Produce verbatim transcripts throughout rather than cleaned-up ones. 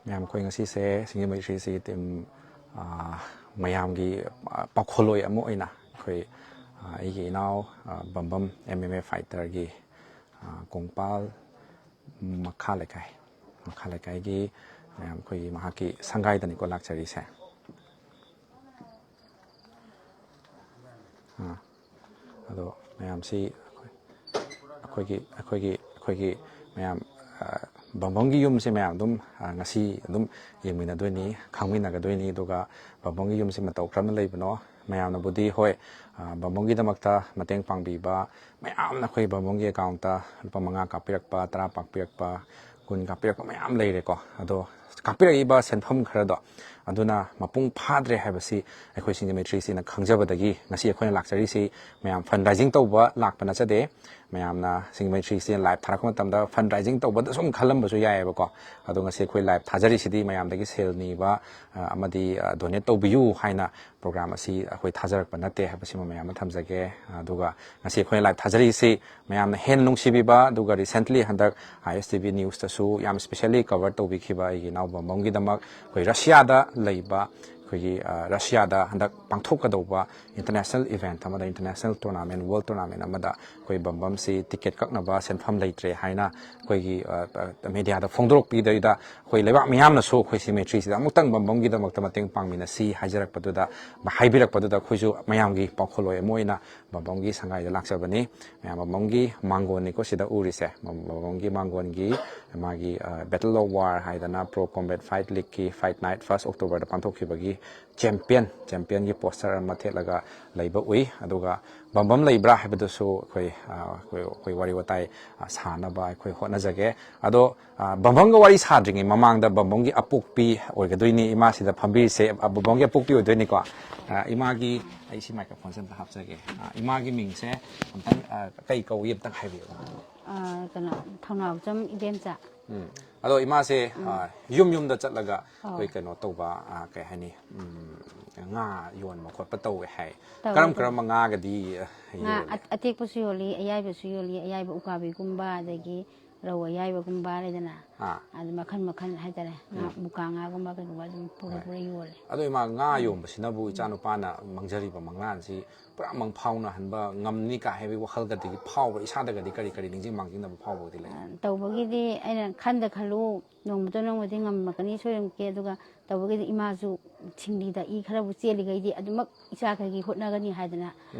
ꯃꯌꯥꯝ, ꯑꯩꯈꯣꯏ ꯉꯁꯤꯁꯦ ꯁꯤꯡꯖꯃꯩ ꯊ꯭ꯔꯤ ꯁꯤ ꯇꯤꯝ, ꯑ, ꯃꯌꯥꯝꯒꯤ, ꯑ, ꯄꯥꯎꯈꯣꯜꯂꯣꯏ ꯑꯃ ꯑꯣꯏꯅ ꯑꯩꯈꯣꯏ, ꯑ, ꯑꯩꯒꯤ ꯏꯅꯥꯎ, ꯑ, ꯕꯝꯕꯝ ꯑꯦꯝ ꯑꯦꯝ ꯑꯦ ꯐꯥꯏꯇꯔꯒꯤ, ꯑ, ꯀꯣꯡꯄꯥꯜ ꯃꯈꯥ ꯂꯩꯀꯥꯏ, ꯃꯈꯥ ꯂꯩꯀꯥꯏꯒꯤ ꯃꯌꯥꯝ, ꯑꯩꯈꯣꯏꯒꯤ ꯃꯍꯥꯛꯀꯤ ꯁꯪꯒꯥꯏꯗꯅꯤꯀꯣ ꯂꯥꯛꯆꯔꯤꯁꯦ꯫ ꯑꯥ, ꯑꯗꯣ ꯃꯌꯥꯝꯁꯤ ꯑꯩꯈꯣꯏ, ꯑꯩꯈꯣꯏꯒꯤ, ꯑꯩꯈꯣꯏꯒꯤ, ꯑꯩꯈꯣꯏꯒꯤ ꯃꯌꯥꯝ, ꯑ, ꯕꯝꯕꯝꯒꯤ ꯌꯨꯝꯁꯦ ꯃꯌꯥꯝ ꯑꯗꯨꯝ, ꯑ, ꯉꯁꯤ ꯑꯗꯨꯝ ꯌꯦꯡꯃꯤꯟꯅꯗꯣꯏꯅꯤ, ꯈꯪꯃꯤꯟꯅꯒꯗꯣꯏꯅꯤ꯫ ꯑꯗꯨꯒ ꯕꯝꯕꯝꯒꯤ ꯌꯨꯝꯁꯦ ꯃꯇꯧ ꯀꯔꯝꯅ ꯂꯩꯕꯅꯣ, ꯃꯌꯥꯝꯅꯕꯨꯗꯤ ꯍꯣꯏ, ꯑ, ꯕꯝꯕꯝꯒꯤꯗꯃꯛꯇ ꯃꯇꯦꯡ ꯄꯥꯡꯕꯤꯕ ꯃꯌꯥꯝꯅ ꯑꯩꯈꯣꯏ ꯕꯝꯕꯝꯒꯤ ꯑꯦꯀꯥꯎꯟꯇ ꯂꯨꯄꯥ ꯃꯉꯥ ꯀꯥꯞꯄꯤꯔꯛꯄ, ꯇꯔꯥ ꯀꯥꯞꯄꯤꯔꯛꯄ, ꯀꯨꯟ ꯀꯥꯞꯄꯤꯔꯛꯄ ꯃꯌꯥꯝ ꯂꯩꯔꯦꯀꯣ꯫ ꯑꯗꯣ ꯀꯥꯞꯄꯤꯔꯛꯏꯕ ꯁꯦꯟꯐꯝ ꯈꯔꯗꯣ ꯑꯗꯨꯅ ꯃꯄꯨꯡ ꯐꯥꯗ꯭ꯔꯦ ꯍꯥꯏꯕꯁꯤ ꯑꯩꯈꯣꯏ ꯁꯤꯡꯖꯃꯩ ꯊ꯭ꯔꯤ ꯁꯤꯅ ꯈꯪꯖꯕꯗꯒꯤ ꯉꯁꯤ ꯑꯩꯈꯣꯏꯅ ꯂꯥꯛꯆꯔꯤꯁꯤ ꯃꯌꯥꯝ ꯐꯟ ꯔꯥꯏꯖꯤꯡ ꯇꯧꯕ ꯂꯥꯛꯄ ꯅꯠꯆꯗꯦ꯫ ꯃꯌꯥꯝꯅ ꯁꯤꯡꯖꯃꯩ ꯊ꯭ꯔꯤ ꯁꯤꯅ ꯂꯥꯏꯚ ꯊꯥꯔꯛꯄ ꯃꯇꯝꯗ ꯐꯟ ꯔꯥꯏꯖꯤꯡ ꯇꯧꯕꯗ ꯁꯨꯝ ꯈꯜꯂꯝꯕꯁꯨ ꯌꯥꯏꯑꯕꯀꯣ꯫ ꯑꯗꯣ ꯉꯁꯤ ꯑꯩꯈꯣꯏ ꯂꯥꯏꯚ ꯊꯥꯖꯔꯤꯁꯤꯗꯤ ꯃꯌꯥꯝꯗꯒꯤ ꯁꯦꯜ ꯅꯤꯕ, ꯑ, ꯑꯃꯗꯤ, ꯑ, ꯗꯣꯅꯦꯠ ꯇꯧꯕꯤꯌꯨ ꯍꯥꯏꯅ ꯄ꯭ꯔꯣꯒ꯭ꯔꯥꯝ ꯑꯁꯤ ꯑꯩꯈꯣꯏ ꯊꯥꯖꯔꯛꯄ ꯅꯠꯇꯦ ꯍꯥꯏꯕꯁꯤꯃ ꯃꯌꯥꯝ ꯑꯃ ꯊꯝꯖꯒꯦ꯫ ꯑꯗꯨꯒ ꯉꯁꯤ ꯑꯩꯈꯣꯏꯅ ꯂꯥꯏꯚ ꯊꯥꯖꯔꯤꯁꯤ ꯃꯌꯥꯝꯅ ꯍꯦꯟꯅ ꯅꯨꯡꯁꯤꯕꯤꯕ, ꯑꯗꯨꯒ recently ꯍꯟꯗꯛ ꯑꯥꯏ ꯑꯦꯁ ꯇꯤ ꯚꯤ ꯅ꯭ꯌꯨꯁꯇꯁꯨ ꯌꯥꯝ specially cover ꯇꯧꯕꯤꯈꯤꯕ ꯑꯩꯒꯤ ꯏꯅꯥꯎ ꯕꯝꯕꯝꯒꯤꯗꯃꯛ ꯑꯩꯈꯣꯏ ꯔꯁꯤꯌꯥꯗ ꯂꯩꯕ, ꯑꯩꯈꯣꯏꯒꯤ, ꯑ, ꯔꯁꯤꯌꯥꯗ ꯍꯟꯗꯛ ꯄꯥꯡꯊꯣꯛꯀꯗꯧꯕ international event ꯑꯃꯗ, international tournament, world tournament ꯑꯃꯗ ꯑꯩꯈꯣꯏ ꯕꯝꯕꯝꯁꯤ ꯇꯤꯀꯦꯠ ꯀꯛꯅꯕ ꯁꯦꯟꯐꯝ ꯂꯩꯇ꯭ꯔꯦ ꯍꯥꯏꯅ ꯑꯩꯈꯣꯏꯒꯤ, ꯑ, ꯑ, ꯃꯦꯗꯤꯌꯥꯗ ꯐꯣꯡꯗꯣꯔꯛꯄꯤꯗꯩꯗ ꯑꯩꯈꯣꯏ ꯂꯩꯕꯥꯛ ꯃꯤꯌꯥꯝꯅꯁꯨ ꯑꯩꯈꯣꯏ ꯁꯤꯡꯖꯃꯩ ꯊ꯭ꯔꯤ ꯁꯤꯗ ꯑꯃꯨꯛꯇꯪ ꯕꯝꯕꯝꯒꯤꯗꯃꯛꯇ ꯃꯇꯦꯡ ꯄꯥꯡꯃꯤꯟꯅꯁꯤ ꯍꯥꯏꯖꯔꯛꯄꯗꯨꯗ, ꯍꯥꯏꯕꯤꯔꯛꯄꯗꯨꯗ ꯑꯩꯈꯣꯏꯁꯨ ꯃꯌꯥꯝꯒꯤ ꯄꯥꯎꯈꯣꯜꯂꯣꯏ ꯑꯃ ꯑꯣꯏꯅ ꯕꯝꯕꯝꯒꯤ ꯁꯪꯒꯥꯏꯗ ꯂꯥꯛꯆꯕꯅꯤ꯫ ꯃꯌꯥꯝ ꯕꯝꯕꯝꯒꯤ ꯃꯥꯡꯒꯣꯟꯅꯤꯀꯣ ꯁꯤꯗ ꯎꯔꯤꯁꯦ꯫ ꯕꯝꯕꯝꯒꯤ ꯃꯥꯡꯒꯣꯟꯒꯤ ꯃꯥꯒꯤ, ꯑ, Battle of War ꯍꯥꯏꯗꯅ Pro Combat Fight Leagueꯀꯤ Fight Night first Octoberꯗ ꯄꯥꯡꯊꯣꯛꯈꯤꯕꯒꯤ ꯆꯦꯝꯄꯤꯌꯟ, ꯆꯦꯝꯄꯤꯌꯟꯒꯤ ꯄꯣꯁꯇꯔ ꯑꯃ ꯊꯦꯠꯂꯒ ꯂꯩꯕ ꯎꯏ꯫ ꯑꯗꯨꯒ ꯕꯝꯕꯝ ꯂꯩꯕ꯭ꯔꯥ ꯍꯥꯏꯕꯗꯨꯁꯨ ꯑꯩꯈꯣꯏ, ꯑ, ꯑꯩꯈꯣꯏ, ꯑꯩꯈꯣꯏ ꯋꯥꯔꯤ ꯋꯥꯇꯥꯏ, ꯑ, ꯁꯥꯅꯕ ꯑꯩꯈꯣꯏ ꯍꯣꯠꯅꯖꯒꯦ꯫ ꯑꯗꯣ, ꯑ, ꯕꯝꯕꯝꯒ ꯋꯥꯔꯤ ꯁꯥꯗ꯭ꯔꯤꯉꯩ ꯃꯃꯥꯡꯗ ꯕꯝꯕꯝꯒꯤ ꯑꯄꯣꯛꯄꯤ ꯑꯣꯏꯒꯗꯣꯏꯅꯤ ꯏꯃꯥꯁꯤꯗ ꯐꯝꯕꯤꯔꯤꯁꯦ꯫ ꯑ, ꯕꯝꯕꯝꯒꯤ ꯑꯄꯣꯛꯄꯤ ꯑꯣꯏꯗꯣꯏꯅꯤꯀꯣ꯫ ꯑ, ꯏꯃꯥꯒꯤ, ꯑꯩ ꯁꯤ ꯃꯥꯏꯀ꯭ꯔꯣꯐꯣꯟꯁꯦ ꯑꯝꯇ ꯍꯥꯞꯆꯒꯦ꯫ ꯑ, ꯏꯃꯥꯒꯤ ꯃꯤꯡꯁꯦ ꯑꯝꯇꯪ, ꯑ, ꯀꯩ ꯀꯧꯏ ꯑꯝꯇꯪ ꯍꯥꯏꯕꯤꯌꯨ꯫ ꯑ, ꯀꯩꯅꯣ, ꯊꯧꯅꯥꯎꯖꯝ ꯏꯕꯦꯝꯆꯥ꯫ ꯎꯝ꯫ ꯑꯗꯣ ꯏꯃꯥꯁꯦ, ꯎꯝ꯫ ꯑ, ꯌꯨꯝ ꯌꯨꯝꯗ ꯆꯠꯂꯒ ꯑꯧ꯫ ꯑꯩꯈꯣꯏ ꯀꯩꯅꯣ ꯇꯧꯕ, ꯑ, ꯀꯩ ꯍꯥꯏꯅꯤ, ꯎꯝ, ꯉꯥ ꯌꯣꯟꯕ ꯈꯣꯠꯄ ꯇꯧꯋꯦ ꯍꯥꯏ꯫ ꯇꯧꯋꯦ, ꯀꯔꯝ ꯇꯧꯋꯦ꯫ ꯀꯔꯝꯕ ꯉꯥꯒꯗꯤ, ꯑ, ꯉꯥ ꯌꯣꯜꯂꯤ? ꯑ-, ꯑꯇꯦꯛꯄꯁꯨ ꯌꯣꯜꯂꯤ, ꯑꯌꯥꯏꯕꯁꯨ ꯌꯣꯜꯂꯤ, ꯑꯌꯥꯏꯕ ꯎꯀꯥꯕꯤꯒꯨꯝꯕ, ꯑꯗꯒꯤ ꯔꯧ ꯑꯌꯥꯏꯕꯒꯨꯝꯕ ꯂꯩꯗꯅ, ꯑꯥ ꯑꯗꯨ ꯃꯈꯜ ꯃꯈꯜ ꯍꯥꯏꯇꯥꯔꯦ, ꯉꯥ, ꯃꯨꯀꯥ ꯉꯥꯒꯨꯝꯕ ꯀꯩꯒꯨꯝꯕ ꯑꯗꯨꯝ ꯄꯨꯔ ꯄꯨꯔ ꯌꯣꯜꯂꯦ꯫ ꯑꯗꯣ ꯏꯃꯥ, ꯉꯥ ꯌꯣꯟꯕꯁꯤꯅꯕꯨ ꯏꯆꯥꯅꯨꯄꯥꯅ ꯃꯥꯡꯖꯔꯤꯕ ꯃꯪꯂꯥꯟꯁꯤ ꯄꯨꯔꯥ ꯃꯪ ꯐꯥꯎꯅꯍꯟꯕ ꯉꯝꯅꯤ ꯀꯥꯏ ꯍꯥꯏꯕꯒꯤ ꯋꯥꯈꯜꯒꯗꯤ ꯐꯥꯎꯕ꯭ꯔꯥ? ꯏꯁꯥꯗꯒꯗꯤ ꯀꯔꯤ ꯀꯔꯤ ꯅꯤꯡꯁꯤꯡ ꯃꯥꯡꯖꯤꯡꯅꯕ ꯐꯥꯎꯕꯒꯗꯤ ꯂꯩ? ꯇꯧꯕꯒꯤꯗꯤ ꯑꯩꯅ ꯈꯟꯗ ꯈꯜꯂꯨ, ꯅꯣꯡꯃꯇ ꯅꯣꯡꯃꯗꯤ ꯉꯝꯃꯛꯀꯅꯤ, ꯁꯣꯏꯔꯝꯀꯦ, ꯑꯗꯨꯒ ꯇꯧꯕꯒꯤꯗꯤ ꯏꯃꯥꯁꯨ ꯁꯤꯡꯂꯤꯗ ꯏ ꯈꯔꯕꯨ ꯆꯦꯜꯂꯤꯈꯩꯗꯤ ꯑꯗꯨꯃꯛ ꯏꯆꯥꯈꯩꯒꯤ ꯍꯣꯠꯅꯒꯅꯤ ꯍꯥꯏꯗꯅ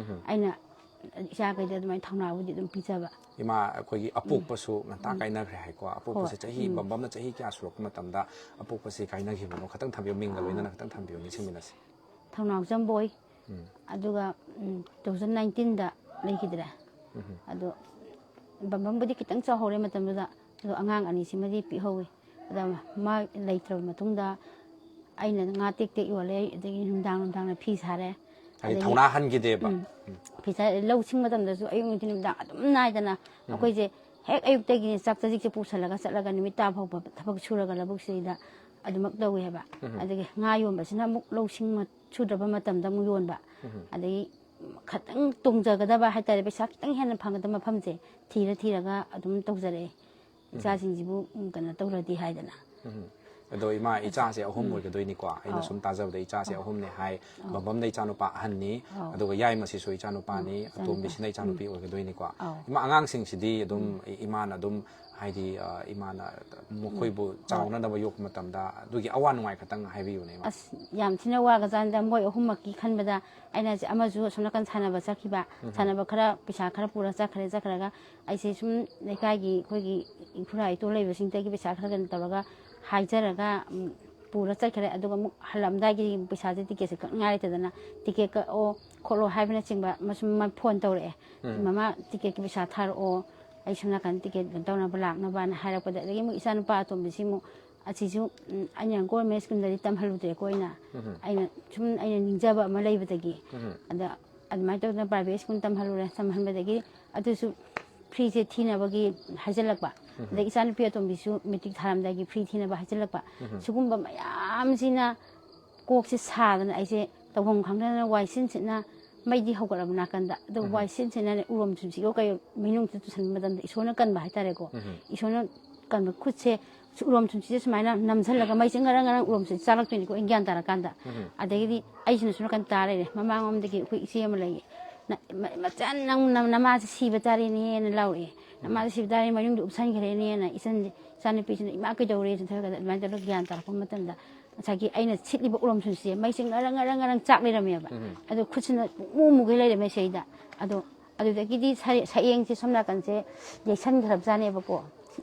ꯑꯩꯅ ꯏꯆꯥꯈꯩꯗ ꯑꯗꯨꯃꯥꯏꯅ ꯊꯧꯅꯥꯕꯨꯗꯤ ꯑꯗꯨꯝ ꯄꯤꯖꯕ꯫ ꯏꯃꯥ ꯑꯩꯈꯣꯏꯒꯤ ꯑꯄꯣꯛꯄꯁꯨ ꯉꯟꯇꯥ ꯀꯥꯏꯅꯈ꯭ꯔꯦ ꯍꯥꯏꯀꯣ꯫ ꯑꯄꯣꯛꯄꯁꯦ ꯍꯣꯏ꯫ ꯆꯍꯤ, ꯕꯝꯕꯝꯅ ꯆꯍꯤ ꯀꯌꯥ ꯁꯨꯔꯛꯄ ꯃꯇꯝꯗ ꯑꯄꯣꯛꯄꯁꯦ ꯀꯥꯏꯅꯈꯤꯕꯅꯣ? ꯈꯤꯇꯪ ꯊꯝꯕꯤꯌꯨ, ꯃꯤꯡꯒ ꯂꯣꯏꯅꯅ ꯈꯤꯇꯪ ꯊꯝꯕꯤꯌꯨ, ꯅꯤꯡꯁꯤꯡꯃꯤꯟꯅꯁꯤ꯫ ꯊꯧꯅꯥꯎꯖꯝꯕꯣꯏ, ꯑꯗꯨꯒ ꯇꯨ ꯊꯥꯎꯖꯟ ꯅꯥꯏꯟꯇꯤꯟꯗ ꯂꯩꯈꯤꯗ꯭ꯔꯦ꯫ ꯑꯗꯣ ꯕꯝꯕꯝꯕꯨꯗꯤ ꯈꯤꯇꯪ ꯆꯥꯎꯍꯧꯔꯦ ꯃꯇꯝꯗꯨꯗ, ꯑꯗꯣ ꯑꯉꯥꯡ ꯑꯅꯤꯁꯤꯃꯗꯤ ꯄꯤꯛꯍꯧꯋꯤ꯫ ꯑꯗ ꯃꯥ ꯂꯩꯇ꯭ꯔꯕ ꯃꯇꯨꯡꯗ ꯑꯩꯅ ꯉꯥ ꯇꯦꯛ ꯇꯦꯛ ꯌꯣꯜꯂꯦ, ꯑꯗꯒꯤ ꯅꯨꯡꯗꯥꯡ ꯅꯨꯡꯗꯥꯡꯅ ꯐꯤ ꯁꯥꯔꯦ꯫ ꯍꯥꯏꯗꯤ ꯑꯗꯒꯤ ꯊꯧꯅꯥ ꯍꯟꯈꯤꯗꯦꯕ꯫ ꯐꯤ ꯁꯥ-, ꯂꯧ ꯁꯤꯡ ꯃꯇꯝꯗꯁꯨ ꯑꯌꯨꯛ ꯅꯨꯡꯊꯤꯟ ꯅꯨꯃꯤꯗꯥꯡ ꯑꯗꯨꯝ ꯅꯥꯏꯗꯅ ꯑꯩꯈꯣꯏꯁꯦ ꯍꯦꯛ ꯑꯌꯨꯛꯇꯒꯤꯅꯦ ꯆꯥꯛ ꯆꯖꯤꯛꯁꯦ ꯄꯨꯁꯜꯂꯒ ꯆꯠꯂꯒ ꯅꯨꯃꯤꯠ ꯇꯥ ꯐꯥꯎꯕ ꯊꯕꯛ ꯁꯨꯔꯒ ꯂꯧꯕꯨꯛꯁꯤꯗ ꯑꯗꯨꯃꯛ ꯇꯧꯋꯦ ꯍꯥꯏꯕ꯫ ꯑꯗꯒꯤ ꯉꯥ ꯌꯣꯟꯕꯁꯤꯅ ꯑꯃꯨꯛ ꯂꯧ ꯁꯤꯡ ꯃ-, ꯁꯨꯗ꯭ꯔꯕ ꯃꯇꯝꯗ ꯑꯃꯨꯛ ꯌꯣꯟꯕ꯫ ꯑꯗꯒꯤ ꯈꯤꯇꯪ ꯇꯣꯡꯖꯒꯗꯕ ꯍꯥꯏꯇꯥꯔꯦ, ꯄꯩꯁꯥ ꯈꯤꯇꯪ ꯍꯦꯟꯅ ꯐꯪꯒꯗꯕ ꯃꯐꯝꯁꯦ ꯊꯤꯔ ꯊꯤꯔꯒ ꯑꯗꯨꯝ ꯇꯧꯖꯔꯛꯑꯦ꯫ ꯏꯆꯥꯁꯤꯡꯁꯤꯕꯨ, ꯎꯝ, ꯀꯩꯅꯣ ꯇꯧꯔꯗꯤ ꯍꯥꯏꯗꯅ꯫ ꯎꯝ꯫ ꯑꯗꯣ ꯏꯃꯥ, ꯏꯆꯥꯁꯦ ꯑꯍꯨꯝ ꯑꯣꯏꯒꯗꯣꯏꯅꯤꯀꯣ꯫ ꯑꯩꯅ ꯑꯧ꯫ ꯁꯨꯝ ꯇꯥꯖꯕꯗ ꯏꯆꯥꯁꯦ ꯑꯧ꯫ ꯑꯍꯨꯝꯅꯦ ꯍꯥꯏ꯫ ꯕꯝꯕꯝꯅ ꯏꯆꯥꯅꯨꯄꯥ ꯑꯍꯟꯅꯤ, ꯑꯧ꯫ ꯑꯗꯨꯒ ꯌꯥꯏꯃꯁꯤꯁꯨ ꯏꯆꯥꯅꯨꯄꯥꯅꯤ, ꯎꯝ, ꯏꯆꯥꯅꯨꯄꯥ꯫ ꯑꯇꯣꯝꯕꯤꯁꯤꯅ ꯏꯆꯥꯅꯨꯄꯤ ꯑꯣꯏꯒꯗꯣꯏꯅꯤꯀꯣ꯫ ꯑꯧ꯫ ꯏꯃꯥ, ꯑꯉꯥꯡꯁꯤꯡꯁꯤꯗꯤ ꯑꯗꯨꯝ ꯏ-, ꯏꯃꯥꯅ ꯑꯗꯨꯝ ꯍꯥꯏꯗꯤ, ꯑ, ꯏꯃꯥꯅ ꯃꯈꯣꯏꯕꯨ ꯆꯥꯎꯅꯅꯕ ꯌꯣꯛꯄ ꯃꯇꯝꯗ ꯑꯗꯨꯒꯤ ꯑꯋꯥ ꯅꯨꯡꯉꯥꯏ ꯈꯛꯇꯪ ꯍꯥꯏꯕꯤꯌꯨꯅꯦ, ꯏꯃꯥ꯫ ꯑꯁ, ꯌꯥꯝ ꯊꯤꯅ ꯋꯥꯒ꯭ꯔꯖꯥꯠꯅꯤꯗ꯫ ꯃꯣꯏ ꯑꯍꯨꯝꯃꯛꯀꯤ ꯈꯟꯕꯗ ꯑꯩꯅ ꯁꯤ ꯑꯃꯁꯨ ꯑꯁꯣꯝ ꯅꯥꯀꯟ ꯁꯥꯟꯅꯕ ꯆꯠꯈꯤꯕ, ꯁꯥꯟꯅꯕ ꯈꯔ, ꯄꯩꯁꯥ ꯈꯔ ꯄꯨꯔ ꯆꯠꯈ꯭ꯔꯦ, ꯆꯠꯈ꯭ꯔꯒ ꯑꯩꯁꯦ ꯁꯨꯝ ꯂꯩꯀꯥꯏꯒꯤ ꯑꯩꯈꯣꯏꯒꯤ ꯏꯈꯨꯔꯥ ꯏꯇꯣ ꯂꯩꯕꯁꯤꯡꯗꯒꯤ ꯄꯩꯁꯥ ꯈꯔ ꯀꯩꯅꯣ ꯇꯧꯔꯒ ꯍꯥꯏꯖꯔꯒ, ꯎꯝ, ꯄꯨꯔ ꯆꯠꯈ꯭ꯔꯦ꯫ ꯑꯗꯨꯒ ꯑꯃꯨꯛ ꯍꯜꯂꯝꯗꯥꯏꯒꯤ ꯄꯩꯁꯥꯁꯦ ꯇꯤꯀꯦꯠꯁꯦ ꯀꯛꯅꯤꯡꯉꯥꯏ ꯂꯩꯇꯗꯅ ꯇꯤꯀꯦꯠ ꯀꯛꯑꯣ ꯈꯣꯠꯂꯣ ꯍꯥꯏꯕꯅꯆꯤꯡꯕ ꯃꯁꯨꯝ ꯃ-, ꯐꯣꯟ ꯇꯧꯔꯛꯑꯦ꯫ "ꯃꯃꯥ, ꯇꯤꯀꯦꯠꯀꯤ ꯄꯩꯁꯥ ꯊꯥꯔꯛꯑꯣ, ꯑꯩ ꯁꯣꯝ ꯅꯥꯀꯟ ꯇꯤꯀꯦꯠ ꯀꯩꯅꯣ ꯇꯧꯅꯕ ꯂꯥꯛꯅꯕꯅ" ꯍꯥꯏꯔꯛꯄꯗ, ꯑꯗꯒꯤ ꯑꯃꯨꯛ ꯏꯆꯥꯅꯨꯄꯥ ꯑꯇꯣꯝꯕꯤꯁꯤ ꯑꯃꯨꯛ, ꯑꯁꯤꯁꯨ, ꯎꯝ, ꯑꯩꯅ ꯒꯣꯔꯃꯦꯟ ꯁ꯭ꯀꯨꯜꯗꯗꯤ ꯇꯝꯍꯜꯂꯨꯗ꯭ꯔꯦꯀꯣ ꯑꯩꯅ꯫ ꯑꯩꯅ ꯁꯨꯝ ꯑꯩꯅ ꯅꯤꯡꯖꯕ ꯑꯃ ꯂꯩꯕꯗꯒꯤ꯫ ꯑꯗ ꯑꯗꯨꯃꯥꯏꯅ ꯇꯧꯗꯅ ꯄ꯭ꯔꯥꯏꯚꯦꯠ ꯁ꯭ꯀꯨꯜ ꯇꯝꯍꯜꯂꯨꯔꯦ꯫ ꯇꯝꯍꯟꯕꯗꯒꯤ ꯑꯗꯨꯁꯨ ꯐ꯭ꯔꯤꯁꯦ ꯊꯤꯅꯕꯒꯤ ꯍꯥꯏꯖꯤꯜꯂꯛꯄ꯫ ꯑꯗꯩ ꯏꯆꯥꯅꯨꯄꯤ ꯑꯇꯣꯝꯕꯤꯁꯨ ꯃꯦꯇ꯭ꯔꯤꯛ ꯊꯥꯔꯝꯗꯥꯏꯒꯤ ꯐ꯭ꯔꯤ ꯊꯤꯅꯕ ꯍꯥꯏꯖꯤꯜꯂꯛꯄ꯫ ꯁꯤꯒꯨꯝꯕ ꯃꯌꯥꯝꯁꯤꯅ ꯀꯣꯛꯁꯦ ꯁꯥꯗꯅ ꯑꯩꯁꯦ ꯇꯧꯐꯝ ꯈꯪꯗꯗꯅ ꯋꯥꯏ ꯁꯤꯟ ꯁꯤꯠꯅ ꯃꯩꯗꯤ ꯍꯧꯒꯠꯂꯕ ꯅꯥꯀꯟꯗ, ꯑꯗꯣ ꯎꯝ꯫ ꯋꯥꯏ ꯁꯤꯠ ꯁꯤꯠꯅꯅꯦ ꯎꯔꯣꯝ ꯁꯨꯝꯁꯤꯒ ꯀꯩ ꯃꯩꯅꯨꯡꯁꯤꯗ ꯇꯨꯁꯟꯕ ꯃꯇꯝꯗ ꯏꯁꯣꯔꯅ ꯀꯟꯕ ꯍꯥꯏꯇꯥꯔꯦꯀꯣ꯫ ꯎꯝ꯫ ꯏꯁꯣꯔꯅ ꯀꯟꯕ ꯈꯨꯠꯁꯦ ꯎꯔꯣꯝ ꯁꯨꯝꯁꯤꯗ ꯁꯨꯃꯥꯏꯅ ꯅꯝꯁꯤꯜꯂꯒ ꯃꯩꯁꯦ ꯉꯔꯪ ꯉꯔꯪ ꯎꯔꯣꯝ ꯁꯨꯝꯁꯤ ꯆꯥꯜꯂꯛꯇꯣꯏꯅꯤꯀꯣ, ꯑꯩ ꯒ꯭ꯌꯥꯟ ꯇꯥꯔꯀꯥꯟꯗ꯫ ꯎꯝ꯫ ꯑꯗꯒꯤꯗꯤ ꯑꯩꯁꯤꯅ ꯁꯣꯝ ꯅꯥꯀꯟ ꯇꯥ ꯂꯩꯔꯦ꯫ ꯃꯃꯥꯡꯂꯣꯝꯗꯒꯤ ꯑꯩꯈꯣꯏ ꯏꯆꯦ ꯑꯃ ꯂꯩꯌꯦ꯫ "ꯅ-, ꯃ-, ꯃꯆꯟ ꯅꯪ ꯅ-, ꯅꯃꯥꯁꯦ ꯁꯤꯕ ꯇꯥꯔꯦꯅꯦꯅ" ꯂꯥꯎꯔꯛꯑꯦ꯫ "ꯅꯃꯥꯁꯦ ꯁꯤꯕ ꯇꯥꯔꯦ, ꯃꯌꯨꯝꯗ ꯎꯞꯁꯟꯈ꯭ꯔꯦꯅꯦꯅ" ꯏꯆꯟꯁꯦ, ꯏꯆꯥꯅꯨꯄꯤꯁꯤꯅ "ꯏꯃꯥ ꯀꯩꯗꯧꯔꯦ?" ꯆꯤꯟꯊꯔꯒ ꯑꯗꯨꯃꯥꯏꯅ ꯇꯧꯔꯒ ꯒ꯭ꯌꯥꯟ ꯇꯥꯔꯛꯄ ꯃꯇꯝꯗ ꯉꯁꯥꯏꯒꯤ ꯑꯩꯅ ꯁꯤꯠꯂꯤꯕ ꯎꯔꯣꯝ ꯁꯨꯝꯁꯤꯁꯦ ꯃꯩꯁꯦ ꯉꯔꯪ ꯉꯔꯪ ꯉꯔꯪ ꯆꯥꯛ ꯂꯩꯔꯝꯃꯦꯕ꯫ ꯎꯝ꯫ ꯑꯗꯣ ꯈꯨꯠꯁꯤꯅ ꯄꯨꯡꯃꯨ ꯃꯨꯒꯩ ꯂꯩꯔꯝꯃꯦ ꯁꯤꯗꯩꯗ꯫ ꯑꯗꯣ ꯑꯗꯨꯗꯒꯤꯗꯤ ꯁꯔꯦ-, ꯁꯛꯌꯦꯡꯁꯦ ꯁꯣꯝ ꯅꯥꯀꯟꯁꯦ ꯌꯩꯁꯟꯈ꯭ꯔꯕꯖꯥꯠꯅꯦꯕꯀꯣ꯫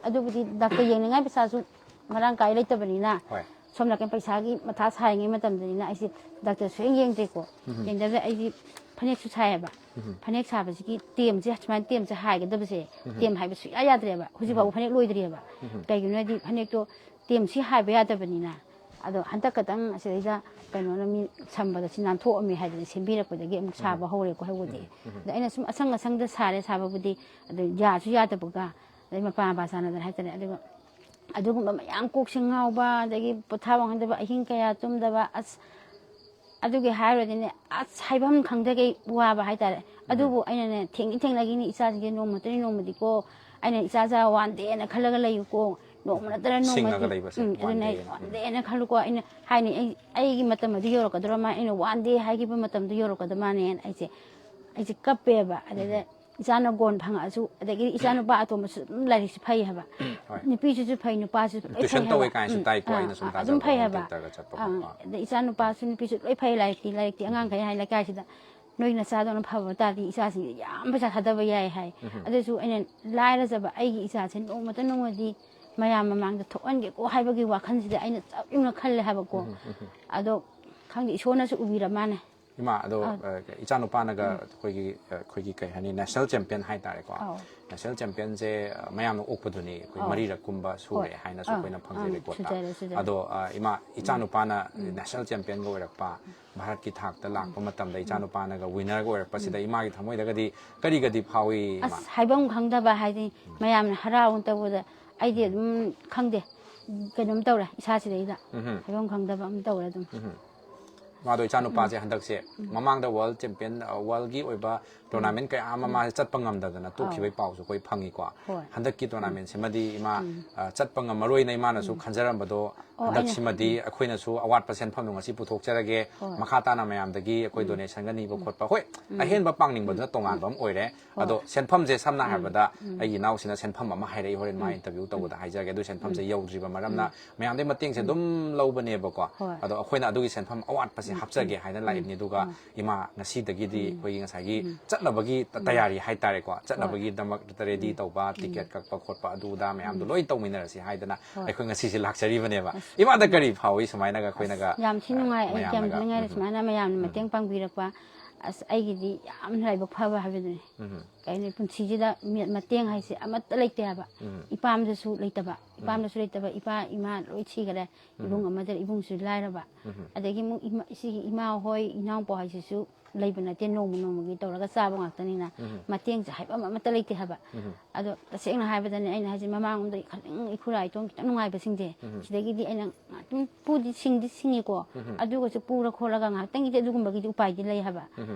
ꯑꯗꯨꯕꯨꯗꯤ ꯗꯥꯛꯇꯔ ꯌꯦꯡꯅꯤꯡꯉꯥꯏ ꯄꯩꯁꯥꯁꯨ ꯃꯔꯥꯡ ꯀꯥꯏ ꯂꯩꯇꯕꯅꯤꯅ, ꯍꯣꯏ꯫ ꯁꯣꯝ ꯅꯥꯀꯟ ꯄꯩꯁꯥꯒꯤ ꯃꯊꯥ ꯁꯥꯔꯤꯉꯩ ꯃꯇꯝꯗꯅꯤꯅ ꯑꯩꯁꯦ ꯗꯥꯛꯇꯔ ꯁꯨꯡꯌꯦꯡ ꯌꯦꯡꯗ꯭ꯔꯦꯀꯣ꯫ ꯎꯝ꯫ ꯌꯦꯡꯗꯕꯗ ꯑꯩꯗꯤ ꯐꯅꯦꯛꯁꯨ ꯁꯥꯏꯌꯦꯕ꯫ ꯎꯝ꯫ ꯐꯅꯦꯛ ꯁꯥꯕꯁꯤꯒꯤ ꯇꯦꯝꯁꯦ, ꯁꯨꯃꯥꯏꯅ ꯇꯦꯝꯁꯦ ꯍꯥꯏꯒꯗꯕꯁꯦ, ꯎꯝ꯫ ꯇꯦꯝ ꯍꯥꯏꯕ ꯁꯨꯡꯌꯥ ꯌꯥꯗ꯭ꯔꯦꯕ꯫ ꯍꯧꯖꯤꯛ ꯐꯥꯎꯕ ꯎꯝ꯫ ꯐꯅꯦꯛ ꯂꯣꯏꯗ꯭ꯔꯤꯑꯕ꯫ ꯎꯝ꯫ ꯀꯩꯒꯤꯅꯣ ꯍꯥꯏꯗꯤ ꯐꯅꯦꯛꯇꯣ ꯇꯦꯝꯁꯤ ꯍꯥꯏꯕ ꯌꯥꯗꯕꯅꯤꯅ꯫ ꯑꯗꯣ ꯍꯟꯗꯛ ꯈꯛꯇꯪ ꯑꯁꯤꯗꯩꯗ ꯀꯩꯅꯣꯅ ꯃꯤ ꯁꯝꯕꯗ ꯁꯤ ꯅꯥꯟꯊꯣꯛꯑꯝꯃꯤ ꯍꯥꯏꯗꯅ ꯁꯦꯝꯕꯤꯔꯛꯄꯗꯒꯤ ꯑꯃꯨꯛ ꯎꯝ꯫ ꯁꯥꯕ ꯍꯧꯔꯦꯀꯣ ꯍꯧꯕꯗꯤ꯫ ꯎꯝ꯫ ꯎꯝ꯫ ꯑꯗ ꯑꯩꯅ ꯁꯨꯝ ꯑꯁꯪ ꯑꯁꯪꯗ ꯁꯥꯔꯦ ꯁꯥꯕꯕꯨꯗꯤ, ꯑꯗꯨ ꯌꯥꯁꯨ ꯌꯥꯗꯕꯒ, ꯑꯗꯩ ꯃꯄꯥ ꯃꯄꯥ ꯆꯥꯟꯅꯗꯅ ꯍꯥꯏꯇꯥꯔꯦ꯫ ꯑꯗꯨꯒ ꯑꯗꯨꯒꯨꯝꯕ ꯃꯌꯥꯝ ꯀꯣꯛꯁꯦ ꯉꯥꯎꯕ, ꯑꯗꯒꯤ ꯄꯣꯊꯥꯐꯝ ꯈꯪꯗꯕ, ꯑꯍꯤꯡ ꯀꯌꯥ ꯇꯨꯝꯗꯕ, ꯑꯁ, ꯑꯗꯨꯒꯤ ꯍꯥꯏꯔꯨꯔꯗꯤꯅꯦ, ꯑꯁ, ꯍꯥꯏꯐꯝ ꯈꯪꯗꯈꯩ ꯋꯥꯕ ꯍꯥꯏꯇꯥꯔꯦ꯫ ꯎꯝ꯫ ꯑꯗꯨꯕꯨ ꯑꯩꯅꯅꯦ, ꯊꯦꯡꯗꯤ ꯊꯦꯡꯅꯈꯤꯅꯤ ꯏꯆꯥꯁꯤꯡꯁꯦ, ꯅꯣꯡꯃꯇꯅꯤ ꯅꯣꯡꯃꯗꯤꯀꯣ, ꯑꯩꯅ ꯏꯆꯥ ꯆꯥ ꯋꯥꯟꯗꯦꯅ ꯈꯜꯂꯒ ꯂꯩꯌꯨꯀꯣ, ꯅꯣꯡꯃ ꯅꯠꯇ꯭ꯔꯒ ꯅꯣꯡꯃꯗꯤ, ꯁꯤꯡꯉꯒ ꯂꯩꯕꯁꯦ, ꯎꯝ, ꯑꯗꯨꯅꯦ, ꯋꯥꯟꯗꯦꯅ꯫ ꯎꯝ꯫ ꯋꯥꯟꯗꯦꯅ ꯈꯜꯂꯨꯀꯣ, ꯑꯩꯅ ꯍꯥꯏꯅꯤ, ꯑꯩ, ꯑꯩꯒꯤ ꯃꯇꯝ ꯑꯗꯨ ꯌꯧꯔꯛꯀꯗꯧꯔ ꯃꯥꯜꯂꯦ, ꯑꯩꯅ ꯋꯥꯟꯗꯦ ꯍꯥꯏꯈꯤꯕ ꯃꯇꯝꯗꯨ ꯌꯧꯔꯛꯀꯗꯧꯔ ꯃꯥꯜꯂꯦꯅ ꯑꯩꯁꯦ, ꯑꯩꯁꯦ ꯀꯞꯄꯦꯕ꯫ ꯑꯗꯩꯗ ꯎꯝ꯫ ꯏꯆꯥꯅ ꯒꯣꯟ ꯐꯪꯉꯛꯑꯁꯨ, ꯑꯗꯒꯤꯗꯤ ꯏꯆꯥꯅꯨꯄꯥ ꯑꯇꯣꯝꯕꯁꯨ ꯑꯗꯨꯝ ꯂꯥꯏꯔꯤꯛꯁꯤ ꯐꯩ ꯍꯥꯏꯕ꯫ ꯍꯣꯏ꯫ ꯅꯨꯄꯤꯁꯤꯁꯨ ꯐꯩ, ꯅꯨꯄꯥꯁꯤꯁꯨ ꯂꯣꯏ ꯇꯨꯏꯁꯟ ꯐꯩ ꯇꯧꯋꯦ ꯍꯥꯏꯕ꯫ ꯀꯥꯏꯅꯁꯨ ꯎꯝ, ꯇꯥꯏꯀꯣ, ꯑꯥ, ꯑꯩꯅ ꯁꯨꯝ ꯑꯥ, ꯑꯗꯨꯝ ꯇꯥꯖꯕ, ꯐꯩ ꯍꯥꯏꯕ꯫ ꯍꯣꯝ ꯊꯤꯌꯦꯇꯔꯒ ꯆꯠꯄ ꯑꯥ, ꯈꯣꯠꯄ꯫ ꯑꯗꯩ ꯏꯆꯥꯅꯨꯄꯥꯁꯨ ꯅꯨꯄꯤꯁꯨ ꯂꯣꯏ ꯐꯩ, ꯂꯥꯏꯔꯤꯛꯇꯤ, ꯂꯥꯏꯔꯤꯛꯇꯤ ꯑꯉꯥꯡꯈꯩ ꯍꯥꯏ ꯂꯩꯀꯥꯏꯁꯤꯗ, "ꯅꯣꯏ ꯅꯆꯥꯗꯧꯅ ꯐꯕ ꯇꯥꯔꯗꯤ ꯏꯆꯥꯁꯤꯡꯁꯦ ꯌꯥꯝ ꯄꯩꯁꯥ ꯊꯥꯗꯕ ꯌꯥꯏ" ꯍꯥꯏ꯫ ꯎꯝ꯫ ꯑꯗꯨꯁꯨ ꯑꯩꯅ ꯂꯥꯏꯔꯖꯕ ꯑꯩꯒꯤ ꯏꯆꯥꯁꯦ ꯅꯣꯡꯃꯇ ꯅꯣꯡꯃꯗꯤ ꯃꯌꯥꯝ ꯃꯃꯥꯡꯗ ꯊꯣꯛꯍꯟꯒꯦꯀꯣ ꯍꯥꯏꯕꯒꯤ ꯋꯥꯈꯜꯁꯤꯗ ꯑꯩꯅ ꯆꯞ ꯌꯨꯡꯅ ꯈꯜꯂꯦ ꯍꯥꯏꯕꯀꯣ꯫ ꯎꯝ, ꯎꯝ, ꯎꯝ꯫ ꯑꯗꯣ ꯈꯪꯗꯦ, ꯏꯁꯣꯔꯅꯁꯨ ꯎꯕꯤꯔ ꯃꯥꯅꯦ꯫ ꯏꯃꯥ, ꯑꯗꯣ, ꯑꯥ꯫ ꯑ, ꯏꯆꯥꯅꯨꯄꯥꯅꯒ ꯎꯝ꯫ ꯑꯩꯈꯣꯏꯒꯤ, ꯑ, ꯑꯩꯈꯣꯏꯒꯤ ꯀꯩ ꯍꯥꯏꯅꯤ, ꯅꯦꯁꯅꯦꯜ ꯆꯦꯝꯄꯤꯌꯟ ꯍꯥꯏꯇꯥꯔꯦꯀꯣ꯫ ꯑꯧ꯫ ꯅꯦꯁꯅꯦꯜ ꯆꯦꯝꯄꯤꯌꯟꯁꯦ, ꯑ, ꯃꯌꯥꯝꯅ ꯑꯣꯛꯄꯗꯨꯅꯤ, ꯑꯩꯈꯣꯏ ꯑꯧ꯫ ꯃꯔꯤꯔꯛ ꯀꯨꯝꯕ ꯁꯨꯔꯦ ꯍꯣꯏ꯫ ꯍꯥꯏꯅꯁꯨ ꯑꯥ, ꯑꯩꯈꯣꯏꯅ ꯐꯪꯖꯩ ꯑꯥ, ꯔꯦꯀꯣꯔꯠꯇ꯫ ꯁꯨꯖꯔꯦ, ꯁꯨꯖꯔꯦ꯫ ꯑꯗꯣ, ꯑ, ꯏꯃꯥ, ꯎꯝ꯫ ꯏꯆꯥꯅꯨꯄꯥꯅ ꯎꯝ꯫ ꯅꯦꯁꯅꯦꯜ ꯆꯦꯝꯄꯤꯌꯟꯒ ꯑꯣꯏꯔꯛꯄ, ꯚꯥꯔꯠꯀꯤ ꯊꯥꯛꯇ ꯎꯝ꯫ ꯂꯥꯛꯄ ꯃꯇꯝꯗ ꯎꯝ꯫ ꯏꯆꯥꯅꯨꯄꯥꯅꯒ ꯋꯤꯟꯅꯔꯒ ꯑꯣꯏꯔꯛꯄꯁꯤꯗ ꯎꯝ꯫ ꯏꯃꯥꯒꯤ ꯊꯃꯣꯏꯗꯒꯗꯤ ꯀꯔꯤꯒꯗꯤ ꯐꯥꯎꯏ, ꯏꯃꯥ? ꯑꯁ, ꯍꯥꯏꯐꯝ ꯈꯪꯗꯕ ꯍꯥꯏꯗꯤ, ꯎꯝ꯫ ꯃꯌꯥꯝꯅ ꯍꯔꯥꯎꯅ ꯇꯧꯕꯗ ꯑꯩꯗꯤ ꯎꯝ꯫ ꯑꯗꯨꯝ ꯈꯪꯗꯦ, ꯀꯩꯅꯣꯝ ꯇꯧꯔꯦ ꯏꯁꯥꯁꯤꯗꯩꯗ꯫ ꯎꯝ꯫ ꯍꯥꯏꯐꯝ ꯈꯪꯗꯕ ꯑꯃ ꯇꯧꯔꯦ ꯑꯗꯨꯝ꯫ ꯎꯝ꯫ ꯃꯥꯗꯣ ꯏꯆꯥ ꯅꯨꯄꯥꯁꯦ ꯍꯟꯗꯛꯁꯦ ꯃꯃꯥꯡꯗ ꯋꯥꯔꯜ ꯆꯦꯝꯄꯤꯌꯟ, ꯋꯥꯔꯜꯒꯤ ꯑꯣꯏꯕ ꯇꯣꯔꯅꯥꯃꯦꯟ ꯀꯌꯥ ꯑꯃ ꯃꯥꯁꯦ ꯆꯠꯄ ꯉꯝꯗꯗꯅ ꯇꯣꯛꯈꯤꯕꯒꯤ ꯄꯥꯎꯁꯨ ꯑꯩꯈꯣꯏ ꯐꯪꯉꯤꯀꯣ꯫ ꯍꯣꯏ꯫ ꯍꯟꯗꯛꯀꯤ ꯇꯣꯔꯅꯥꯃꯦꯟꯁꯤꯃꯗꯤ ꯏꯃꯥ ꯑ, ꯆꯠꯄ ꯉꯝꯃꯔꯣꯏꯅ ꯏꯃꯥꯅꯁꯨ ꯈꯟꯖꯔꯝꯕꯗꯣ, ꯑꯣ, ꯍꯟꯗꯛꯁꯤꯃꯗꯤ ꯑꯩꯈꯣꯏꯅꯁꯨ ꯑꯋꯥꯠꯄ ꯁꯦꯟꯐꯝꯗꯣ ꯉꯁꯤ ꯄꯨꯊꯣꯛꯆꯔꯒꯦ, ꯍꯣꯏ꯫ ꯃꯈꯥ ꯇꯥꯅ ꯃꯌꯥꯝꯗꯒꯤ ꯑꯩꯈꯣꯏ ꯗꯣꯅꯦꯁꯟꯒ ꯅꯤꯕ ꯈꯣꯠꯄ, ꯍꯣꯏ, ꯑꯍꯦꯟꯕ ꯄꯥꯡꯅꯤꯡꯕꯗꯨꯅ ꯇꯣꯉꯥꯟꯕ ꯑꯃ ꯑꯣꯏꯔꯦ꯫ ꯍꯣꯏ꯫ ꯑꯗꯣ ꯁꯦꯟꯐꯝꯁꯦ ꯁꯝꯅ ꯍꯥꯏꯔꯕꯗ ꯑꯩꯒꯤ ꯏꯅꯥꯎꯁꯤꯅ ꯁꯦꯟꯐꯝ ꯑꯃ ꯍꯥꯏꯔꯛꯏ, ꯍꯣꯔꯦꯟ ꯃꯥ ꯏꯟꯇꯔꯚꯤꯌꯨ ꯇꯧꯕꯗ ꯍꯥꯏꯖꯒꯦ꯫ ꯑꯗꯨ ꯁꯦꯟꯐꯝꯁꯦ ꯌꯧꯗ꯭ꯔꯤꯕ ꯃꯔꯝꯅ ꯃꯌꯥꯝꯗꯒꯤ ꯃꯇꯦꯡꯁꯦ ꯑꯗꯨꯝ ꯂꯧꯕꯅꯦꯕꯀꯣ꯫ ꯍꯣꯏ꯫ ꯑꯗꯣ ꯑꯩꯈꯣꯏꯅ ꯑꯗꯨꯒꯤ ꯁꯦꯟꯐꯝ ꯑꯋꯥꯠꯄꯁꯦ ꯍꯥꯞꯆꯒꯦ ꯍꯥꯏꯅ ꯂꯥꯛꯏꯕꯅꯤ꯫ ꯑꯗꯨꯒ ꯏꯃꯥ ꯉꯁꯤꯗꯒꯤꯗꯤ ꯑꯩꯈꯣꯏꯒꯤ ꯉꯁꯥꯏꯒꯤ ꯆꯠꯅꯕꯒꯤ ꯇꯌꯥꯔꯤ ꯍꯥꯏꯇꯥꯔꯦꯀꯣ, ꯆꯠꯅꯕꯒꯤꯗꯃꯛꯇ ꯔꯦꯗꯤ ꯇꯧꯕ, ꯇꯤꯀꯦꯠ ꯀꯛꯄ ꯈꯣꯠꯄ ꯑꯗꯨ ꯑꯗꯥ ꯃꯌꯥꯝꯗꯣ ꯂꯣꯏ ꯇꯧꯃꯤꯟꯅꯔꯁꯤ ꯍꯥꯏꯗꯅ ꯑꯩꯈꯣꯏ ꯉꯁꯤꯁꯦ ꯂꯥꯛꯆꯔꯤꯕꯅꯦꯕ꯫ ꯏꯃꯥꯗ ꯀꯔꯤ ꯐꯥꯎꯏ ꯁꯨꯃꯥꯏꯅꯒ ꯑꯩꯈꯣꯏꯅꯒ, ꯌꯥꯝ ꯊꯤ ꯑ, ꯅꯨꯡꯉꯥꯏ꯫ ꯑꯩ ꯌꯥꯝ ꯃꯌꯥꯝꯅꯒ? ꯊꯤ ꯅꯨꯡꯉꯥꯏꯔꯦ ꯎꯝ꯫ ꯁꯨꯃꯥꯏꯅ ꯃꯌꯥꯝꯅ ꯃꯇꯦꯡ ꯄꯥꯡꯕꯤꯔꯛꯄ꯫ ꯑꯁ, ꯑꯩꯒꯤꯗꯤ ꯌꯥꯝ ꯂꯥꯏꯕꯛ ꯐꯕ ꯍꯥꯏꯕꯗꯨꯅꯤ꯫ ꯎꯝ꯫ ꯀꯩ ꯍꯥꯏꯅꯤ, ꯄꯨꯟꯁꯤꯁꯤꯗ ꯃꯤ-, ꯃꯇꯦꯡ ꯍꯥꯏꯁꯦ ꯑꯃꯠꯇ ꯂꯩꯇꯦ ꯍꯥꯏꯕ꯫ ꯎꯝ꯫ ꯏꯄꯥꯝꯗꯁꯨ ꯂꯩꯇꯕ, ꯏꯄꯥꯝꯗꯁꯨ ꯂꯩꯇꯕ, ꯏꯄꯥ ꯏꯃꯥ ꯂꯣꯏ ꯁꯤꯈꯔꯦ꯫ ꯏꯕꯨꯡ ꯑꯃꯗ, ꯏꯕꯨꯡꯁꯨ ꯂꯥꯏꯔꯕ꯫ ꯑꯗꯒꯤ ꯑꯃꯨꯛ ꯏꯃꯥ, ꯏꯆꯦꯒꯤ ꯏꯃꯥ ꯍꯣꯏ, ꯏꯅꯥꯎꯄꯥ ꯍꯣꯏꯁꯤꯁꯨ ꯂꯩꯕ ꯅꯠꯇꯦ, ꯅꯣꯡꯃ ꯅꯣꯡꯃꯒꯤ ꯇꯧꯔꯒ ꯆꯥꯕ ꯉꯥꯛꯇꯅꯤꯅ꯫ ꯃꯇꯦꯡꯁꯦ ꯍꯥꯏꯕ ꯑꯃꯠꯇ ꯂꯩꯇꯦ ꯍꯥꯏꯕ꯫ ꯑꯗꯣ ꯇꯁꯦꯡꯅ ꯍꯥꯏꯕꯗꯅꯦ, ꯑꯩꯅ ꯍꯥꯏꯁꯦ, ꯃꯃꯥꯡꯂꯣꯝꯗ ꯈꯤꯇꯪ ꯏꯈꯨꯔꯥ ꯏꯇꯣꯝ ꯈꯤꯇꯪ ꯅꯨꯡꯉꯥꯏꯕꯁꯤꯡꯁꯦ, ꯁꯤꯗꯒꯤꯗꯤ ꯑꯩꯅ ꯉꯥꯛꯇꯪ ꯄꯨꯗꯤ ꯁꯤꯡꯗꯤ ꯁꯤꯡꯉꯤꯀꯣ, ꯑꯗꯨꯒꯁꯨ ꯄꯨꯔ ꯈꯣꯠꯂꯒ ꯉꯥꯏꯍꯥꯛꯇꯪꯒꯤꯗꯤ ꯑꯗꯨꯒꯨꯝꯕꯒꯤꯗꯤ ꯎꯄꯥꯏꯗꯤ ꯂꯩ ꯍꯥꯏꯕ꯫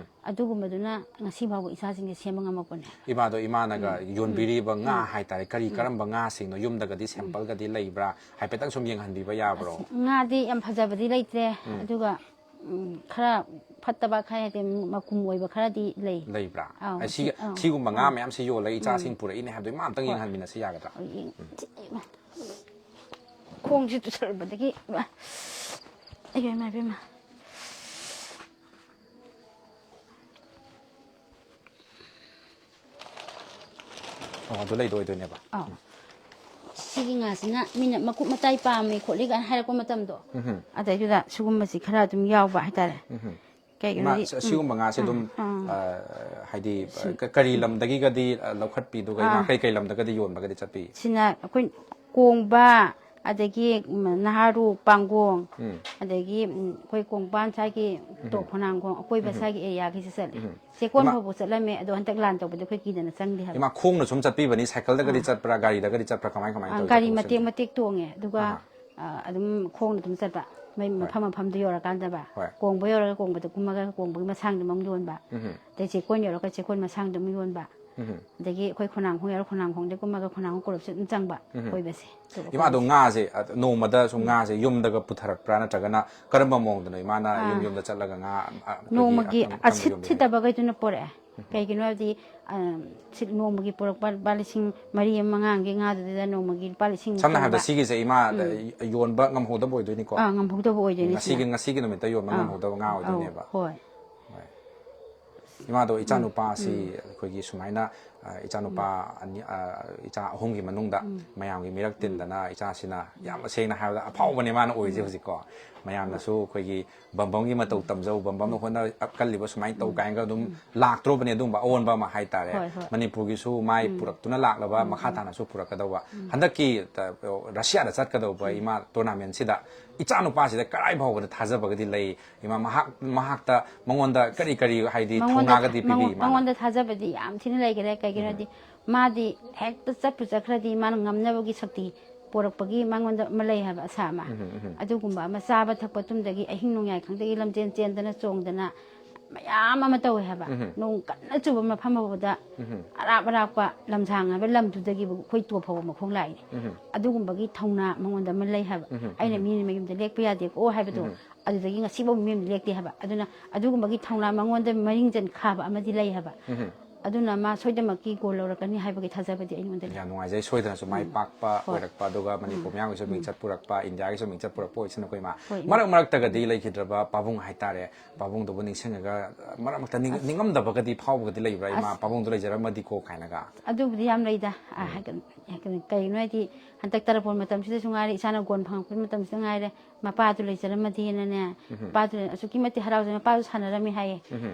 ꯑꯗꯨꯒꯨꯝꯕꯗꯨꯅ ꯉꯁꯤ ꯐꯥꯎꯕ ꯏꯆꯥꯁꯤꯡꯁꯦ ꯁꯦꯝꯕ ꯉꯝꯃꯛꯄꯅꯦ꯫ ꯏꯃꯥꯗꯣ, ꯏꯃꯥꯅꯒ ꯌꯣꯟꯕꯤꯔꯤꯕ ꯉꯥ ꯍꯥꯏꯇꯥꯔꯦ, ꯀꯔꯤ ꯀꯔꯝꯕ ꯉꯥꯁꯤꯡꯅꯣ? ꯌꯨꯝꯗꯒꯗꯤ ꯁꯦꯝꯄꯜꯒꯗꯤ ꯂꯩꯕ꯭ꯔꯥ? ꯍꯥꯏꯐꯦꯠꯇꯪ ꯁꯨꯝ ꯌꯦꯡꯍꯟꯕꯤꯕ ꯌꯥꯕ꯭ꯔꯣ? ꯉꯥꯗꯤ ꯌꯥꯝ ꯐꯖꯕꯗꯤ ꯂꯩꯇ꯭ꯔꯦ, ꯑꯗꯨꯒ, ꯎꯝ, ꯈꯔ ꯐꯠꯇꯕ ꯈꯔ ꯍꯥꯏꯗꯤ ꯃꯀꯨꯝ ꯑꯣꯏꯕ ꯈꯔꯗꯤ ꯂꯩ꯫ ꯂꯩꯕ꯭ꯔꯥ? ꯑꯧ, ꯑꯩ ꯁꯤꯒ-, ꯁꯤ-, ꯑꯧ, ꯁꯤꯒꯨꯝꯕ ꯉꯥ ꯑꯧ꯫ ꯃꯌꯥꯝꯁꯤ ꯌꯣꯜꯂꯒ ꯏꯆꯥꯁꯤꯡ ꯄꯨꯔꯛꯏꯅꯦ ꯍꯥꯏꯕꯗꯣ ꯏꯃꯥ ꯑꯝꯇꯪ ꯍꯣꯏ꯫ ꯌꯦꯡꯍꯟꯃꯤꯟꯅꯁꯤ ꯌꯥꯒꯗ꯭ꯔꯥ? ꯍꯣꯏ, ꯌꯦꯡ-, ꯈꯣꯡꯁꯤ ꯇꯨꯁꯜꯂꯨꯕꯗꯒꯤ, ꯏꯃꯥ, ꯑꯩ ꯏꯃꯥ ꯏꯕꯦꯝꯃ꯫ ꯑꯣ, ꯑꯗꯨ ꯂꯩꯗꯣ ꯑꯣꯏꯗꯣꯏꯅꯦꯕ꯫ ꯑꯧ꯫ ꯁꯤꯒꯤ ꯉꯥꯁꯤꯅ ꯃꯤꯅ ꯃꯀꯨꯞ ꯃꯇꯥꯏ ꯄꯥꯝꯃꯦ ꯈꯣꯠꯂꯤ ꯀꯥꯏꯅ ꯍꯥꯏꯔꯛꯄ ꯃꯇꯝꯗꯣ, ꯑꯗꯩꯗꯨꯗ ꯁꯤꯒꯨꯝꯕꯁꯤ ꯈꯔ ꯑꯗꯨꯝ ꯌꯥꯎꯕ ꯍꯥꯏꯇꯥꯔꯦ꯫ ꯏꯃꯥ, ꯀꯩꯒꯤꯅꯣꯗꯤ, ꯁ-, ꯁꯤꯒꯨꯝꯕ ꯉꯥꯁꯦ ꯑꯗꯨꯝ, ꯑꯥ꯫ ꯑ, ꯍꯥꯏꯗꯤ, ꯀ-, ꯀꯔꯤ ꯂꯝꯗꯒꯤꯒꯗꯤ, ꯑ, ꯂꯧꯈꯠꯄꯤ, ꯑꯗꯨꯒ ꯏꯃꯥ, ꯑꯥ꯫ ꯀꯩ ꯀꯩ ꯂꯝꯗꯒꯗꯤ ꯌꯣꯟꯕꯒꯗꯤ ꯆꯠꯄꯤ? ꯁꯤꯅ ꯑꯩꯈꯣꯏ ꯀꯣꯡꯕ, ꯑꯗꯒꯤ, ꯎꯝ, ꯅꯍꯥꯔꯨ, ꯄꯥꯡꯒꯣꯡ, ꯎꯝ꯫ ꯑꯗꯒꯤ, ꯎꯝ, ꯑꯩꯈꯣꯏ ꯀꯣꯡꯕꯥꯟ ꯁ꯭ꯋꯥꯏꯒꯤ ꯇꯣꯞ ꯈꯣꯡꯅꯥꯡꯈꯣꯡ ꯑꯀꯣꯏꯕ ꯁ꯭ꯋꯥꯏꯒꯤ ꯑꯦꯔꯤꯌꯥꯒꯤꯁꯤ ꯆꯠꯂꯦ꯫ ꯎꯝ꯫ ꯆꯦꯛꯀꯣꯟ ꯏꯃꯥ- ꯐꯥꯎꯕ ꯆꯠꯂꯝꯃꯦ, ꯑꯗꯣ ꯍꯟꯗꯛ ꯂꯥꯟ ꯇꯧꯕꯗ ꯑꯩꯈꯣꯏ ꯀꯤꯗꯅ ꯆꯪꯗꯦ ꯍꯥꯏꯕ꯫ ꯏꯃꯥ, ꯈꯣꯡꯅ ꯁꯨꯝ ꯆꯠꯄꯤꯕꯅꯤ, ꯁꯥꯏꯀꯜꯗꯒꯗꯤ ꯆꯠꯄ꯭ꯔꯥ, ꯒꯥꯔꯤꯗꯒꯗꯤ ꯆꯠꯄ꯭ꯔꯥ, ꯀꯃꯥꯏ ꯀꯃꯥꯏꯅ ꯑꯥ, ꯇꯧꯏ ꯒꯥꯔꯤ ꯆꯠꯊꯣꯛ ꯃꯇꯦꯛ ꯆꯠꯁꯤꯟ? ꯃꯇꯦꯛ ꯇꯣꯡꯉꯦ, ꯑꯗꯨꯒ, ꯑꯥ꯫ ꯑꯥ, ꯑꯗꯨꯝ ꯈꯣꯡꯅ ꯑꯗꯨꯝ ꯆꯠꯄ꯫ ꯃꯩ ꯃꯐꯝ ꯃꯐꯝꯗ ꯌꯧꯔꯀꯥꯟꯗꯕ, ꯍꯣꯏ꯫ ꯀꯣꯡꯕ ꯌꯧꯔꯒ ꯀꯣꯡꯕꯗ ꯀꯨꯝꯃꯒ ꯀꯣꯡꯕꯒꯤ ꯃꯁꯥꯡꯗ ꯑꯃꯨꯛ ꯌꯣꯟꯕ, ꯎꯝ ꯑꯗꯩ ꯆꯦꯛꯀꯣꯟ ꯌꯧꯔꯒ ꯆꯦꯛꯀꯣꯟ ꯃꯁꯥꯡꯗ ꯑꯃꯨꯛ ꯌꯣꯟꯕ, ꯎꯝ ꯑꯗꯒꯤ ꯑꯩꯈꯣꯏ ꯈꯣꯡꯅꯥꯡꯈꯣꯡ ꯌꯧꯔꯒ ꯈꯣꯡꯅꯥꯡꯈꯣꯡ ꯀꯣꯂꯨꯞꯁꯦ ꯑꯗꯨꯝ ꯆꯪꯕ ꯀꯣꯏꯕꯁꯦ꯫ ꯑꯗꯨꯒ ꯏꯃꯥꯗꯣ ꯉꯥꯁꯦ ꯑ, ꯅꯣꯡꯃꯗ ꯁꯨꯝ ꯉꯥꯁꯦ ꯌꯨꯝꯗꯒ ꯄꯨꯊꯔꯛꯄ꯭ꯔꯥ, ꯅꯠꯇ꯭ꯔꯒꯅ ꯀꯔꯝꯕ ꯃꯑꯣꯡꯗꯅꯣ ꯏꯃꯥꯅ ꯌꯨꯝ ꯌꯨꯝꯗ ꯆꯠꯂꯒ ꯉꯥ ꯑ, ꯑꯩꯈꯣꯏꯒꯤ ꯅꯣꯡꯃꯒꯤ ꯑꯀꯪ- ꯑꯀꯪꯕ ꯑꯁꯤꯠ ꯌꯣꯟꯕꯤꯔꯤꯁꯦ? ꯁꯤꯠꯇꯕꯈꯩꯗꯨꯅ ꯄꯣꯔꯛꯑꯦ꯫ ꯀꯩꯒꯤꯅꯣ ꯍꯥꯏꯕꯗꯤ ꯑ, ꯁꯤꯠ ꯅꯣꯡꯃꯒꯤ ꯄꯣꯔꯛꯄ ꯂꯨꯄꯥ ꯂꯤꯁꯤꯡ ꯃꯔꯤ ꯑꯃ ꯃꯉꯥꯒꯤ ꯉꯥꯗꯨꯗ ꯅꯣꯡꯃꯒꯤ ꯂꯨꯄꯥ ꯂꯤꯁꯤꯡ ꯁꯝꯅ ꯍꯥꯏꯔꯕꯗ ꯀꯨꯝꯕ꯫ ꯁꯤꯒꯤꯁꯦ ꯏꯃꯥ ꯑ, ꯌꯣꯟꯕ ꯉꯝꯍꯧꯗꯕ ꯑꯣꯏꯗꯣꯏꯅꯤꯀꯣ꯫ ꯑꯥ, ꯉꯝꯍꯧꯗꯕ ꯑꯣꯏꯗꯣꯏꯅꯤ ꯉꯁꯤꯒꯤ ꯁꯤꯅ꯫ ꯉꯁꯤꯒꯤ ꯅꯨꯃꯤꯠꯇ ꯌꯣꯟꯕ ꯑꯥ, ꯉꯝꯍꯧꯗꯕ ꯉꯥ ꯑꯧ, ꯑꯣꯏꯗꯣꯏꯅꯦꯕ꯫ ꯍꯣꯏ꯫ ꯍꯣꯏ꯫ ꯏꯃꯥꯗꯣ ꯏꯆꯥꯅꯨꯄꯥꯁꯤ ꯑꯩꯈꯣꯏꯒꯤ ꯁꯨꯃꯥꯏꯅ ꯑ, ꯏꯆꯥꯅꯨꯄꯥ ꯑꯅꯤ ꯑ, ꯏꯆꯥ ꯑꯍꯨꯝꯒꯤ ꯃꯅꯨꯡꯗ ꯃꯌꯥꯝꯒꯤ ꯃꯤꯔꯛ ꯇꯤꯟꯗꯅ ꯏꯆꯥꯁꯤꯅ ꯌꯥꯝ ꯁꯦꯡꯅ ꯍꯥꯏꯔꯕꯗ ꯑꯐꯥꯎꯕꯅꯦ ꯃꯥꯅ ꯑꯣꯏꯔꯤꯁꯦ ꯍꯧꯖꯤꯛꯀꯣ꯫ ꯃꯌꯥꯝꯅꯁꯨ ꯑꯩꯈꯣꯏꯒꯤ ꯕꯝꯕꯝꯒꯤ ꯃꯇꯧ ꯇꯝꯖꯧ, ꯕꯝꯕꯝꯅ ꯍꯣꯠꯅ ꯀꯜꯂꯤꯕ ꯁꯨꯃꯥꯏꯅ ꯇꯧ ꯀꯥꯏꯅꯒ ꯑꯗꯨꯝ ꯂꯥꯛꯇ꯭ꯔꯣꯕꯅꯦ ꯑꯗꯨꯝꯕ ꯑꯑꯣꯟꯕ ꯑꯃ ꯍꯥꯏꯇꯥꯔꯦ꯫ ꯍꯣꯏ, ꯍꯣꯏ꯫ ꯃꯅꯤꯄꯨꯔꯒꯤꯁꯨ ꯃꯥꯏ ꯄꯨꯔꯛꯇꯨꯅ ꯂꯥꯛꯂꯕ ꯃꯈꯥ ꯇꯥꯅꯁꯨ ꯄꯨꯔꯛꯀꯗꯧꯕ꯫ ꯍꯟꯗꯛꯀꯤ ꯑ, ꯔꯁꯤꯌꯥꯗ ꯆꯠꯀꯗꯧꯕ ꯏꯃꯥ ꯇꯣꯔꯅꯥꯃꯦꯟꯁꯤꯗ ꯏꯆꯥꯅꯨꯄꯥꯁꯤꯗ ꯀꯔꯥꯏ ꯐꯥꯎꯕꯗ ꯊꯥꯖꯕꯒꯗꯤ ꯂꯩ ꯏꯃꯥ? ꯃꯍꯥꯛ ꯃꯍꯥꯛꯇ ꯃꯉꯣꯟꯗ ꯀꯔꯤ ꯀꯔꯤ ꯍꯥꯏꯗꯤ ꯃꯉꯣꯟꯗ ꯊꯧꯅꯥꯒꯗꯤ ꯄꯤꯕꯤ ꯃꯉꯣꯟ- ꯏꯃꯥꯅ? ꯃꯉꯣꯟꯗ ꯊꯥꯖꯕꯗꯤ ꯌꯥꯝ ꯊꯤꯅ ꯂꯩꯈꯔꯦ꯫ ꯀꯩꯒꯤꯅꯣꯗꯤ ꯃꯥꯗꯤ ꯍꯦꯛꯇ ꯆꯠꯄꯨ ꯆꯠꯈ꯭ꯔꯗꯤ ꯃꯥꯅ ꯉꯝꯅꯕꯒꯤ ꯁꯛꯇꯤ ꯄꯣꯔꯛꯄꯒꯤ ꯃꯉꯣꯟꯗ ꯑꯃ ꯂꯩ ꯍꯥꯏꯕ, ꯑꯁꯥ ꯑꯃ꯫ ꯑꯗꯨꯒꯨꯝꯕ ꯑꯃ, ꯆꯥꯕ ꯊꯛꯄ ꯇꯨꯝꯗꯒꯤ ꯑꯍꯤꯡ ꯅꯣꯡꯌꯥꯏ ꯈꯪꯗꯒꯤ ꯂꯝꯖꯦꯟ ꯆꯦꯟꯗꯅ ꯆꯣꯡꯗꯅ ꯃꯌꯥꯝ ꯑꯃ ꯇꯧꯋꯦ ꯍꯥꯏꯕ꯫ ꯅꯣꯡ ꯀꯟꯅ ꯆꯨꯕ ꯃꯐꯝ ꯐꯥꯎꯕꯗ ꯑꯔꯥꯞ ꯑꯔꯥꯞꯄ ꯂꯝꯁꯥꯡ ꯍꯥꯏꯕ ꯂꯝꯗꯨꯗꯒꯤ ꯑꯩꯈꯣꯏ ꯇꯣꯞ ꯐꯥꯎꯕ ꯃꯈꯣꯡ ꯂꯥꯛꯏꯅꯦ꯫ ꯑꯗꯨꯒꯨꯝꯕꯒꯤ ꯊꯧꯅꯥ ꯃꯉꯣꯟꯗ ꯑꯃ ꯂꯩ ꯍꯥꯏꯕ꯫ ꯑꯩꯅ ꯃꯤꯅ ꯃꯌꯨꯝꯗ ꯂꯦꯛꯄ ꯌꯥꯗꯦꯀꯣ ꯍꯥꯏꯕꯗꯣ, ꯑꯗꯨꯗꯒꯤ ꯉꯁꯤꯐꯥꯎ ꯃꯌꯨꯝꯗ ꯂꯦꯛꯇꯦ ꯍꯥꯏꯕ꯫ ꯑꯗꯨꯅ ꯑꯗꯨꯒꯨꯝꯕꯒꯤ ꯊꯧꯅꯥ ꯃꯉꯣꯟꯗ ꯃꯔꯤꯡꯖꯟ ꯈꯥꯕ ꯑꯃꯗꯤ ꯂꯩ ꯍꯥꯏꯕ꯫ ꯑꯗꯨꯅ ꯃꯥ ꯁꯣꯏꯗꯅꯃꯛꯀꯤ ꯒꯣꯜ ꯂꯧꯔꯛꯀꯅꯤ ꯍꯥꯏꯕꯒꯤ ꯊꯥꯖꯕꯗꯤ ꯑꯩꯉꯣꯟꯗ ꯂꯩ꯫ ꯌꯥꯝ ꯅꯨꯡꯉꯥꯏꯖꯩ꯫ ꯁꯣꯏꯗꯅꯁꯨ ꯃꯥꯏ ꯄꯥꯛꯄ ꯑꯣꯏꯔꯛꯄ, ꯑꯗꯨꯒ ꯃꯅꯤꯄꯨꯔ ꯃꯌꯥꯝꯒꯤꯁꯨ ꯃꯤꯡꯆꯠ ꯄꯨꯔꯛꯄ, ꯏꯟꯗꯤꯌꯥꯒꯤꯁꯨ ꯃꯤꯡꯆꯠ ꯄꯨꯔꯛꯄ ꯑꯣꯏꯁꯅꯨꯀꯣ ꯏꯃꯥ꯫ ꯍꯣꯏ, ꯏꯃꯥ꯫ ꯃꯔꯛ ꯃꯔꯛꯇꯒꯗꯤ ꯂꯩꯈꯤꯗ꯭ꯔꯕ ꯄꯥꯕꯨꯡ ꯍꯥꯏꯇꯥꯔꯦ, ꯄꯥꯕꯨꯡꯗꯨꯕꯨ ꯅꯤꯡꯁꯤꯡꯉꯒ ꯃꯔꯛ ꯃꯔꯛꯇ ꯅꯤꯡ- ꯅꯤꯡꯉꯝꯗꯕꯒꯗꯤ ꯐꯥꯎꯕꯒꯗꯤ ꯂꯩꯕ꯭ꯔꯥ ꯏꯃꯥ? ꯄꯥꯕꯨꯡꯗꯨ ꯂꯩꯖꯔꯝꯃꯗꯤꯀꯣ ꯀꯥꯏꯅꯒ꯫ ꯑꯗꯨꯕꯨꯗꯤ ꯌꯥꯝ ꯂꯩꯗ꯫ ꯑ, ꯍꯥꯏ-, ꯍꯥꯏ-, ꯀꯩꯅꯣ, ꯀꯩꯒꯤꯅꯣ ꯍꯥꯏꯗꯤ ꯍꯟꯗꯛ ꯇꯔꯄꯣꯟ ꯃꯇꯝꯁꯤꯗꯁꯨ ꯉꯥꯏꯔꯦ, ꯏꯆꯥꯅ ꯒꯣꯜ ꯐꯪꯉꯛꯄ ꯃꯇꯝꯁꯤꯗ ꯉꯥꯏꯔꯦ, ꯃꯄꯥꯗꯨ ꯂꯩꯖꯔꯝꯃꯗꯤꯅꯅꯦ꯫ ꯃꯄꯥꯗꯨ ꯑꯁꯨꯛꯀꯤ ꯃꯇꯤꯛ ꯍꯔꯥꯎꯖꯩ꯫ ꯃꯄꯥꯗꯨ ꯁꯥꯟꯅꯔꯝꯃꯤ ꯍꯥꯏꯌꯦ꯫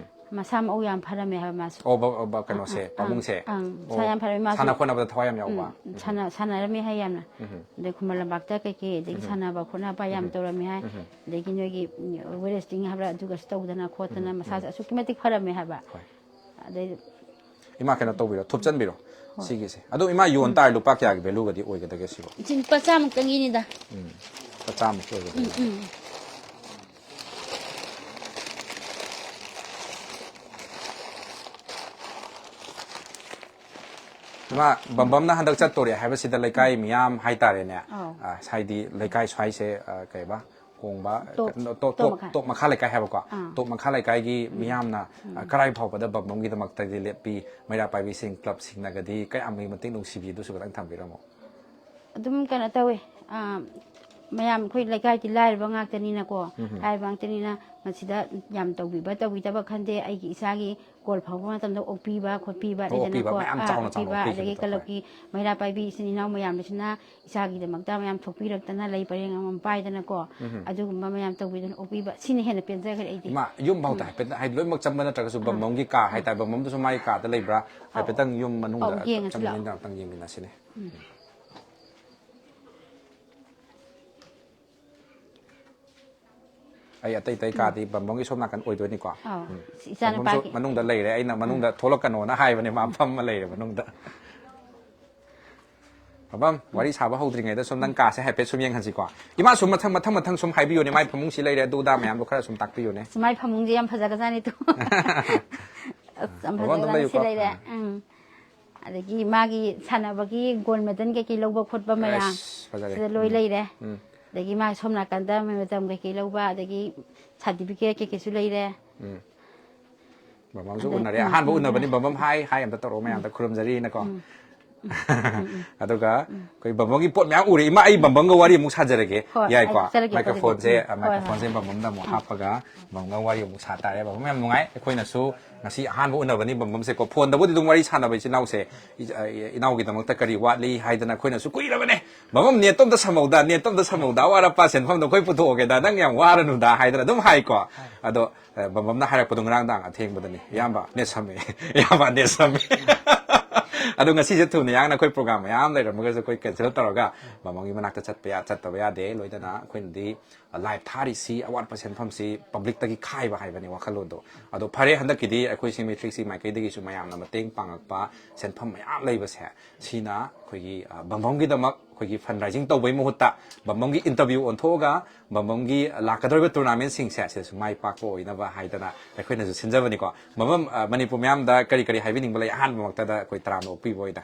ꯃꯁꯥ ꯃꯎ ꯌꯥꯝ ꯐꯔꯝꯃꯦ ꯍꯥꯏꯕ ꯃꯥꯁꯨ꯫ ꯑꯣ, ꯕ-, ꯕ-, ꯀꯩꯅꯣꯁꯦ, ꯑꯪ, ꯄꯥꯕꯨꯡꯁꯦ? ꯑꯪ, ꯃꯁꯥ ꯑꯣ, ꯌꯥꯝ ꯐꯔꯝꯃꯦ ꯃꯥꯁꯨ꯫ ꯁꯥꯟꯅ ꯈꯣꯠꯅꯕꯗ ꯊꯋꯥꯏ ꯌꯥꯝ ꯌꯥꯎꯕ? ꯎꯝ, ꯁꯥꯟꯅ-, ꯁꯥꯟꯅꯔꯝꯃꯤ ꯍꯥꯏ ꯌꯥꯝꯅ꯫ ꯑꯗꯩ ꯈꯨꯃꯟ ꯂꯝꯄꯥꯛꯇ ꯀꯩꯀꯩ, ꯑꯗꯒꯤ ꯁꯥꯟꯅꯕ ꯈꯣꯠꯅꯕ ꯌꯥꯝ ꯇꯧꯔꯝꯃꯤ ꯍꯥꯏ꯫ ꯑꯗꯒꯤ ꯅꯣꯏꯒꯤ, ꯎꯝ, weight lifting ꯍꯥꯏꯕ꯭ꯔꯥ, ꯑꯗꯨꯒꯁꯨ ꯇꯧꯗꯅ ꯈꯣꯠꯇꯅ ꯃꯁꯥꯁꯦ ꯑꯁꯨꯛꯀꯤ ꯃꯇꯤꯛ ꯐꯔꯝꯃꯦ ꯍꯥꯏꯕ꯫ ꯍꯣꯏ꯫ ꯑꯗꯩ ꯏꯃꯥ, ꯀꯩꯅꯣ ꯇꯧꯕꯤꯔꯣ, ꯊꯨꯞꯆꯟꯕꯤꯔꯣ ꯁꯤꯒꯤꯁꯦ꯫ ꯑꯗꯣ ꯏꯃꯥ, ꯌꯣꯟ ꯇꯥꯔꯦ, ꯂꯨꯄꯥ ꯀꯌꯥꯒꯤ valueꯒꯗꯤ ꯑꯣꯏꯒꯗꯒꯦ ꯁꯤꯕꯣ? ꯁꯤ ꯂꯨꯄꯥ ꯆꯥꯝꯃꯨꯛꯇꯪꯒꯤꯅꯤꯗ꯫ ꯎꯝ, ꯂꯨꯄꯥ ꯆꯥꯝꯃꯨꯛꯀꯤ ꯑꯣꯏꯒꯗꯒꯦ꯫ ꯎꯝ, ꯎꯝ꯫ ꯏꯃꯥ, ꯕꯝꯕꯝꯅ ꯍꯟꯗꯛ ꯆꯠꯇꯣꯔꯦ ꯍꯥꯏꯕꯁꯤꯗ ꯂꯩꯀꯥꯏ ꯃꯤꯌꯥꯝ ꯍꯥꯏꯇꯥꯔꯦꯅꯦ, ꯑꯧ꯫ ꯑ, ꯍꯥꯏꯗꯤ ꯂꯩꯀꯥꯏ ꯁ꯭ꯋꯥꯏꯁꯦ, ꯑ, ꯀꯩꯕ, ꯀꯣꯡꯕ, ꯇꯣꯞ- ꯀꯩꯅꯣ, ꯇꯣꯞ- ꯇꯣꯞ ꯇꯣꯞ- ꯃꯈꯥ꯫ ꯇꯣꯞ ꯃꯈꯥ ꯂꯩꯀꯥꯏ ꯍꯥꯏꯕꯀꯣ, ꯑꯥ꯫ ꯇꯣꯞ ꯃꯈꯥ ꯂꯩꯀꯥꯏꯒꯤ ꯃꯤꯌꯥꯝꯅ, ꯑ, ꯀꯔꯥꯏ ꯐꯥꯎꯕꯗ ꯕꯝꯕꯝꯒꯤꯗꯃꯛꯇꯗꯤ ꯂꯦꯞꯄꯤ, ꯃꯩꯔꯥ ꯄꯥꯏꯕꯤꯁꯤꯡ, ꯀ꯭ꯂꯕꯁꯤꯡꯅꯒꯗꯤ ꯀꯌꯥꯝꯒꯤ ꯃꯇꯤꯛ ꯅꯨꯡꯁꯤꯕꯤꯗꯨꯁꯨ ꯈꯤꯇꯪ ꯊꯝꯕꯤꯔꯝꯃꯣ꯫ ꯑꯗꯨꯝ ꯀꯩꯅꯣ ꯇꯧꯋꯦ, ꯑ, ꯃꯌꯥꯝ ꯑꯩꯈꯣꯏ ꯂꯩꯀꯥꯏꯗꯤ ꯂꯥꯏꯔꯕ ꯉꯥꯛꯇꯅꯤꯅꯀꯣ, ꯂꯥꯏꯔꯕ ꯉꯥꯛꯇꯅꯤꯅ ꯃꯁꯤꯗ ꯌꯥꯝ ꯇꯧꯕꯤꯕ ꯇꯧꯕꯤꯗꯕ ꯈꯟꯗꯦ꯫ ꯑꯩꯒꯤ ꯏꯆꯥꯒꯤ ꯀꯣꯜ ꯐꯥꯎꯕ ꯃꯇꯝꯗ ꯑꯣꯛꯄꯤꯕ ꯈꯣꯠꯄꯤꯕ ꯑꯣ, ꯑꯣꯛꯄꯤꯕ, ꯂꯩꯗꯅꯀꯣ꯫ ꯃꯌꯥꯝ ꯑꯥ, ꯆꯥꯎꯅ ꯆꯥꯎꯅ ꯑꯣꯛꯄꯤꯕ, ꯑꯣꯛꯄꯤꯕ ꯑꯗꯒꯤ ꯈꯣꯠꯄ꯫ ꯀꯂꯕꯀꯤ ꯃꯩꯔꯥ ꯄꯥꯏꯕꯤ ꯏꯆꯤꯟ ꯏꯅꯥꯎ ꯃꯌꯥꯝꯗꯨꯁꯤꯅ ꯏꯆꯥꯒꯤꯗꯃꯛꯇ ꯃꯌꯥꯝ ꯊꯣꯛꯄꯤꯔꯛꯇꯅ, ꯂꯩ ꯄꯔꯦꯡ ꯑꯃꯃꯝ ꯄꯥꯏꯗꯅꯀꯣ, ꯑꯗꯨꯒꯨꯝꯕ ꯃꯌꯥꯝ ꯇꯧꯕꯤꯗꯅ ꯑꯣꯛꯄꯤꯕ, ꯁꯤꯅ ꯍꯦꯟꯅ ꯄꯦꯟꯖꯈ꯭ꯔꯦ ꯑꯩꯗꯤ꯫ ꯏꯃꯥ, ꯌꯨꯝ ꯐꯥꯎꯗ ꯍꯥꯏꯐꯦꯠ, ꯍꯥꯏꯗꯤ ꯂꯣꯏꯅꯃꯛ ꯆꯪꯕ ꯅꯠꯇ꯭ꯔꯒꯁꯨ ꯕꯝꯕꯝꯒꯤ ꯀꯥ ꯍꯥꯏꯇꯥꯔꯦ, ꯕꯝꯕꯝꯗꯨꯁꯨ ꯃꯥꯒꯤ ꯀꯥꯗ ꯂꯩꯕ꯭ꯔꯥ? ꯍꯥꯏꯐꯦꯠꯇꯪ ꯌꯨꯝ ꯃꯅꯨꯡꯗ ꯑꯧ, ꯌꯦꯡꯉꯁꯤ ꯂꯥꯛꯑꯣ꯫ ꯆꯪꯃꯤꯟꯅ ꯑꯝꯇꯪ ꯌꯦꯡꯃꯤꯟꯅꯁꯤꯅꯦ꯫ ꯑꯩ ꯑꯇꯩ ꯑꯇꯩ ꯀꯥꯗꯤ ꯕꯝꯕꯝꯒꯤ ꯁꯣꯝ ꯅꯥꯀꯟ ꯑꯣꯏꯗꯣꯏꯅꯤꯀꯣ꯫ ꯑꯧ, ꯎꯝ꯫ ꯏꯆꯥꯅꯨꯄꯥꯒꯤ꯫ ꯕꯝꯕꯝꯁꯨ ꯃꯅꯨꯡꯗ ꯂꯩꯔꯦ, ꯑꯩꯅ ꯃꯅꯨꯡꯗ ꯊꯣꯛꯂꯛꯀꯅꯣꯅ ꯍꯥꯏꯕꯅꯦ, ꯃꯥ ꯐꯝꯃ ꯂꯩꯔꯦ ꯃꯅꯨꯡꯗ꯫ ꯕꯝꯕꯝ, ꯋꯥꯔꯤ ꯁꯥꯕ ꯍꯧꯗ꯭ꯔꯤꯉꯩꯗ ꯁꯨꯝ ꯅꯪ ꯀꯥꯁꯦ ꯍꯥꯏꯐꯦꯠ ꯁꯨꯝ ꯌꯦꯡꯍꯟꯁꯤꯀꯣ꯫ ꯏꯃꯥ, ꯁꯨꯝ ꯃꯊꯪ ꯃꯊꯪ ꯃꯊꯪ ꯁꯨꯝ ꯍꯥꯏꯕꯤꯌꯨꯅꯦ, ꯃꯥꯏ ꯐꯃꯨꯡꯁꯤ ꯂꯩꯔꯦ, ꯑꯗꯨ ꯑꯗꯥ ꯃꯌꯥꯝꯗꯣ ꯈꯔ ꯁꯨꯝ ꯇꯥꯛꯄꯤꯌꯨꯅꯦ꯫ ꯁꯨꯃꯥꯏ ꯐꯃꯨꯡꯁꯦ ꯌꯥꯝ ꯐꯖꯒꯖꯥꯠꯅꯤ ꯇꯨ꯫ ꯑꯁ, ꯌꯥꯝ ꯕꯝꯕꯝ ꯑꯗꯨꯝ ꯐꯖꯒꯖꯥꯠꯅꯤ꯫ ꯁꯤ ꯂꯩꯌꯨꯀꯣ꯫ ꯂꯩꯔꯦ꯫ ꯑꯥ꯫ ꯎꯝ꯫ ꯑꯗꯒꯤ ꯃꯥꯒꯤ ꯁꯥꯟꯅꯕꯒꯤ ꯒꯣꯜ ꯃꯦꯗꯜ ꯀꯩꯀꯩ ꯂꯧꯕ ꯈꯣꯠꯄ ꯃꯌꯥꯝ ꯑꯁ, ꯐꯖꯔꯦ꯫ ꯁꯤꯗ ꯂꯣꯏ ꯎꯝ꯫ ꯂꯩꯔꯦ꯫ ꯎꯝ꯫ ꯑꯗꯒꯤ ꯃꯥꯒꯤ ꯁꯣꯝ ꯅꯥꯀꯟꯗ ꯃꯇꯝ ꯀꯩꯀꯩ ꯂꯧꯕ, ꯑꯗꯒꯤ ꯁꯥꯔꯇꯤꯐꯤꯀꯦꯠ ꯀꯩꯀꯩꯁꯨ ꯂꯩꯔꯦ꯫ ꯎꯝ꯫ ꯕꯝꯕꯝꯁꯨ ꯑꯗ-, ꯎꯅꯔꯦ, ꯎꯝ, ꯑꯍꯥꯟꯕ ꯎꯝ, ꯎꯅꯕꯅꯤ꯫ ꯎꯝ꯫ ꯕꯝꯕꯝ ꯍꯥꯏ ꯍꯥꯏ ꯑꯝꯇ ꯇꯧꯔꯛꯑꯣ, ꯃꯌꯥꯝꯗ ꯈꯨꯔꯨꯝꯖꯔꯤꯅꯀꯣ꯫ ꯑꯗꯨꯒ ꯑꯩꯈꯣꯏ ꯕꯝꯕꯝꯒꯤ ꯄꯣꯠ ꯃꯌꯥꯝ ꯎꯔꯦ꯫ ꯏꯃꯥ, ꯑꯩ ꯕꯝꯕꯝꯒ ꯋꯥꯔꯤ ꯑꯃꯨꯛ ꯁꯥꯖꯔꯒꯦ꯫ ꯍꯣꯏ, ꯌꯥꯏꯀꯣ? ꯑꯩ ꯆꯠꯂꯒꯦ, ꯃꯥꯏꯀ꯭ꯔꯣꯐꯣꯟꯁꯦ, ꯆꯠꯂꯒꯦ꯫ ꯎꯝ, ꯍꯣꯏ, ꯍꯣꯏ꯫ ꯃꯥꯏꯀ꯭ꯔꯣꯐꯣꯟꯁꯦ ꯕꯝꯕꯝꯗ ꯑꯃꯨꯛ ꯍꯥꯞꯄꯒ ꯕꯝꯕꯝꯒ ꯋꯥꯔꯤ ꯑꯃꯨꯛ ꯁꯥ ꯇꯥꯔꯦ꯫ ꯕꯝꯕꯝ, ꯌꯥꯝ ꯅꯨꯡꯉꯥꯏ꯫ ꯑꯩꯈꯣꯏꯅꯁꯨ ꯉꯁꯤ ꯑꯍꯥꯟꯕ ꯎꯅꯕꯅꯤ ꯕꯝꯕꯝꯁꯦꯀꯣ꯫ ꯐꯣꯟꯗꯕꯨꯗꯤ ꯑꯗꯨꯝ ꯋꯥꯔꯤ ꯁꯥꯟꯅꯕ ꯏꯆꯤꯟ ꯏꯅꯥꯎꯁꯦ, ꯏ-, ꯑ, ꯏꯅꯥꯎꯒꯤꯗꯃꯛꯇ ꯀꯔꯤ ꯋꯥꯠꯂꯤ ꯍꯥꯏꯗꯅ ꯑꯩꯈꯣꯏꯅꯁꯨ ꯀꯨꯏꯔꯕꯅꯦ꯫ ꯕꯝꯕꯝ, ꯅꯦꯠꯇꯣ ꯑꯝꯇ ꯁꯝꯍꯧꯗ, ꯅꯦꯠꯇꯣ ꯑꯝꯇ ꯁꯝꯍꯧꯗ, ꯑꯋꯥꯠ ꯑꯄꯥ ꯁꯦꯟꯐꯝꯗꯣ ꯑꯩꯈꯣꯏ ꯄꯨꯊꯣꯛꯑꯒꯦꯗ, ꯅꯪ ꯌꯥꯝ ꯋꯥꯔꯅꯨꯗ ꯍꯥꯏꯗꯅ ꯑꯗꯨꯝ ꯍꯥꯏꯀꯣ꯫ ꯑꯗꯣ, ꯑ, ꯕꯝꯕꯝꯅ ꯍꯥꯏꯔꯛꯄꯗꯣ ꯉꯔꯥꯡꯗꯥꯡ ꯑꯊꯦꯡꯕꯗꯅꯤ, "ꯏꯌꯥꯝꯕ, ꯅꯦꯠ ꯁꯝꯃꯦ꯫ ꯏꯌꯥꯝꯕ, ꯅꯦꯠ ꯁꯝꯃꯦ꯫" ꯑꯗꯣ ꯉꯁꯤꯁꯦ ꯊꯨꯅ ꯌꯥꯡꯅ ꯑꯩꯈꯣꯏ ꯄ꯭ꯔꯣꯒ꯭ꯔꯥꯝ ꯃꯌꯥꯝ ꯂꯩꯔꯝꯃꯒꯁꯨ ꯑꯩꯈꯣꯏ ꯀꯦꯟꯁꯦꯜ ꯇꯧꯔꯒ ꯕꯝꯕꯝꯒꯤ ꯃꯅꯥꯛꯇ ꯆꯠꯄ ꯌꯥ-, ꯆꯠꯇꯕ ꯌꯥꯗꯦ꯫ ꯂꯣꯏꯅꯅ ꯑꯩꯈꯣꯏꯅꯗꯤ ꯂꯥꯏꯐ ꯊꯥꯔꯤꯁꯤ, ꯑꯋꯥꯠꯄ ꯁꯦꯟꯐꯝꯁꯤ ꯄꯕ꯭ꯂꯤꯛꯇꯒꯤ ꯈꯥꯏꯕ ꯍꯥꯏꯕꯅꯤ ꯋꯥꯈꯜꯂꯣꯟꯗꯣ꯫ ꯑꯗꯣ ꯐꯔꯦ, ꯍꯟꯗꯛꯀꯤꯗꯤ ꯑꯩꯈꯣꯏ ꯁꯦꯟꯃꯤꯠꯂꯣꯟꯁꯤ ꯃꯥꯏꯀꯩꯗꯒꯤꯁꯨ ꯃꯌꯥꯝꯅ ꯃꯇꯦꯡ ꯄꯥꯡꯉꯛꯄ ꯁꯦꯟꯐꯝ ꯃꯌꯥꯝ ꯂꯩꯕꯁꯦ, ꯁꯤꯅ ꯑꯩꯈꯣꯏꯒꯤ, ꯑ, ꯕꯝꯕꯝꯒꯤꯗꯃꯛ ꯑꯩꯈꯣꯏꯒꯤ ꯐꯟ ꯔꯥꯏꯖꯤꯡ ꯇꯧꯕꯒꯤ ꯃꯍꯨꯠꯇ ꯕꯝꯕꯝꯒꯤ ꯏꯟꯇꯔꯚ꯭ꯌꯨ ꯑꯣꯟꯊꯣꯛꯑꯒ ꯕꯝꯕꯝꯒꯤ ꯂꯥꯛꯀꯗꯧꯔꯤꯕ ꯇꯣꯔꯅꯥꯃꯦꯟꯁꯤꯡꯁꯦ ꯁꯤꯗꯁꯨ ꯃꯥꯏ ꯄꯥꯛꯄ ꯑꯣꯏꯅꯕ ꯍꯥꯏꯗꯅ ꯑꯩꯈꯣꯏꯅꯁꯨ ꯁꯤꯟꯖꯕꯅꯤꯀꯣ꯫ ꯕꯝꯕꯝ, ꯑ, ꯃꯅꯤꯄꯨꯔ ꯃꯤꯌꯥꯝꯗ ꯀꯔꯤ ꯀꯔꯤ ꯍꯥꯏꯕꯤꯅꯤꯡꯕ ꯂꯩ? ꯑꯍꯥꯟꯕꯃꯛꯇꯗ ꯑꯩꯈꯣꯏ ꯇꯔꯥꯝꯅ ꯑꯣꯛꯄꯤꯕ ꯑꯣꯏꯅ꯫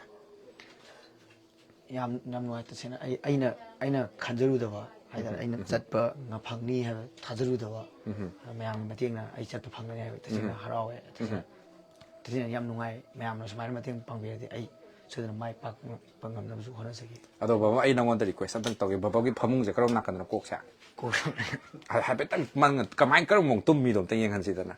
ꯌꯥꯝ ꯌꯥꯝ ꯅꯨꯡꯉꯥꯏ꯫ ꯇꯁꯦꯡꯅ ꯑꯩ ꯑꯩꯅ ꯑꯩꯅ ꯈꯟꯖꯔꯨꯗꯕ ꯍꯥꯏꯇꯥꯔꯦ, ꯑꯩꯅ ꯆꯠꯄ ꯉ- ꯐꯪꯅꯤ ꯍꯥꯏꯕ ꯊꯥꯖꯔꯨꯗꯕ, ꯃꯌꯥꯝꯒꯤ ꯃꯇꯦꯡꯅ ꯑꯩ ꯆꯠꯄ ꯐꯪꯒꯅꯤ ꯍꯥꯏꯕ ꯇꯁꯦꯡꯅ ꯍꯔꯥꯎꯋꯦ꯫ ꯇꯁꯦꯡꯅ ꯇꯁꯦꯡꯅ ꯌꯥꯝ ꯅꯨꯡꯉꯥꯏ꯫ ꯃꯌꯥꯝꯅ ꯁꯨꯃꯥꯏꯅ ꯃꯇꯦꯡ ꯄꯥꯡꯕꯤꯔꯗꯤ ꯑꯩ ꯁꯣꯏꯗꯅ ꯃꯥꯏ ꯄꯥꯛꯄ ꯉꯝꯅꯕꯁꯨ ꯍꯣꯠꯅꯖꯒꯦ꯫ ꯑꯗꯣ ꯕꯕꯥ, ꯑꯩ ꯅꯉꯣꯟꯗ ꯔꯤꯀ꯭ꯋꯦꯁ ꯑꯝꯇꯪ ꯇꯧꯒꯦ꯫ ꯕꯕꯥꯒꯤ ꯐꯃꯨꯡꯁꯦ ꯀꯔꯣꯝ ꯅꯥꯀꯟꯗꯅꯣ? ꯀꯣꯛꯁꯦ? ꯀꯣꯛ ꯍꯥꯏ- ꯍꯥꯏꯐꯦꯠꯇꯪ ꯃꯥꯅ ꯀꯃꯥꯏꯅ, ꯀꯔꯝꯕ ꯃꯑꯣꯡ ꯇꯨꯝꯃꯤꯗꯣ ꯑꯝꯇ ꯌꯦꯡꯍꯟꯁꯤꯗꯅ꯫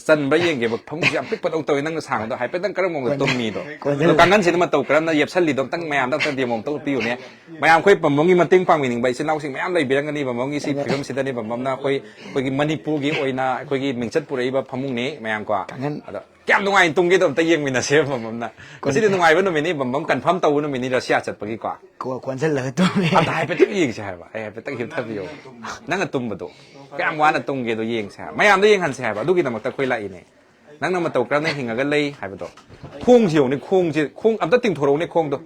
ꯆꯟꯕ꯭ꯔꯥ ꯌꯦꯡꯒꯦꯕ꯫ ꯐꯃꯨꯡꯁꯦ ꯌꯥꯝ ꯄꯤꯛꯄꯗꯧ ꯇꯧꯋꯤ ꯅꯪꯅ ꯁꯥꯡꯕꯗꯣ꯫ ꯍꯥꯏꯐꯦꯠꯇꯪ ꯀꯔꯝꯕ ꯃꯑꯣꯡꯗ ꯀꯣꯟ- ꯇꯨꯝꯃꯤꯗꯣ? ꯀꯣꯟꯖꯜꯂꯦ꯫ ꯑꯗꯣ ꯀꯥꯡꯈꯟꯁꯤꯗ ꯃꯇꯧ ꯀꯔꯝꯅ ꯌꯦꯞꯁꯜꯂꯤꯗꯣ ꯑꯝꯇꯪ ꯃꯌꯥꯝꯗ ꯑꯝꯇꯪ ꯗꯦꯃꯣ ꯑꯝꯇ ꯎꯠꯄꯤꯌꯨꯅꯦ꯫ ꯃꯌꯥꯝ, ꯑꯩꯈꯣꯏ ꯕꯝꯕꯝꯒꯤ ꯃꯇꯦꯡ ꯄꯥꯡꯕꯤꯅꯤꯡꯕ ꯏꯆꯤꯟ ꯏꯅꯥꯎꯁꯤꯡ ꯃꯌꯥꯝ ꯂꯩꯕꯤꯔꯝꯒꯅꯤ꯫ ꯕꯝꯕꯝꯒꯤ ꯁꯤ ꯐꯤꯕꯝꯁꯤꯗꯅꯤ ꯕꯝꯕꯝꯅ ꯑꯩꯈꯣꯏ, ꯑꯩꯈꯣꯏꯒꯤ ꯃꯅꯤꯄꯨꯔꯒꯤ ꯑꯣꯏꯅ ꯑꯩꯈꯣꯏꯒꯤ ꯃꯤꯡꯆꯠ ꯄꯨꯔꯛꯏꯕ ꯐꯃꯨꯡꯅꯤ ꯃꯌꯥꯝ ꯀꯣ꯫ ꯀꯥꯡꯈꯟ꯫ ꯑꯗꯣ ꯀꯌꯥꯝ ꯅꯨꯡꯉꯥꯏꯅ ꯇꯨꯝꯒꯦꯗꯣ ꯑꯝꯇ ꯌꯦꯡꯃꯤꯟꯅꯁꯦ ꯕꯝꯕꯝꯅ꯫ ꯉꯁꯤꯗꯤ ꯅꯨꯡꯉꯥꯏꯕ ꯅꯨꯃꯤꯠꯅꯤ, ꯕꯝꯕꯝ ꯀꯟꯐꯥꯔꯝ ꯇꯧꯕ ꯅꯨꯃꯤꯠꯅꯤ ꯔꯁꯤꯌꯥ ꯆꯠꯄꯒꯤꯀꯣ꯫ ꯀꯣ-, ꯀꯣꯟꯁꯤꯜꯂꯒ ꯇꯨꯝꯃꯦ꯫ ꯑꯝꯇ ꯍꯥꯏꯐꯦꯠꯇꯪ ꯌꯦꯡꯁꯦ ꯍꯥꯏꯕ꯫ ꯑꯩ ꯍꯥꯏꯐꯦꯠꯇꯪ ꯍꯤꯞꯊꯕꯤꯌꯣ꯫ ꯅꯪꯅ ꯇꯨꯝꯕꯗꯣ ꯀꯌꯥꯝ ꯋꯥꯅ ꯇꯨꯝꯒꯦꯗꯣ ꯌꯦꯡꯁꯦ ꯍꯥꯏꯕ꯫ ꯃꯌꯥꯝꯗ ꯌꯦꯡꯍꯟꯁꯦ ꯍꯥꯏꯕ꯫ ꯑꯗꯨꯒꯤꯗꯃꯛꯇ ꯑꯩꯈꯣꯏ ꯂꯥꯛꯏꯅꯦ꯫ ꯅꯪꯅ ꯃꯇꯧ ꯀꯔꯝꯅ ꯍꯤꯡꯉꯒ ꯂꯩ ꯍꯥꯏꯕꯗꯣ꯫ ꯈꯣꯡꯁꯤ ꯌꯦꯡꯉꯨꯅꯦ, ꯈꯣꯡꯁꯤ, ꯈꯣꯡ ꯑꯝꯇ ꯇꯤꯡꯊꯣꯔꯛꯎꯅꯦ ꯈꯣꯡꯗꯣ꯫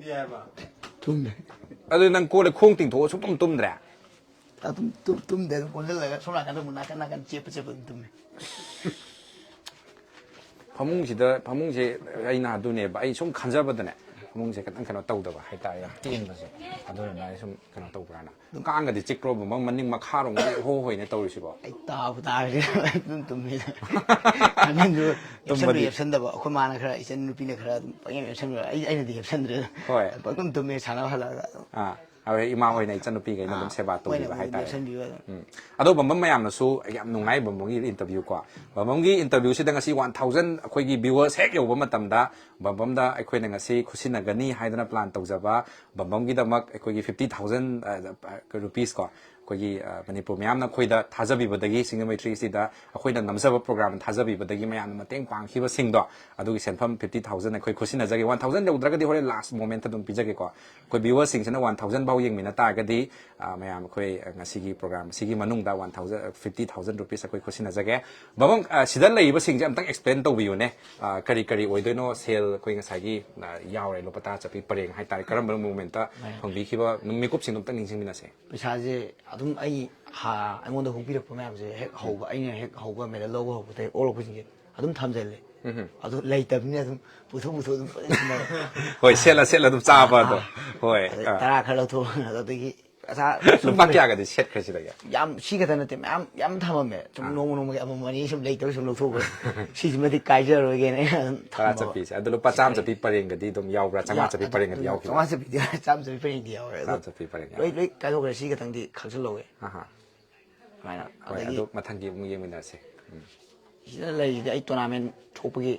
ꯇꯨꯝꯃꯦ꯫ ꯑꯗꯨ ꯅꯪ ꯀꯣꯜꯂꯦ, ꯈꯣꯡ ꯇꯤꯡꯊꯣꯛꯑ ꯁꯨꯡꯇꯨꯝ ꯇꯨꯝꯗ꯭ꯔꯦ? ꯑꯗꯨꯝ ꯇꯨꯝ-, ꯇꯨꯝꯗꯦ, ꯑꯗꯨꯝ ꯀꯣꯟꯁꯤꯜꯂꯒ ꯁꯣꯝ ꯅꯥꯀꯟꯗ ꯑꯃꯨꯛ ꯅꯥꯀꯟ ꯅꯥꯀꯟ ꯆꯦꯞꯄ ꯆꯦꯞꯄ ꯑꯗꯨꯝ ꯇꯨꯝꯃꯦ꯫ ꯐꯃꯨꯡꯁꯤꯗ, ꯐꯃꯨꯡꯁꯦ ꯑꯩꯅ ꯑꯗꯨꯅꯦꯕ, ꯑꯩ ꯁꯨꯝ ꯈꯟꯖꯕꯗꯅꯦ, ꯐꯃꯨꯡꯁꯦ ꯈꯤꯇꯪ ꯀꯩꯅꯣ ꯇꯧꯗꯕ ꯍꯥꯏꯇꯥꯔꯦ, ꯌꯥꯝ ꯇꯦꯟꯕꯁꯦ꯫ ꯑꯗꯨꯅ ꯑꯩ ꯁꯨꯝ ꯀꯩꯅꯣ ꯇꯧꯕ꯭ꯔꯥꯅ꯫ ꯀꯥꯡꯒꯗꯤ ꯆꯤꯛꯄ꯭ꯔꯣ ꯕꯝꯕꯝ? ꯃꯅꯤꯡ ꯃꯈꯥꯔꯣꯝꯒꯗꯤ ꯏꯍꯣ ꯍꯣꯏꯅꯦ ꯇꯧꯔꯤꯁꯤꯕꯣ꯫ ꯑꯩ ꯇꯥꯕꯨ ꯇꯥꯔꯗꯤ ꯑꯗꯨꯝ ꯇꯨꯝꯃꯦ꯫ ꯀꯥꯡꯈꯟꯁꯨ ꯌꯦꯞꯁꯟꯕ ꯇꯨꯝꯕꯗꯤ ꯌꯦꯞꯁꯟꯗꯕ, ꯑꯩꯈꯣꯏ ꯃꯥꯅ ꯈꯔ, ꯏꯆꯟ ꯅꯨꯄꯤꯅ ꯈꯔ ꯑꯗꯨꯝ ꯄꯪꯌꯦꯞ ꯌꯦꯞꯁꯟꯕ, ꯑꯩ, ꯑꯩꯅꯗꯤ ꯌꯦꯞꯁꯟꯗ꯭ꯔꯦ꯫ ꯍꯣꯏ꯫ ꯄꯪꯇꯨꯝ ꯇꯨꯝꯃꯦ ꯁꯥꯟꯅꯕ ꯍꯜꯂꯛꯑꯒ꯫ ꯑꯥ, ꯍꯣꯏ, ꯏꯃꯥ ꯍꯣꯏꯅ ꯏꯆꯟꯅꯨꯄꯤꯈꯩꯅ ꯑꯗꯨꯝ ꯑꯥ, ꯁꯦꯕꯥ ꯃꯣꯏꯅ ꯇꯧꯕꯤꯕ ꯑꯗꯨꯝ ꯍꯥꯏꯇꯥꯔꯦ꯫ ꯌꯦꯞꯁꯟꯕꯤꯕ ꯑꯗꯨꯝ꯫ ꯎꯝ꯫ ꯑꯗꯣ ꯕꯝꯕꯝ ꯃꯌꯥꯝꯅꯁꯨ ꯌꯥꯝ ꯅꯨꯡꯉꯥꯏ ꯕꯝꯕꯝꯒꯤ ꯏꯟꯇꯔꯚ꯭ꯌꯨ ꯀꯣ꯫ ꯕꯝꯕꯝꯒꯤ ꯏꯟꯇꯔꯚ꯭ꯌꯨꯁꯤꯗ ꯉꯁꯤ ꯋꯥꯟ ꯊꯥꯎꯖꯟ ꯑꯩꯈꯣꯏꯒꯤ ꯚ꯭ꯌꯨꯋꯔꯁ ꯍꯦꯛ ꯌꯧꯕ ꯃꯇꯝꯗ ꯕꯝꯕꯝꯗ ꯑꯩꯈꯣꯏꯅ ꯉꯁꯤ ꯈꯨꯠꯁꯤꯟꯅꯒꯅꯤ ꯍꯥꯏꯗꯅ ꯄ꯭ꯂꯥꯟ ꯇꯧꯖꯕ ꯕꯝꯕꯝꯒꯤꯗꯃꯛ ꯑꯩꯈꯣꯏꯒꯤ ꯐꯤꯐꯇꯤ ꯊꯥꯎꯖꯟ ꯔꯨꯄꯤꯁ ꯀꯣ, ꯑꯩꯈꯣꯏꯒꯤ, ꯑ, ꯃꯅꯤꯄꯨꯔ ꯃꯤꯌꯥꯝꯅ ꯑꯩꯈꯣꯏꯗ ꯊꯥꯖꯕꯤꯕꯗꯒꯤ, ꯁꯤꯡꯖꯃꯩ ꯊ꯭ꯔꯤ ꯁꯤꯗ ꯑꯩꯈꯣꯏꯅ ꯅꯝꯖꯕ ꯄ꯭ꯔꯣꯒ꯭ꯔꯥꯝ ꯊꯥꯖꯕꯤꯕꯗꯒꯤ ꯃꯌꯥꯝꯅ ꯃꯇꯦꯡ ꯄꯥꯡꯈꯤꯕꯁꯤꯡꯗꯣ, ꯑꯗꯨꯒꯤ ꯁꯦꯟꯐꯝ ꯐꯤꯐꯇꯤ ꯊꯥꯎꯖꯟ ꯑꯩꯈꯣꯏ ꯈꯨꯠꯁꯤꯟꯅꯖꯒꯦ꯫ ꯋꯥꯟ ꯊꯥꯎꯖꯟ ꯌꯧꯗ꯭ꯔꯒꯗꯤ ꯍꯣꯔꯦꯟ ꯂꯥꯁ ꯃꯣꯃꯦꯟꯠꯇ ꯑꯗꯨꯝ ꯄꯤꯖꯒꯦꯀꯣ꯫ ꯑꯩꯈꯣꯏ ꯚ꯭ꯌꯨꯋꯔꯁꯤꯡꯁꯤꯅ ꯋꯥꯟ ꯊꯥꯎꯖꯟ ꯐꯥꯎ ꯌꯦꯡꯃꯤꯟꯅ ꯇꯥꯔꯒꯗꯤ, ꯑ, ꯃꯌꯥꯝ ꯑꯩꯈꯣꯏ, ꯑ, ꯉꯁꯤꯒꯤ ꯄ꯭ꯔꯣꯒ꯭ꯔꯥꯝ ꯑꯁꯤꯒꯤ ꯃꯅꯨꯡꯗ one thousand, fifty thousand rupees ꯑꯩꯈꯣꯏ ꯈꯨꯠꯁꯤꯟꯅꯖꯒꯦ꯫ ꯕꯕꯝ, ꯑ, ꯁꯤꯗ ꯂꯩꯔꯤꯕꯁꯤꯡꯁꯦ ꯑꯝꯇꯪ ꯑꯦꯛꯁꯄ꯭ꯂꯦꯟ ꯇꯧꯕꯤꯌꯨꯅꯦ꯫ ꯑ, ꯀꯔꯤ ꯀꯔꯤ ꯑꯣꯏꯗꯣꯏꯅꯣ? ꯁꯦꯜ ꯑꯩꯈꯣꯏ ꯉꯁꯥꯏꯒꯤ, ꯑ, ꯌꯥꯎꯔꯦ, ꯂꯨꯄꯥ ꯇꯔꯥ ꯆꯠꯄꯤ ꯄꯔꯦꯡ ꯍꯥꯏꯇꯥꯔꯦ, ꯀꯔꯝꯕ ꯃꯣꯃꯦꯟꯠꯇ ꯍꯣꯏ꯫ ꯐꯪꯕꯤꯈꯤꯕ? ꯃꯤꯀꯨꯞꯁꯤꯡꯗꯣ ꯑꯝꯇꯪ ꯅꯤꯡꯁꯤꯡꯃꯤꯟꯅꯁꯦ꯫ ꯄꯩꯁꯥꯁꯦ ꯑꯗꯨꯝ ꯑꯩ ꯍꯥ-, ꯑꯩꯉꯣꯟꯗ ꯍꯨꯛꯄꯤꯔꯛꯄ ꯃꯌꯥꯝꯁꯦ ꯍꯦꯛ ꯍꯧꯕ, ꯑꯩꯅ ꯍꯦꯛ ꯍꯧꯕ, ꯃꯦꯗꯜ ꯂꯧꯕ ꯍꯧꯕꯗꯒꯤ ꯑꯣꯛꯂꯛꯄꯁꯤꯡꯁꯦ ꯑꯗꯨꯝ ꯊꯝꯖꯜꯂꯦ꯫ ꯑꯗꯨ ꯂꯩꯇꯕꯅꯤꯅ ꯑꯗꯨꯝ ꯄꯨꯊꯣꯛ ꯄꯨꯊꯣꯛ ꯑꯗꯨꯝ ꯄꯨꯔꯛꯏ꯫ ꯍꯣꯏ, ꯁꯦꯠꯂ ꯁꯦꯠꯂ ꯑꯗꯨꯝ ꯆꯥꯕ ꯑꯗꯣ꯫ ꯍꯣꯏ, ꯑꯗꯩ ꯑꯥ꯫ ꯇꯔꯥ ꯈꯔ ꯂꯧꯊꯣꯛ, ꯑꯗꯒꯤ ꯑꯁꯥ ꯁꯨꯝ ꯂꯨꯄꯥ ꯀꯌꯥꯒꯗꯤ ꯁꯦꯠꯈ꯭ꯔꯦ ꯁꯤꯗꯒꯤ? ꯌꯥꯝ, ꯁꯤ ꯈꯛꯇ ꯅꯠꯇꯦ, ꯃꯌꯥꯝ ꯌꯥꯝ ꯊꯝꯃꯝꯃꯦ꯫ ꯁꯨꯝ ꯑꯥ꯫ ꯅꯣꯡꯃ ꯅꯣꯡꯃꯒꯤ ꯑꯃꯃꯝ ꯑꯅꯤ ꯁꯨꯝ ꯂꯩꯇꯕ ꯁꯨꯝ ꯂꯧꯊꯣꯛꯈ꯭ꯔꯦ꯫ ꯁꯤꯁꯤꯃꯗꯤ ꯀꯥꯏꯖꯔꯔꯣꯏꯒꯦꯅ ꯑꯩꯅ ꯑꯗꯨꯝ ꯇꯔꯥ ꯊꯝꯃꯕ꯫ ꯆꯠꯄꯤꯁꯦ꯫ ꯑꯗꯣ ꯂꯨꯄꯥ ꯆꯥꯝꯃ ꯆꯠꯄꯤ ꯄꯔꯦꯡꯒꯗꯤ ꯑꯗꯨꯝ ꯌꯥꯎꯕ꯭ꯔꯥ? ꯆꯥꯝꯃꯉꯥ ꯆꯠꯄꯤ ꯄꯔꯦꯡꯒꯗꯤ ꯌꯥꯎꯈꯤꯕ꯭ꯔꯥ? ꯆꯥꯝꯃꯉꯥ ꯆꯠꯄꯤ ꯄꯔꯦꯡꯗꯤ ꯌꯥꯎꯔꯦ꯫ ꯑꯗꯣ ꯆꯥꯝꯃ ꯆꯠꯄꯤ ꯄꯔꯦꯡ ꯂꯣꯏ, ꯌꯥꯎꯔꯦ꯫ ꯂꯣꯏ ꯀꯥꯏꯊꯣꯛꯈ꯭ꯔꯦ꯫ ꯁꯤ ꯈꯛꯇꯪꯗꯤ ꯈꯥꯛꯆꯜꯍꯧꯋꯦ꯫ ꯑꯍꯥ꯫ ꯁꯨꯃꯥꯏꯅ꯫ ꯍꯣꯏ, ꯑꯗꯒꯤ ꯑꯗꯨ ꯃꯊꯪꯒꯤ ꯑꯃꯨꯛ ꯌꯦꯡꯃꯤꯟꯅꯔꯁꯦ꯫ ꯎꯝ꯫ ꯁꯤꯗ ꯂꯩꯔꯤꯁꯤꯗꯤ ꯑꯩ tournament ꯊꯣꯛꯄꯒꯤ,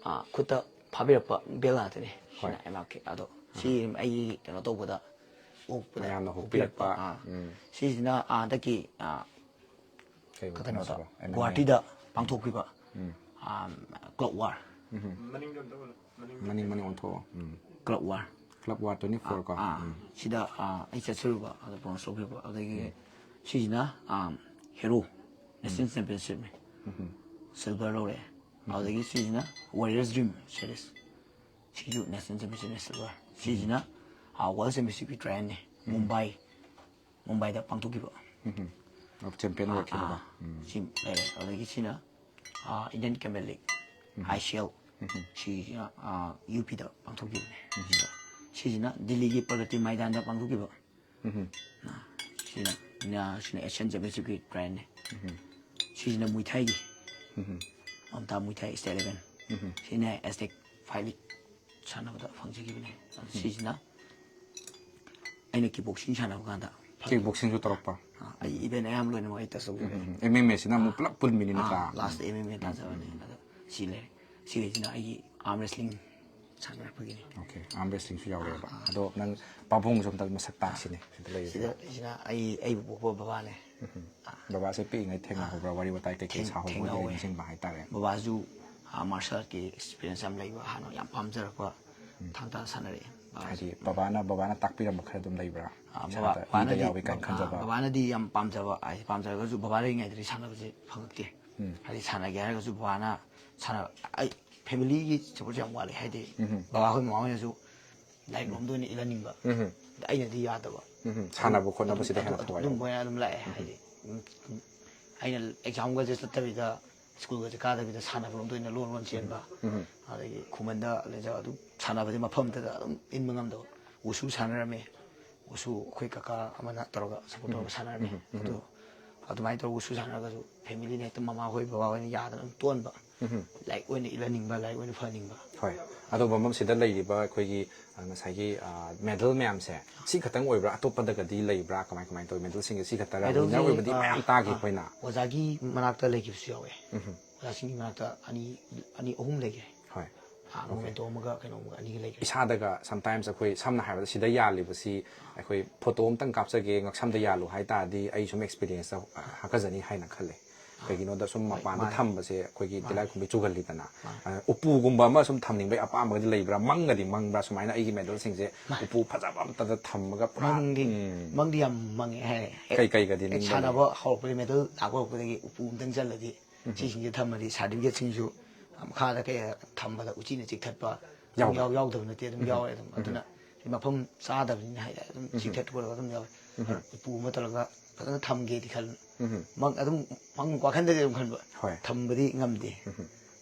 ꯑꯥ, ꯈꯨꯠꯇ ꯐꯥꯕꯤꯔꯛꯄ belt ꯉꯥꯛꯇꯅꯤ꯫ ꯍꯣꯏ꯫ ꯁꯤꯅ ꯑꯩ ꯃꯥꯒꯤ, ꯑꯗꯣ ꯁꯤ ꯑꯥ꯫ ꯑꯩꯒꯤ ꯀꯩꯅꯣ ꯇꯧꯕꯗ, ꯑꯣꯛꯄꯗ ꯃꯌꯥꯝꯅ ꯍꯨꯛꯄꯤꯔꯛꯄ꯫ ꯍꯨꯛꯄꯤꯔꯛꯄ꯫ ꯑꯥ꯫ ꯎꯝ꯫ ꯁꯤꯁꯤꯅ, ꯑꯥ, ꯍꯟꯗꯛꯀꯤ, ꯑꯥ, ꯀꯩ ꯀꯩꯅꯣꯗ, ꯑꯣꯏꯗꯣꯏꯅꯣ ꯁꯤꯕꯣ? M M A? ꯒꯨꯋꯥꯍꯥꯇꯤꯗ ꯄꯥꯡꯊꯣꯛꯈꯤꯕ, ꯎꯝ꯫ ꯑꯥ, club war꯫ ꯎꯝ꯫ ꯃꯅꯤꯡ, ꯃꯅꯤꯡ ꯑꯣꯟꯊꯣꯛꯑꯣ꯫ ꯎꯝ꯫ Club war꯫ Club war twenty four ꯀꯣ? ꯑꯥ, ꯎꯝ꯫ ꯁꯤꯗ, ꯑꯥ, ꯑꯩ ꯆꯠꯆꯔꯨꯕ, ꯑꯗ bronze ꯂꯧꯈꯤꯕ꯫ ꯑꯗꯒꯤ ꯎꯝ꯫ ꯁꯤꯁꯤꯅ, ꯑꯥ, hero, ꯎꯝ꯫ National championship ꯅꯤ꯫ ꯎꯝ꯫ Silver ꯂꯧꯔꯦ꯫ ꯎꯝ꯫ ꯑꯗꯨꯗꯒꯤ ꯁꯤꯁꯤꯅ Warriors Dream series꯫ ꯁꯤꯁꯨ National championship ꯅꯤ, silver꯫ ꯎꯝ꯫ ꯁꯤꯁꯤꯅ, ꯑꯥ, World championship ꯀꯤ trial ꯅꯤ꯫ ꯎꯝ꯫ ꯃꯨꯝꯕꯥꯏ, ꯃꯨꯝꯕꯥꯏꯗ ꯄꯥꯡꯊꯣꯛꯈꯤꯕ꯫ ꯎꯝ꯫ ꯑꯣ, champion ꯑꯥ, ꯑꯣꯏꯔꯛꯈꯤꯕꯀꯣ꯫ ꯑꯥ꯫ ꯎꯝ꯫ ꯁꯤ ꯂꯩꯔꯦ꯫ ꯑꯗꯒꯤ ꯁꯤꯅ, ꯑꯥ, Indian Camellic, um. I C L꯫ ꯎꯝ꯫ ꯁꯤꯁꯤꯅ, ꯑꯥ, UP ꯗ ꯄꯥꯡꯊꯣꯛꯈꯤꯕꯅꯦ꯫ ꯎꯝ꯫ ꯁꯤꯁꯤꯅ ꯗꯤꯜꯂꯤꯒꯤ ꯄ꯭ꯔꯒꯇꯤ ꯃꯥꯏꯗꯥꯟꯗ ꯄꯥꯡꯊꯣꯛꯈꯤꯕ꯫ ꯎꯝ꯫ ꯑꯥ, ꯁꯤꯅ, ꯁꯤꯅ Asian championship ꯀꯤ trial ꯅꯤ꯫ ꯎꯝ꯫ ꯁꯤꯁꯤꯅ Muay Thai ꯒꯤ꯫ ꯎꯝ꯫ Mamta Muay Thai State Level꯫ ꯎꯝ꯫ ꯁꯤꯅ Aztec Fight League ꯁꯥꯟꯅꯕꯗ ꯐꯪꯖꯈꯤꯕꯅꯦ꯫ ꯑꯗꯨ ꯎꯝ꯫ ꯁꯤꯁꯤꯅ ꯑꯩꯅ kickboxing ꯁꯥꯟꯅꯕ ꯀꯥꯟꯗ ꯐꯪꯉꯤ꯫ Kickboxing ꯁꯨ ꯇꯧꯔꯛꯄ? ꯑꯥ, ꯑꯩ event ꯑꯌꯥꯝꯕ ꯂꯣꯏꯅꯃꯛ ꯑꯩ touch ꯇꯧꯖꯕꯅꯤ꯫ ꯎꯝ, ꯎꯝ, ꯎꯝ꯫ M M A ꯁꯤꯅ ꯑꯃꯨꯛ ꯑꯥ꯫ ꯄꯨꯂꯞ ꯄꯨꯟꯕꯅꯤ ꯅꯠꯇ꯭ꯔꯥ? ꯑꯥ, last um. M M A ꯇꯥꯖꯕꯅꯤ꯫ ꯎꯝ꯫ ꯑꯗꯣ ꯁꯤ ꯂꯩꯔꯦ꯫ ꯁꯤꯈꯩꯁꯤꯅ ꯑꯩꯒꯤ arm wrestling ꯁꯥꯟꯅꯔꯛꯄꯒꯤꯅꯤ꯫ Okay, arm wrestling ꯁꯨ ꯌꯥꯎꯔꯛꯑꯦꯕ꯫ ꯑꯥ꯫ ꯑꯗꯣ ꯅꯪ ꯄꯥꯕꯨꯡꯁꯨ ꯑꯝꯇ ꯃꯁꯛ ꯇꯥꯛꯁꯤꯅꯦ, ꯁꯤꯗ ꯂꯩꯔꯤꯁꯦ꯫ ꯁꯤꯗ, ꯁꯤꯅ ꯑꯩ, ꯑꯩꯕꯨ ꯄꯣꯛꯄ ꯕꯕꯥꯅꯦ꯫ ꯎꯝ꯫ ꯑꯥ꯫ ꯕꯕꯥꯁꯦ ꯄꯤꯛꯏꯉꯩ ꯊꯦꯡꯅꯍꯧꯕ꯭ꯔꯥ? ꯑꯥ꯫ ꯋꯥꯔꯤ ꯋꯥꯇꯥꯏ ꯀꯩꯀꯩ ꯊꯦꯡ-, ꯁꯥꯍꯧꯕꯒꯤ ꯊꯦꯡꯅꯍꯧꯋꯦ꯫ ꯅꯤꯡꯁꯤꯡꯕ ꯍꯥꯏꯇꯥꯔꯦ꯫ ꯕꯕꯥꯁꯨ, ꯑꯥ, martial art ꯀꯤ experience ꯌꯥꯝ ꯂꯩꯕ, ꯍꯥꯟꯅ ꯌꯥꯝ ꯄꯥꯝꯖꯔꯛꯄ ꯎꯝ꯫ ꯊꯥꯡ ꯇꯥ ꯁꯥꯟꯅꯔꯛꯑꯦ꯫ ꯍꯥꯏꯗꯤ ꯕꯕꯥꯅ, ꯕꯕꯥꯅ ꯇꯥꯛꯄꯤꯔꯝꯕ ꯈꯔ ꯑꯗꯨꯝ ꯂꯩꯕ꯭ꯔꯥ? ꯑꯥ, ꯕꯕꯥ-, ꯏꯁꯥꯗ ꯏꯗ ꯕꯕꯥꯅꯗꯤ, ꯌꯥꯎꯋꯤ ꯀꯥꯏꯅ ꯕꯕꯥ-, ꯈꯟꯖꯕ? ꯕꯕꯥꯅꯗꯤ ꯌꯥꯝ ꯄꯥꯝꯖꯕ, ꯍꯥꯏꯗꯤ ꯄꯥꯝꯖꯔꯒꯁꯨ ꯕꯕꯥ ꯂꯩꯔꯤꯉꯩꯗꯗꯤ ꯁꯥꯟꯅꯕꯁꯦ ꯐꯪꯉꯛꯇꯦ꯫ ꯎꯝ꯫ ꯍꯥꯏꯗꯤ ꯁꯥꯟꯅꯒꯦ ꯍꯥꯏꯔꯒꯁꯨ ꯕꯕꯥꯅ ꯁꯥꯟꯅ-, ꯑꯩ family ꯒꯤ support ꯁꯦ ꯌꯥꯝ ꯋꯥꯠꯂꯦ꯫ ꯍꯥꯏꯗꯤ ꯎꯝ꯫ ꯕꯕꯥꯍꯣꯏ ꯃꯃꯥꯍꯣꯏꯅꯁꯨ ꯂꯥꯏꯔꯤꯛ ꯎꯝ꯫ ꯂꯣꯝꯗ ꯑꯣꯏꯅ ꯏꯜꯍꯟꯅꯤꯡꯕ꯫ ꯎꯝ꯫ ꯑꯗ ꯑꯩꯅꯗꯤ ꯌꯥꯗꯕ꯫ ꯎꯝ꯫ ꯁꯥꯟꯅꯕ ꯈꯣꯠꯅꯕꯁꯤꯗ ꯑꯗꯨꯝ, ꯍꯦꯟꯅ ꯑꯗꯨꯝ, ꯊꯋꯥꯏ ꯑꯗꯨꯝꯕ ꯌꯥꯎꯕ꯫ ꯑꯣꯏꯅ ꯑꯗꯨꯝ ꯂꯥꯛꯑꯦ꯫ ꯎꯝ꯫ ꯍꯥꯏꯗꯤ, ꯎꯝ, ꯑꯩꯅ exam ꯒꯁꯦ ꯆꯠꯇꯕꯤꯗ ꯁ꯭ꯀꯨꯜꯒꯁꯦ ꯀꯥꯗꯕꯤꯗ ꯁꯥꯟꯅꯐꯝꯗ ꯑꯣꯏꯅ ꯂꯣꯟ ꯂꯣꯟ ꯆꯦꯟꯕ, ꯑꯗꯒꯤ ꯈꯨꯃꯟꯗ ꯂꯩꯖ ꯑꯗꯨꯝ ꯁꯥꯟꯅꯕꯗꯤ ꯃꯐꯝ ꯑꯃꯠꯇꯗ ꯑꯗꯨꯝ ꯏꯟꯕ ꯉꯝꯗꯕ꯫ ꯋꯨꯁꯨ ꯁꯥꯟꯅꯔꯝꯃꯦ꯫ ꯋꯨꯁꯨ ꯑꯩꯈꯣꯏ ꯀꯀꯥ ꯑꯃꯅ ꯇꯧꯔꯒ ꯁꯞꯄꯣꯔꯠ ꯇꯧꯔꯒ ꯁꯥꯟꯅꯔꯝꯃꯦ꯫ ꯑꯗꯣ ꯑꯗꯨꯃꯥꯏꯅ ꯇꯧꯔꯒ ꯋꯨꯁꯨ ꯁꯥꯟꯅꯔꯒꯁꯨ ꯐꯦꯃꯤꯂꯤꯅ ꯍꯦꯛꯇ ꯃꯃꯥ ꯍꯣꯏ ꯕꯕꯥ ꯍꯣꯏꯅ ꯌꯥꯗꯅ ꯑꯗꯨꯝ ꯇꯣꯟꯕ꯫ ꯂꯥꯏꯔꯤꯛ ꯑꯣꯏꯅ ꯏꯜꯍꯟꯅꯤꯡꯕ, ꯂꯥꯏꯔꯤꯛ ꯑꯣꯏꯅ ꯐꯍꯟꯅꯤꯡꯕ꯫ ꯍꯣꯏ꯫ ꯑꯗꯣ ꯕꯝꯕꯝ ꯁꯤꯗ ꯂꯩꯔꯤꯕ ꯑꯩꯈꯣꯏꯒꯤ ꯑ, ꯉꯁꯥꯏꯒꯤ ꯃꯦꯗꯜ ꯃꯌꯥꯝꯁꯦ ꯁꯤ ꯈꯛꯇꯪ ꯑꯣꯏꯕ꯭ꯔꯥ, ꯑꯇꯣꯞꯄꯗꯒꯗꯤ ꯂꯩꯕ꯭ꯔꯥ, ꯀꯃꯥꯏ ꯀꯃꯥꯏꯅ ꯇꯧꯋꯤ? ꯃꯦꯗꯜꯁꯤꯡꯁꯦ ꯁꯤ ꯈꯛꯇꯔ? ꯋꯤꯟꯅꯔ ꯃꯦꯗꯜꯁꯤ, ꯑꯣꯏꯕꯗꯤ ꯑ, ꯃꯌꯥꯝ ꯇꯥꯈꯤ ꯑ, ꯑꯩꯈꯣꯏꯅ꯫ ꯑꯣꯖꯥꯒꯤ ꯃꯅꯥꯛꯇ ꯂꯩꯈꯤꯕꯁꯨ ꯌꯥꯎꯋꯦ꯫ ꯑꯣꯖꯥꯁꯤꯡꯒꯤ ꯃꯅꯥꯛꯇ ꯑꯅꯤ, ꯑꯅꯤ ꯑꯍꯨꯝ ꯂꯩꯈ꯭ꯔꯦ꯫ ꯍꯣꯏ꯫ ꯑ, ꯃꯣꯃꯦꯟꯇꯣ ꯑꯃꯒ ꯀꯩꯅꯣ ꯑꯃꯒ ꯑꯅꯤꯒ ꯂꯩꯈ꯭ꯔꯦ꯫ ꯏꯁꯥꯗꯒ ꯁꯝꯇꯥꯏꯝꯁ ꯑꯩꯈꯣꯏ ꯁꯝꯅ ꯍꯥꯏꯔꯕꯗ ꯁꯤꯗ ꯌꯥꯜꯂꯤꯕꯁꯤ ꯑꯩꯈꯣꯏ ꯐꯣꯇꯣ ꯑꯝꯇꯪ ꯀꯥꯞꯆꯒꯦ, ꯉꯛꯁꯝꯗ ꯌꯥꯜꯂꯨ ꯍꯥꯏ ꯇꯥꯔꯗꯤ ꯑꯩ ꯁꯨꯝ ꯑꯦꯛꯁꯄꯤꯔꯤꯌꯦꯟꯁꯇ ꯍꯥꯀꯠꯆꯅꯤ ꯍꯥꯏꯅ ꯈꯜꯂꯦ꯫ ꯀꯩꯒꯤꯅꯣꯗ ꯁꯨꯝ ꯃꯄꯥꯟꯗ ꯃꯥꯅꯦ꯫ ꯊꯝꯕꯁꯦ ꯑꯩꯈꯣꯏꯒꯤ ꯃꯥꯅꯦ꯫ ꯇꯤꯜꯂꯥꯏꯈꯨꯝꯕꯤ ꯆꯨꯒꯜꯂꯤꯗꯅ꯫ ꯃꯥꯅꯦ꯫ ꯑ, ꯎꯄꯨꯒꯨꯝꯕ ꯑꯃ ꯁꯨꯝ ꯊꯝꯅꯤꯡꯕꯒꯤ ꯑꯄꯥꯝꯕꯒꯗꯤ ꯂꯩꯕ꯭ꯔꯥ? ꯃꯪꯒꯗꯤ ꯃꯪꯕ꯭ꯔꯥ ꯁꯨꯃꯥꯏꯅ ꯑꯩꯒꯤ ꯃꯦꯗꯜꯁꯤꯡꯁꯦ ꯎꯄꯨ ꯐꯖꯕ ꯑꯝꯇꯗ ꯊꯝꯃꯒ ꯄꯨꯔꯥ? ꯃꯪꯗꯤ ꯎꯝ꯫ ꯃꯪꯗꯤ ꯌꯥꯝ ꯃꯪꯉꯦ ꯍꯥꯏꯔꯦ꯫ ꯍꯦꯛ ꯀꯩ ꯀꯩꯒꯗꯤ ꯍꯦꯛ ꯅꯤꯡꯕ ꯁꯥꯟꯅꯕ ꯍꯧꯔꯛꯄꯗꯒꯤ, ꯃꯦꯗꯜ ꯂꯥꯛꯄ ꯍꯧꯔꯛꯄꯗꯒꯤ ꯎꯄꯨ ꯑꯝꯇꯪ ꯆꯜꯂꯗꯤ ꯁꯤꯁꯤꯡꯁꯦ ꯊꯝꯃꯗꯤ ꯁꯥꯔꯇꯤꯐꯤꯀꯦꯠꯁꯤꯡꯁꯨ ꯃꯈꯥꯗ ꯀꯩ ꯊꯝꯕꯗ ꯎꯆꯤꯅ ꯆꯤꯛꯊꯠꯄ ꯑꯗꯨꯝ ꯌꯥꯎꯕ꯭ꯔꯥ? ꯌꯥꯎ-, ꯌꯥꯎꯗꯕ ꯅꯠꯇꯦ, ꯑꯗꯨꯝ ꯌꯥꯎꯔꯦ ꯑꯗꯨꯝ꯫ ꯑꯗꯨꯅ ꯃꯐꯝ ꯆꯥꯗꯕꯅꯤꯅ ꯍꯥꯏꯇꯥꯔꯦ, ꯑꯗꯨꯝ ꯆꯤꯛꯊꯠ ꯈꯣꯠꯂꯒ ꯑꯗꯨꯝ ꯌꯥꯎꯔꯦ꯫ ꯎꯄꯨ ꯑꯃ ꯇꯧꯔꯒ ꯐꯖꯅ ꯊꯝꯒꯦꯗꯤ ꯈꯜꯂꯤ꯫ ꯃꯪ ꯑꯗꯨꯝ ꯃꯪ ꯋꯥꯈꯟꯗꯗꯤ ꯑꯗꯨꯝ ꯈꯟꯕ, ꯍꯣꯏ꯫ ꯊꯝꯕꯗꯤ ꯉꯝꯗꯦ꯫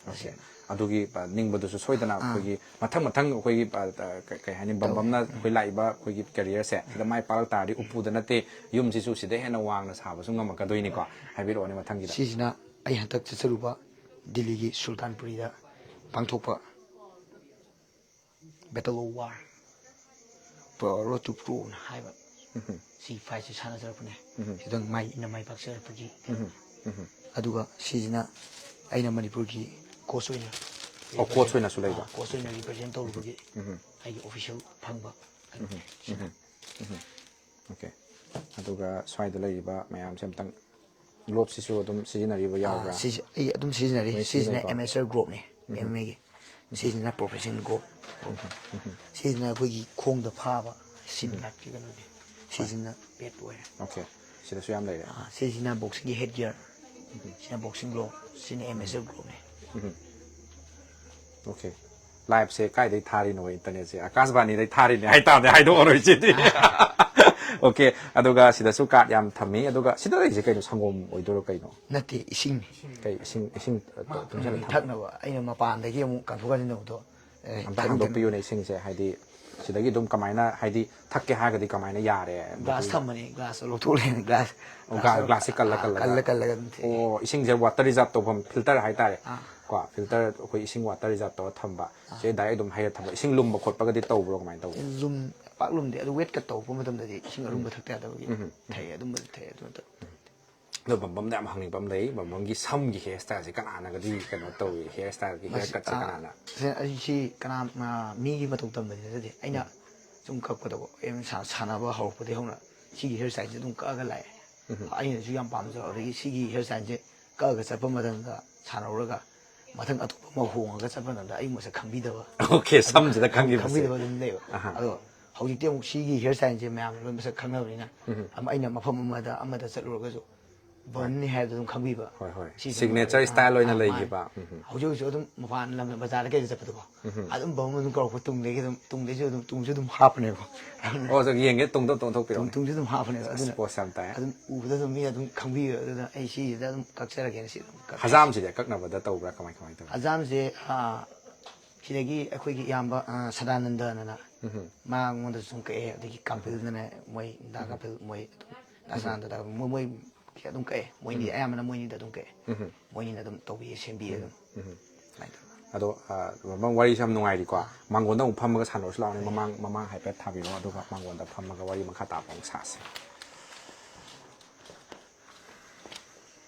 ꯑꯣꯀꯦ꯫ ꯑꯗꯨꯒꯤ ꯑ, ꯅꯤꯡꯕꯗꯨꯁꯨ ꯁꯣꯏꯗꯅ ꯑꯩꯈꯣꯏꯒꯤ ꯃꯊꯪ ꯃꯊꯪ ꯑꯩꯈꯣꯏꯒꯤ ꯑ, ꯑ, ꯀ-, ꯀꯩ ꯍꯥꯏꯅꯤ, ꯕꯝꯕꯝꯅ ꯑꯩꯈꯣꯏ ꯂꯥꯛꯏꯕ ꯑꯩꯈꯣꯏꯒꯤ ꯀꯦꯔꯤꯌꯔꯁꯦ ꯁꯤꯗ ꯃꯥꯏ ꯄꯥꯛꯂꯛ ꯇꯥꯔꯗꯤ ꯎꯄꯨꯗ ꯅꯠꯇꯦ, ꯌꯨꯝꯁꯤꯁꯨ ꯁꯤꯗ ꯍꯦꯟꯅ ꯋꯥꯡꯅ ꯁꯥꯕꯁꯨ ꯉꯝꯃꯛꯀꯗꯣꯏꯅꯤꯀꯣ꯫ ꯍꯥꯏꯕꯤꯔꯛꯑꯣꯅꯦ ꯃꯊꯪꯒꯤꯗ꯫ ꯁꯤꯁꯤꯅ ꯑꯩ ꯍꯟꯗꯛ ꯆꯠꯆꯔꯨꯕ ꯗꯤꯜꯂꯤꯒꯤ ꯁꯨꯜꯇꯥꯟꯄꯨꯔꯤꯗ ꯄꯥꯡꯊꯣꯛꯄ Battle of War, Road to Proꯅ ꯍꯥꯏꯕ ꯁꯤ ꯐꯥꯏꯠꯁꯦ ꯁꯥꯟꯅꯖꯔꯛꯄꯅꯦ꯫ ꯁꯤꯗꯪ ꯃꯥꯏ ꯏꯟꯅ ꯃꯥꯏ ꯄꯥꯛꯆꯔꯛꯄꯒꯤ꯫ ꯑꯗꯨꯒ ꯁꯤꯁꯤꯅ ꯑꯩꯅ ꯃꯅꯤꯄꯨꯔꯒꯤ ꯀꯣꯆ ꯑꯣꯏꯅ ꯑꯣ, ꯀꯣꯆ ꯑꯣꯏꯅꯁꯨ ꯂꯩꯕ? ꯑꯥ, ꯀꯣꯆ ꯑꯣꯏꯅ ꯔꯤꯄ꯭ꯔꯖꯦꯟ ꯇꯧꯔꯨꯕꯒꯤ ꯑꯩꯒꯤ ꯑꯣꯐꯤꯁꯤꯌꯦꯜ ꯐꯪꯕ꯫ ꯑꯣꯀꯦ꯫ ꯑꯗꯨꯒ ꯁ꯭ꯋꯥꯏꯗ ꯂꯩꯔꯤꯕ ꯃꯌꯥꯝꯁꯦ ꯑꯝꯇꯪ, ꯒ꯭ꯂꯣꯞꯁꯤꯁꯨ ꯑꯗꯨꯝ ꯁꯤꯖꯤꯟꯅꯔꯤꯕ ꯌꯥꯎꯕ꯭ꯔꯥ? ꯑꯥ, ꯁꯤꯁꯦ ꯑꯩ ꯑꯗꯨꯝ ꯁꯤꯖꯤꯟꯅꯔꯤ꯫ ꯂꯣꯏ ꯁꯤꯁꯤꯅ ꯁꯤꯖꯤꯟꯅꯩꯀꯣ? ꯑꯦꯃꯦꯆꯔ ꯒ꯭ꯂꯣꯞꯅꯤ, ꯑꯦꯝ ꯑꯦꯝ ꯑꯦꯒꯤ꯫ ꯁꯤꯁꯤꯅ ꯄ꯭ꯔꯣꯐꯦꯁꯅꯦꯜ ꯒ꯭ꯂꯣꯞ꯫ ꯁꯤꯁꯤꯅ ꯑꯩꯈꯣꯏꯒꯤ ꯈꯣꯡꯗ ꯐꯥꯕ ꯁꯤꯟ ꯒꯥꯔꯗꯀꯤ ꯀꯩꯅꯣꯅꯤ꯫ ꯁꯤꯁꯤꯅ ꯄꯦꯠ ꯑꯣꯏꯔꯦ꯫ ꯑꯣꯀꯦ꯫ ꯁꯤꯗꯁꯨ ꯌꯥꯝ ꯂꯩꯔꯦ꯫ ꯑꯥ, ꯁꯤꯁꯤꯅ ꯕꯣꯛꯁꯤꯡꯒꯤ ꯍꯦꯗ ꯒꯤꯌꯔ꯫ ꯁꯤꯅ ꯕꯣꯛꯁꯤꯡ ꯒ꯭ꯂꯣꯞ꯫ ꯁꯤꯅ ꯑꯦꯃꯦꯆꯔ ꯒ꯭ꯂꯣꯞꯅꯤ꯫ ꯑꯣꯀꯦ꯫ ꯂꯥꯏꯞꯁꯦ ꯀꯥꯏꯗꯩ ꯊꯥꯔꯤꯅꯣ ꯏꯟꯇꯔꯅꯦꯠꯁꯦ? ꯑꯀꯥꯁꯕꯥꯅꯤꯗꯩ ꯊꯥꯔꯤꯅꯦ ꯍꯥꯏꯇꯥꯕꯅꯦ, ꯍꯥꯏꯗꯣꯛꯑꯔꯣꯏ ꯁꯤꯗꯤ꯫ ꯑꯣꯀꯦ꯫ ꯑꯗꯨꯒ ꯁꯤꯗꯁꯨ ꯀꯥꯔꯠ ꯌꯥꯝ ꯊꯝꯃꯤ꯫ ꯑꯗꯨꯒ ꯁꯤꯗ ꯂꯩꯔꯤꯁꯦ ꯀꯩꯅꯣ? ꯁꯪꯒꯣꯝ ꯑꯣꯏꯗꯣꯏꯔꯣ ꯀꯩꯅꯣ? ꯅꯠꯇꯦ, ꯏꯁꯤꯡ꯫ ꯀꯩ ꯏꯁꯤꯡ? ꯏꯁꯤꯡ ꯇꯨꯡꯁꯤꯜꯂ ꯊꯝ- ꯊꯛꯅꯕ ꯑꯩꯅ ꯃꯄꯥꯟꯗꯒꯤ ꯑꯃꯨꯛ ꯀꯟꯊꯣꯛ ꯀꯟꯁꯤꯟ ꯇꯧꯕꯗꯣ꯫ ꯑꯦ, ꯑꯝꯇ ꯊꯛꯅꯤꯡꯗꯅ꯫ ꯍꯥꯡꯗꯣꯛꯄꯤꯌꯨꯅꯦ ꯏꯁꯤꯡꯁꯦ, ꯍꯥꯏꯗꯤ ꯁꯤꯗꯒꯤ ꯑꯗꯨꯝ ꯀꯃꯥꯏꯅ, ꯍꯥꯏꯗꯤ ꯊꯛꯀꯦ ꯍꯥꯏꯔꯒꯗꯤ ꯀꯃꯥꯏꯅ ꯌꯥꯔꯦ? ꯒ꯭ꯂꯥꯁ ꯊꯝꯕꯅꯤ, ꯒ꯭ꯂꯥꯁ ꯂꯧꯊꯣꯛꯂꯦꯅ ꯒ꯭ꯂꯥꯁ꯫ ꯑꯣ, ꯒ꯭ꯂꯥꯁ, ꯒ꯭ꯂꯥꯁꯁꯦ ꯀꯜꯂ ꯀꯜꯂꯒ? ꯀꯜꯂ ꯀꯜꯂꯒ ꯑꯗꯨꯝ ꯊꯛꯑꯦ꯫ ꯑꯣ, ꯏꯁꯤꯡꯁꯦ ꯋꯥꯇꯔ ꯔꯤꯖꯥꯔꯕ ꯇꯧꯐꯝ ꯐꯤꯜꯇꯔ ꯍꯥꯏꯇꯥꯔꯦ꯫ ꯑꯥ꯫ ꯀꯣ, ꯐꯤꯜꯇꯔ ꯑꯩꯈꯣꯏ ꯏꯁꯤꯡ ꯋꯥꯇꯔ ꯔꯤꯖꯥꯔꯕ ꯇꯧꯔ ꯊꯝꯕ꯫ ꯁꯤ ꯗꯥꯏꯔꯦꯛ ꯑꯗꯨꯝ ꯍꯩꯔ ꯊꯝꯕ꯫ ꯏꯁꯤꯡ ꯂꯨꯝꯕ ꯈꯣꯠꯄꯒꯗꯤ ꯇꯧꯕ꯭ꯔꯣ, ꯀꯃꯥꯏꯅ ꯇꯧꯒꯦ? ꯂꯨꯝ ꯄꯥꯛ ꯂꯨꯝꯗꯦ, ꯑꯗꯨ ꯋꯦꯠ ꯀꯠ ꯇꯧꯔꯛꯄ ꯃꯇꯝꯗꯗꯤ ꯏꯁꯤꯡ ꯑꯔꯨꯝꯕ ꯊꯛꯇ ꯌꯥꯗꯕꯒꯤ ꯊꯛꯑꯦ, ꯑꯗꯨꯝꯕꯗꯤ ꯊꯛꯑꯦ꯫ ꯑꯗꯨ ꯅꯠꯇꯕ ꯑꯗꯣ ꯕꯝꯕꯝꯗ ꯌꯥꯝ ꯍꯪꯅꯤꯡꯕ ꯑꯃ ꯂꯩ, ꯕꯝꯕꯝꯒꯤ ꯁꯝꯒꯤ ꯍꯤꯌꯔ ꯁ꯭ꯇꯥꯏꯜꯁꯦ ꯀꯅꯥꯅꯒꯗꯤ ꯀꯩꯅꯣ ꯇꯧꯏ? ꯍꯤꯌꯔ ꯁ꯭ꯇꯥꯏꯜꯒꯤ ꯍꯤꯌꯔ ꯀꯠꯁꯦ ꯀꯅꯥꯅ? ꯁꯦ, ꯑꯩ ꯁꯤ ꯀꯅꯥ, ꯑ, ꯃꯤꯒꯤ ꯃꯇꯧ ꯇꯝꯕꯗꯤ ꯅꯠꯆꯗꯦ꯫ ꯑꯩꯅ ꯁꯨꯝ ꯀꯛꯄꯗꯀꯣ, ꯑꯩ ꯁꯥ- ꯁꯥꯟꯅꯕ ꯍꯧꯔꯛꯄꯗꯒꯤ ꯍꯧꯅ ꯁꯤꯒꯤ ꯍꯤꯌꯔ ꯁ꯭ꯇꯥꯏꯜꯁꯦ ꯑꯗꯨꯝ ꯀꯛꯑꯒ ꯂꯥꯛꯑꯦ꯫ ꯑꯩꯅꯁꯨ ꯌꯥꯝ ꯄꯥꯝꯖꯕ, ꯑꯗꯒꯤ ꯁꯤꯒꯤ ꯍꯤꯌꯔ ꯁ꯭ꯇꯥꯏꯜꯁꯦ ꯀꯛꯑꯒ ꯆꯠꯄ ꯃꯇꯝꯗ, ꯁꯥꯟꯅꯔꯨꯔꯒ ꯃꯊꯪ ꯑꯇꯣꯞꯄ ꯑꯃ ꯍꯣꯡꯉꯒ ꯆꯠꯄ ꯃꯇꯝꯗ ꯑꯩ ꯃꯁꯛ ꯈꯪꯕꯤꯗꯕ꯫ ꯑꯣꯀꯦ, ꯁꯝꯁꯤꯗ ꯈꯪꯈꯤꯕꯁꯦ꯫ ꯈꯪꯕꯤꯗꯕ ꯑꯗꯨꯝ ꯂꯩꯕ꯫ ꯑꯍꯥ꯫ ꯑꯗꯣ ꯍꯧꯖꯤꯛꯇꯤ ꯑꯃꯨꯛ ꯁꯤꯒꯤ ꯍꯤꯌꯔ ꯁ꯭ꯇꯥꯏꯜꯁꯦ ꯃꯌꯥꯝꯅ ꯂꯣꯏ ꯃꯁꯛ ꯈꯪꯅꯕꯅꯤꯅ, ꯑꯃ, ꯑꯩꯅ ꯃꯐꯝ ꯑꯃꯗ ꯑꯃꯗ ꯆꯠꯂꯨꯔꯒꯁꯨ ꯕꯝꯅꯤ ꯍꯥꯏꯕꯗꯣ ꯑꯗꯨꯝ ꯈꯪꯕꯤꯕ꯫ ꯍꯣꯏ, ꯍꯣꯏ꯫ ꯁꯤꯁꯦ Signature ꯑꯗꯨꯝ, style ꯑꯣꯏꯅ ꯑꯥ, ꯂꯩꯈꯤꯕ꯫ ꯃꯥꯅꯦ꯫ ꯍꯧꯖꯤꯛ ꯍꯧꯖꯤꯛ ꯑꯗꯨꯝ ꯃꯄꯥꯟ ꯂꯝꯗ ꯕꯖꯥꯔꯗ ꯀꯩꯗ ꯆꯠꯄꯗꯀꯣ, ꯑꯗꯨꯝ ꯕꯝ ꯑꯗꯨꯝ ꯀꯧꯔꯛꯄ, ꯇꯨꯡꯗꯒꯤ ꯑꯗꯨꯝ, ꯇꯨꯡꯗꯒꯤꯁꯨ ꯑꯗꯨꯝ, ꯇꯨꯡꯁꯨ ꯑꯗꯨꯝ ꯍꯥꯞꯄꯅꯦꯕ꯫ ꯑꯣ, ꯁꯨꯝ ꯌꯦꯡꯒꯦ, ꯇꯨꯡꯗ ꯑꯣꯟꯊꯣꯛꯄꯤꯔꯛꯑꯣꯅꯦ꯫ ꯇꯨꯡꯁꯨ ꯑꯗꯨꯝ ꯍꯥꯞꯄꯅꯦꯕ꯫ ꯑꯁ, ꯑꯗꯨꯅ ꯄꯣꯁ ꯌꯥꯝ ꯇꯥꯏ꯫ ꯑꯗꯨꯝ ꯎꯕꯗ ꯑꯗꯨꯝ ꯃꯤ ꯑꯗꯨꯝ ꯈꯪꯕꯤꯕ꯫ ꯑꯗꯨꯅ ꯑꯩ ꯁꯤꯁꯤꯗ ꯑꯗꯨꯝ ꯀꯛꯆꯔꯒꯦꯅ ꯁꯤ ꯑꯗꯨꯝ ꯀꯛꯆꯩ꯫ ꯍꯖꯥꯝꯁꯤꯗꯤ ꯑꯀꯛꯅꯕꯗ ꯇꯧꯕ꯭ꯔꯥ, ꯀꯃꯥꯏ ꯀꯃꯥꯏ ꯇꯧꯏ? ꯍꯖꯥꯝꯁꯦ, ꯑꯥ, ꯁꯤꯗꯒꯤ ꯑꯩꯈꯣꯏꯒꯤ ꯏꯌꯥꯝꯕ, ꯑꯥ, ꯁꯗꯥꯅꯟꯗꯅ, ꯃꯥꯉꯣꯟꯗꯁꯨ ꯁꯨꯝ ꯀꯛꯑꯦ, ꯑꯗꯒꯤ ꯀꯥꯝꯄꯤꯜꯗꯅ, ꯃꯣꯏ ꯗꯥ ꯀꯥꯝꯄꯤꯜ, ꯃꯣꯏ ꯑꯗꯨꯝ ꯗꯥ ꯁꯗꯥꯅꯟꯗ, ꯃꯣꯏ, ꯃꯣꯏ ꯑꯗꯨꯝ ꯀꯛꯑꯦ꯫ ꯃꯣꯏꯅꯤ ꯑꯌꯥꯝꯕꯅ ꯃꯣꯏꯅꯤꯗ ꯑꯗꯨꯝ ꯀꯛꯑꯦ꯫ ꯃꯣꯏꯅꯤꯅ ꯑꯗꯨꯝ ꯇꯧꯕꯤꯌꯦ, ꯁꯦꯝꯕꯤꯌꯦ ꯑꯗꯨꯝ꯫ ꯑꯗꯨꯃꯥꯏꯅ ꯇꯧꯔꯒ꯫ ꯑꯗꯣ, ꯑ, ꯕꯝꯕꯝ, ꯋꯥꯔꯤꯁꯦ ꯌꯥꯝ ꯅꯨꯡꯉꯥꯏꯔꯤꯀꯣ꯫ ꯃꯥꯡꯒꯣꯟꯗ ꯑꯃꯨꯛ ꯐꯝꯃꯒ ꯁꯥꯟꯅꯔꯁꯨ ꯂꯥꯛꯑꯣꯅꯦ꯫ ꯃꯃꯥꯡ, ꯃꯃꯥꯡ ꯍꯥꯏꯐꯦꯠ ꯊꯥꯕꯤꯔꯣ, ꯑꯗꯨꯒ ꯃꯥꯡꯒꯣꯟꯗ ꯐꯝꯃꯒ ꯋꯥꯔꯤ ꯃꯈꯥ ꯇꯥꯕ ꯑꯃꯨꯛ ꯁꯥꯁꯦ꯫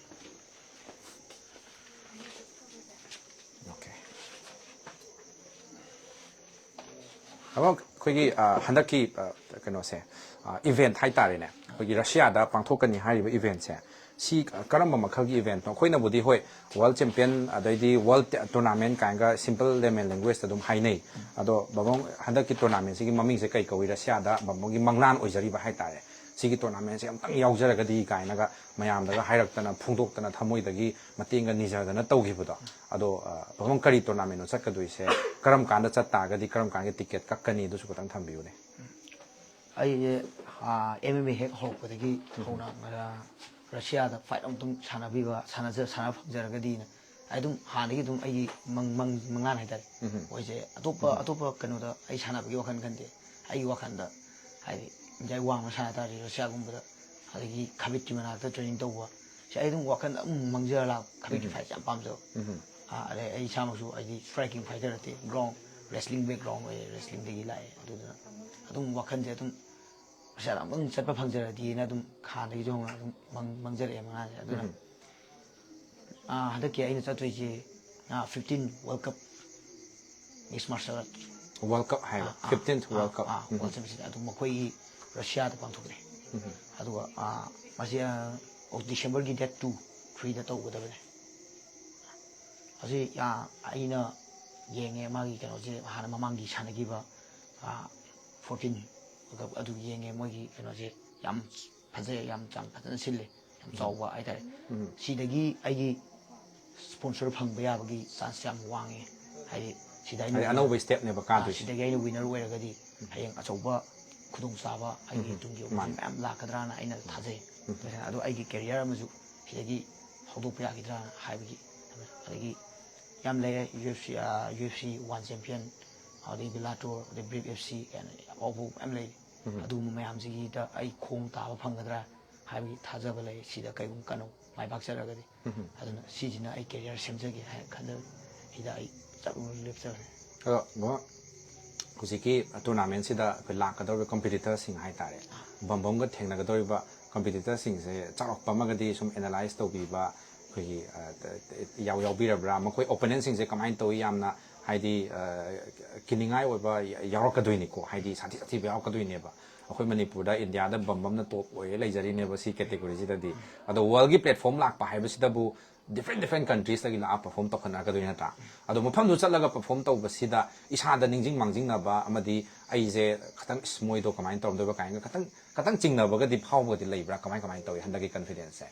ꯑꯣꯀꯦ꯫ ꯑꯕꯣ, ꯑꯩꯈꯣꯏꯒꯤ, ꯑ, ꯍꯟꯗꯛꯀꯤ, ꯑ, ꯀꯩꯅꯣꯁꯦ, ꯑ, ꯏꯚꯦꯟꯠ ꯍꯥꯏꯇꯥꯔꯦꯅꯦ, ꯑꯩꯈꯣꯏꯒꯤ ꯔꯁꯤꯌꯥꯗ ꯄꯥꯡꯊꯣꯛꯀꯅꯤ ꯍꯥꯏꯔꯤꯕ ꯏꯚꯦꯟꯠꯁꯦ, ꯁꯤ ꯀꯔꯝꯕ ꯃꯈꯜꯒꯤ ꯏꯚꯦꯟꯠꯅꯣ? ꯑꯩꯈꯣꯏꯅꯕꯨꯗꯤ, ꯍꯣꯏ, ꯋꯥꯔꯜ ꯆꯦꯝꯄꯤꯌꯟ, ꯑꯗꯩꯗꯤ ꯋꯥꯔꯜ ꯇꯦ-, ꯇꯣꯔꯅꯥꯃꯦꯟꯠ ꯀꯥꯏꯅꯒ ꯁꯤꯝꯄꯜ ꯂꯦꯃꯦꯟ ꯂꯦꯡꯒ꯭ꯋꯦꯖꯇ ꯑꯗꯨꯝ ꯍꯥꯏꯅꯩ꯫ ꯑꯗꯣ ꯕꯥꯃꯣꯟ, ꯍꯟꯗꯛꯀꯤ ꯇꯣꯔꯅꯥꯃꯦꯟꯠꯁꯤꯒꯤ ꯃꯃꯤꯡꯁꯦ ꯀꯩ ꯀꯧꯏ? ꯔꯁꯤꯌꯥꯗ ꯕꯥꯃꯣꯟꯒꯤ ꯃꯪꯂꯥꯟ ꯑꯣꯏꯖꯔꯤꯕ ꯍꯥꯏꯇꯥꯔꯦ꯫ ꯁꯤꯒꯤ ꯇꯣꯔꯅꯥꯃꯦꯟꯠꯁꯦ ꯑꯝꯇꯪ ꯌꯥꯎꯖꯔꯒꯗꯤ ꯀꯥꯏꯅꯒ ꯃꯌꯥꯝꯗꯒ ꯍꯥꯏꯔꯛꯇꯅ, ꯐꯣꯡꯗꯣꯛꯇꯅ, ꯊꯃꯣꯏꯗꯒꯤ ꯃꯇꯦꯡꯒ ꯅꯤꯖꯗꯅ ꯇꯧꯈꯤꯕꯗꯣ꯫ ꯑꯗꯣ, ꯑ, ꯕꯥꯃꯣꯟ, ꯀꯔꯤ ꯇꯣꯔꯅꯥꯃꯦꯟꯠꯅꯣ ꯆꯠꯀꯗꯣꯏꯁꯦ? ꯀꯔꯝ ꯀꯥꯟꯗ ꯆꯠ ꯇꯥꯔꯒꯗꯤ ꯀꯔꯝ ꯀꯥꯟꯒꯤ ꯇꯤꯀꯦꯠ ꯀꯛꯀꯅꯤ? ꯑꯗꯨꯁꯨ ꯈꯤꯇꯪ ꯊꯝꯕꯤꯌꯨꯅꯦ꯫ ꯑꯩꯁꯦ ꯑꯦꯝ ꯑꯦꯝ ꯑꯦ ꯍꯦꯛ ꯍꯧꯔꯛꯄꯗꯒꯤ ꯍꯧꯅ ꯔꯁꯤꯌꯥꯗ ꯐꯥꯏꯠ ꯑꯃꯨꯛꯇꯪ ꯁꯥꯟꯅꯕꯤꯕ ꯁꯥꯟꯅꯖ ꯁꯥꯟꯅꯕ ꯐꯪꯖꯔꯒꯗꯤꯅ ꯑꯩ ꯑꯗꯨꯝ ꯍꯥꯟꯅꯗꯒꯤ ꯑꯗꯨꯝ ꯑꯩꯒꯤ ꯃꯪ ꯃꯪ ꯃꯪꯂꯥꯟ ꯍꯥꯏꯇꯥꯔꯦ꯫ ꯃꯣꯏꯁꯦ ꯑꯇꯣꯞꯄ ꯑꯇꯣꯞꯄ ꯀꯩꯅꯣꯗ ꯑꯩ ꯁꯥꯟꯅꯕꯒꯤ ꯋꯥꯈꯜ ꯈꯟꯗꯦ꯫ ꯑꯩꯒꯤ ꯋꯥꯈꯜꯗ ꯍꯥꯏꯗꯤ ꯏꯟꯗꯤꯌꯥꯒꯤ ꯋꯥꯡꯃ ꯁꯥꯟꯅ ꯇꯥꯔꯗꯤ ꯔꯁꯤꯌꯥꯒꯨꯝꯕꯗ, ꯑꯗꯒꯤ ꯈꯕꯤꯠꯀꯤ ꯃꯅꯥꯛꯇ ꯇ꯭ꯔꯦꯅꯤꯡ ꯇꯧꯕ, ꯁꯤ ꯑꯩ ꯑꯗꯨꯝ ꯋꯥꯈꯜꯗ ꯑꯗꯨꯝ ꯃꯪꯖꯔ ꯂꯥꯛꯄ꯫ ꯈꯕꯤꯠꯀꯤ ꯐꯥꯏꯠꯁꯦ ꯌꯥꯝ ꯄꯥꯝꯖꯕ꯫ ꯑꯗꯩ ꯑꯩ ꯏꯁꯥꯃꯛꯁꯨ ꯑꯩꯗꯤ ꯁ꯭ꯇ꯭ꯔꯥꯏꯀꯤꯡ ꯐꯥꯏꯇꯔ ꯅꯠꯇꯦ, ꯒ꯭ꯔꯥꯎꯟ ꯔꯦꯁꯂꯤꯡ ꯕꯦꯛꯒ꯭ꯔꯥꯎꯟ ꯑꯣꯏꯌꯦ, ꯔꯦꯁꯂꯤꯡꯗꯒꯤ ꯂꯥꯛꯑꯦ꯫ ꯑꯗꯨꯗꯨꯅ ꯑꯗꯨꯝ ꯋꯥꯈꯜꯁꯦ ꯑꯗꯨꯝ ꯔꯁꯤꯌꯥꯗ ꯑꯃꯨꯛꯇꯪ ꯆꯠꯄ ꯐꯪꯖꯔꯗꯤꯅ ꯑꯗꯨꯝ ꯍꯥꯟꯅꯗꯒꯤꯁꯨ ꯍꯧꯅ ꯑꯗꯨꯝ ꯃꯪ- ꯃꯪꯖꯔꯛꯑꯦ ꯃꯪꯂꯥꯟꯁꯦ꯫ ꯑꯗꯨꯅ ꯑꯥ, ꯍꯟꯗꯛꯀꯤ ꯑꯩꯅ ꯆꯠꯇꯣꯏꯁꯦ, ꯑꯥ, fifteen world cup mix martial art. World cup ꯍꯥꯏꯕ, fifteen world cup. World championship ꯑꯗꯨ ꯃꯈꯣꯏꯒꯤ ꯔꯁꯤꯌꯥꯗ ꯄꯥꯡꯊꯣꯛꯀꯅꯤ꯫ ꯑꯗꯨꯒ ꯑꯥ, ꯃꯁꯤ ꯑꯥ, ꯑꯣ- ꯗꯤꯁꯦꯝꯕꯔꯒꯤ ꯗꯦꯠ ꯇꯨ, ꯊ꯭ꯔꯤꯗ ꯇꯧꯒꯗꯕꯅꯤ꯫ ꯑꯁꯤ ꯑꯥ, ꯑꯩꯅ ꯌꯦꯡꯉꯦ ꯃꯥꯒꯤ ꯀꯩꯅꯣꯁꯦ, ꯍꯥꯟꯅ ꯃꯃꯥꯡꯒꯤ ꯁꯥꯟꯅꯈꯤꯕ ꯐꯣꯔꯇꯤꯟ ꯋꯥꯔꯜ ꯀꯞ ꯑꯗꯨ ꯌꯦꯡꯉꯦ꯫ ꯃꯣꯏꯒꯤ ꯀꯩꯅꯣꯁꯦ ꯌꯥꯝ ꯐꯖꯩ, ꯌꯥꯝ ꯌꯥꯝ ꯐꯖꯅ ꯁꯤꯜꯂꯦ, ꯌꯥꯝ ꯆꯥꯎꯕ ꯍꯥꯏꯇꯥꯔꯦ꯫ ꯁꯤꯗꯒꯤ ꯑꯩꯒꯤ ꯁ꯭ꯄꯣꯟꯁꯔ ꯐꯪꯕ ꯌꯥꯕꯒꯤ ꯆꯥꯟꯁ ꯌꯥꯝ ꯋꯥꯡꯉꯦ꯫ ꯍꯥꯏꯗꯤ ꯁꯤꯗ ꯑꯩꯅ ꯍꯥꯏꯗꯤ ꯋꯤꯟꯅꯔ- ꯑꯅꯧꯕ ꯁ꯭ꯇꯦꯞꯅꯦꯕ ꯑꯥ, ꯀꯥꯗꯣꯏꯁꯦ꯫ ꯁꯤꯗꯒꯤ ꯑꯩꯅ ꯋꯤꯟꯅꯔ ꯑꯣꯏꯔꯒꯗꯤ ꯍꯌꯦꯡ ꯑꯆꯧꯕ ꯈꯨꯗꯣꯡꯆꯥꯕ ꯑꯩꯒꯤ ꯇꯨꯡꯒꯤ ꯑꯣꯄꯣꯔꯆꯨꯅꯤꯇꯤ ꯃꯌꯥꯝ ꯂꯥꯛꯀꯗ꯭ꯔꯥꯅ ꯑꯩꯅ ꯊꯥꯖꯩ꯫ ꯑꯗꯣ ꯑꯩꯒꯤ ꯀꯦꯔꯤꯌꯔ ꯑꯃꯁꯨ ꯁꯤꯗꯒꯤ ꯍꯧꯗꯣꯛꯄ ꯌꯥꯈꯤꯗ꯭ꯔꯥꯅ ꯍꯥꯏꯕꯒꯤ꯫ ꯑꯗꯒꯤ ꯌꯥꯝ ꯂꯩꯔꯦ, U F C, U F C one champion, ꯑꯗꯩ ꯕꯤꯂꯥꯇꯣꯔ, ꯑꯗꯩ ꯕ꯭ꯔꯤꯞ ꯑꯦꯐ ꯁꯤ ꯀꯥꯏꯅ ꯑꯐꯥꯎ ꯑꯐꯥꯎꯕ ꯃꯌꯥꯝ ꯂꯩꯔꯤ꯫ ꯑꯗꯨꯒꯨꯝꯕ ꯃꯌꯥꯝꯁꯤꯒꯤꯗ ꯑꯩ ꯈꯣꯡ ꯇꯥꯕ ꯐꯪꯒꯗ꯭ꯔꯥ ꯍꯥꯏꯕꯒꯤ ꯊꯥꯖꯕ ꯂꯩ, ꯁꯤꯗ ꯀꯩꯒꯨꯝꯕ ꯀꯩꯅꯣ ꯃꯥꯏ ꯄꯥꯛꯆꯔꯒꯗꯤ꯫ ꯑꯗꯨꯅ ꯁꯤꯁꯤꯅ ꯑꯩ ꯀꯦꯔꯤꯌꯔ ꯁꯦꯝꯖꯒꯦ ꯍꯥꯏꯅ ꯈꯟꯖꯕꯅꯤ꯫ ꯁꯤꯗ ꯑꯩ ꯆꯠꯂꯨꯔ ꯂꯦꯞꯆꯕꯅꯤ꯫ ꯑꯗꯣ ꯕ꯭ꯔꯣ, ꯍꯧꯖꯤꯛꯀꯤ ꯇꯣꯔꯅꯥꯃꯦꯟꯁꯤꯗ ꯑꯩꯈꯣꯏ ꯂꯥꯛꯀꯗꯧꯔꯤꯕ ꯀꯝꯄꯤꯇꯤꯇꯔꯁꯤꯡ ꯍꯥꯏꯇꯥꯔꯦ, ꯕꯝꯕꯝꯒ ꯊꯦꯡꯅꯒꯗꯧꯔꯤꯕ ꯀꯝꯄꯤꯇꯤꯇꯔꯁꯤꯡꯁꯦ ꯆꯥꯎꯔꯥꯛꯄ ꯑꯃꯒꯗꯤ ꯁꯨꯝ ꯑꯦꯅꯥꯂꯥꯏꯁ ꯇꯧꯕꯤꯕ, ꯑꯩꯈꯣꯏꯒꯤ ꯑ, ꯌꯥꯎ ꯌꯥꯎꯕꯤꯔꯕ꯭ꯔꯥ? ꯃꯈꯣꯏ ꯑꯣꯄꯣꯅꯦꯟꯁꯤꯡꯁꯦ ꯀꯃꯥꯏꯅ ꯇꯧꯏ? ꯌꯥꯝꯅ ꯍꯥꯏꯗꯤ ꯑ, ꯀꯤꯅꯤꯡꯉꯥꯏ ꯑꯣꯏꯕ ꯌꯥꯎꯔꯛꯀꯗꯣꯏꯅꯤꯀꯣ, ꯍꯥꯏꯗꯤ ꯁꯥꯊꯤ ꯁꯥꯊꯤꯕ ꯌꯥꯎꯔꯛꯀꯗꯣꯏꯅꯦꯕ꯫ ꯑꯩꯈꯣꯏ ꯃꯅꯤꯄꯨꯔꯗ, ꯏꯟꯗꯤꯌꯥꯗ ꯕꯝꯕꯝꯅ ꯇꯣꯞ ꯑꯣꯏꯔ ꯂꯩꯖꯔꯤꯅꯦꯕ ꯁꯤ ꯀꯦꯇꯦꯒꯣꯔꯤꯁꯤꯗꯗꯤ꯫ ꯑꯗꯣ ꯋꯥꯔꯜꯒꯤ ꯄ꯭ꯂꯦꯠꯐꯣꯝ ꯂꯥꯛꯄ ꯍꯥꯏꯕꯁꯤꯗꯕꯨ ꯗꯤꯐ꯭ꯔꯦꯟ ꯗꯤꯐ꯭ꯔꯦꯟ ꯀꯟꯇ꯭ꯔꯤꯁꯇꯒꯤ ꯂꯥꯛꯑ ꯄꯔꯐꯣꯝ ꯇꯧꯈꯠꯅꯔꯛꯀꯗꯣꯏꯅꯤ ꯅꯠꯇ꯭ꯔꯥ? ꯑꯗꯣ ꯃꯐꯝꯗꯨ ꯆꯠꯂꯒ ꯄꯔꯐꯣꯝ ꯇꯧꯕꯁꯤꯗ ꯏꯁꯥꯗ ꯅꯤꯡꯁꯤꯡ ꯃꯥꯡꯖꯤꯡꯅꯕ ꯑꯃꯗꯤ ꯑꯩꯁꯦ ꯈꯤꯇꯪ, "ꯏꯁ, ꯃꯣꯏꯗꯣ ꯀꯃꯥꯏꯅ ꯇꯧꯔꯝꯗꯣꯏꯕ?" ꯀꯥꯏꯅꯒ ꯈꯤꯇꯪ, ꯈꯤꯇꯪ ꯆꯤꯡꯅꯕꯒꯗꯤ ꯐꯥꯎꯕꯒꯗꯤ ꯂꯩꯕ꯭ꯔꯥ? ꯀꯃꯥꯏ, ꯀꯃꯥꯏꯅ ꯇꯧꯏ ꯍꯟꯗꯛꯀꯤ ꯀꯟꯐꯤꯗꯦꯟꯁꯁꯦ?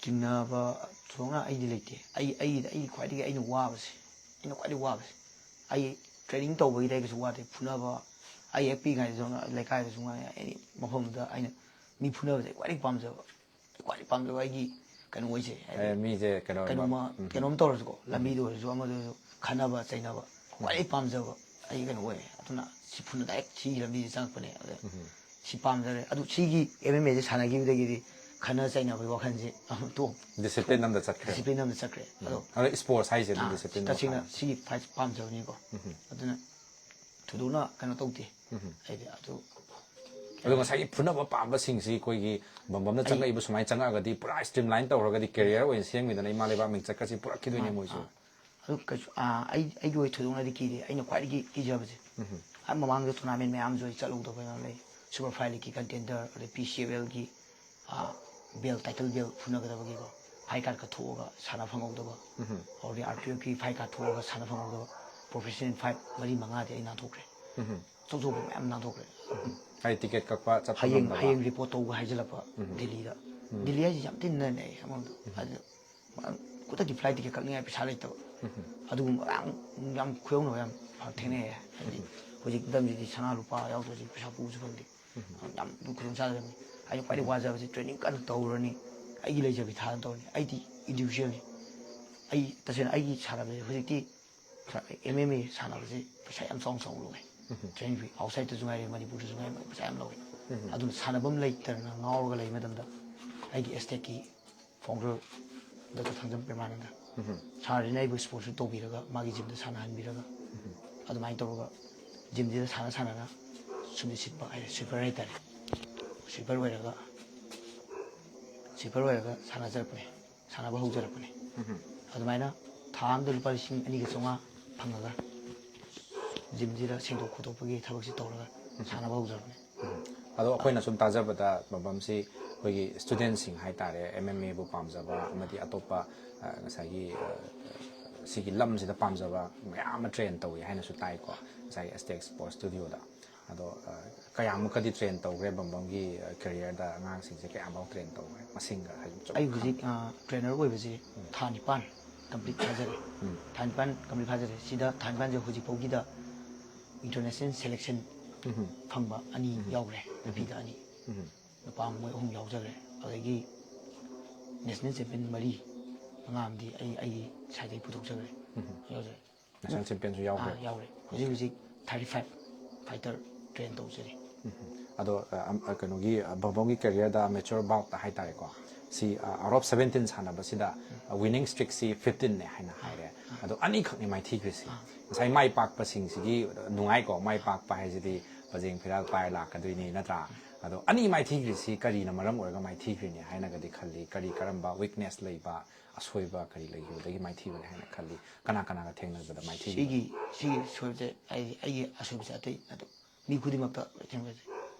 ꯆꯤꯡꯅꯕ ꯊꯣꯏꯗꯣꯛꯅ ꯑꯩꯗꯤ ꯂꯩꯇꯦ꯫ ꯑꯩ, ꯑꯩ, ꯑꯩ ꯈ꯭ꯋꯥꯏꯗꯒꯤ ꯑꯩꯅ ꯋꯥꯕꯁꯦ, ꯑꯩꯅ ꯈ꯭ꯋꯥꯏꯗꯒꯤ ꯋꯥꯕꯁꯦ, ꯑꯩ ꯇ꯭ꯔꯦꯅꯤꯡ ꯇꯧꯕꯒꯤꯗꯤ ꯑꯩ ꯀꯩꯁꯨ ꯋꯥꯗꯦ꯫ ꯐꯨꯅꯕ, ꯑꯩ ꯍꯦꯛ ꯄꯤꯛꯏꯉꯩꯗꯁꯨ ꯂꯩꯀꯥꯏꯗꯁꯨ ꯉꯥꯏ ꯑꯦꯅꯤ ꯃꯐꯝꯗ ꯑꯩꯅ ꯃꯤ ꯐꯨꯅꯕꯁꯦ ꯈ꯭ꯋꯥꯏꯗꯒꯤ ꯄꯥꯝꯖꯕ, ꯑꯩ ꯈ꯭ꯋꯥꯏꯗꯒꯤ ꯄꯥꯝꯖꯕ ꯑꯩꯒꯤ ꯀꯩꯅꯣ ꯑꯣꯏꯁꯦ, ꯍꯥꯏꯗꯤ ꯑꯦ, ꯃꯤꯁꯦ ꯀꯩꯅꯣ ꯀꯩꯅꯣꯝꯃ ꯎꯝ. ꯀꯩꯅꯣꯝ ꯇꯧꯔꯁꯨꯀꯣ, ꯂꯝꯕꯤꯗ ꯑꯣꯏꯔꯁꯨ ꯑꯃꯗ ꯑꯣꯏꯔꯁꯨ ꯈꯠꯅꯕ ꯆꯩꯅꯕ ꯈ꯭ꯋꯥꯏꯗꯒꯤ ꯄꯥꯝꯖꯕ ꯑꯩ ꯀꯩꯅꯣ ꯑꯣꯏꯌꯦ꯫ ꯑꯗꯨꯅ ꯁꯤ ꯐꯨꯅ ꯗꯥꯏꯔꯦꯛ ꯁꯤꯒꯤ ꯂꯝꯕꯤꯁꯦ ꯆꯪꯉꯛꯄꯅꯦ꯫ ꯑꯗ ꯁꯤ ꯄꯥꯝꯖꯔꯦ꯫ ꯑꯗꯨ ꯁꯤꯒꯤ ꯑꯦꯝ ꯑꯦꯝ ꯑꯦꯁꯦ ꯁꯥꯟꯅꯈꯤꯕꯗꯒꯤꯗꯤ ꯈꯠꯅ ꯆꯩꯅꯕꯒꯤ ꯋꯥꯈꯜꯁꯦ ꯑꯃꯨꯛ ꯇꯣꯛ ꯗꯤꯁꯤꯄ꯭ꯂꯤꯟ ꯑꯃꯗ ꯆꯠꯈ꯭ꯔꯦ. ꯗꯤꯁꯤꯄ꯭ꯂꯤꯟ ꯑꯃꯗ ꯆꯠꯈ꯭ꯔꯦ꯫ ꯑꯗꯣ ꯑꯗꯣ ꯏꯁꯄꯣꯔꯠꯁ ꯍꯥꯏꯁꯦ ꯑꯗꯨꯝ ꯑꯥ, ꯗꯤꯁꯤꯄ꯭ꯂꯤꯟ ꯇꯁꯦꯡꯅ ꯁꯤꯒꯤ ꯐꯥꯏꯠ ꯄꯥꯝꯖꯕꯅꯤꯀꯣ꯫ ꯑꯗꯨꯅ ꯊꯣꯏꯗꯣꯛꯅ ꯀꯩꯅꯣ ꯇꯧꯗꯦ꯫ ꯍꯥꯏꯗꯤ ꯑꯗꯨ ꯑꯗꯣ ꯉꯁꯥꯏꯒꯤ ꯐꯨꯅꯕ ꯄꯥꯝꯕꯁꯤꯡꯁꯤ ꯑꯩꯈꯣꯏꯒꯤ ꯕꯝꯕꯝꯅ ꯆꯪꯉꯛꯏꯕ ꯁꯨꯃꯥꯏꯅ ꯆꯪꯉꯛꯑꯒꯗꯤ ꯄꯨꯔꯥ ꯁ꯭ꯇ꯭ꯔꯤꯝ ꯂꯥꯏꯟ ꯇꯧꯔꯒꯗꯤ ꯀꯦꯔꯤꯌꯔ ꯑꯣꯏꯅ ꯁꯦꯝꯈꯤꯗꯅ ꯏꯃꯥ ꯂꯩꯕꯥꯛ ꯃꯤꯡꯆꯠꯀꯁꯤ ꯄꯨꯔꯛꯈꯤꯗꯣꯏꯅꯦ ꯃꯣꯏꯁꯨ꯫ ꯑꯗꯨ ꯀꯩꯁꯨ ꯑꯥ, ꯑꯩ ꯑꯩꯒꯤ ꯑꯣꯏ ꯊꯣꯏꯗꯣꯛꯅꯗꯤ ꯀꯤꯗꯦ꯫ ꯑꯩꯅ ꯈ꯭ꯋꯥꯏꯗꯒꯤ ꯀꯤꯖꯕꯁꯦ ꯑꯥ, ꯃꯃꯥꯡꯗ ꯇꯣꯔꯅꯥꯃꯦꯟ ꯃꯌꯥꯝꯁꯨ ꯑꯩ ꯆꯠꯍꯧꯗꯕ ꯃꯌꯥꯝ ꯂꯩ꯫ ꯁꯨꯄꯔ ꯐꯥꯏꯚ ꯂꯤꯛꯀꯤ ꯀꯟꯇꯦꯟꯗꯔ, ꯑꯗꯩ ꯄꯤ ꯁꯤ ꯑꯦꯐ ꯑꯦꯜꯒꯤ ꯕꯦꯜ, ꯇꯥꯏꯇꯜ ꯕꯦꯜ ꯐꯨꯅꯒꯗꯕꯒꯤꯀꯣ, ꯐꯥꯏꯠ ꯀꯥꯔꯠꯀ ꯊꯣꯛꯑꯒ ꯁꯥꯟꯅ ꯐꯪꯍꯧꯗꯕ, ꯑꯗꯩ ꯑꯥꯔ ꯄꯤ ꯑꯦꯐꯀꯤ ꯐꯥꯏꯠ ꯀꯥꯔꯠ ꯊꯣꯛꯑꯒ ꯁꯥꯟꯅ ꯐꯪꯍꯧꯗꯕ ꯄ꯭ꯔꯣꯐꯦꯁꯅꯦꯜ ꯐꯥꯏꯠ ꯃꯔꯤ ꯃꯉꯥꯗꯤ ꯑꯩ ꯅꯥꯟꯊꯣꯛꯈ꯭ꯔꯦ꯫ ꯑꯆꯧ ꯑꯆꯧꯕ ꯃꯌꯥꯝ ꯅꯥꯟꯊꯣꯛꯈ꯭ꯔꯦ꯫ ꯍꯥꯏꯗꯤ ꯇꯤꯀꯦꯠ ꯀꯛꯄ ꯆꯠꯄ ꯍꯌꯦꯡ ꯉꯝꯗꯕ. ꯍꯌꯦꯡ ꯔꯤꯄꯣꯔꯠ ꯇꯧꯕ ꯍꯥꯏꯖꯤꯜꯂꯛꯄ ꯗꯤꯜꯂꯤꯗ꯫ ꯗꯤꯜꯂꯤ ꯍꯥꯏꯁꯤ ꯌꯥꯝ ꯊꯤꯅ ꯅꯛꯑꯦ ꯑꯃꯔꯣꯝꯗ꯫ ꯑꯗꯨ ꯈꯨꯗꯛꯀꯤ ꯐ꯭ꯂꯥꯏꯠ ꯇꯤꯀꯦꯠ ꯀꯛꯅꯤꯡꯉꯥꯏ ꯄꯩꯁꯥ ꯂꯩꯇꯕ, ꯑꯗꯨꯒꯨꯝꯕ ꯌꯥꯝ, ꯌꯥꯝ ꯈꯨꯌꯧꯅꯕ ꯌꯥꯝ ꯊꯦꯡꯅꯩ꯫ ꯍꯥꯏꯗꯤ ꯍꯧꯖꯤꯛ ꯃꯇꯝꯁꯤꯗꯤ ꯁꯅꯥ ꯂꯨꯄꯥ ꯌꯥꯎꯗ꯭ꯔꯗꯤ ꯄꯩꯁꯥ ꯄꯨꯕꯁꯨ ꯐꯪꯗꯦ꯫ ꯌꯥꯝ ꯈꯨꯗꯣꯡ ꯆꯥꯗꯕꯅꯤ꯫ ꯑꯩꯅ ꯈ꯭ꯋꯥꯏꯗꯒꯤ ꯋꯥꯖꯕꯁꯤ ꯇ꯭ꯔꯦꯅꯤꯡ ꯀꯟꯅ ꯇꯧꯔꯅꯤ, ꯑꯩꯒꯤ ꯂꯩꯖꯕꯤ ꯊꯥꯗꯅ ꯇꯧꯔꯅꯤ꯫ ꯑꯩꯗꯤ ꯏꯟꯗꯤꯕꯤꯖꯨꯋꯦꯜꯅꯤ꯫ ꯑꯩ ꯇꯁꯦꯡꯅ ꯑꯩꯒꯤ ꯁꯥꯟꯅꯕꯁꯦ ꯍꯧꯖꯤꯛꯇꯤ ꯑꯦꯝ ꯑꯦꯝ ꯑꯦ ꯁꯥꯟꯅꯕꯁꯦ ꯄꯩꯁꯥ ꯌꯥꯝ ꯆꯥꯎꯅ ꯆꯥꯎꯅ ꯂꯧꯋꯦ꯫ ꯇ꯭ꯔꯦꯅꯤꯡ ꯐꯤ ꯑꯥꯎꯠꯁꯥꯏꯠꯇꯁꯨ ꯉꯥꯏꯔꯦ, ꯃꯅꯤꯄꯨꯔꯗꯁꯨ ꯉꯥꯏꯔꯦ, ꯄꯩꯁꯥ ꯌꯥꯝ ꯂꯧꯋꯦ꯫ ꯑꯗꯨꯅ ꯁꯥꯟꯅꯐꯝ ꯂꯩꯇꯗꯅ ꯉꯥꯎꯔꯒ ꯂꯩ ꯃꯇꯝꯗ ꯑꯩꯒꯤ ꯑꯦꯁꯇꯦꯛꯀꯤ ꯐꯥꯎꯟꯗꯔ ꯗꯥꯛꯇꯔ ꯊꯥꯡꯖꯝ ꯄ꯭ꯔꯦꯃꯥꯅꯟꯗ ꯁꯥꯔꯁꯤꯅ ꯑꯩꯕꯨ ꯁ꯭ꯄꯣꯟꯁꯔ ꯇꯧꯕꯤꯔꯒ ꯃꯥꯒꯤ ꯖꯤꯝꯗ ꯁꯥꯟꯅꯍꯟꯕꯤꯔꯒ ꯑꯗꯨꯃꯥꯏꯅ ꯇꯧꯔꯒ ꯖꯤꯝꯁꯤꯗ ꯁꯥꯟꯅ ꯁꯥꯟꯅꯅ ꯁꯨꯝꯁꯤꯠ ꯁꯤꯠꯄ ꯍꯥꯏꯗꯤ ꯁ꯭ꯋꯤꯄꯔ ꯍꯥꯏꯇꯥꯔꯦ꯫ ꯁ꯭ꯋꯤꯄꯔ ꯑꯣꯏꯔꯒ ꯁ꯭ꯋꯤꯄꯔ ꯑꯣꯏꯔꯒ ꯁꯥꯟꯅꯖꯔꯛꯄꯅꯦ, ꯁꯥꯟꯅꯕ ꯍꯧꯖꯔꯛꯄꯅꯦ꯫ ꯑꯗꯨꯃꯥꯏꯅ ꯊꯥ ꯑꯃꯗ ꯂꯨꯄꯥ ꯂꯤꯁꯤꯡ ꯑꯅꯤꯒ ꯆꯥꯝꯃꯉꯥ ꯐꯪꯉꯒ ꯖꯤꯝꯁꯤꯗ ꯁꯦꯡꯗꯣꯛ ꯈꯣꯠꯇꯣꯛꯄꯒꯤ ꯊꯕꯛꯁꯤ ꯇꯧꯔꯒ ꯁꯥꯟꯅꯕ ꯍꯧꯖꯔꯛꯄꯅꯦ꯫ ꯑꯗꯣ ꯑꯩꯈꯣꯏꯅ ꯁꯨꯝ ꯇꯥꯖꯕꯗ ꯕꯝꯕꯝꯁꯤ ꯑꯩꯈꯣꯏꯒꯤ ꯁ꯭ꯇꯨꯗꯦꯟꯁꯤꯡ ꯍꯥꯏꯇꯥꯔꯦ, ꯑꯦꯝ ꯑꯦꯝ ꯑꯦꯕꯨ ꯄꯥꯝꯖꯕ ꯑꯃꯗꯤ ꯑꯇꯣꯞꯄ ꯑ, ꯉꯁꯥꯏꯒꯤ ꯑ, ꯁꯤꯒꯤ ꯂꯝꯁꯤꯗ ꯄꯥꯝꯖꯕ ꯃꯌꯥꯝ ꯑꯃ ꯇ꯭ꯔꯦꯟ ꯇꯧꯏ ꯍꯥꯏꯅꯁꯨ ꯇꯥꯏꯀꯣ, ꯉꯁꯥꯏꯒꯤ ꯑꯦꯁꯇꯦꯛ ꯁ꯭ꯄꯣꯔꯠ ꯁ꯭ꯇꯨꯗꯤꯑꯣꯗ꯫ ꯑꯗꯣ ꯑ, ꯀꯌꯥꯃꯨꯛꯀꯗꯤ ꯇ꯭ꯔꯦꯟ ꯇꯧꯈ꯭ꯔꯦ ꯕꯝꯕꯝꯒꯤ ꯀꯦꯔꯤꯌꯔꯗ? ꯑꯉꯥꯡꯁꯤꯡꯁꯦ ꯀꯌꯥꯃꯨꯛ ꯇ꯭ꯔꯦꯟ ꯇꯧꯈ꯭ꯔꯦ ꯃꯁꯤꯡꯒ ꯍꯥꯏꯗꯤ ꯁꯨꯝ ꯑꯩ ꯍꯧꯖꯤꯛ ꯇ꯭ꯔꯦꯅꯔ ꯑꯣꯏꯕꯁꯦ ꯊꯥ ꯅꯤꯄꯥꯟ ꯀꯝꯄ꯭ꯂꯤꯠ ꯐꯥꯖꯔꯦ꯫ ꯊꯥ ꯅꯤꯄꯥꯟ ꯀꯝꯄ꯭ꯂꯤꯠ ꯐꯥꯖꯔꯦ꯫ ꯁꯤꯗ ꯊꯥ ꯅꯤꯄꯥꯟꯁꯦ ꯍꯧꯖꯤꯛ ꯐꯥꯎꯒꯤꯗ ꯏꯟꯇꯔꯅꯦꯁꯅꯦꯜ ꯁꯦꯂꯦꯛꯁꯟ ꯐꯪꯕ ꯑꯅꯤ ꯌꯥꯎꯈ꯭ꯔꯦ, ꯅꯨꯄꯤꯗ ꯑꯅꯤ, ꯅꯨꯄꯥ ꯃꯣꯏ ꯑꯍꯨꯝ ꯌꯥꯎꯖꯈ꯭ꯔꯦ꯫ ꯑꯗꯒꯤ ꯅꯦꯁꯅꯦꯜ ꯆꯦꯝꯄꯤꯌꯟ ꯃꯔꯤ ꯃꯉꯥ ꯑꯃꯗꯤ ꯑꯩ ꯑꯩꯒꯤ ꯁꯥꯏꯗꯒꯤ ꯄꯨꯊꯣꯛꯆꯈ꯭ꯔꯦ꯫ ꯌꯥꯎꯖꯔꯦ꯫ ꯅꯦꯁꯅꯦꯜ ꯆꯦꯝꯄꯤꯌꯟꯁꯨ ꯌꯥꯎꯈ꯭ꯔꯦ꯫ ꯌꯥꯎꯔꯦ꯫ ꯍꯧꯖꯤꯛ ꯍꯧꯖꯤꯛ ꯊꯥꯔꯇꯤ ꯐꯥꯏꯚ ꯐꯥꯏꯇꯔ ꯇ꯭ꯔꯦꯟ ꯇꯧꯖꯔꯤ꯫ ꯑꯗꯣ ꯑ, ꯑꯝ, ꯑ, ꯀꯩꯅꯣꯒꯤ ꯑ, ꯕꯝꯕꯝꯒꯤ ꯀꯦꯔꯤꯌꯔꯗ ꯑꯃꯦꯆꯣꯔ ꯕꯥꯎꯠꯇ ꯍꯥꯏꯇꯥꯔꯦꯀꯣ, ꯁꯤ ꯑꯥꯎꯠ ꯑꯣꯐ ꯁꯚꯦꯟꯇꯤꯟ ꯁꯥꯟꯅꯕꯁꯤꯗ ꯋꯤꯅꯤꯡ ꯁ꯭ꯇ꯭ꯔꯤꯛꯁꯤ ꯐꯤꯐꯇꯤꯟꯅꯦ ꯍꯥꯏꯅ ꯍꯥꯏꯔꯦ꯫ ꯑꯗꯣ ꯑꯅꯤꯈꯛꯅꯤ ꯃꯥꯏꯊꯤꯈ꯭ꯔꯤꯁꯤ꯫ ꯉꯁꯥꯏ ꯃꯥꯏ ꯄꯥꯛꯄꯁꯤꯡꯁꯤꯒꯤ ꯅꯨꯡꯉꯥꯏꯀꯣ, ꯃꯥꯏ ꯄꯥꯛꯄ ꯍꯥꯏꯁꯤꯗꯤ ꯄꯖꯦꯡ ꯐꯤꯔꯥꯜ ꯄꯥꯏꯔ ꯂꯥꯛꯀꯗꯣꯏꯅꯤ ꯅꯠꯇ꯭ꯔꯥ? ꯑꯗꯣ ꯑꯅꯤ ꯃꯥꯏꯊꯤꯈ꯭ꯔꯤꯁꯤ ꯀꯔꯤꯅ ꯃꯔꯝ ꯑꯣꯏꯔꯒ ꯃꯥꯏꯊꯤꯈ꯭ꯔꯤꯅꯤ ꯍꯥꯏꯅꯒꯗꯤ ꯈꯜꯂꯤ? ꯀꯔꯤ, ꯀꯔꯝꯕ ꯋꯤꯛꯅꯦꯁ ꯂꯩꯕ, ꯑꯁꯣꯏꯕ ꯀꯔꯤ ꯂꯩꯈꯤꯕꯗꯒꯤ ꯃꯥꯏꯊꯤꯕꯅꯤ ꯍꯥꯏꯅ ꯈꯜꯂꯤ? ꯀꯅꯥ ꯀꯅꯥꯒ ꯊꯦꯡꯅꯕꯗ ꯃꯥꯏꯊꯤꯈꯤꯕ? ꯁꯤꯒꯤ ꯁꯤꯒꯤ ꯁꯣꯏꯕꯁꯦ ꯑꯩ ꯑꯩꯒꯤ ꯑꯁꯣꯏꯕꯁꯦ ꯑꯇꯩ ꯅꯠꯇꯦ꯫ ꯃꯤ ꯈꯨꯗꯤꯡꯃꯛꯇ ꯊꯦꯡꯅꯖꯩ꯫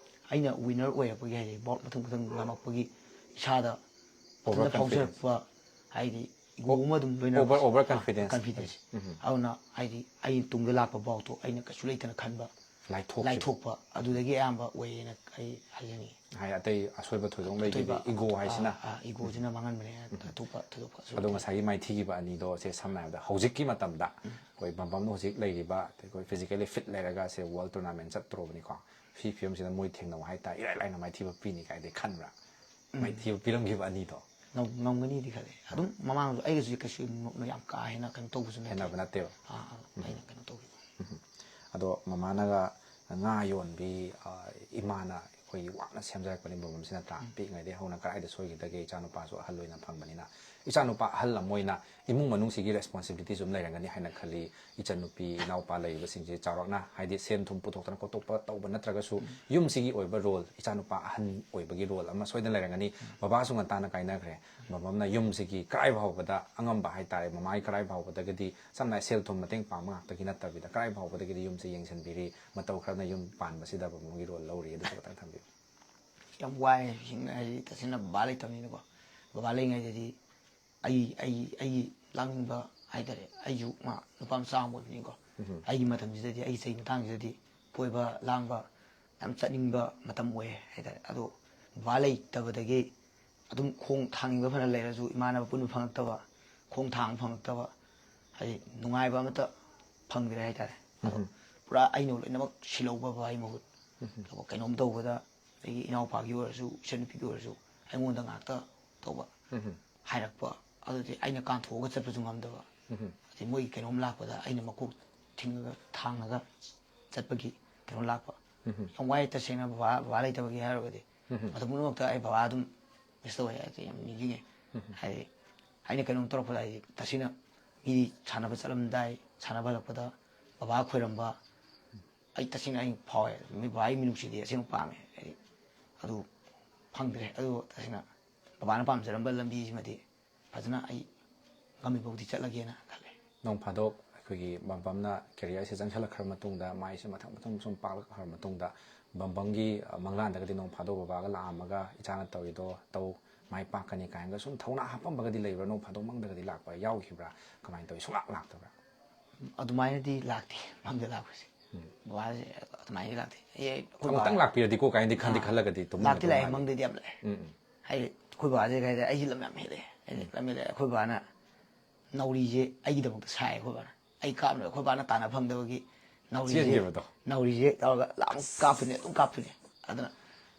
ꯑꯩꯅ ꯋꯤꯟꯅꯔ ꯑꯣꯏꯔꯛꯄꯒꯤ ꯍꯥꯏꯗꯤ ꯕꯥꯎꯠ ꯃꯊꯪ ꯃꯊꯪ ꯉꯝꯃꯛꯄꯒꯤ ꯏꯁꯥꯗ ꯃꯊꯟꯇ Overconfidence. ꯐꯥꯎꯖꯔꯛꯄ ꯍꯥꯏꯗꯤ ꯏꯒꯣ ꯑꯃ ꯑꯗꯨꯝ ꯂꯣꯏꯅ Over- overconfidence. ꯀꯟꯐꯤꯗꯦꯟꯁ꯫ ꯑꯗꯨꯅ ꯍꯥꯏꯗꯤ ꯑꯩ ꯇꯨꯡꯗ ꯂꯥꯛꯄ ꯕꯥꯎꯠꯇꯣ ꯑꯩꯅ ꯀꯩꯁꯨ ꯂꯩꯇꯅ ꯈꯟꯕ ꯂꯥꯏꯊꯣꯛꯈꯤꯕ꯫ ꯂꯥꯏꯊꯣꯛꯄ ꯑꯗꯨꯗꯒꯤ ꯑꯌꯥꯝꯕ ꯑꯣꯏꯌꯦꯅ ꯑꯩ ꯍꯥꯏꯖꯅꯤꯡꯉꯤ꯫ ꯍꯥꯏ ꯑꯇꯩ ꯑꯁꯣꯏꯕ ꯊꯣꯏꯗꯣꯛ ꯂꯩꯈꯤꯗꯦ, ꯑꯇꯣꯞꯄ- ꯏꯒꯣ ꯍꯥꯏꯁꯤꯅ꯫ ꯑꯥ, ꯑꯥ, ꯏꯒꯣꯁꯤꯅ ꯃꯥꯡꯍꯟꯕꯅꯦ꯫ ꯑꯇꯣꯞꯄ ꯊꯣꯏꯗꯣꯛꯄ ꯑꯁꯣꯏꯕ ꯑꯗꯣ ꯂꯩꯇꯦ꯫ ꯉꯁꯥꯏꯒꯤ ꯃꯥꯏꯊꯤꯈꯤꯕ ꯑꯅꯤꯗꯣ ꯁꯦ ꯁꯝꯅ ꯍꯥꯏꯔꯕꯗ ꯍꯧꯖꯤꯛꯀꯤ ꯃꯇꯝꯗ ꯑꯩꯈꯣꯏ ꯕꯝꯕꯝꯅ ꯍꯧꯖꯤꯛ ꯂꯩꯔꯤꯕ ꯑꯩꯈꯣꯏ ꯐꯤꯖꯤꯀꯦꯂꯤ ꯐꯤꯠ ꯂꯩꯔꯒ ꯁꯦ ꯋꯥꯔꯜ ꯇꯣꯔꯅꯥꯃꯦꯟ ꯆꯠꯇ꯭ꯔꯣꯕꯅꯤꯀꯣ꯫ ꯁꯤ ꯐꯤꯕꯝꯁꯤꯗ ꯃꯣꯏ ꯊꯦꯡꯅꯧ ꯍꯥꯏꯇꯥꯔꯦ, ꯏꯔꯥꯏ ꯂꯥꯏꯅ ꯃꯥꯏꯊꯤꯕ ꯄꯤꯅꯤ ꯀꯥꯏꯗꯤ ꯈꯟꯕ꯭ꯔꯥ? ꯃꯥꯏꯊꯤꯕ ꯄꯤꯔꯝꯈꯤꯕ ꯑꯅꯤꯗꯣ꯫ ꯉꯝ- ꯉꯝꯒꯅꯤꯗꯤ ꯈꯜꯂꯦ꯫ ꯑꯗꯨꯝ ꯃꯃꯥꯡꯁꯨ ꯑꯩꯒꯁꯨ ꯀꯩꯁꯨ ꯌꯥꯝ ꯀꯥ ꯍꯦꯟꯅ ꯀꯩꯅꯣ ꯇꯧꯕꯁꯨ ꯅꯠꯇꯦ꯫ ꯈꯦꯠꯅꯕ ꯅꯠꯇꯦꯕ꯫ ꯑꯥ, ꯑꯥ, ꯑꯩꯅ ꯀꯩꯅꯣ ꯇꯧꯈꯤꯕ꯫ ꯑꯗꯣ ꯃꯃꯥꯅꯒ ꯉꯥ ꯌꯣꯟꯕꯤ, ꯑ, ꯏꯃꯥꯅ ꯑꯩꯈꯣꯏꯒꯤ ꯋꯥꯅ ꯁꯦꯝꯖꯔꯛꯄꯅꯤ ꯕꯝꯕꯝꯁꯤ ꯅꯠꯇ꯭ꯔꯥ? ꯄꯤꯛꯏꯉꯩꯗꯩ ꯍꯧꯅ ꯀꯗꯥꯏꯗ ꯁꯣꯏꯈꯤꯗꯒꯦ? ꯏꯆꯥꯅꯨꯄꯥꯁꯨ ꯑꯍꯜ ꯑꯣꯏꯅ ꯐꯪꯕꯅꯤꯅ, ꯏꯆꯥꯅꯨꯄꯥ ꯑꯍꯜ ꯑꯃ ꯑꯣꯏꯅ ꯏꯃꯨꯡ ꯃꯅꯨꯡꯁꯤꯒꯤ ꯔꯦꯁꯄꯣꯟꯁꯤꯕꯤꯂꯤꯇꯤꯁꯨ ꯑꯗꯨꯝ ꯂꯩꯔꯝꯒꯅꯤ ꯍꯥꯏꯅ ꯈꯜꯂꯤ꯫ ꯏꯆꯟꯅꯨꯄꯤ ꯏꯅꯥꯎꯄꯥ ꯂꯩꯔꯤꯕꯁꯤꯡꯁꯤ ꯆꯥꯎꯔꯛꯅ ꯍꯥꯏꯗꯤ ꯁꯦꯟ ꯊꯨꯝ ꯄꯨꯊꯣꯛꯇꯅ ꯈꯣꯠꯇꯣꯛꯄ ꯇꯧꯕ ꯅꯠꯇ꯭ꯔꯒꯁꯨ ꯌꯨꯝꯁꯤꯒꯤ ꯑꯣꯏꯕ ꯔꯣꯜ, ꯏꯆꯥꯅꯨꯄꯥ ꯑꯍꯟ ꯑꯣꯏꯕꯒꯤ ꯔꯣꯜ ꯑꯃ ꯁꯣꯏꯗꯅ ꯂꯩꯔꯝꯒꯅꯤ꯫ ꯕꯕꯥꯁꯨ ꯉꯟꯇꯥꯅ ꯀꯥꯏꯅꯈ꯭ꯔꯦ꯫ ꯕꯝꯕꯝꯅ ꯌꯨꯝꯁꯤꯒꯤ ꯀꯔꯥꯏ ꯐꯥꯎꯕꯗ ꯑꯉꯝꯕ ꯍꯥꯏꯇꯥꯔꯦ, ꯃꯃꯥꯒꯤ ꯀꯔꯥꯏ ꯐꯥꯎꯕꯗꯒꯗꯤ ꯁꯝꯅ ꯍꯥꯏ ꯁꯦꯜ ꯊꯨꯝ ꯃꯇꯦꯡ ꯄꯥꯡꯕ ꯉꯥꯛꯇꯒꯤ ꯅꯠꯇꯕꯤꯗ ꯀꯔꯥꯏ ꯐꯥꯎꯕꯗꯒꯤꯗꯤ ꯌꯨꯝꯁꯦ ꯌꯦꯡꯁꯤꯟꯕꯤꯔꯤ? ꯃꯇꯧ ꯈꯔꯅ ꯌꯨꯝ ꯄꯥꯟꯕꯁꯤꯗ ꯕꯝꯕꯝꯒꯤ ꯔꯣꯜ ꯂꯧꯔꯤ, ꯑꯗꯨꯁꯨ ꯈꯤꯇꯪ ꯊꯝꯕꯤꯌꯨ꯫ ꯌꯥꯝ ꯋꯥꯏ ꯍꯤꯡ- ꯍꯥꯏꯗꯤ ꯇꯁꯦꯡꯅ ꯕꯕꯥ ꯂꯩꯇꯕꯅꯤꯅꯀꯣ꯫ ꯕꯕꯥ ꯂꯩꯔꯤꯉꯩꯗꯗꯤ ꯑꯩ ꯑꯩ ꯑꯩꯒꯤ ꯂꯥꯡꯅꯤꯡꯕ ꯍꯥꯏꯇꯥꯔꯦ꯫ ꯑꯩꯁꯨ ꯃꯥ ꯅꯨꯄꯥ ꯃꯆꯥ ꯑꯃ ꯑꯣꯏꯕꯅꯤꯀꯣ꯫ ꯑꯩꯒꯤ ꯃꯇꯝꯁꯤꯗꯗꯤ, ꯑꯩꯒꯤ ꯆꯍꯤ ꯃꯇꯥꯡꯁꯤꯗꯗꯤ ꯀꯣꯏꯕ ꯂꯥꯡꯕ ꯌꯥꯝ ꯆꯠꯅꯤꯡꯕ ꯃꯇꯝ ꯑꯣꯏꯌꯦ ꯍꯥꯏꯇꯥꯔꯦ꯫ ꯑꯗꯣ ꯕꯕꯥ ꯂꯩꯇꯕꯗꯒꯤ ꯑꯗꯨꯝ ꯈꯣꯡ ꯊꯥꯡꯅꯤꯡꯕ ꯐꯅ ꯂꯩꯔꯁꯨ ꯏꯃꯥꯟꯅꯕ ꯄꯨꯟꯕ ꯐꯪꯉꯛꯇꯕ, ꯈꯣꯡ ꯊꯥꯡꯕ ꯐꯪꯉꯛꯇꯕ, ꯍꯥꯏꯗꯤ ꯅꯨꯡꯉꯥꯏꯕ ꯑꯃꯠꯇ ꯐꯪꯗ꯭ꯔꯦ ꯍꯥꯏꯇꯥꯔꯦ꯫ ꯑꯗꯣ ꯄꯨꯔꯥ ꯑꯩꯅ ꯂꯣꯏꯅꯃꯛ ꯁꯤꯜꯍꯧꯕ ꯕꯕꯥꯒꯤ ꯃꯍꯨꯠ꯫ ꯀꯩꯅꯣꯝ ꯇꯧꯕꯗ ꯑꯩꯒꯤ ꯏꯅꯥꯎꯄꯥꯒꯤ ꯑꯣꯏꯔꯁꯨ, ꯏꯆꯟꯅꯨꯄꯤꯒꯤ ꯑꯣꯏꯔꯁꯨ, ꯑꯩꯉꯣꯟꯗ ꯉꯥꯛꯇ ꯇꯧꯕ, ꯍꯥꯏꯔꯛꯄ꯫ ꯑꯗꯨꯗꯤ ꯑꯩꯅ ꯀꯥꯟꯊꯣꯛꯑꯒ ꯆꯠꯄꯁꯨ ꯉꯝꯗꯕ꯫ ꯑꯗꯩ ꯃꯣꯏꯒꯤ ꯀꯩꯅꯣꯝ ꯂꯥꯛꯄꯗ ꯑꯩꯅ ꯃꯀꯣꯛ ꯊꯤꯡꯉꯒ ꯊꯥꯡꯉꯒ ꯆꯠꯄꯒꯤ ꯀꯩꯅꯣ ꯂꯥꯛꯄ꯫ ꯌꯥꯝ ꯋꯥꯏ ꯇꯁꯦꯡꯅ, ꯕꯕꯥ, ꯕꯕꯥ ꯂꯩꯇꯕꯒꯤ ꯍꯥꯏꯔꯨꯔꯒꯗꯤ꯫ ꯃꯇꯝ ꯄꯨꯝꯅꯃꯛꯇ ꯑꯩ ꯕꯕꯥ ꯑꯗꯨꯝ ꯃꯤꯁ ꯇꯧꯋꯦ, ꯍꯥꯏꯗꯤ ꯌꯥꯝ ꯅꯤꯡꯁꯤꯡꯉꯦ꯫ ꯍꯥꯏꯗꯤ ꯑꯩꯅ ꯀꯩꯅꯣꯝ ꯇꯧꯔꯛꯄꯗ, ꯍꯥꯏꯗꯤ ꯇꯁꯦꯡꯅ ꯃꯤꯗꯤ ꯁꯥꯟꯅꯕ ꯆꯠꯂꯝꯗꯥꯏ, ꯁꯥꯟꯅꯕ ꯍꯜꯂꯛꯄꯗ ꯕꯕꯥ ꯈꯣꯏꯔꯝꯕ, ꯑꯩ ꯇꯁꯦꯡꯅ ꯑꯩ ꯐꯥꯎꯋꯦ꯫ ꯃꯤ ꯕꯕꯥꯒꯤ ꯃꯤꯅꯨꯡꯁꯤꯗꯤ ꯑꯁꯦꯡꯕ ꯄꯥꯝꯃꯦ꯫ ꯍꯥꯏꯗꯤ ꯑꯗꯨ ꯐꯪꯗ꯭ꯔꯦ꯫ ꯑꯗꯨ ꯇꯁꯦꯡꯅ ꯕꯕꯥꯅ ꯄꯥꯝꯖꯔꯝꯕ ꯂꯝꯕꯤꯁꯤꯃꯗꯤ ꯐꯖꯅ ꯑꯩ ꯉꯝꯃꯤꯐꯥꯎꯗꯤ ꯆꯠꯂꯒꯦꯅ ꯈꯜꯂꯦ꯫ ꯅꯣꯡ ꯐꯥꯗꯣꯛ ꯑꯩꯈꯣꯏꯒꯤ ꯕꯝꯕꯝꯅ ꯀꯦꯔꯤꯌꯔꯁꯦ ꯆꯪꯁꯤꯜꯂꯛꯈ꯭ꯔ ꯃꯇꯨꯡꯗ, ꯃꯥꯏꯁꯦ ꯃꯊꯪ ꯃꯊꯪ ꯁꯨꯝ ꯄꯥꯛꯂꯛꯈ꯭ꯔ ꯃꯇꯨꯡꯗ, ꯕꯝꯕꯝꯒꯤ, ꯑ, ꯃꯪꯂꯥꯟꯗꯒꯗꯤ ꯅꯣꯡ ꯐꯥꯗꯣꯛ ꯕꯕꯥꯒ ꯂꯥꯛꯑꯝꯃꯒ, "ꯏꯆꯥꯅ ꯇꯧꯔꯤꯗꯣ ꯇꯧ, ꯃꯥꯏ ꯄꯥꯛꯀꯅꯤ" ꯀꯥꯏꯅꯒ ꯁꯨꯝ ꯊꯧꯅꯥ ꯍꯥꯞꯄꯝꯕꯒꯗꯤ ꯂꯩꯕ꯭ꯔꯥ? ꯅꯣꯡ ꯐꯥꯗꯣꯛ ꯃꯪꯗꯒꯗꯤ ꯂꯥꯛꯄ ꯌꯥꯎꯈꯤꯕ꯭ꯔꯥ? ꯀꯃꯥꯏꯅ ꯇꯧꯋꯤ? ꯁꯨꯡꯂꯥꯛ ꯂꯥꯛꯇꯕ꯭ꯔꯥ? ꯑꯗꯨꯃꯥꯏꯅꯗꯤ ꯂꯥꯛꯇꯦ, ꯃꯪꯗ ꯂꯥꯛꯄꯁꯦ꯫ ꯕꯕꯥꯁꯦ ꯑꯗꯨꯃꯥꯏꯅꯗꯤ ꯂꯥꯛꯇꯦ꯫ ꯑꯦ, ꯑꯩꯈꯣꯏ ꯑꯃꯨꯛꯇꯪ ꯕꯥ-, ꯂꯥꯛꯄꯤꯔꯗꯤꯀꯣ ꯀꯥꯏꯅꯗꯤ ꯈꯟꯗꯤ ꯑꯥ, ꯈꯜꯂꯒꯗꯤ ꯇꯨꯝꯃꯝꯒꯗꯧ ꯂꯥꯛꯇꯤ ꯂꯥꯛꯑꯦ, ꯃꯥꯜꯂꯤ꯫ ꯃꯪꯗꯗꯤ ꯌꯥꯝ ꯂꯥꯛꯑꯦ꯫ ꯎꯝ, ꯎꯝ꯫ ꯍꯥꯏꯗꯤ ꯑꯩꯈꯣꯏ ꯕꯥꯁꯦ ꯀꯩ ꯍꯥꯏꯇꯥꯔꯦ, ꯑꯩꯁꯦ ꯂꯝ ꯌꯥꯝ ꯍꯦꯜꯂꯦ꯫ ꯍꯥꯏꯗꯤ ꯂꯝ ꯍꯦꯜꯂꯦ꯫ ꯑꯩꯈꯣꯏ ꯕꯥꯅ ꯅꯥꯎꯔꯤꯁꯦ ꯑꯩꯒꯤꯗꯃꯛꯇ ꯁꯥꯏ꯫ ꯑꯩꯈꯣꯏ ꯕꯥꯅ, ꯑꯩ ꯀꯥꯞꯅꯕ ꯑꯩꯈꯣꯏ ꯕꯥꯅ ꯇꯥꯟꯅ ꯐꯪꯗꯕꯒꯤ ꯅꯥꯎꯔꯤꯁꯦ, ꯆꯦꯟꯈꯤꯕꯗꯣ꯫ ꯅꯥꯎꯔꯤꯁꯦ ꯇꯧꯔꯒ ꯂꯥꯞꯅ ꯀꯥꯞꯇꯣꯏꯅꯦ, ꯑꯗꯨꯝ ꯀꯥꯞꯇꯣꯏꯅꯦ꯫ ꯑꯗꯨꯅ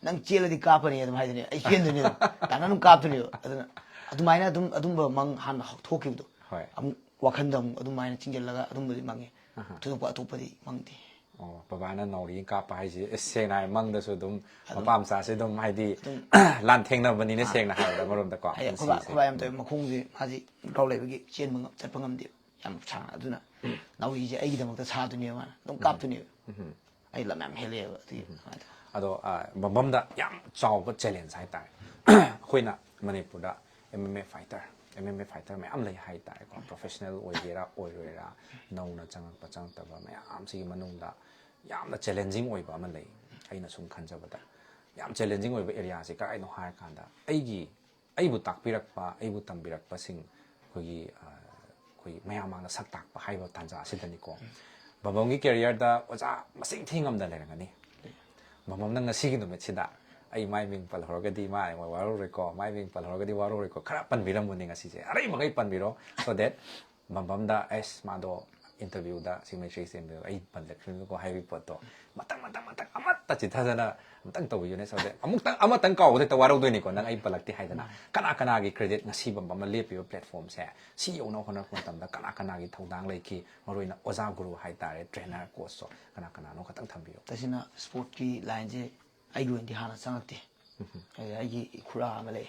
"ꯅꯪ ꯆꯦꯜꯂꯗꯤ ꯀꯥꯞꯄꯅꯤ" ꯑꯗꯨꯝ ꯍꯥꯏꯗꯣꯏꯅꯦ, ꯑꯩ ꯆꯦꯟꯗꯣꯏꯅꯦ ꯑꯗꯨꯝ꯫ ꯇꯥꯟꯅ ꯑꯗꯨꯝ ꯀꯥꯞꯇꯣꯏꯅꯦꯕ꯫ ꯑꯗꯨꯅ ꯑꯗꯨꯃꯥꯏꯅ ꯑꯗꯨꯝ ꯑꯗꯨꯝꯕ ꯃꯪ ꯍꯥꯟꯅ ꯊꯣꯛꯈꯤꯕꯗꯣ, ꯍꯣꯏ꯫ ꯑꯃꯨꯛ ꯋꯥꯈꯟꯗ ꯑꯃꯨꯛ ꯑꯗꯨꯃꯥꯏꯅ ꯆꯤꯡꯁꯤꯜꯂꯒ ꯑꯗꯨꯝꯕꯗꯤ ꯃꯪꯉꯦ꯫ ꯑꯍ꯫ ꯊꯣꯏꯗꯣꯛꯄ ꯑꯇꯣꯞꯄꯗꯤ ꯃꯪꯗꯦ꯫ ꯑꯣ, ꯕꯕꯥꯅ ꯅꯥꯎꯔꯤ ꯀꯥꯞꯄ ꯍꯥꯏꯁꯦ, ꯑꯁ, ꯁꯦꯡꯅ ꯍꯥꯏ, ꯃꯪꯗꯁꯨ ꯑꯗꯨꯝ ꯑꯗꯨꯝ ꯃꯄꯥ ꯃꯆꯥꯁꯦ ꯑꯗꯨꯝ, ꯍꯥꯏꯗꯤ, ꯑꯗꯨꯝ ꯂꯥꯟꯊꯦꯡꯅꯕꯅꯤꯅꯦ, ꯑꯥ꯫ ꯁꯦꯡꯅ ꯍꯥꯏꯔꯕꯗ, ꯑꯃꯔꯣꯝꯗꯀꯣ, ꯍꯥꯏꯗꯤ ꯑꯩꯈꯣꯏ ꯕꯥ, ꯄꯨꯟꯁꯤꯁꯦ꯫ ꯑꯩꯈꯣꯏ ꯕꯥ ꯌꯥꯝ ꯇꯧꯋꯦ, ꯃꯈꯣꯡꯁꯦ ꯃꯥꯁꯤ ꯒ꯭ꯔꯥꯎ ꯂꯩꯕꯒꯤ ꯆꯦꯟꯕ ꯉꯝ-, ꯆꯠꯄ ꯉꯝꯗꯦꯕ, ꯌꯥꯝ ꯁꯥꯡꯅ꯫ ꯑꯗꯨꯅ ꯅꯥꯎꯔꯤꯁꯦ ꯑꯩꯒꯤꯗꯃꯛꯇ ꯁꯥꯗꯣꯏꯅꯦꯕ ꯃꯥꯅ, ꯑꯗꯨꯝ ꯀꯥꯞꯇꯣꯏꯅꯦꯕ꯫ ꯑꯩ ꯂꯝ ꯌꯥꯝ ꯍꯦꯜꯂꯛꯑꯦꯕ ꯑꯗꯨꯒꯤ꯫ ꯑꯗꯣ, ꯑ, ꯕꯝꯕꯝꯗ ꯌꯥꯝ ꯆꯥꯎꯕ ꯆꯦꯂꯦꯟꯖ ꯍꯥꯏꯇꯥꯔꯦ꯫ ꯑꯩꯈꯣꯏꯅ ꯃꯅꯤꯄꯨꯔꯗ M M A fighter, M M A fighter ꯃꯌꯥꯝ ꯂꯩ ꯍꯥꯏꯇꯥꯔꯦꯀꯣ, ꯄ꯭ꯔꯣꯐꯦꯁꯅꯦꯜ ꯑꯣꯏꯒꯦꯔꯥ ꯑꯣꯏꯔꯣꯏꯔꯥ, ꯅꯧꯅ ꯆꯪꯉꯛꯄ ꯆꯪꯉꯛꯇꯕ ꯃꯌꯥꯝꯁꯤꯒꯤ ꯃꯅꯨꯡꯗ ꯌꯥꯝꯅ ꯆꯦꯂꯦꯟꯖꯤꯡ ꯑꯣꯏꯕ ꯑꯃ ꯂꯩ꯫ ꯑꯩꯅ ꯁꯨꯝ ꯈꯟꯖꯕꯗ, ꯌꯥꯝ ꯆꯦꯂꯦꯟꯖꯤꯡ ꯑꯣꯏꯕ ꯑꯦꯔꯤꯌꯥꯁꯦ ꯀꯗꯥꯏꯅꯣ ꯍꯥꯏꯔꯀꯥꯟꯗ, ꯑꯩꯒꯤ ꯑꯩꯕꯨ ꯇꯥꯛꯄꯤꯔꯛꯄ, ꯑꯩꯕꯨ ꯇꯝꯕꯤꯔꯛꯄꯁꯤꯡ, ꯑꯩꯈꯣꯏꯒꯤ, ꯑ, ꯑꯩꯈꯣꯏ ꯃꯌꯥꯝ ꯃꯥꯡꯗ ꯁꯛ ꯇꯥꯛꯄ ꯍꯥꯏꯕ ꯇꯥꯟꯖꯥ ꯑꯁꯤꯗꯅꯤꯀꯣ꯫ ꯕꯝꯕꯝꯒꯤ ꯀꯦꯔꯤꯌꯔꯗ ꯑꯣꯖꯥ ꯃꯁꯤꯡ ꯊꯤ ꯉꯝꯗ ꯂꯩꯔꯝꯒꯅꯤ꯫ ꯕꯝꯕꯝꯅ ꯉꯁꯤꯒꯤ ꯅꯨꯃꯤꯠꯁꯤꯗ, ꯑꯩ ꯃꯥꯏ ꯃꯤꯡ ꯄꯜꯍꯧꯔꯒꯗꯤ ꯃꯥ ꯑꯩꯉꯣꯟꯗ ꯋꯥꯔꯧꯔꯣꯏꯀꯣ, ꯃꯥꯏ ꯃꯤꯡ ꯄꯜꯍꯧꯔꯒꯗꯤ ꯋꯥꯔꯧꯔꯣꯏꯀꯣ, ꯈꯔ ꯄꯟꯕꯤꯔꯝꯃꯨꯅꯦ ꯉꯁꯤꯁꯦ, ꯑꯔꯩꯕꯈꯩ ꯄꯟꯕꯤꯔꯣ, so that ꯕꯝꯕꯝꯗ, ꯑꯩꯁ, ꯃꯥꯗꯣ Interview ꯗ ꯁꯤꯡꯃꯩ ꯁ꯭ꯔꯤ ꯁꯦꯝꯕꯤꯌꯨ, ꯑꯩ ꯄꯟꯖꯈ꯭ꯔꯤꯕꯀꯣ, ꯍꯥꯏꯕꯒꯤ ꯄꯣꯠꯇꯣ ꯃꯊꯪ ꯃꯊꯪ ꯃꯊꯪ ꯑꯃꯠꯇ ꯆꯤꯊꯗꯅ ꯑꯝꯇꯪ ꯇꯧꯕꯤꯌꯨꯅꯦ꯫ ꯁꯣꯗꯦ ꯑꯃꯨꯛꯇꯪ ꯑꯃꯇꯪ ꯀꯥꯎꯕꯗ ꯍꯦꯛꯇ ꯋꯥꯔꯧꯗꯣꯏꯅꯤꯀꯣ, ꯅꯪ ꯑꯩ ꯄꯜꯂꯛꯇꯦ ꯍꯥꯏꯗꯅ꯫ ꯀꯅꯥ ꯀꯅꯥꯒꯤ credit, ꯉꯁꯤ ꯐꯥꯎꯕ ꯑꯃ ꯂꯦꯞꯄꯤꯕ platform ꯁꯦ ꯁꯤ ꯌꯧꯅꯕ ꯍꯣꯠꯅꯔꯛꯄ ꯃꯇꯝꯗ ꯀꯅꯥ ꯀꯅꯥꯒꯤ ꯊꯧꯗꯥꯡ ꯂꯩꯈꯤ? ꯃꯔꯨ ꯑꯣꯏꯅ ꯑꯣꯖꯥ ꯒꯨꯔꯨ ꯍꯥꯏꯇꯥꯔꯦ, trainer, coach ꯇꯣ ꯀꯅꯥ ꯀꯅꯥꯅꯣ ꯈꯇꯪ ꯊꯝꯕꯤꯌꯨ꯫ ꯇꯁꯦꯡꯅ sport ꯀꯤ line ꯁꯦ ꯑꯩꯒꯤ ꯑꯣꯏꯅꯗꯤ ꯍꯥꯟꯅ ꯆꯪꯉꯛꯇꯦ꯫ ꯑꯩ-, ꯑꯩꯒꯤ ꯏꯈꯨꯔꯥ ꯑꯃ ꯂꯩ,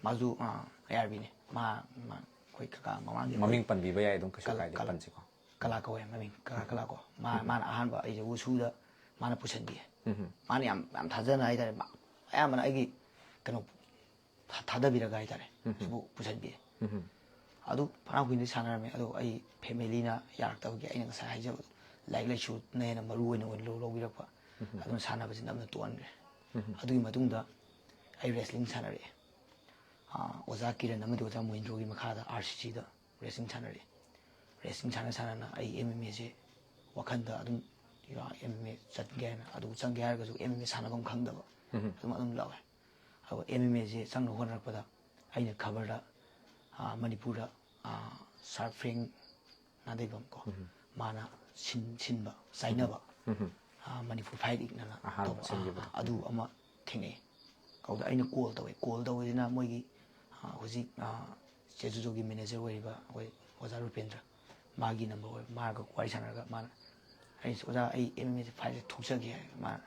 ꯃꯥꯁꯨ ꯑꯥꯏ ꯑꯥꯔ ꯕꯤ ꯅꯦ꯫ ꯃꯥ, ꯃꯥ ꯑꯩꯈꯣꯏ ꯀꯀꯥ ꯃꯃꯥꯡꯒꯤ ꯃꯃꯤꯡ ꯄꯟꯕꯤꯕ ꯌꯥꯏ ꯑꯗꯨꯝ, ꯀꯩꯁꯨ ꯀꯂꯥ-, ꯀꯥꯏꯗꯦ, ꯀꯂꯥ-, ꯄꯟꯁꯤꯀꯣ꯫ ꯀꯂꯥ ꯀꯧꯋꯦ ꯃꯃꯤꯡ, ꯀꯀꯥ ꯀꯂꯥ ꯀꯣ꯫ ꯃꯥ, ꯃꯥꯅ ꯑꯍꯥꯟꯕ ꯑꯩꯁꯦ ꯋꯨꯁꯨꯗ ꯃꯥꯅ ꯄꯨꯁꯟꯕꯤꯌꯦ꯫ ꯃꯥꯅ ꯌꯥꯝ, ꯌꯥꯝ ꯊꯥꯖꯅ ꯍꯥꯏꯇꯥꯔꯦ, ꯃꯥ-, ꯑꯌꯥꯝꯕꯅ ꯑꯩꯒꯤ ꯀꯩꯅꯣ ꯊꯥ-, ꯊꯥꯗꯕꯤꯔꯒ ꯍꯥꯏꯇꯥꯔꯦ, ꯁꯤꯕꯨ ꯄꯨꯁꯟꯕꯤꯌꯦ꯫ ꯑꯗꯨ ꯐꯅ ꯀꯨꯏꯅꯗꯤ ꯁꯥꯟꯅꯔꯝꯃꯦ, ꯑꯗꯣ ꯑꯩ family ꯅ ꯌꯥꯔꯛꯇꯕꯒꯤ, ꯑꯩꯅ ꯉꯁꯥꯏ ꯍꯥꯏꯖꯕꯗꯣ, ꯂꯥꯏꯔꯤꯛ ꯂꯥꯏꯁꯨꯅ ꯍꯦꯟꯅ ꯃꯔꯨ ꯑꯣꯏꯅ, ꯑꯣꯏꯅ ꯂꯧ-, ꯂꯧꯕꯤꯔꯛꯄ꯫ ꯑꯗꯨꯅ ꯁꯥꯟꯅꯕꯁꯤ ꯅꯝꯅ ꯇꯣꯛꯍꯟꯈ꯭ꯔꯦ꯫ ꯑꯗꯨꯒꯤ ꯃꯇꯨꯡꯗ ꯑꯩ wrestling ꯁꯥꯟꯅꯔꯛꯑꯦ꯫ ꯑꯥ, ꯑꯣꯖꯥ ꯀꯤꯔꯟ ꯑꯃꯗꯤ ꯑꯣꯖꯥ ꯃꯣꯍꯤꯟꯗ꯭ꯔꯣꯒꯤ ꯃꯈꯥꯗ ꯑꯥꯔ ꯁꯤ ꯁꯤꯗ wrestling ꯁꯥꯟꯅꯔꯛꯑꯦ꯫ Wrestling ꯁꯥꯟꯅ ꯁꯥꯟꯅꯅ ꯑꯩ ꯑꯦꯝ ꯑꯦꯝ ꯑꯦꯁꯦ ꯋꯥꯈꯜꯗ ꯑꯗꯨꯝ, ꯑꯦꯝ ꯑꯦꯝ ꯑꯦ ꯆꯠꯀꯦ ꯍꯥꯏꯅ, ꯑꯗꯨ ꯆꯪꯒꯦ ꯍꯥꯏꯔꯒꯁꯨ ꯑꯦꯝ ꯑꯦꯝ ꯑꯦ ꯁꯥꯟꯅꯐꯝ ꯈꯪꯗꯕ, ꯑꯗꯨꯝ, ꯑꯗꯨꯝ ꯂꯥꯛꯑꯦ꯫ ꯑꯗꯨꯒ ꯑꯦꯝ ꯑꯦꯝ ꯑꯦꯁꯦ ꯆꯪꯅꯕ ꯍꯣꯠꯅꯔꯛꯄꯗ ꯑꯩꯅ ꯈꯕꯔꯗ, ꯑꯥ, ꯃꯅꯤꯄꯨꯔꯗ, ꯑꯥ, ꯁꯥꯔ ꯐ꯭ꯔꯦꯡ ꯅꯥꯗꯩꯕꯝ ꯀꯣ, ꯃꯥꯅ ꯁꯤꯟ-, ꯁꯤꯟꯕ, ꯆꯥꯏꯅꯕ, ꯑꯥ, ꯃꯅꯤꯄꯨꯔ ꯐꯥꯏꯠ ꯏꯛꯅꯅ ꯑꯍꯥꯟꯕ ꯇꯧꯕ, ꯑꯥ, ꯁꯤꯟꯈꯤꯕꯗꯣ꯫ ꯑꯗꯨ ꯑꯃ ꯊꯦꯡꯅꯩ꯫ ꯑꯗꯨꯗ ꯑꯩꯅ call ꯇꯧꯋꯦ꯫ Call ꯇꯧꯕꯁꯤꯅ ꯃꯣꯏꯒꯤ, ꯑꯥ, ꯍꯧꯖꯤꯛ, ꯑꯥ, ꯆꯦꯖꯨꯖꯣꯒꯤ manager ꯑꯣꯏꯔꯤꯕ ꯑꯩꯈꯣꯏ ꯑꯣꯖꯥ ꯔꯨꯄꯦꯟꯗ꯭ꯔ, ꯃꯥꯒꯤ number ꯑꯣꯏ, ꯃꯥꯒ ꯋꯥꯔꯤ ꯁꯥꯟꯅꯔꯒ ꯃꯥꯅ, "ꯑꯩ, ꯑꯣꯖꯥ, ꯑꯩ ꯑꯦꯝ ꯑꯦꯝ ꯑꯦꯁꯦ ꯐꯥꯏꯠꯁꯦ ꯊꯣꯛꯆꯒꯦ" ꯍꯥꯏ꯫ ꯃꯥꯅ,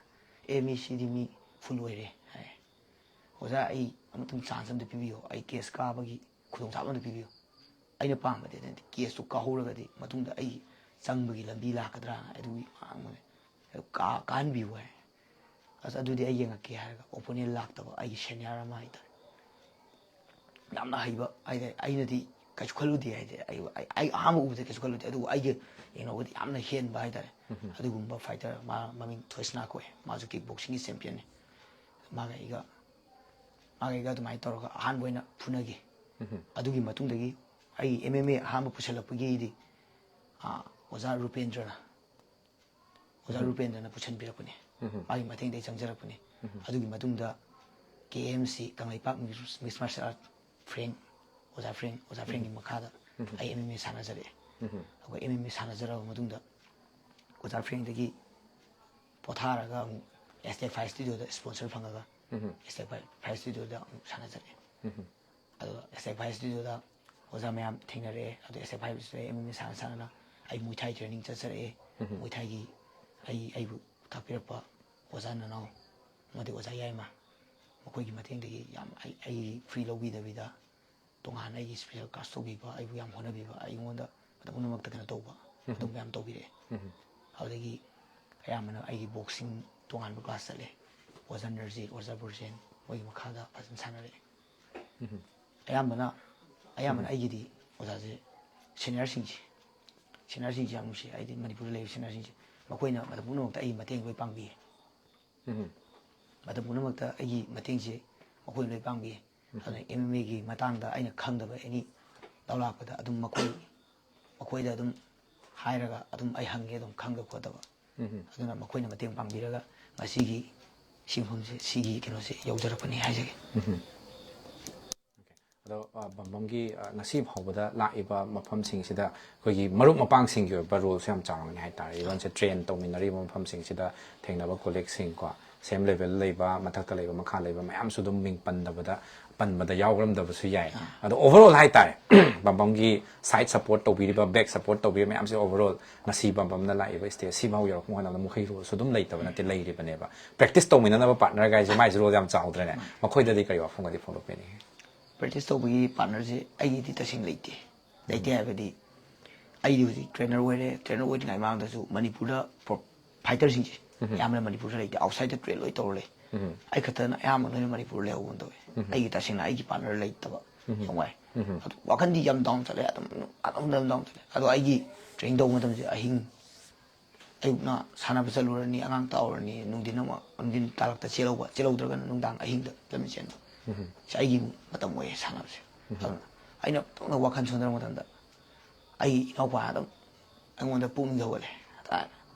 "M A CD me full ꯑꯣꯏꯔꯦ" ꯍꯥꯏ꯫ "ꯑꯣꯖꯥ, ꯑꯩ ꯑꯃꯇꯪ chance ꯑꯝꯇ ꯄꯤꯕꯤꯌꯣ, ꯑꯩ case ꯀꯥꯕꯒꯤ ꯈꯨꯗꯣꯡꯆꯥꯕ ꯑꯝꯇ ꯄꯤꯕꯤꯌꯨ꯫ ꯑꯩꯅ ꯄꯥꯝꯕꯗꯤ ꯑꯗꯨꯗꯤ case ꯇꯨ ꯀꯥꯍꯧꯔꯒꯗꯤ ꯃꯇꯨꯡꯗ ꯑꯩ ꯆꯪꯕꯒꯤ ꯂꯝꯕꯤ ꯂꯥꯛꯀꯗ꯭ꯔꯥ, ꯑꯗꯨꯒꯤ ꯋꯥ ꯉꯥꯡꯕꯅꯦ꯫ ꯑꯗꯨ ꯀꯥ-, ꯀꯥꯍꯟꯕꯤꯌꯨ" ꯍꯥꯏ꯫ "ꯑꯁ, ꯑꯗꯨꯗꯤ ꯑꯩ ꯌꯦꯡꯉꯛꯀꯦ" ꯍꯥꯏꯔꯒ opponent ꯂꯥꯛꯇꯕ ꯑꯩꯒꯤ senior ꯑꯃ ꯍꯥꯏꯇꯥꯔꯦ꯫ ꯌꯥꯝꯅ ꯍꯩꯕ ꯍꯥꯏꯇꯥꯔꯦ꯫ ꯑꯩꯅꯗꯤ ꯀꯩꯁꯨ ꯈꯜꯂꯨꯗꯦ ꯍꯥꯏꯗꯤ ꯑꯩ, ꯑꯩ, ꯑꯩ ꯑꯍꯥꯟꯕ ꯎꯕꯗ ꯀꯩꯁꯨ ꯈꯜꯂꯨꯗꯦ, ꯑꯗꯨꯕꯨ ꯑꯩꯒ ꯌꯦꯡꯅꯧꯕꯗꯤ ꯌꯥꯝꯅ ꯍꯦꯟꯕ ꯍꯥꯏꯇꯥꯔꯦ꯫ ꯑꯗꯨꯒꯨꯝꯕ fighter ꯃꯥ ꯃꯃꯤꯡ ꯊꯣꯏꯁꯅꯥ ꯀꯧꯋꯦ, ꯃꯥꯁꯨ kick boxing ꯒꯤ champion ꯅꯤ꯫ ꯃꯥꯒ ꯑꯩꯒ, ꯃꯥꯒ ꯑꯩꯒ ꯑꯗꯨꯃꯥꯏꯅ ꯇꯧꯔꯒ ꯑꯍꯥꯟꯕ ꯑꯣꯏꯅ ꯐꯨꯅꯈꯤ꯫ ꯑꯗꯨꯒꯤ ꯃꯇꯨꯡꯗꯒꯤ ꯑꯩ ꯑꯦꯝ ꯑꯦꯝ ꯑꯦ ꯑꯍꯥꯟꯕ ꯄꯨꯁꯜꯂꯛꯄꯒꯤꯗꯤ, ꯑꯥ, ꯑꯣꯖꯥ ꯔꯨꯄꯦꯟꯗ꯭ꯔꯅ, ꯑꯣꯖꯥ ꯔꯨꯄꯦꯟꯗ꯭ꯔꯅ ꯄꯨꯁꯟꯕꯤꯔꯛꯄꯅꯦ꯫ ꯃꯥꯒꯤ ꯃꯇꯦꯡꯗꯒꯤ ꯆꯪꯖꯔꯛꯄꯅꯦ꯫ ꯑꯗꯨꯒꯤ ꯃꯇꯨꯡꯗ K M C, Kangleipak Mixed Martial Art ꯐ꯭ꯔꯦꯡ, ꯑꯣꯖꯥ ꯐ꯭ꯔꯦꯡ, ꯑꯣꯖꯥ ꯐ꯭ꯔꯦꯡꯒꯤ ꯃꯈꯥꯗ ꯑꯩ ꯑꯦꯝ ꯑꯦꯝ ꯑꯦ ꯁꯥꯟꯅꯖꯔꯛꯑꯦ꯫ ꯑꯩꯈꯣꯏ ꯑꯦꯝ ꯑꯦꯝ ꯑꯦ ꯁꯥꯟꯅꯖꯔꯕ ꯃꯇꯨꯡꯗ ꯑꯣꯖꯥ ꯐ꯭ꯔꯦꯡꯗꯒꯤ ꯄꯣꯊꯥꯔꯒ ꯑꯃꯨꯛ ꯑꯦꯁꯇꯦꯛ ꯐꯥꯏ ꯁ꯭ꯇꯨꯗꯤꯑꯣꯗ ꯁ꯭ꯄꯣꯟꯁꯔ ꯐꯪꯉꯒ ꯑꯦꯁꯇꯦꯛ ꯐꯥꯏ ꯁ꯭ꯇꯨꯗꯤꯑꯣꯗ ꯑꯃꯨꯛ ꯁꯥꯟꯅꯖꯔꯛꯑꯦ꯫ ꯑꯗꯣ ꯑꯦꯁꯇꯦꯛ ꯐꯥꯏ ꯁ꯭ꯇꯨꯗꯤꯑꯣꯗ ꯑꯣꯖꯥ ꯃꯌꯥꯝ ꯊꯦꯡꯅꯔꯛꯑꯦ꯫ ꯑꯗꯣ ꯑꯦꯁꯇꯦꯛ ꯐꯥꯏ ꯁ꯭ꯇꯨꯗꯤꯑꯣꯗ ꯑꯦꯝ ꯑꯦꯝ ꯑꯦ ꯁꯥꯟꯅ ꯁꯥꯟꯅꯅ ꯑꯩ ꯃꯨꯏ ꯊꯥꯏ ꯇ꯭ꯔꯦꯅꯤꯡ ꯆꯠꯆꯔꯛꯑꯦ꯫ ꯃꯨꯏ ꯊꯥꯏꯒꯤ ꯑꯩ ꯑꯩꯕꯨ ꯇꯥꯛꯄꯤꯔꯛꯄ ꯑꯣꯖꯥ ꯅꯅꯥꯎ ꯑꯃꯗꯤ ꯑꯣꯖꯥ ꯌꯥꯏꯃ, ꯃꯈꯣꯏꯒꯤ ꯃꯇꯦꯡꯗꯒꯤ ꯌꯥꯝ ꯑꯩ ꯑꯩ ꯐ꯭ꯔꯤ ꯂꯧꯕꯤꯗꯕꯤꯗ ꯇꯣꯉꯥꯟꯅ ꯑꯩꯒꯤ ꯁ꯭ꯄꯦꯁꯦꯜ ꯀ꯭ꯂꯥꯁ ꯇꯧꯕꯤꯕ, ꯑꯩꯕꯨ ꯌꯥꯝ ꯍꯣꯠꯅꯕꯤꯕ, ꯑꯩꯉꯣꯟꯗ ꯃꯇꯝ ꯄꯨꯝꯅꯃꯛꯇ ꯀꯩꯅꯣ ꯇꯧꯕ, ꯑꯗꯨꯝꯕ ꯌꯥꯝ ꯇꯧꯕꯤꯔꯛꯑꯦ꯫ ꯑꯗꯨꯗꯒꯤ ꯑꯌꯥꯝꯕꯅ ꯑꯩꯒꯤ ꯕꯣꯛꯁꯤꯡ ꯇꯣꯉꯥꯟꯕ ꯀ꯭ꯂꯥꯁ ꯆꯠꯂꯦ꯫ ꯑꯣꯖꯥ ꯅꯔꯖꯤꯠ, ꯑꯣꯖꯥ ꯕ꯭ꯔꯣꯖꯦꯟ ꯃꯣꯏꯒꯤ ꯃꯈꯥꯗ ꯐꯖꯅ ꯁꯥꯟꯅꯔꯛꯑꯦ꯫ ꯑꯌꯥꯝꯕꯅ ꯑꯌꯥꯝꯕꯅ ꯑꯩꯒꯤꯗꯤ ꯑꯣꯖꯥꯁꯦ ꯁꯦꯅꯤꯌꯔꯁꯤꯡꯁꯦ ꯁꯦꯅꯤꯌꯔꯁꯤꯡꯁꯦ ꯌꯥꯝ ꯅꯨꯡꯁꯤ꯫ ꯍꯥꯏꯗꯤ ꯃꯅꯤꯄꯨꯔꯗ ꯂꯩꯔꯤꯕ ꯁꯦꯅꯤꯌꯔꯁꯤꯡꯁꯦ ꯃꯈꯣꯏꯅ ꯃꯇꯝ ꯄꯨꯝꯅꯃꯛꯇ ꯑꯩꯒꯤ ꯃꯇꯦꯡ ꯂꯣꯏ ꯄꯥꯡꯕꯤꯌꯦ꯫ ꯃꯇꯝ ꯄꯨꯝꯅꯃꯛꯇ ꯑꯩꯒꯤ ꯃꯇꯦꯡꯁꯦ ꯃꯈꯣꯏꯅ ꯂꯣꯏ ꯄꯥꯡꯕꯤꯌꯦ꯫ ꯑꯗꯨꯅ ꯑꯦꯝ ꯑꯦꯝ ꯑꯦꯒꯤ ꯃꯇꯥꯡꯗ ꯑꯩꯅ ꯈꯪꯗꯕ ꯑꯦꯅꯤ ꯗꯥꯎꯠ ꯂꯥꯛꯄꯗ ꯑꯗꯨꯝ ꯃꯈꯣꯏ ꯃꯈꯣꯏꯗ ꯑꯗꯨꯝ ꯍꯥꯏꯔꯒ ꯑꯗꯨꯝ ꯑꯩ ꯍꯪꯉꯦ ꯑꯗꯨꯝ ꯈꯪꯗꯕ ꯈꯣꯠꯇꯕ꯫ ꯑꯗꯨꯅ ꯃꯈꯣꯏꯅ ꯃꯇꯦꯡ ꯄꯥꯡꯕꯤꯔꯒ ꯉꯁꯤꯒꯤ ꯁꯤꯟꯐꯝꯁꯦ ꯁꯤꯒꯤ ꯀꯩꯅꯣꯁꯦ ꯌꯧꯖꯔꯛꯄꯅꯤ ꯍꯥꯏꯖꯒꯦ꯫ ꯑꯗꯣ ꯕꯝꯕꯝꯒꯤ ꯉꯁꯤ ꯐꯥꯎꯕꯗ ꯂꯥꯛꯏꯕ ꯃꯐꯝꯁꯤꯡꯁꯤꯗ ꯑꯩꯈꯣꯏꯒꯤ ꯃꯔꯨꯞ ꯃꯄꯥꯡꯁꯤꯡꯒꯤ ꯑꯣꯏꯕ ꯔꯣꯜꯁꯨ ꯌꯥꯝ ꯆꯥꯎꯔꯝꯒꯅꯤ ꯍꯥꯏꯇꯥꯔꯦ꯫ ꯏꯚꯟꯁꯦ ꯇ꯭ꯔꯦꯟ ꯇꯧꯃꯤꯟꯅꯔꯤꯕ ꯃꯐꯝꯁꯤꯡꯁꯤꯗ ꯊꯦꯡꯅꯕ ꯀꯣꯂꯤꯛꯁꯤꯡ ꯀꯣ, ꯁꯦꯝ ꯂꯦꯚꯦꯜ ꯂꯩꯕ, ꯃꯊꯛꯇ ꯂꯩꯕ, ꯃꯈꯥ ꯂꯩꯕ ꯃꯌꯥꯝꯁꯨ ꯑꯗꯨꯝ ꯃꯤꯡ ꯄꯟꯗꯕꯗ ꯄꯟꯕꯗ ꯌꯥꯎꯔꯝꯗꯕꯁꯨ ꯌꯥꯏ꯫ ꯑꯗꯣ ꯑꯣꯚꯔꯑꯣꯜ ꯍꯥꯏꯇꯥꯔꯦ, ꯕꯝꯕꯝꯒꯤ ꯁꯥꯏꯠ ꯁꯞꯄꯣꯔꯠ ꯇꯧꯕꯤꯔꯤꯕ, ꯕꯦꯛ ꯁꯞꯄꯣꯔꯠ ꯇꯧꯕꯤꯔꯤꯕ ꯃꯌꯥꯝꯁꯦ ꯑꯣꯚꯔꯑꯣꯜ ꯉꯁꯤ ꯕꯝꯕꯝꯅ ꯂꯥꯛꯏꯕ ꯁ꯭ꯇꯦꯖ ꯁꯤꯐꯥꯎ ꯌꯧꯔꯛꯄ ꯃꯇꯝꯗ ꯃꯈꯣꯏ ꯔꯣꯜꯁꯨ ꯑꯗꯨꯝ ꯂꯩꯇꯕ ꯅꯠꯇꯦ, ꯂꯩꯔꯤꯕꯅꯦꯕ꯫ ꯄ꯭ꯔꯦꯛꯇꯤꯁ ꯇꯧꯃꯤꯟꯅꯅꯕ ꯄꯥꯔꯠꯅꯔ ꯒꯥꯏꯁꯦ ꯃꯥꯏꯁꯨ ꯔꯣꯜ ꯌꯥꯝ ꯆꯥꯎꯗ꯭ꯔꯅꯦ? ꯃꯈꯣꯏꯗꯗꯤ ꯀꯔꯤ ꯋꯥꯐꯝꯒꯗꯤ ꯐꯣꯡꯗꯣꯛꯄꯤꯅꯤꯡꯉꯤ? ꯄ꯭ꯔꯦꯛꯇꯤꯁ ꯇꯧꯕꯒꯤ ꯄꯥꯔꯠꯅꯔꯁꯦ ꯑꯩꯒꯤꯗꯤ ꯇꯁꯦꯡꯅ ꯂꯩꯇꯦ꯫ ꯂꯩꯇꯦ ꯍꯥꯏꯕꯗꯤ ꯑꯩꯗꯤ ꯍꯧꯖꯤꯛ ꯇ꯭ꯔꯦꯅꯔ ꯑꯣꯏꯔꯦ꯫ ꯇ꯭ꯔꯦꯅꯔ ꯑꯣꯏꯗ꯭ꯔꯤꯉꯩ ꯃꯃꯥꯡꯗꯁꯨ ꯃꯅꯤꯄꯨꯔꯗ ꯐꯥꯏꯇꯔꯁꯤꯡꯁꯦ ꯑꯌꯥꯝꯕꯅ ꯃꯅꯤꯄꯨꯔꯗ ꯂꯩꯇꯦ, ꯑꯥꯎꯠꯁꯥꯏꯗꯠꯇ ꯇ꯭ꯔꯦꯟ ꯂꯣꯏ ꯇꯧꯔ ꯂꯩ꯫ ꯑꯩ ꯈꯛꯇꯅ ꯑꯌꯥꯝꯕ ꯂꯣꯏꯅ ꯃꯅꯤꯄꯨꯔ ꯂꯩꯍꯧꯕ ꯇꯧꯋꯦ꯫ ꯑꯩꯒꯤ ꯇꯁꯦꯡꯅ ꯑꯩꯒꯤ ꯄꯥꯔꯠꯅꯔ ꯂꯩꯇꯕ ꯌꯥꯝ ꯋꯥꯏ꯫ ꯑꯗꯨ ꯋꯥꯈꯟꯗꯤ ꯌꯥꯝ ꯗꯥꯎꯟ ꯆꯠꯂꯦ, ꯑꯗꯨꯝ ꯑꯗꯨꯝ ꯑꯗꯨꯝ ꯗꯥꯎꯟ ꯆꯠꯂꯦ꯫ ꯑꯗꯣ ꯑꯩꯒꯤ ꯇ꯭ꯔꯦꯅꯤꯡ ꯇꯧꯕ ꯃꯇꯝꯁꯦ ꯑꯍꯤꯡ ꯑꯌꯨꯛꯅ ꯁꯥꯟꯅꯕ ꯆꯠꯂꯨꯔꯅꯤ, ꯑꯉꯥꯡ ꯇꯥꯛꯎꯔꯅꯤ, ꯅꯨꯡꯊꯤꯟ ꯑꯃ ꯅꯨꯡꯊꯤꯟ ꯇꯥꯂꯛꯇ ꯆꯦꯜꯍꯧꯕ, ꯆꯦꯜꯍꯧꯗ꯭ꯔꯒꯅ ꯅꯨꯡꯗꯥꯡ ꯑꯍꯤꯡꯗ ꯂꯝꯖꯦꯟ ꯆꯦꯟꯕ꯫ ꯁꯤ ꯑꯩꯒꯤ ꯃꯇꯝ ꯑꯣꯏꯌꯦ ꯁꯥꯟꯅꯕꯁꯦ꯫ ꯑꯗꯨꯅ ꯑꯩꯅ ꯇꯧꯅ ꯋꯥꯈꯜ ꯁꯣꯟꯊꯔꯛꯄ ꯃꯇꯝꯗ ꯑꯩꯒꯤ ꯏꯅꯥꯎꯄꯥ ꯑꯗꯨꯝ ꯑꯩꯉꯣꯟꯗ ꯄꯨꯛꯅꯤꯡ ꯊꯧꯒꯠꯂꯦ ꯍꯥꯏꯇꯥꯔꯦ꯫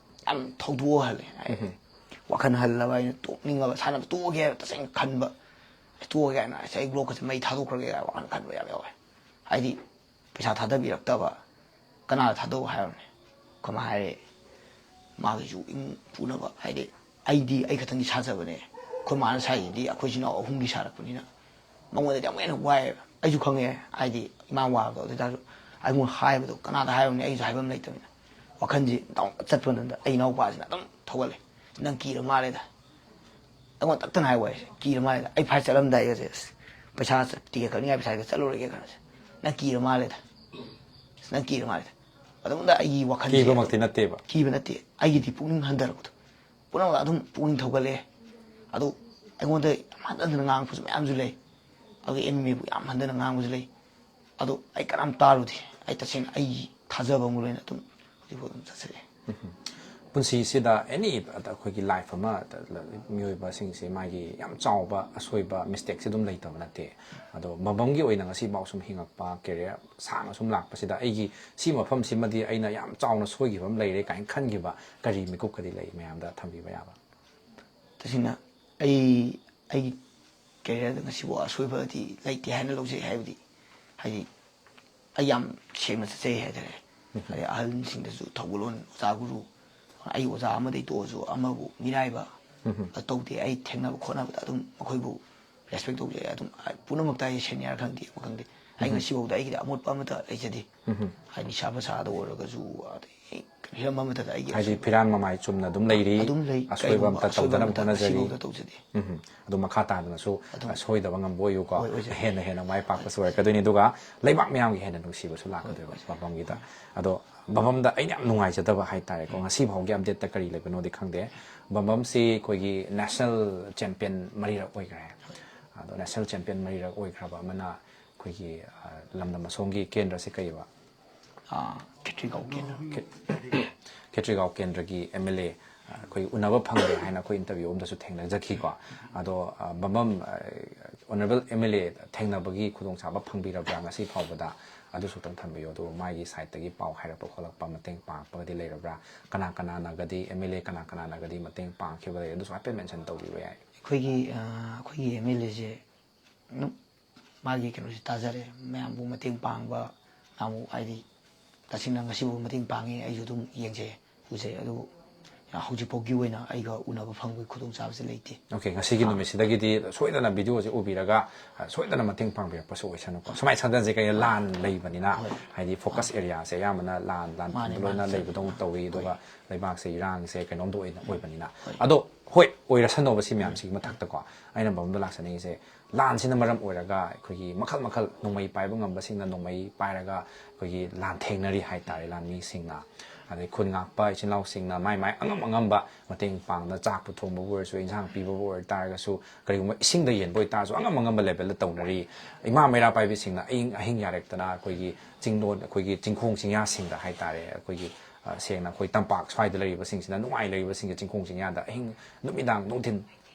ꯌꯥꯝ ꯊꯧꯗꯣꯛꯍꯜꯂꯦ ꯍꯥꯏꯗꯤ ꯋꯥꯈꯜ ꯍꯜꯂꯕ ꯑꯩꯅ ꯇꯣꯛꯅꯤꯡꯉꯕ ꯁꯥꯟꯅꯕ ꯇꯣꯛꯑꯒꯦ ꯍꯥꯏꯕ ꯇꯁꯦꯡꯅ ꯈꯟꯕ꯫ ꯇꯣꯛꯑꯒꯦ ꯍꯥꯏꯅ ꯑꯁ ꯑꯩ ꯕ꯭ꯂꯣꯛꯀꯁꯦ ꯃꯩ ꯊꯥꯗꯣꯛꯈ꯭ꯔꯒꯦ ꯍꯥꯏꯕ ꯋꯥꯈꯜ ꯈꯟꯕ ꯌꯥꯝ ꯌꯥꯎꯋꯦ꯫ ꯍꯥꯏꯗꯤ ꯄꯩꯁꯥ ꯊꯥꯗꯕꯤꯔꯛꯇꯕ, ꯀꯅꯥꯗ ꯊꯥꯗꯧ ꯍꯥꯏꯔꯕꯅꯦ? ꯑꯩꯈꯣꯏ ꯃꯥ ꯍꯥꯏꯔꯦ, ꯃꯥꯒꯤꯁꯨ ꯏꯃꯨꯡ ꯄꯨꯅꯕ, ꯍꯥꯏꯗꯤ ꯑꯩꯗꯤ ꯑꯩ ꯈꯛꯇꯪꯒꯤ ꯁꯥꯖꯕꯅꯦ, ꯑꯩꯈꯣꯏ ꯃꯥꯅ ꯁꯥꯏꯁꯤꯗꯤ ꯑꯩꯈꯣꯏ ꯏꯆꯤꯟ ꯏꯅꯥꯎ ꯑꯍꯨꯝꯒꯤ ꯁꯥꯔꯛꯄꯅꯤꯅ ꯃꯉꯣꯟꯗꯗꯤ ꯑꯃꯨꯛ ꯍꯦꯟꯅ ꯋꯥꯏꯑꯦꯕ꯫ ꯑꯩꯁꯨ ꯈꯪꯉꯦ, ꯍꯥꯏꯗꯤ ꯏꯃꯥ ꯋꯥꯕꯗꯣ, ꯑꯗꯨ ꯑꯣꯏꯇꯥꯔꯁꯨ ꯑꯩꯉꯣꯟꯗ ꯍꯥꯏꯕꯗꯣ ꯀꯅꯥꯗ ꯍꯥꯏꯔꯨꯅꯤ? ꯑꯩꯁꯨ ꯍꯥꯏꯐꯝ ꯂꯩꯇꯕꯅꯤꯅ ꯋꯥꯈꯜꯁꯤ ꯗꯥꯎꯟ ꯆꯠꯄ ꯃꯇꯝꯗ ꯑꯩ ꯏꯅꯥꯎꯄꯥꯁꯤꯅ ꯑꯗꯨꯝ ꯊꯧꯒꯠꯂꯦ, "ꯅꯪ ꯀꯤꯔ ꯃꯥꯜꯂꯦꯗ"꯫ ꯑꯩꯉꯣꯟꯗ ꯇꯛꯇꯅ ꯍꯥꯏ ꯋꯥꯏꯁꯦ, "ꯀꯤꯔ ꯃꯥꯜꯂꯦꯗ"꯫ ꯑꯩ ꯐ꯭ꯂꯥꯏꯠ ꯆꯠꯂꯝꯗꯥꯏꯒꯁꯦ, ꯑꯁ, ꯄꯩꯁꯥ ꯆꯠ-, ꯇꯤꯀꯦꯠ ꯀꯛꯅꯤꯡꯉꯥꯏ ꯄꯩꯁꯥꯒ ꯆꯠꯂꯨꯔꯒꯦ ꯈꯜꯂꯁꯦ, "ꯅꯪ ꯀꯤꯔ ꯃꯥꯜꯂꯦꯗ, ꯑꯁ, ꯅꯪ ꯀꯤꯔ ꯃꯥꯜꯂꯦꯗ"꯫ ꯑꯗꯨꯝꯗ ꯑꯩꯒꯤ ꯋꯥꯈꯜꯁꯦ ꯀꯤꯕꯃꯛꯇꯤ ꯅꯠꯇꯦꯕ꯫ ꯀꯤꯕ ꯅꯠꯇꯦ, ꯑꯩꯒꯤꯗꯤ ꯄꯨꯛꯅꯤꯡ ꯍꯟꯊꯔꯛꯄꯗꯣ꯫ ꯄꯨꯝꯅꯃꯛ ꯑꯗꯨꯝ ꯄꯨꯛꯅꯤꯡ ꯊꯧꯒꯠꯂꯛꯑꯦ꯫ ꯑꯗꯨ ꯑꯩꯉꯣꯟꯗ ꯌꯥꯝ ꯍꯟꯖꯟ ꯍꯟꯖꯟꯅ ꯉꯥꯡꯉꯛꯄꯁꯨ ꯃꯌꯥꯝꯁꯨ ꯂꯩ꯫ ꯑꯗꯨꯒ ꯑꯦꯝ ꯑꯦꯝ ꯑꯦꯕꯨ ꯌꯥꯝ ꯍꯟꯊꯅ ꯉꯥꯡꯕꯁꯨ ꯂꯩ꯫ ꯑꯗꯣ ꯑꯩ ꯀꯅꯥꯝ ꯇꯥꯔꯨꯗꯦ꯫ ꯑꯩ ꯇꯁꯦꯡꯅ ꯑꯩꯒꯤ ꯊꯥꯖꯕ ꯑꯃ ꯂꯣꯏꯅ ꯑꯗꯨꯝ ꯍꯧꯖꯤꯛꯐꯥꯎ ꯑꯗꯨꯝ ꯆꯠꯆꯔꯤ꯫ ꯎꯝ꯫ ꯄꯨꯟꯁꯤꯁꯤꯗ ꯑꯦꯅꯤ ꯑꯩꯈꯣꯏꯒꯤ ꯂꯥꯏꯐ ꯑꯃ, ꯃꯤꯑꯣꯏꯕꯁꯤꯡꯁꯦ ꯃꯥꯒꯤ ꯌꯥꯝ ꯆꯥꯎꯕ ꯑꯁꯣꯏꯕ, ꯃꯤꯁꯇꯦꯛꯁꯦ ꯑꯗꯨꯝ ꯂꯩꯇꯕ ꯅꯠꯇꯦ꯫ ꯑꯗꯣ ꯕꯝꯕꯝꯒꯤ ꯑꯣꯏꯅ ꯉꯁꯤꯐꯥꯎ ꯁꯨꯝ ꯍꯤꯡꯉꯛꯄ, ꯀꯦꯔꯤꯌꯔ ꯁꯥꯡꯅ ꯁꯨꯝ ꯂꯥꯛꯄꯁꯤꯗ ꯑꯩꯒꯤ ꯁꯤ ꯃꯐꯝꯁꯤꯃꯗꯤ ꯑꯩꯅ ꯌꯥꯝ ꯆꯥꯎꯅ ꯁꯣꯏꯈꯤꯕ ꯑꯃ ꯂꯩꯔꯦ ꯀꯥꯏꯅ ꯈꯟꯈꯤꯕ ꯀꯔꯤ ꯃꯤꯀꯨꯞꯀꯗꯤ ꯂꯩ ꯃꯌꯥꯝꯗ ꯊꯝꯕꯤꯕ ꯌꯥꯕ? ꯇꯁꯦꯡꯅ ꯑꯩ, ꯑꯩꯒꯤ ꯀꯦꯔꯤꯌꯔꯗ ꯉꯁꯤꯐꯥꯎ ꯑꯁꯣꯏꯕꯗꯤ ꯂꯩꯇꯦ ꯍꯥꯏꯅ ꯂꯧꯖꯩ꯫ ꯍꯥꯏꯕꯗꯤ, ꯍꯥꯏꯗꯤ ꯑꯩ ꯌꯥꯝ ꯁꯦꯡꯅ ꯆꯠꯆꯩ ꯍꯥꯏꯇꯥꯔꯦ꯫ ꯎꯝ꯫ ꯍꯥꯏꯗꯤ ꯑꯍꯜꯁꯤꯡꯗꯁꯨ ꯊꯧꯒꯜꯂꯣꯟ, ꯑꯣꯖꯥ ꯒꯨꯔꯨ, ꯑꯩ ꯑꯣꯖꯥ ꯑꯃꯗꯩ ꯇꯣꯛꯑꯁꯨ ꯑꯃꯕꯨ ꯃꯤꯔꯥꯏꯕ ꯎꯝ꯫ ꯇꯧꯗꯦ꯫ ꯑꯩ ꯊꯦꯡꯅꯕ ꯈꯣꯠꯅꯕꯗ ꯑꯗꯨꯝ ꯃꯈꯣꯏꯕꯨ ꯔꯦꯁꯄꯦꯛ ꯇꯧꯖꯩ꯫ ꯑꯗꯨꯝ ꯄꯨꯝꯅꯃꯛꯇ ꯑꯩ ꯁꯦꯅꯤꯌꯔ ꯈꯪꯗꯦ, ꯑꯃ ꯈꯪꯗꯦ, ꯑꯩ ꯎꯝ꯫ ꯉꯁꯤꯐꯥꯎꯗ ꯑꯩꯒꯤꯗꯤ ꯑꯃꯣꯠꯄ ꯑꯃꯠꯇ ꯂꯩꯖꯗꯦ꯫ ꯎꯝ꯫ ꯍꯥꯏꯗꯤ ꯅꯤꯁꯥ ꯄꯁꯥꯗ ꯑꯣꯏꯔꯒꯁꯨ, ꯑꯗꯩ ꯍꯤꯔꯝ ꯑꯃꯠꯇꯗ ꯑꯩꯒꯤ ꯍꯥꯏꯗꯤ ꯑꯁꯣꯏꯕ ꯐꯤꯔꯥꯟ ꯃꯃꯥꯏ ꯆꯨꯝꯅ ꯑꯗꯨꯝ ꯂꯩꯔꯤ, ꯑꯗꯨꯝ ꯂꯩ꯫ ꯑꯁꯣꯏꯕ ꯀꯔꯤꯒꯨꯝꯕ ꯑꯝꯇ ꯑꯁꯣꯏꯕ ꯇꯧꯗꯅꯕ ꯑꯃꯠꯇ ꯍꯣꯠꯅꯖꯔꯤ꯫ ꯉꯁꯤꯐꯥꯎꯗ ꯇꯧꯖꯗꯦ꯫ ꯎꯝ꯫ ꯑꯗꯨ ꯃꯈꯥ ꯇꯥꯗꯅꯁꯨ ꯑꯗꯨꯝ ꯁꯣꯏꯗꯕ ꯉꯝꯕ ꯑꯣꯏꯌꯨꯀꯣ꯫ ꯍꯣꯏ, ꯑꯣꯏꯖꯒꯦ꯫ ꯍꯦꯟꯅ ꯍꯦꯟꯅ ꯃꯥꯏ ꯄꯥꯛꯄꯁꯨ ꯑꯣꯏꯔꯛꯀꯗꯣꯏꯅꯤ, ꯑꯗꯨꯒ ꯂꯩꯕꯥꯛ ꯃꯌꯥꯝꯒꯤ ꯍꯦꯟꯅ ꯅꯨꯡꯁꯤꯕꯁꯨ ꯂꯥꯛꯀꯗꯣꯏꯕ ꯍꯣꯏ, ꯑꯣꯏꯖꯒꯦ꯫ ꯃꯐꯝꯒꯤꯗ꯫ ꯑꯗꯣ ꯃꯐꯝꯗ ꯑꯩꯅ ꯌꯥꯝ ꯅꯨꯡꯉꯥꯏꯖꯗꯕ ꯍꯥꯏꯇꯥꯔꯦꯀꯣ, ꯉꯁꯤ ꯐꯥꯎꯒꯤ ꯑꯞꯗꯦꯠꯇ ꯀꯔꯤ ꯂꯩꯕꯅꯣꯗꯤ ꯈꯪꯗꯦ꯫ ꯕꯝꯕꯝꯁꯤ ꯑꯩꯈꯣꯏꯒꯤ ꯅꯦꯁꯅꯦꯜ ꯆꯦꯝꯄꯤꯌꯟ ꯃꯔꯤꯔꯛ ꯑꯣꯏꯈ꯭ꯔꯦ꯫ ꯑꯗꯣ ꯅꯦꯁꯅꯦꯜ ꯆꯦꯝꯄꯤꯌꯟ ꯃꯔꯤꯔꯛ ꯑꯣꯏꯈ꯭ꯔꯕ ꯑꯃꯅ ꯑꯩꯈꯣꯏꯒꯤ, ꯑ, ꯂꯝꯗꯝ ꯑꯁꯣꯝꯒꯤ ꯀꯦꯟꯗ꯭ꯔꯁꯤ ꯀꯩꯕ? ꯑ, ꯈꯦꯇ꯭ꯔꯤꯒꯥꯎ ꯀꯦꯟꯗ꯭ꯔ꯫ ꯈꯦ-, ꯈꯦꯇ꯭ꯔꯤꯒꯥꯎ ꯀꯦꯟꯗ꯭ꯔꯒꯤ ꯑꯦꯝ ꯑꯦꯜ ꯑꯦ, ꯑ, ꯑꯩꯈꯣꯏ ꯎꯅꯕ ꯐꯪꯗꯦ ꯍꯥꯏꯅ ꯑꯩꯈꯣꯏ ꯏꯟꯇꯔꯚ꯭ꯌꯨ ꯑꯃꯗꯁꯨ ꯊꯦꯡꯅꯖꯈꯤꯀꯣ꯫ ꯑꯗꯣ, ꯑ, ꯕꯝꯕꯝ, ꯑ, ꯑꯣꯅꯔꯦꯕꯜ ꯑꯦꯝ ꯑꯦꯜ ꯑꯦ ꯊꯦꯡꯅꯕꯒꯤ ꯈꯨꯗꯣꯡꯆꯥꯕ ꯐꯪꯕꯤꯔꯕ꯭ꯔꯥ ꯉꯁꯤ ꯐꯥꯎꯕꯗ? ꯑꯗꯨꯁꯨ ꯑꯝꯇꯪ ꯊꯝꯕꯤꯌꯨ꯫ ꯑꯗꯨꯒ ꯃꯥꯒꯤ ꯁꯥꯏꯠꯇꯒꯤ ꯄꯥꯎ ꯍꯥꯏꯔꯛꯄ ꯈꯣꯠꯂꯛꯄ, ꯃꯇꯦꯡ ꯄꯥꯡꯉꯛꯄꯒꯗꯤ ꯂꯩꯔꯕ꯭ꯔꯥ? ꯀꯅꯥ ꯀꯅꯥꯅꯒꯗꯤ, ꯑꯦꯝ ꯑꯦꯜ ꯑꯦ ꯀꯅꯥ ꯀꯅꯥꯅꯒꯗꯤ ꯃꯇꯦꯡ ꯄꯥꯡꯈꯤꯕ ꯂꯩ? ꯑꯗꯨꯁꯨ ꯍꯥꯏꯐꯦꯠ ꯃꯦꯟꯁꯟ ꯇꯧꯕꯤꯕ ꯌꯥꯏ꯫ ꯑꯩꯈꯣꯏꯒꯤ, ꯑ, ꯑꯩꯈꯣꯏꯒꯤ ꯑꯦꯝ ꯑꯦꯜ ꯑꯦꯁꯦ ꯑꯗꯨꯝ ꯃꯥꯒꯤ ꯀꯩꯅꯣꯁꯤ ꯇꯥꯖꯔꯦ, ꯃꯌꯥꯝꯕꯨ ꯃꯇꯦꯡ ꯄꯥꯡꯕ, ꯃꯌꯥꯝꯕꯨ ꯍꯥꯏꯗꯤ ꯇꯁꯦꯡꯅ ꯉꯁꯤꯐꯥꯎ ꯃꯇꯦꯡ ꯄꯥꯡꯉꯤ꯫ ꯑꯩꯁꯨ ꯑꯗꯨꯝ ꯌꯦꯡꯖꯩ, ꯎꯖꯩ꯫ ꯑꯗꯨꯕꯨ ꯍꯧꯖꯤꯛꯐꯥꯎꯒꯤ ꯑꯣꯏꯅ ꯑꯩꯒ ꯎꯅꯕ ꯐꯪꯕꯒꯤ ꯈꯨꯗꯣꯡꯆꯥꯕꯁꯦ ꯂꯩꯇꯦ꯫ ꯑꯣꯀꯦ, ꯉꯁꯤꯒꯤ ꯅꯨꯃꯤꯠꯁꯤꯗꯒꯤꯗꯤ ꯁꯣꯏꯗꯅ ꯚꯤꯗꯤꯑꯣꯁꯦ ꯎꯕꯤꯔꯒ ꯑ, ꯁꯣꯏꯗꯅ ꯃꯇꯦꯡ ꯄꯥꯡꯕꯤꯔꯛꯄꯁꯨ ꯑꯣꯏꯁꯅꯨꯀꯣ꯫ ꯁꯨꯃꯥꯏꯅ ꯁꯟꯗꯟꯁꯦ ꯀꯩ ꯂꯥꯟ ꯂꯩꯕꯅꯤꯅ, ꯍꯥꯏꯗꯤ ꯐꯣꯀꯁ ꯑꯦꯔꯤꯌꯥꯁꯦ ꯑꯌꯥꯝꯕꯅ ꯂꯥꯟ ꯂꯥꯟ ꯃꯥꯅꯦ, ꯂꯣꯏꯅ ꯃꯥꯅꯦ, ꯂꯩꯕꯗꯧꯅ ꯃꯥꯅꯦ꯫ ꯇꯧꯏ꯫ ꯑꯗꯨꯒ ꯂꯩꯕꯥꯛꯁꯦ ꯏꯔꯥꯡꯁꯦ ꯀꯩꯅꯣꯝꯗ ꯑꯣꯏꯅ ꯑꯣꯏꯕꯅꯤꯅ꯫ ꯑꯗꯣ ꯍꯣꯏ, ꯑꯣꯏꯔꯁꯅꯣꯕ ꯁꯤ ꯃꯌꯥꯝꯁꯤꯒꯤ ꯃꯊꯛꯇꯀꯣ꯫ ꯑꯩꯅ ꯃꯐꯝꯗ ꯂꯥꯛꯆꯅꯤꯡꯉꯤꯁꯦ, ꯂꯥꯟꯁꯤꯅ ꯃꯔꯝ ꯑꯣꯏꯔꯒ ꯑꯩꯈꯣꯏꯒꯤ ꯃꯈꯜ ꯃꯈꯜ ꯅꯣꯡꯃꯩ ꯄꯥꯏꯕ ꯉꯝꯕꯁꯤꯡꯅ ꯅꯣꯡꯃꯩ ꯄꯥꯏꯔꯒ ꯑꯩꯈꯣꯏꯒꯤ ꯂꯥꯟ ꯊꯦꯡꯅꯔꯤ ꯍꯥꯏꯇꯥꯔꯦ, ꯂꯥꯟꯃꯤꯁꯤꯡꯅ꯫ ꯑꯗꯩ ꯈꯨꯟ ꯉꯥꯛꯄ ꯏꯆꯤꯟ ꯏꯅꯥꯎꯁꯤꯡꯅ ꯃꯥꯏ ꯃꯥꯏ ꯑꯉꯝ ꯑꯉꯝꯕ ꯃꯇꯦꯡ ꯄꯥꯡꯗꯅ, ꯆꯥꯛꯄꯨ ꯊꯣꯡꯕꯕꯨ ꯑꯣꯏꯔꯁꯨ, ꯏꯟꯁꯥꯡ ꯄꯤꯕꯕꯨ ꯑꯣꯏꯇꯥꯔꯒꯁꯨ, ꯀꯔꯤꯒꯨꯝꯕ ꯏꯁꯤꯡꯗ ꯌꯦꯟꯕ ꯑꯣꯏꯇꯥꯔꯁꯨ, ꯑꯉꯝ ꯑꯉꯝꯕ ꯂꯦꯚꯦꯜꯗ ꯇꯧꯅꯔꯤ꯫ ꯏꯃꯥ ꯃꯩꯔꯥ ꯄꯥꯏꯕꯤꯁꯤꯡꯅ ꯑꯍꯤꯡ ꯑꯍꯤꯡ ꯌꯥꯔꯦꯛꯇꯅ ꯑꯩꯈꯣꯏꯒꯤ ꯆꯤꯡꯗꯣꯟ, ꯑꯩꯈꯣꯏꯒꯤ ꯆꯤꯡꯈꯣꯡ ꯆꯤꯡꯌꯥꯁꯤꯡꯗ ꯍꯥꯏꯇꯥꯔꯦ, ꯑꯩꯈꯣꯏꯒꯤ ꯑ, ꯁꯦꯡꯅ ꯑꯩꯈꯣꯏ ꯇꯝꯄꯥꯛ ꯁ꯭ꯋꯥꯏꯗ ꯂꯩꯔꯤꯕꯁꯤꯡꯁꯤꯅ, ꯅꯨꯡꯉꯥꯏ ꯂꯩꯔꯤꯕꯁꯤꯡꯁꯦ ꯆꯤꯡꯈꯣꯡ ꯆꯤꯡꯌꯥꯗ ꯑꯍꯤꯡ ꯅꯨꯃꯤꯗꯥꯡ ꯅꯨꯡꯊꯤꯟ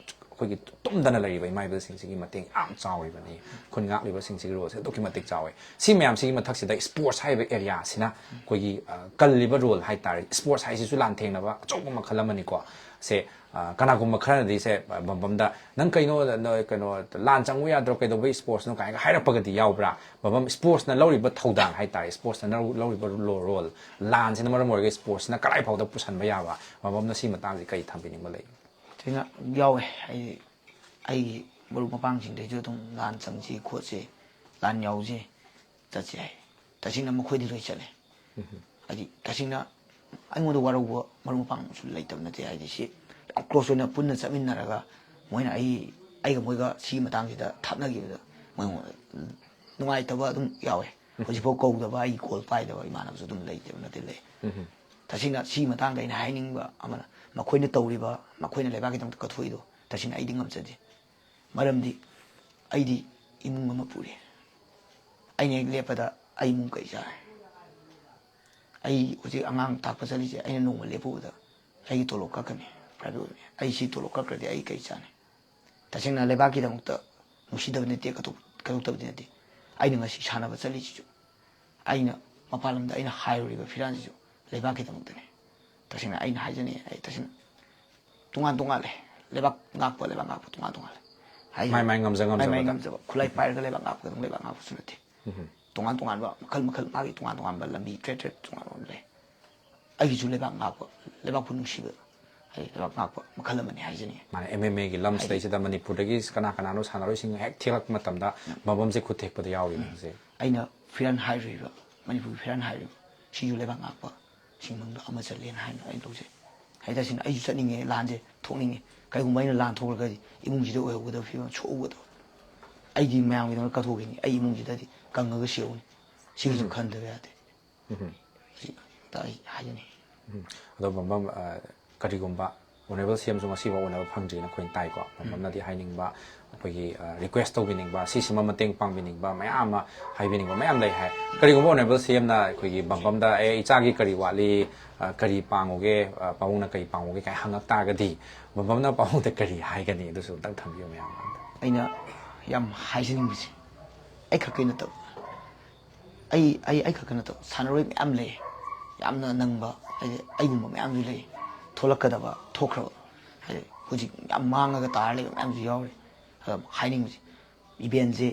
ꯑꯩꯈꯣꯏꯒꯤ ꯇꯨꯝꯗꯅ ꯂꯩꯔꯤꯕ ꯏꯃꯥ ꯏꯕꯦꯜꯁꯤꯡꯁꯤꯒꯤ ꯃꯇꯦꯡ ꯌꯥꯝ ꯆꯥꯎꯔꯤꯕꯅꯤ꯫ ꯈꯨꯟ ꯉꯥꯛꯂꯤꯕꯁꯤꯡꯁꯤꯒꯤ ꯔꯣꯜꯁꯦ ꯑꯗꯨꯛꯀꯤ ꯃꯇꯤꯛ ꯆꯥꯎꯋꯤ꯫ ꯁꯤ ꯃꯌꯥꯝꯁꯤꯒꯤ ꯃꯊꯛꯁꯤꯗ ꯁ꯭ꯄꯣꯔꯠꯁ ꯍꯥꯏꯔꯤꯕ ꯑꯦꯔꯤꯌꯥꯁꯤꯅ ꯑꯩꯈꯣꯏꯒꯤ, ꯑ, ꯀꯜꯂꯤꯕ ꯔꯣꯜ ꯍꯥꯏꯇꯥꯔꯦ꯫ ꯁ꯭ꯄꯣꯔꯠꯁ ꯍꯥꯏꯁꯤꯁꯨ ꯂꯥꯟꯊꯦꯡꯅꯕ ꯑꯆꯧꯕ ꯃꯈꯜ ꯑꯃꯅꯤꯀꯣ꯫ ꯁꯦ, ꯑ, ꯀꯅꯥꯒꯨꯝꯕ ꯈꯔꯅꯗꯤ ꯁꯦ, ꯑ, ꯕꯝꯕꯝꯗ "ꯅꯪ ꯀꯩꯅꯣ, ꯅ-, ꯀꯩꯅꯣ, ꯂꯥꯟ ꯆꯪꯉꯨ ꯌꯥꯗ꯭ꯔꯣ, ꯀꯩꯗꯧꯕꯩ ꯁ꯭ꯄꯣꯔꯠꯁꯅꯣ?" ꯀꯥꯏꯅꯒ ꯍꯥꯏꯔꯛꯄꯒꯗꯤ ꯌꯥꯎꯕ꯭ꯔꯥ? ꯕꯝꯕꯝ, ꯁ꯭ꯄꯣꯔꯠꯁꯅ ꯂꯧꯔꯤꯕ ꯊꯧꯗꯥꯡ ꯍꯥꯏꯇꯥꯔꯦ, ꯁ꯭ꯄꯣꯔꯠꯁꯅ ꯂꯧ-, ꯂꯧꯔꯤꯕ ꯂꯣ-, ꯔꯣꯜ, ꯂꯥꯟꯁꯤꯅ ꯃꯔꯝ ꯑꯣꯏꯔꯒ ꯁ꯭ꯄꯣꯔꯠꯁꯅ ꯀꯗꯥꯏ ꯐꯥꯎꯗ ꯄꯨꯁꯟꯕ ꯌꯥꯕ, ꯕꯝꯕꯝꯅ ꯁꯤ ꯃꯇꯥꯡꯁꯤ ꯀꯔꯤ ꯊꯝꯕꯤꯅꯤꯡꯕ ꯂꯩ? ꯊꯣꯏꯅ ꯌꯥꯎꯋꯦ꯫ ꯑꯩ, ꯑꯩꯒꯤ ꯃꯔꯨꯞ ꯃꯄꯥꯡꯁꯤꯡꯗꯩꯁꯨ ꯑꯗꯨꯝ ꯂꯥꯟ ꯆꯪꯁꯤ ꯈꯣꯠꯁꯤ, ꯂꯥꯟ ꯌꯥꯎꯁꯤ, ꯆꯠꯁꯤ ꯍꯥꯏ꯫ ꯇꯁꯦꯡꯅ ꯃꯈꯣꯏꯗꯤ ꯂꯣꯏ ꯆꯠꯂꯦ꯫ ꯍꯥꯏꯗꯤ ꯇꯁꯦꯡꯅ ꯑꯩꯉꯣꯟꯗ ꯋꯥꯔꯧꯕ ꯃꯔꯨꯞ ꯃꯄꯥꯡꯁꯨ ꯂꯩꯇꯕ ꯅꯠꯇꯦ꯫ ꯍꯥꯏꯗꯤ ꯁꯤ ꯌꯥꯝ ꯀ꯭ꯂꯣꯁ ꯑꯣꯏꯅ ꯄꯨꯟꯅ ꯆꯠꯃꯤꯟꯅꯔꯒ ꯃꯣꯏꯅ ꯑꯩ, ꯑꯩꯒ ꯃꯣꯏꯒ ꯁꯤꯒꯤ ꯃꯇꯥꯡꯁꯤꯗ ꯊꯥꯞꯅꯈꯤꯕꯗ ꯃꯣꯏꯉꯣꯟꯗ ꯅꯨꯡꯉꯥꯏꯇꯕ ꯑꯗꯨꯝ ꯌꯥꯎꯋꯦ꯫ ꯍꯧꯖꯤꯛꯐꯥꯎ ꯀꯧꯗꯕ, ꯑꯩꯒꯤ ꯀꯣꯜ ꯄꯥꯏꯗꯕ ꯏꯃꯥꯟꯅꯕꯁꯨ ꯑꯗꯨꯝ ꯂꯩꯇꯕ ꯅꯠꯇꯦ, ꯂꯩ꯫ ꯇꯁꯦꯡꯅ ꯁꯤꯒꯤ ꯃꯇꯥꯡꯗ ꯑꯩꯅ ꯍꯥꯏꯅꯤꯡꯕ ꯑꯃꯅ, ꯃꯈꯣꯏꯅ ꯇꯧꯔꯤꯕ, ꯃꯈꯣꯏꯅ ꯂꯩꯕꯥꯛꯀꯤꯗꯃꯛꯇ ꯀꯠꯊꯣꯛꯏꯗꯣ ꯇꯁꯦꯡꯅ ꯑꯩꯗꯤ ꯉꯝꯖꯗꯦ꯫ ꯃꯔꯝꯗꯤ ꯑꯩꯗꯤ ꯏꯃꯨꯡ ꯑꯃ ꯄꯨꯔꯤ꯫ ꯑꯩꯅ ꯍꯦꯛ ꯂꯦꯞꯄꯗ ꯑꯩ ꯏꯃꯨꯡ ꯀꯩ ꯆꯥꯔꯦ? ꯑꯩ ꯍꯧꯖꯤꯛ ꯑꯉꯥꯡ ꯇꯥꯛꯄ ꯆꯠꯂꯤꯁꯦ, ꯑꯩꯅ ꯅꯣꯡꯃ ꯂꯦꯞꯄꯨꯕꯗ ꯑꯩꯒꯤ ꯇꯣꯂꯣꯞ ꯀꯛꯀꯅꯤ, ꯄ꯭ꯔꯥꯏꯚꯦꯠ ꯑꯣꯏꯕꯅꯤ꯫ ꯑꯩ ꯁꯤ ꯇꯣꯂꯣꯞ ꯀꯛꯈ꯭ꯔꯗꯤ ꯑꯩ ꯀꯩ ꯆꯥꯅꯤ? ꯇꯁꯦꯡꯅ ꯂꯩꯕꯥꯛꯀꯤꯗꯃꯛꯇ ꯅꯨꯡꯁꯤꯗꯕ ꯅꯠꯇꯦ, ꯀꯠꯊꯣꯛ-, ꯀꯠꯊꯣꯛꯇꯕꯗꯤ ꯅꯠꯇꯦ꯫ ꯑꯩꯅ ꯉꯁꯤ ꯁꯥꯟꯅꯕ ꯆꯠꯂꯤꯁꯤꯁꯨ, ꯑꯩꯅ ꯃꯄꯥꯟ ꯂꯝꯗ ꯑꯩꯅ ꯍꯥꯏꯔꯨꯔꯤꯕ ꯐꯤꯔꯥꯜꯁꯤꯁꯨ ꯂꯩꯕꯥꯛꯀꯤꯗꯃꯛꯇꯅꯤ꯫ ꯇꯁꯦꯡꯅ ꯑꯩꯅ ꯍꯥꯏꯖꯅꯤꯡꯉꯤ, ꯑꯩ ꯇꯁꯦꯡꯅ ꯇꯣꯉꯥꯟ ꯇꯣꯉꯥꯜꯂꯦ꯫ ꯂꯩꯕꯥꯛ ꯉꯥꯛꯄ, ꯂꯩꯕꯥꯛ ꯉꯥꯛꯄ ꯇꯣꯉꯥꯟ ꯇꯣꯉꯥꯜꯂꯦ꯫ ꯍꯥꯏꯗꯤ ꯃꯥꯏ ꯃꯥꯏ ꯉꯝꯖ ꯃꯥꯏ ꯃꯥꯏ ꯉꯝꯖꯕꯗ꯫ ꯉꯝꯖꯕ꯫ ꯈꯨꯠꯂꯥꯏ ꯄꯥꯏꯔꯒ ꯂꯩꯕꯥꯛ ꯉꯥꯛꯄꯗꯪ ꯂꯩꯕꯥꯛ ꯉꯥꯛꯄꯁꯨ ꯅꯠꯇꯦ꯫ ꯇꯣꯉꯥꯟ ꯇꯣꯉꯥꯟꯕ ꯃꯈꯜ ꯃꯈꯜ, ꯃꯥꯒꯤ ꯇꯣꯉꯥꯟ ꯇꯣꯉꯥꯟꯕ ꯂꯝꯕꯤ ꯇ꯭ꯔꯦꯠ ꯇ꯭ꯔꯦꯠ ꯇꯣꯉꯥꯟ ꯇꯣꯉꯥꯟꯕ ꯂꯩ꯫ ꯑꯩꯒꯤꯁꯨ ꯂꯩꯕꯥꯛ ꯉꯥꯛꯄ, ꯂꯩꯕꯥꯛꯄꯨ ꯅꯨꯡꯁꯤꯕ, ꯍꯥꯏꯗꯤ ꯂꯩꯕꯥꯛ ꯉꯥꯛꯄ ꯃꯈꯜ ꯑꯃꯅꯤ ꯍꯥꯏꯖꯅꯤꯡꯉꯤ꯫ ꯃꯥꯅ ꯑꯦꯝ ꯑꯦꯝ ꯑꯦꯒꯤ ꯂꯝꯁꯤꯗꯩꯁꯤꯗ ꯃꯅꯤꯄꯨꯔꯗꯒꯤ ꯀꯅꯥ ꯀꯅꯥꯅꯣ ꯁꯥꯟꯅꯔꯣꯏꯁꯤꯡ ꯍꯦꯛ ꯊꯦꯛꯂꯛꯄ ꯃꯇꯝꯗ ꯕꯝꯕꯝꯁꯦ ꯈꯨꯠ ꯊꯦꯛꯄꯗ ꯌꯥꯎꯔꯤꯅꯦ ꯍꯧꯖꯤꯛ꯫ ꯑꯩꯅ ꯐꯤꯔꯥꯟ ꯍꯥꯏꯔꯨꯔꯤꯕ, ꯃꯅꯤꯄꯨꯔꯒꯤ ꯐꯤꯔꯥꯟ ꯍꯥꯏꯔꯤꯕ, ꯁꯤꯁꯨ ꯂꯩꯕꯥꯛ ꯉꯥꯛꯄ ꯁꯤꯡꯃꯪꯗ ꯑꯃ ꯆꯠꯂꯦꯅ ꯍꯥꯏꯅ ꯑꯩꯅ ꯂꯧꯖꯩ꯫ ꯍꯥꯏ ꯇꯁꯦꯡꯅ ꯑꯩꯁꯨ ꯆꯠꯅꯤꯡꯉꯦ, ꯂꯥꯟꯁꯦ ꯊꯣꯛꯅꯤꯡꯉꯦ꯫ ꯀꯩꯒꯨꯝꯕ ꯑꯩꯅ ꯂꯥꯟ ꯊꯣꯛꯈ꯭ꯔꯒꯗꯤ ꯏꯃꯨꯡꯁꯤꯗ ꯑꯣꯏꯍꯧꯒꯗꯕ ꯐꯤꯕꯝ ꯁꯣꯛꯍꯧꯒꯗꯕ꯫ ꯑꯩꯗꯤ ꯃꯌꯥꯝꯒꯤꯗꯃꯛ ꯀꯠꯊꯣꯛꯈꯤꯅꯤ, ꯑꯩ ꯏꯃꯨꯡꯁꯤꯗꯗꯤ ꯀꯪꯉꯒ ꯁꯤꯍꯧꯅꯤ꯫ ꯁꯤꯒꯤꯁꯨ ꯈꯟꯗꯕ ꯌꯥꯗꯦ꯫ ꯁꯤ ꯑꯝꯇ ꯑꯩ ꯍꯥꯏꯖꯅꯤꯡꯉꯤ꯫ ꯎꯝ꯫ ꯑꯗꯣ ꯕꯝꯕꯝ, ꯑ, ꯀꯔꯤꯒꯨꯝꯕ ꯑꯣꯅꯔꯦꯕꯜ ꯁꯤ ꯑꯦꯝꯁꯨ ꯉꯁꯤꯐꯥꯎ ꯎꯅꯕ ꯐꯪꯗ꯭ꯔꯤꯅ ꯑꯩꯈꯣꯏꯅ ꯇꯥꯏꯀꯣ꯫ ꯕꯝꯕꯝꯅꯗꯤ ꯍꯥꯏꯅꯤꯡꯕ, ꯑꯩꯈꯣꯏꯒꯤ, ꯑ, ꯔꯤꯀ꯭ꯋꯦꯁ ꯇꯧꯕꯤꯅꯤꯡꯕ, ꯁꯤꯁꯤꯃ ꯃꯇꯦꯡ ꯄꯥꯡꯕꯤꯅꯤꯡꯕ ꯃꯌꯥꯝ ꯑꯃ ꯍꯥꯏꯕꯤꯅꯤꯡꯕ ꯃꯌꯥꯝ ꯂꯩ ꯍꯥꯏ꯫ ꯀꯔꯤꯒꯨꯝꯕ ꯑꯣꯅꯔꯦꯕꯜ ꯁꯤ ꯑꯦꯝꯅ ꯑꯩꯈꯣꯏꯒꯤ ꯕꯝꯕꯝꯗ "ꯑꯦ, ꯏꯆꯥꯒꯤ ꯀꯔꯤ ꯋꯥꯠꯂꯤ, ꯑ, ꯀꯔꯤ ꯄꯥꯡꯉꯨꯒꯦ, ꯑ, ꯄꯥꯕꯨꯡꯅ ꯀꯔꯤ ꯄꯥꯡꯉꯨꯒꯦ?" ꯀꯥꯏꯅ ꯍꯪꯉꯛ ꯇꯥꯔꯒꯗꯤ ꯕꯝꯕꯝꯅ ꯄꯥꯕꯨꯡꯗ ꯀꯔꯤ ꯍꯥꯏꯒꯅꯤ? ꯑꯗꯨꯁꯨ ꯑꯝꯇꯪ ꯊꯝꯕꯤꯌꯨ ꯃꯌꯥꯝ ꯃꯃꯥꯡꯗ꯫ ꯑꯩꯅ ꯌꯥꯝ ꯍꯥꯏꯖꯅꯤꯡꯕꯁꯦ, ꯑꯩ ꯈꯛꯀꯤ ꯅꯠꯇꯕ, ꯑꯩ ꯑꯩ ꯑꯩ ꯈꯛꯇ ꯅꯠꯇꯕ ꯁꯥꯟꯅꯔꯣꯏ ꯃꯌꯥꯝ ꯂꯩ, ꯌꯥꯝꯅ ꯅꯪꯕ, ꯍꯥꯏꯗꯤ ꯑꯩꯒꯨꯝꯕ ꯃꯌꯥꯝꯁꯨ ꯂꯩ, ꯊꯣꯛꯂꯛꯀꯗꯕ, ꯊꯣꯛꯈ꯭ꯔꯕ, ꯍꯥꯏꯗꯤ ꯍꯧꯖꯤꯛ ꯌꯥꯝ ꯃꯥꯡꯉꯒ ꯇꯥꯔ ꯂꯩꯕ ꯃꯌꯥꯝꯁꯨ ꯌꯥꯎꯔꯤ꯫ ꯑꯗꯣ ꯍꯥꯏꯅꯤꯡꯕꯁꯦ, ꯏꯚꯦꯟꯁꯦ,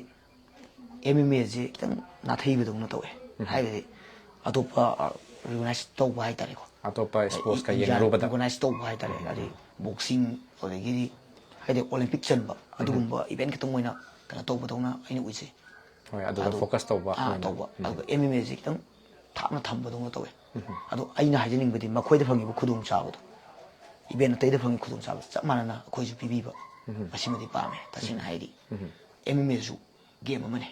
ꯑꯦꯝ ꯑꯦꯝ ꯑꯦꯁꯦ ꯈꯤꯇꯪ ꯅꯥꯊꯩꯕꯗꯧꯅ ꯇꯧꯋꯦ꯫ ꯍꯥꯏꯕꯗꯤ ꯑꯇꯣꯞꯄ ꯔꯤꯀꯣꯒꯅꯥꯏꯁ ꯇꯧꯕ ꯍꯥꯏꯇꯥꯔꯦꯀꯣ, ꯑꯇꯣꯞꯄ ꯏꯁꯄꯣꯔꯠꯁꯀ ꯌꯦꯡꯅꯔꯨꯕꯗ꯫ ꯔꯤꯀꯣꯒꯅꯥꯏꯁ ꯇꯧꯕ ꯍꯥꯏꯇꯥꯔꯦ, ꯑꯗꯩ ꯕꯣꯛꯁꯤꯡ, ꯑꯗꯒꯤꯗꯤ ꯍꯥꯏꯗꯤ ꯑꯣꯂꯦꯝꯄꯤꯛ ꯆꯟꯕ, ꯑꯗꯨꯒꯨꯝꯕ ꯏꯚꯦꯟ ꯈꯤꯇꯪ ꯑꯣꯏꯅ ꯀꯩꯅꯣ ꯇꯧꯕꯗꯧꯅ ꯑꯩꯅ ꯎꯖꯩ꯫ ꯍꯣꯏ, ꯑꯗꯨꯗ ꯑꯗꯨ, ꯐꯣꯀꯁ ꯇꯧꯕ ꯑꯥ, ꯑꯣꯏꯅ꯫ ꯇꯧꯕ꯫ ꯑꯗꯨꯒ ꯑꯦꯝ ꯑꯦꯝ ꯑꯦꯁꯦ ꯈꯤꯇꯪ ꯊꯥꯞꯅ ꯊꯝꯕꯗꯧꯅ ꯇꯧꯋꯦ꯫ ꯑꯗꯣ ꯑꯩꯅ ꯍꯥꯏꯖꯅꯤꯡꯕꯗꯤ ꯃꯈꯣꯏꯗ ꯐꯪꯉꯤꯕ ꯈꯨꯗꯣꯡꯆꯥꯕꯗꯣ, ꯏꯚꯦꯟ ꯑꯇꯩꯗ ꯐꯪꯉꯤ ꯈꯨꯗꯣꯡꯆꯥꯕ ꯆꯞ ꯃꯥꯟꯅꯅ ꯑꯩꯈꯣꯏꯁꯨ ꯄꯤꯕꯤꯕ, ꯃꯁꯤꯃꯗꯤ ꯄꯥꯝꯃꯦ꯫ ꯇꯁꯦꯡꯅ ꯍꯥꯏꯗꯤ ꯑꯦꯝ ꯑꯦꯝ ꯑꯦꯁꯨ ꯒꯦꯝ ꯑꯃꯅꯤ꯫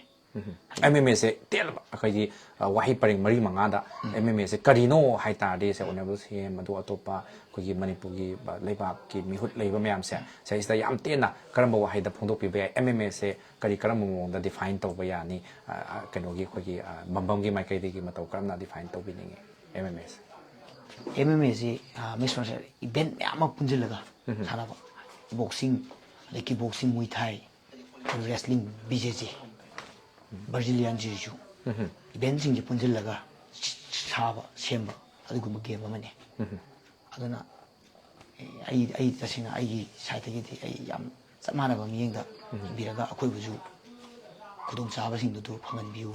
ꯑꯦꯝ ꯑꯦꯝ ꯑꯦꯁꯦ ꯇꯦꯜꯂꯕ ꯑꯩꯈꯣꯏꯒꯤ, ꯑ, ꯋꯥꯍꯩ ꯄꯔꯦꯡ ꯃꯔꯤ ꯃꯉꯥꯗ ꯑꯦꯝ ꯑꯦꯝ ꯑꯦꯁꯦ ꯀꯔꯤꯅꯣ ꯍꯥꯏ ꯇꯥꯔꯗꯤ, ꯁꯦ ꯑꯣꯅꯔꯦꯕꯜ ꯁꯤ ꯑꯦꯝ, ꯑꯗꯨ ꯑꯇꯣꯞꯄ ꯑꯩꯈꯣꯏꯒꯤ ꯃꯅꯤꯄꯨꯔꯒꯤ, ꯑ, ꯂꯩꯕꯥꯛꯀꯤ ꯃꯤꯍꯨꯠ ꯂꯩꯕ ꯃꯌꯥꯝꯁꯦ ꯁꯤꯗꯩꯁꯤꯗ ꯌꯥꯝ ꯇꯦꯟꯅ ꯀꯔꯝꯕ ꯋꯥꯍꯩꯗ ꯐꯣꯡꯗꯣꯛꯄꯤꯕ ꯌꯥꯏ? ꯑꯦꯝ ꯑꯦꯝ ꯑꯦꯁꯦ ꯀꯔꯤ, ꯀꯔꯝꯕ ꯃꯑꯣꯡꯗ ꯗꯤꯐꯥꯏꯟ ꯇꯧꯕ ꯌꯥꯅꯤ? ꯑ, ꯑ, ꯀꯩꯅꯣꯒꯤ ꯑꯩꯈꯣꯏꯒꯤ, ꯑ, ꯕꯝꯕꯝꯒꯤ ꯃꯥꯏꯀꯩꯗꯒꯤ ꯃꯇꯧ ꯀꯔꯝꯅ ꯗꯤꯐꯥꯏꯟ ꯇꯧꯕꯤꯅꯤꯡꯉꯤ ꯑꯦꯝ ꯑꯦꯝ ꯑꯦꯁꯦ? ꯑꯦꯝ ꯑꯦꯝ ꯑꯦꯁꯤ ꯃꯤꯛꯁ ꯃꯥꯔꯁꯤꯌꯦꯜ ꯏꯚꯦꯟ ꯃꯌꯥꯝ ꯑꯃ ꯄꯨꯟꯁꯤꯜꯂꯒ ꯁꯥꯟꯅꯕ, ꯕꯣꯛꯁꯤꯡ, ꯑꯗꯩ ꯀꯤꯛ ꯕꯣꯛꯁꯤꯡ, ꯃꯨꯏ ꯊꯥꯏ, ꯔꯦꯁꯂꯤꯡ, ꯕꯤ ꯖꯦ ꯖꯦ, ꯕ꯭ꯔꯥꯖꯤꯂꯤꯌꯥꯟ ꯖꯤꯖꯨ, ꯏꯚꯦꯟꯁꯤꯡꯁꯦ ꯄꯨꯟꯁꯤꯜꯂꯒ ꯁꯥꯕ, ꯁꯦꯝꯕ ꯑꯗꯨꯒꯨꯝꯕ ꯒꯦꯝ ꯑꯃꯅꯤ꯫ ꯑꯗꯨꯅ ꯑꯩ ꯑꯩ ꯇꯁꯦꯡꯅ ꯑꯩꯒꯤ ꯁꯥꯏꯠꯇꯒꯤꯗꯤ ꯑꯩ ꯌꯥꯝ ꯆꯞ ꯃꯥꯟꯅꯕ ꯃꯤꯠꯌꯦꯡꯗ ꯌꯦꯡꯕꯤꯔꯒ ꯑꯩꯈꯣꯏꯕꯨꯁꯨ ꯈꯨꯗꯣꯡꯆꯥꯕꯁꯤꯡꯗꯨ ꯐꯪꯍꯟꯕꯤꯌꯨ꯫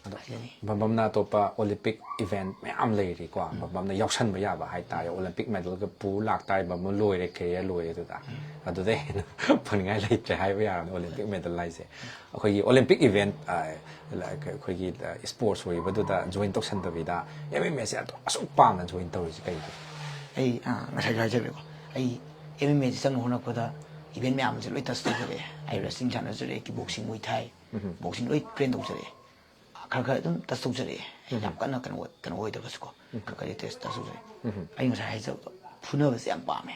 ꯍꯥꯏꯖꯅꯤꯡꯉꯤ꯫ ꯕꯝꯕꯝꯅ ꯑꯇꯣꯞꯄ Olympic event ꯃꯌꯥꯝ ꯂꯩꯔꯤꯀꯣ, ꯕꯝꯕꯝꯅ ꯌꯥꯎꯁꯟꯕ ꯌꯥꯕ ꯍꯥꯏꯇꯥꯔꯦ꯫ Olympic medalꯒ ꯄꯨ ꯂꯥꯛꯇꯥꯔꯦ, ꯕꯝꯕꯝ ꯂꯣꯏꯔꯦ, career ꯂꯣꯏꯔꯦ꯫ ꯑꯗꯨꯗ ꯑꯗꯨꯗꯩ ꯍꯦꯟꯅ ꯐꯅꯤꯡꯉꯥꯏ ꯂꯩꯇ꯭ꯔꯦ ꯍꯥꯏꯕ ꯌꯥꯔꯕꯅꯤ꯫ Olympic medal ꯍꯥꯏꯁꯦ ꯑꯩꯈꯣꯏꯒꯤ Olympic event, ꯑꯩꯈꯣꯏꯒꯤ sports ꯑꯣꯏꯕꯗꯨꯗ join ꯇꯧꯁꯟꯗꯕꯤꯗ MMAꯁꯦ ꯑꯗꯨ ꯑꯁꯨꯛ ꯄꯥꯝꯅ join ꯇꯧꯔꯤꯁꯦ ꯀꯩꯒꯤꯅꯣ? ꯑꯩ ꯑ, ꯉꯁꯥꯏꯁꯨ ꯍꯥꯏꯖꯈ꯭ꯔꯦꯀꯣ, ꯑꯩ MMAꯁꯦ ꯆꯪꯅ ꯍꯣꯠꯅꯔꯛꯄꯗ event ꯃꯌꯥꯝꯁꯦ ꯂꯣꯏ touch ꯇꯧꯖꯔꯛꯑꯦ꯫ ꯑꯩ wrestling ꯁꯥꯟꯅꯖꯔꯛꯑꯦ, kickboxing, Muay Thai, boxing ꯂꯣꯏ train ꯇꯧꯖꯔꯛꯑꯦ꯫ ꯈꯔ ꯈꯔ ꯑꯗꯨꯝ touch ꯇꯧꯖꯔꯛꯑꯦ꯫ ꯑꯩ ꯌꯥꯝ ꯀꯟꯅ ꯀꯩꯅꯣ ꯀꯩꯅꯣ ꯑꯣꯏꯗ꯭ꯔꯒꯁꯨꯀꯣ, ꯈꯔ ꯈꯔꯗꯤ touch touch ꯇꯧꯖꯔꯛꯑꯦ꯫ ꯑꯩ ꯉꯁꯥꯏ ꯍꯥꯏꯖꯕꯗꯣ, ꯐꯨꯅꯕꯁꯦ ꯌꯥꯝ ꯄꯥꯝꯃꯦ꯫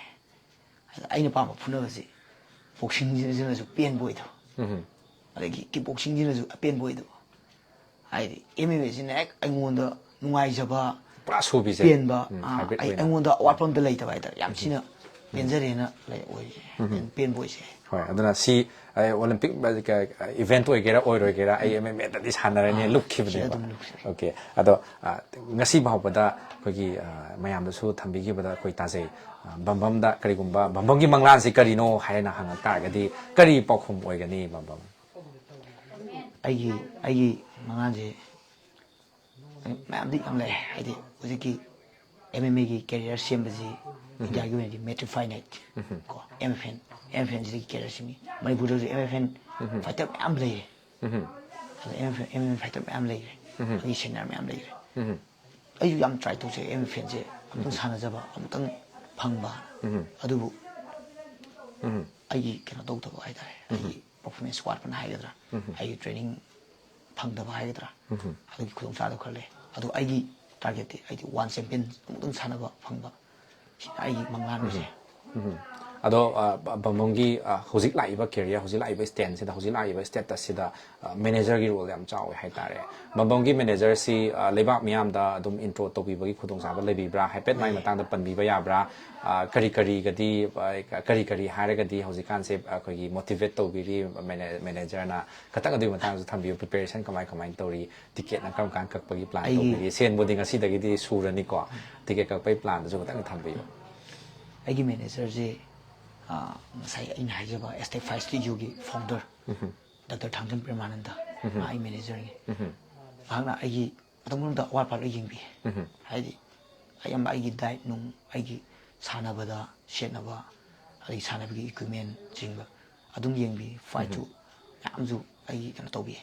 ꯑꯗ ꯑꯩꯅ ꯄꯥꯝꯕ ꯐꯨꯅꯕꯁꯤ boxingꯁꯤꯅꯁꯨ ꯄꯦꯟꯕ ꯑꯣꯏꯗꯕ, ꯑꯗꯒꯤ kickboxingꯁꯤꯅꯁꯨ ꯑꯄꯦꯟꯕ ꯑꯣꯏꯗꯕ꯫ ꯍꯥꯏꯗꯤ MMAꯁꯤꯅ ꯍꯦꯛ ꯑꯩꯉꯣꯟꯗ ꯅꯨꯡꯉꯥꯏꯖꯕ, ꯄꯨꯔꯥ ꯁꯨꯕꯤꯁꯦ꯫ ꯄꯦꯟꯕ, ꯎꯝ, ꯑꯥ, hybrid ꯑꯩ ꯑꯣꯏꯅ꯫ ꯑꯩꯉꯣꯟꯗ ꯑꯋꯥꯠꯄ ꯑꯝꯇ ꯂꯩꯇꯕ ꯍꯥꯏꯇꯥꯔꯦ꯫ ꯌꯥꯝ ꯊꯤꯅ ꯄꯦꯟꯖꯔꯦꯅ ꯂꯩ ꯑꯣꯏ, ꯄꯦꯟꯕ ꯑꯣꯏꯖꯩ꯫ ꯍꯣꯏ, ꯑꯗꯨꯅ ꯁꯤ ꯑꯩ Olympic event ꯑꯣꯏꯒꯦꯔꯥ ꯑꯣꯏꯔꯣꯏꯒꯦꯔꯥ, ꯑꯩ MMAꯗꯗꯤ ꯁꯥꯟꯅꯔꯅꯤ ꯑꯥ, ꯂꯨꯞꯈꯤꯕꯅꯦꯕ꯫ ꯁꯤꯗ ꯑꯗꯨꯝ ꯂꯨꯞꯈꯤ꯫ Okay, ꯑꯗꯣ ꯑ, ꯉꯁꯤ ꯐꯥꯎꯕꯗ ꯑꯩꯈꯣꯏꯒꯤ ꯑ, ꯃꯌꯥꯝꯗꯁꯨ ꯊꯝꯕꯤꯈꯤꯕꯗ ꯑꯩꯈꯣꯏ ꯇꯥꯖꯩ꯫ ꯑ, ꯕꯝꯕꯝꯗ ꯀꯔꯤꯒꯨꯝꯕ ꯕꯝꯕꯝꯒꯤ ꯃꯪꯂꯥꯟꯁꯤ ꯀꯔꯤꯅꯣ ꯍꯥꯏꯅ ꯍꯪꯉꯛ ꯇꯥꯔꯒꯗꯤ ꯀꯔꯤ ꯄꯥꯎꯈꯨꯝ ꯑꯣꯏꯒꯅꯤ ꯕꯝꯕꯝ? ꯑꯩꯒꯤ ꯑꯩꯒꯤ ꯃꯪꯂꯥꯟꯁꯦ ꯃꯌꯥꯝꯗꯤ ꯌꯥꯝ ꯂꯩ꯫ ꯍꯥꯏꯗꯤ ꯍꯧꯖꯤꯛꯀꯤ MMAꯒꯤ career ꯁꯦꯝꯕꯁꯤ ꯏꯟꯗꯤꯌꯥꯒꯤ ꯑꯣꯏꯅꯗꯤ Matri Fight Night ꯀꯣ, MFN, MFNꯁꯤꯗꯒꯤ career ꯁꯦꯝꯃꯤ꯫ ꯃꯅꯤꯄꯨꯔꯗꯁꯨ MFN fighter ꯃꯌꯥꯝ ꯂꯩꯔꯦ꯫ ꯑꯗ MFN, MFN fighter ꯃꯌꯥꯝ ꯂꯩꯔꯦ꯫ ꯑꯩꯒꯤ senior ꯃꯌꯥꯝ ꯂꯩꯔꯦ꯫ ꯑꯩꯁꯨ ꯌꯥꯝ try ꯇꯧꯖꯩ MFNꯁꯦ ꯑꯃꯨꯛꯇꯪ ꯁꯥꯟꯅꯖꯕ, ꯑꯃꯨꯛꯇꯪ ꯐꯪꯕ꯫ ꯑꯗꯨꯕꯨ ꯑꯩꯒꯤ ꯀꯩꯅꯣ ꯇꯧꯗꯕ ꯍꯥꯏꯇꯥꯔꯦ, ꯑꯩꯒꯤ performance ꯋꯥꯠꯄꯅ ꯍꯥꯏꯒꯗ꯭ꯔꯥ, ꯑꯩꯒꯤ training ꯐꯪꯗꯕ ꯍꯥꯏꯒꯗ꯭ꯔꯥ, ꯑꯗꯨꯒꯤ ꯈꯨꯗꯣꯡꯆꯥꯗꯕ ꯈꯔ ꯂꯩ꯫ ꯑꯗꯣ ꯑꯩꯒꯤ targetꯇꯤ ꯑꯩꯗꯤ one champion ꯑꯃꯨꯛꯇꯪ ꯁꯥꯟꯅꯕ ꯐꯪꯕ, ꯁꯤꯅ ꯑꯩꯒꯤ ꯃꯪꯂꯥꯟ ꯑꯣꯏꯖꯩ꯫ ꯑꯗꯣ ꯑ, ꯕ- ꯕꯝꯕꯝꯒꯤ ꯑ, ꯍꯧꯖꯤꯛ ꯂꯥꯛꯏꯕ career, ꯍꯧꯖꯤꯛ ꯂꯥꯛꯏꯕ standꯁꯤꯗ, ꯍꯧꯖꯤꯛ ꯂꯥꯛꯏꯕ statusꯁꯤꯗ ꯑ, managerꯒꯤ role ꯌꯥꯝ ꯆꯥꯎꯋꯦ ꯍꯥꯏꯇꯥꯔꯦ꯫ ꯕꯝꯕꯝꯒꯤ managerꯁꯤ ꯑ, ꯂꯩꯕꯥꯛ ꯃꯤꯌꯥꯝꯗ ꯑꯗꯨꯝ intro ꯇꯧꯕꯤꯕꯒꯤ ꯈꯨꯗꯣꯡꯆꯥꯕ ꯂꯩꯕꯤꯕ꯭ꯔꯥ? ꯍꯥꯏꯐꯦꯠ ꯃꯥꯒꯤ ꯃꯇꯥꯡꯗ ꯄꯟꯕꯤꯕ ꯌꯥꯕ꯭ꯔꯥ? ꯑ, ꯀꯔꯤ ꯀꯔꯤꯒꯗꯤ, ꯑ, ꯀꯔꯤ ꯀꯔꯤ ꯍꯥꯏꯔꯒꯗꯤ ꯍꯧꯖꯤꯛꯀꯥꯟꯁꯦ ꯑꯩꯈꯣꯏꯒꯤ motivate ꯇꯧꯕꯤꯔꯤ mana- managerꯅ? ꯈꯇꯪ ꯑꯗꯨꯒꯤ ꯃꯇꯥꯡꯗꯁꯨ ꯊꯝꯕꯤꯌꯨ꯫ Preparation ꯀꯃꯥꯏ ꯀꯃꯥꯏꯅ ꯇꯧꯔꯤ? Ticketꯅ ꯀꯔꯝ ꯀꯥꯟꯗ ꯀꯛꯄꯒꯤ plan ꯑꯩꯒꯤ ꯇꯧꯕꯤꯔꯤ? ꯁꯦꯟꯕꯨꯗꯤ ꯉꯁꯤꯗꯒꯤꯗꯤ ꯁꯨꯔꯅꯤꯀꯣ꯫ Ticket ꯀꯛꯄꯒꯤ planꯗꯨꯁꯨ ꯈꯇꯪ ꯊꯝꯕꯤꯌꯨ꯫ ꯑꯩꯒꯤ managerꯁꯦ, ꯑ, ꯉꯁꯥꯏ ꯑꯩꯅ ꯍꯥꯏꯖꯕ Aztec Fight Studioꯒꯤ founder Doctor Thangjam ꯄ꯭ꯔꯦꯃꯥꯅꯟꯗ, ꯃꯥ ꯑꯩ managerꯅꯤ꯫ ꯃꯍꯥꯛꯅ ꯑꯩꯒꯤ ꯃꯇꯝ ꯄꯨꯝꯅꯃꯛꯇ ꯑꯋꯥꯠ ꯑꯄꯥ ꯂꯣꯏ ꯌꯦꯡꯕꯤ꯫ ꯍꯥꯏꯗꯤ ꯑꯌꯥꯝꯕ ꯑꯩꯒꯤ ꯗꯥꯏꯠ ꯅꯨꯡ, ꯑꯩꯒꯤ ꯁꯥꯟꯅꯕꯗ ꯁꯦꯠꯅꯕ, ꯑꯗꯒꯤ ꯁꯥꯟꯅꯕꯒꯤ ꯏꯀ꯭ꯋꯤꯞꯃꯦꯟꯁꯤꯡꯕ ꯑꯗꯨꯝ ꯌꯦꯡꯕꯤ꯫ ꯐꯥꯏꯠꯁꯨ ꯌꯥꯝꯁꯨ ꯑꯩꯒꯤ ꯀꯩꯅꯣ ꯇꯧꯕꯤ꯫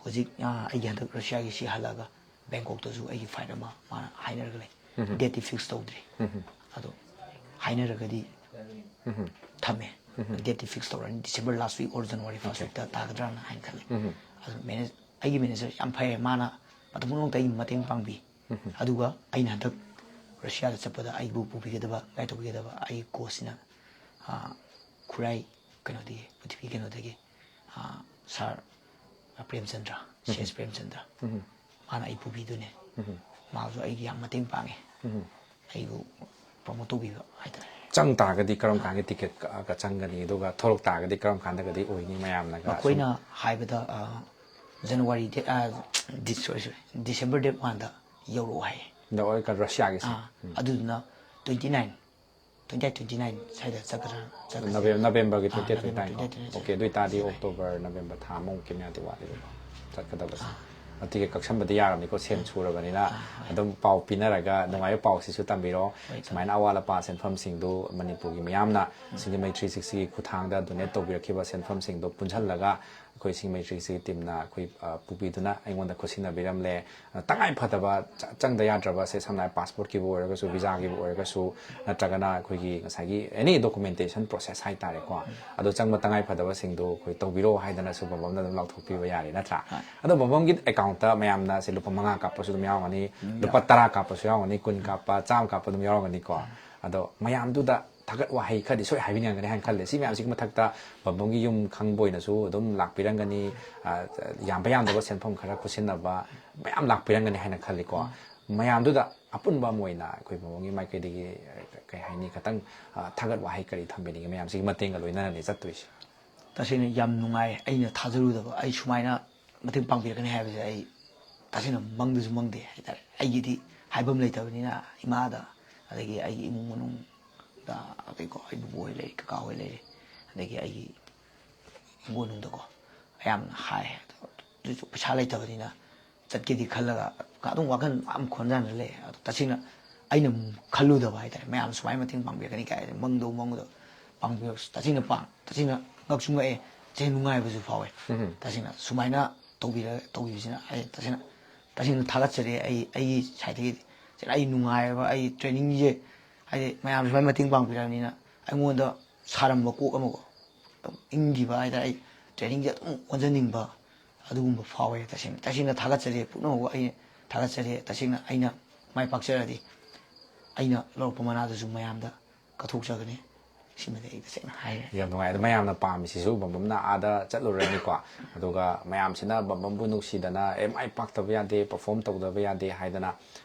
ꯍꯧꯖꯤꯛ ꯑꯩꯒꯤ ꯍꯟꯗꯛ ꯔꯁꯤꯌꯥꯒꯤ ꯁꯤ ꯍꯜꯂꯛꯑꯒ ꯕꯦꯡꯀꯣꯛꯇꯁꯨ ꯑꯩꯒꯤ ꯐꯥꯏꯠ ꯑꯃ ꯃꯥꯅ ꯍꯥꯏꯅꯔꯒ ꯂꯩ꯫ ꯗꯦꯠꯇꯤ ꯐꯤꯛꯁ ꯇꯧꯗ꯭ꯔꯤ꯫ ꯑꯗꯣ ꯍꯥꯏꯅꯔꯒꯗꯤ ꯊꯝꯃꯦ꯫ ꯗꯦꯠꯇꯤ ꯐꯤꯛꯁ ꯇꯧꯔꯅꯤ, December last week or January first ꯋꯤꯛꯇ ꯇꯥꯒꯗ꯭ꯔꯥꯅ ꯍꯥꯏꯅ ꯈꯜꯂꯤ꯫ ꯑꯗꯣ ꯃꯦꯅꯦꯖ ꯑꯩꯒꯤ ꯃꯦꯅꯦꯖꯔ ꯌꯥꯝ ꯐꯩ, ꯃꯥꯅ ꯃꯇꯝ ꯄꯨꯝꯅꯃꯛꯇ ꯑꯩꯒꯤ ꯃꯇꯦꯡ ꯄꯥꯡꯕꯤ꯫ ꯑꯗꯨꯒ ꯑꯩꯅ ꯍꯟꯗꯛ ꯔꯁꯤꯌꯥꯗ ꯆꯠꯄꯗ ꯑꯩꯕꯨ ꯄꯨꯕꯤꯒꯗꯕ, ꯒꯥꯏꯗ ꯇꯧꯕꯤꯒꯗꯕ ꯑꯩꯒꯤ ꯀꯣꯆꯁꯤꯅ, ꯑꯥ, ꯈꯨꯔꯥꯏ ꯀꯩꯅꯣꯗꯒꯤ, ꯄ꯭ꯔꯤꯊꯤꯕꯤ ꯀꯩꯅꯣꯗꯒꯤ, ꯑꯥ, ꯁꯥꯔ ꯄ꯭ꯔꯦꯝꯆꯟꯗ꯭ꯔ, ꯁꯤ ꯑꯦꯁ ꯄ꯭ꯔꯦꯝꯆꯟꯗ꯭ꯔ, ꯃꯥꯅ ꯑꯩ ꯄꯨꯕꯤꯗꯣꯏꯅꯦ꯫ ꯃꯥꯁꯨ ꯑꯩꯒꯤ ꯌꯥꯝ ꯃꯇꯦꯡ ꯄꯥꯡꯉꯦ꯫ ꯑꯩꯕꯨ ꯄ꯭ꯔꯣꯃꯣꯠ ꯇꯧꯕꯤꯕ ꯍꯥꯏꯇꯥꯔꯦ꯫ ꯆꯪ ꯇꯥꯔꯒꯗꯤ ꯀꯔꯝ ꯀꯥꯟꯒꯤ ꯇꯤꯀꯦꯠ ꯀꯛꯑꯒ ꯆꯪꯒꯅꯤ, ꯑꯗꯨꯒ ꯊꯣꯛꯂꯛ ꯇꯥꯔꯒꯗꯤ ꯀꯔꯝ ꯀꯥꯟꯗꯒꯗꯤ ꯑꯣꯏꯅꯤ ꯃꯌꯥꯝꯅꯒ ꯁꯨꯝ? ꯃꯈꯣꯏꯅ ꯍꯥꯏꯕꯗ, ꯑ, ꯖꯅꯋꯥꯔꯤ ꯗꯦꯠ, ꯑ, ꯗꯤ-, ꯁꯣꯔꯤ, ꯁꯣꯔꯤ, ꯗꯤꯁꯦꯝꯕꯔ ꯗꯦꯠ ꯋꯥꯟꯗ ꯌꯧꯔꯛꯑꯣ ꯍꯥꯏꯌꯦ꯫ ꯗ ꯑꯣꯏ ꯀ-, ꯔꯁꯤꯌꯥꯒꯤꯁꯦ꯫ ꯑꯥ, ꯑꯗꯨꯗꯨꯅ twenty nine, twenty eight, twenty nine ꯁ꯭ꯋꯥꯏꯗ ꯆꯠꯀꯗ꯭ꯔꯥ, ꯆꯠꯀꯗ꯭ꯔꯥ? ꯅꯕꯦꯝ-, ꯅꯕꯦꯝꯕꯔꯒꯤ ꯑꯥ, twenty eight, November twenty nine. Twenty eight, twenty nine. Okay, ꯑꯗꯨ ꯑꯣꯏꯇꯥꯔꯗꯤ ꯑꯣꯛꯇꯣꯕꯔ, ꯅꯕꯦꯝꯕꯔ ꯊꯥ ꯑꯃꯃꯨꯛꯀꯤ ꯃꯌꯥꯗꯤ ꯋꯥꯠꯂꯤꯕꯀꯣ ꯆꯠꯀꯗꯕꯁꯦ꯫ ꯑꯗꯨꯒꯤ ꯀꯛꯁꯟꯕꯗꯤ ꯌꯥꯔꯝꯅꯤꯀꯣ, ꯁꯦꯜ ꯁꯨꯔꯕꯅꯤꯅ꯫ ꯑꯗꯨꯝ ꯄꯥꯎ ꯄꯤꯅꯔꯒ ꯅꯨꯡꯉꯥꯏꯕ ꯄꯥꯎꯁꯤꯁꯨ ꯇꯝꯕꯤꯔꯣ꯫ ꯍꯣꯏ, ꯁꯨꯃꯥꯏꯅ ꯑꯋꯥꯠ ꯑꯄꯥ ꯁꯦꯟꯐꯝꯁꯤꯡꯗꯨ ꯃꯅꯤꯄꯨꯔꯒꯤ ꯃꯤꯌꯥꯝꯅ ꯁꯤꯡꯖꯃꯩ ꯊ꯭ꯔꯤ ꯁꯤꯛꯁꯇꯤꯒꯤ ꯈꯨꯠꯊꯥꯡꯗ ꯗꯣꯅꯦꯠ ꯇꯧꯕꯤꯔꯛꯈꯤꯕ ꯁꯦꯟꯐꯝꯁꯤꯡꯗꯣ ꯄꯨꯟꯁꯤꯜꯂꯒ ꯑꯩꯈꯣꯏ ꯁꯤꯡꯖꯃꯩ ꯊ꯭ꯔꯤ ꯁꯤꯛꯁꯇꯤꯒꯤ ꯇꯤꯝꯅ ꯑꯩꯈꯣꯏ, ꯑ, ꯄꯨꯕꯤꯗꯨꯅ ꯑꯩꯉꯣꯟꯗ ꯈꯨꯠꯁꯤꯟꯅꯕꯤꯔꯝꯂꯦ꯫ ꯑ, ꯇꯉꯥꯏ ꯐꯗꯕ ꯆ-, ꯆꯪꯗ ꯌꯥꯗ꯭ꯔꯕ, ꯁꯦ, ꯁꯝꯅ ꯍꯥꯏꯔꯕ ꯄꯥꯁꯄꯣꯔꯠꯀꯤꯕꯨ ꯑꯣꯏꯔꯒꯁꯨ, ꯚꯤꯖꯥꯒꯤꯕꯨ ꯑꯣꯏꯔꯒꯁꯨ, ꯅꯠꯇ꯭ꯔꯒꯅ ꯑꯩꯈꯣꯏꯒꯤ ꯉꯁꯥꯏꯒꯤ ꯑꯦꯅꯤ ꯗꯣꯀꯨꯃꯦꯟꯇꯦꯁꯟ ꯄ꯭ꯔꯣꯁꯦꯁ ꯍꯥꯏꯇꯥꯔꯦꯀꯣ, ꯑꯗꯣ ꯆꯪꯕ ꯇꯉꯥꯏ ꯐꯗꯕꯁꯤꯡꯗꯣ ꯑꯩꯈꯣꯏ ꯇꯧꯕꯤꯔꯣ ꯍꯥꯏꯗꯅꯁꯨ ꯕꯝꯕꯝꯅ ꯑꯗꯨꯝ ꯂꯥꯎꯊꯣꯛꯄꯤꯕ ꯌꯥꯔꯦ, ꯅꯠꯇ꯭ꯔꯥ? ꯑꯗꯣ ꯕꯝꯕꯝꯒꯤ ꯑꯦꯀꯥꯎꯟꯠꯇ ꯃꯌꯥꯝꯅ ꯁꯦ ꯂꯨꯄꯥ ꯃꯉꯥ ꯀꯥꯞꯄꯁꯨ ꯑꯗꯨꯝ ꯌꯥꯎꯔꯝꯒꯅꯤ, ꯂꯨꯄꯥ ꯇꯔꯥ ꯀꯥꯞꯄꯁꯨ ꯌꯥꯎꯔꯝꯒꯅꯤ, ꯀꯨꯟ ꯀꯥꯞꯄ, ꯆꯥꯝꯃ ꯀꯥꯞꯄ ꯑꯗꯨꯝ ꯌꯥꯎꯔꯝꯒꯅꯤꯀꯣ꯫ ꯑꯗꯣ ꯃꯌꯥꯝꯗꯨꯗ ꯊꯥꯒꯠ ꯋꯥꯍꯩ ꯈꯔꯗꯤ ꯁꯣꯏ ꯍꯥꯏꯕꯤꯅꯤꯡꯉꯝꯒꯅꯤ ꯍꯥꯏꯅ ꯈꯜꯂꯦ꯫ ꯁꯤ ꯃꯌꯥꯝꯁꯤꯒꯤ ꯃꯊꯛꯇ ꯕꯝꯕꯝꯒꯤ ꯌꯨꯝ ꯈꯪꯕ ꯑꯣꯏꯅꯁꯨ ꯑꯗꯨꯝ ꯂꯥꯛꯄꯤꯔꯝꯒꯅꯤ, ꯑ, ꯌꯥꯝꯕ ꯌꯥꯝꯗꯕ ꯁꯦꯟꯐꯝ ꯈꯔ ꯈꯨꯠꯁꯤꯟꯅꯕ ꯃꯌꯥꯝ ꯂꯥꯛꯄꯤꯔꯝꯒꯅꯤ ꯍꯥꯏꯅ ꯈꯜꯂꯤꯀꯣ꯫ ꯃꯌꯥꯝꯗꯨꯗ ꯑꯄꯨꯟꯕ ꯑꯃ ꯑꯣꯏꯅ ꯑꯩꯈꯣꯏ ꯕꯝꯕꯝꯒꯤ ꯃꯥꯏꯀꯩꯗꯒꯤ, ꯑ, ꯀꯩ ꯍꯥꯏꯅꯤ, ꯈꯇꯪ, ꯑ, ꯊꯥꯒꯠ ꯋꯥꯍꯩ ꯀꯔꯤ ꯊꯝꯕꯤꯅꯤꯡꯉꯤ? ꯃꯌꯥꯝꯁꯤꯒꯤ ꯃꯇꯦꯡꯒ ꯂꯣꯏꯅꯅꯅꯦ ꯆꯠꯇꯣꯏꯁꯦ꯫ ꯇꯁꯦꯡꯅ ꯌꯥꯝ ꯅꯨꯡꯉꯥꯏ꯫ ꯑꯩꯅ ꯊꯥꯖꯔꯨꯗꯕ, ꯑꯩ ꯁꯨꯃꯥꯏꯅ ꯃꯇꯦꯡ ꯄꯥꯡꯕꯤꯔꯛꯀꯅꯤ ꯍꯥꯏꯕꯁꯦ ꯑꯩ ꯇꯁꯦꯡꯅ ꯃꯪꯗꯁꯨ ꯃꯪꯗꯦ ꯍꯥꯏꯇꯥꯔꯦ꯫ ꯑꯩꯒꯤꯗꯤ ꯍꯥꯏꯐꯝ ꯂꯩꯇꯕꯅꯤꯅ ꯏꯃꯥꯗ, ꯑꯗꯒꯤ ꯑꯩꯒꯤ ꯏꯃꯨꯡ ꯃꯅꯨꯡꯗ, ꯑꯗꯩꯀꯣ, ꯑꯩ ꯕꯨꯕꯣꯛ ꯍꯣꯏ ꯂꯩꯔꯤ, ꯀꯀꯥ ꯍꯣꯏ ꯂꯩꯔꯤ, ꯑꯗꯒꯤ ꯑꯩꯒꯤ ꯍꯤꯡꯒꯣꯜꯅꯨꯡꯗꯀꯣ ꯑꯌꯥꯝꯕꯅ ꯍꯥꯏ꯫ ꯑꯗꯨꯁꯨ ꯄꯩꯁꯥ ꯂꯩꯇꯕꯅꯤꯅ ꯆꯠꯀꯦꯗꯤ ꯈꯜꯂꯒ ꯑꯗꯨꯝ ꯋꯥꯈꯜ ꯌꯥꯝ ꯈꯣꯟꯖꯥꯟꯅ ꯂꯩ꯫ ꯑꯗꯣ ꯇꯁꯦꯡꯅ ꯑꯩꯅ ꯈꯜꯂꯨꯗꯕ ꯍꯥꯏꯇꯥꯔꯦ, ꯃꯌꯥꯝ ꯁꯨꯃꯥꯏꯅ ꯃꯇꯦꯡ ꯄꯥꯡꯕꯤꯔꯛꯀꯅꯤ ꯀꯥꯏ ꯃꯪꯗꯧ ꯃꯪꯗꯣ ꯄꯥꯡꯕꯤꯔꯛ ꯇꯁꯦꯡꯅ ꯄꯥꯡ ꯇꯁꯦꯡꯅ ꯉꯛꯁꯨ ꯉꯛꯑꯦ, ꯇꯁꯦꯡꯅ ꯅꯨꯡꯉꯥꯏꯕꯁꯨ ꯐꯥꯎꯋꯦ꯫ ꯎꯝ꯫ ꯇꯁꯦꯡꯅ ꯁꯨꯃꯥꯏꯅ ꯇꯧꯕꯤꯔ ꯇꯧꯕꯤꯕꯁꯤꯅ ꯑꯩ ꯇꯁꯦꯡꯅ ꯇꯁꯦꯡꯅ ꯊꯥꯒꯠꯆꯔꯤ꯫ ꯑꯩ ꯑꯩꯒꯤ ꯁꯥꯏꯠꯇꯒꯤꯗꯤ ꯇꯁꯦꯡꯅ ꯑꯩ ꯅꯨꯡꯉꯥꯏꯕ, ꯑꯩ ꯇ꯭ꯔꯦꯅꯤꯡꯁꯦ ꯍꯥꯏꯗꯤ ꯃꯌꯥꯝ ꯁꯨꯃꯥꯏꯅ ꯃꯇꯦꯡ ꯄꯥꯡꯕꯤꯔꯛꯑꯕꯅꯤꯅ ꯑꯩꯉꯣꯟꯗ ꯁꯥꯔꯝꯕ ꯀꯣꯛ ꯑꯃꯀꯣ ꯑꯗꯨꯝ ꯏꯪꯈꯤꯕ ꯍꯥꯏꯇꯥꯔꯦ꯫ ꯑꯩ ꯇ꯭ꯔꯦꯅꯤꯡꯁꯦ ꯑꯗꯨꯝ ꯑꯣꯟꯖꯅꯤꯡꯕ ꯑꯗꯨꯒꯨꯝꯕ ꯐꯥꯎꯋꯦ꯫ ꯇꯁꯦꯡꯅ ꯇꯁꯦꯡꯅ ꯊꯥꯒꯠꯆꯔꯤ, ꯄꯨꯝꯅꯃꯛꯄꯨ ꯑꯩ ꯊꯥꯒꯠꯆꯔꯤ꯫ ꯇꯁꯦꯡꯅ ꯑꯩꯅ ꯃꯥꯏ ꯄꯥꯛꯆꯔꯗꯤ ꯑꯩꯅ ꯂꯧꯔꯛꯄ ꯃꯅꯥꯗꯨꯁꯨ ꯃꯌꯥꯝꯗ ꯀꯠꯊꯣꯛꯆꯒꯅꯤ꯫ ꯁꯤꯃꯗꯤ ꯑꯩ ꯇꯁꯦꯡꯅ ꯍꯥꯏꯔꯦ꯫ ꯌꯥꯝ ꯅꯨꯡꯉꯥꯏ꯫ ꯑꯗꯣ ꯃꯌꯥꯝꯅ ꯄꯥꯝꯃꯤꯁꯤꯁꯨ ꯕꯝꯕꯝꯅ ꯑꯥꯗ ꯆꯠꯂꯨꯔꯅꯤꯀꯣ, ꯑꯗꯨꯒ ꯃꯌꯥꯝꯁꯤꯅ ꯕꯝꯕꯝꯕꯨ ꯅꯨꯡꯁꯤꯗꯅ ꯑꯦ ꯃꯥꯏ ꯄꯥꯛꯇꯕ ꯌꯥꯗꯦ, ꯄꯔꯐꯣꯔꯝ ꯇꯧꯗꯕ ꯌꯥꯗꯦ ꯍꯥꯏꯗꯅ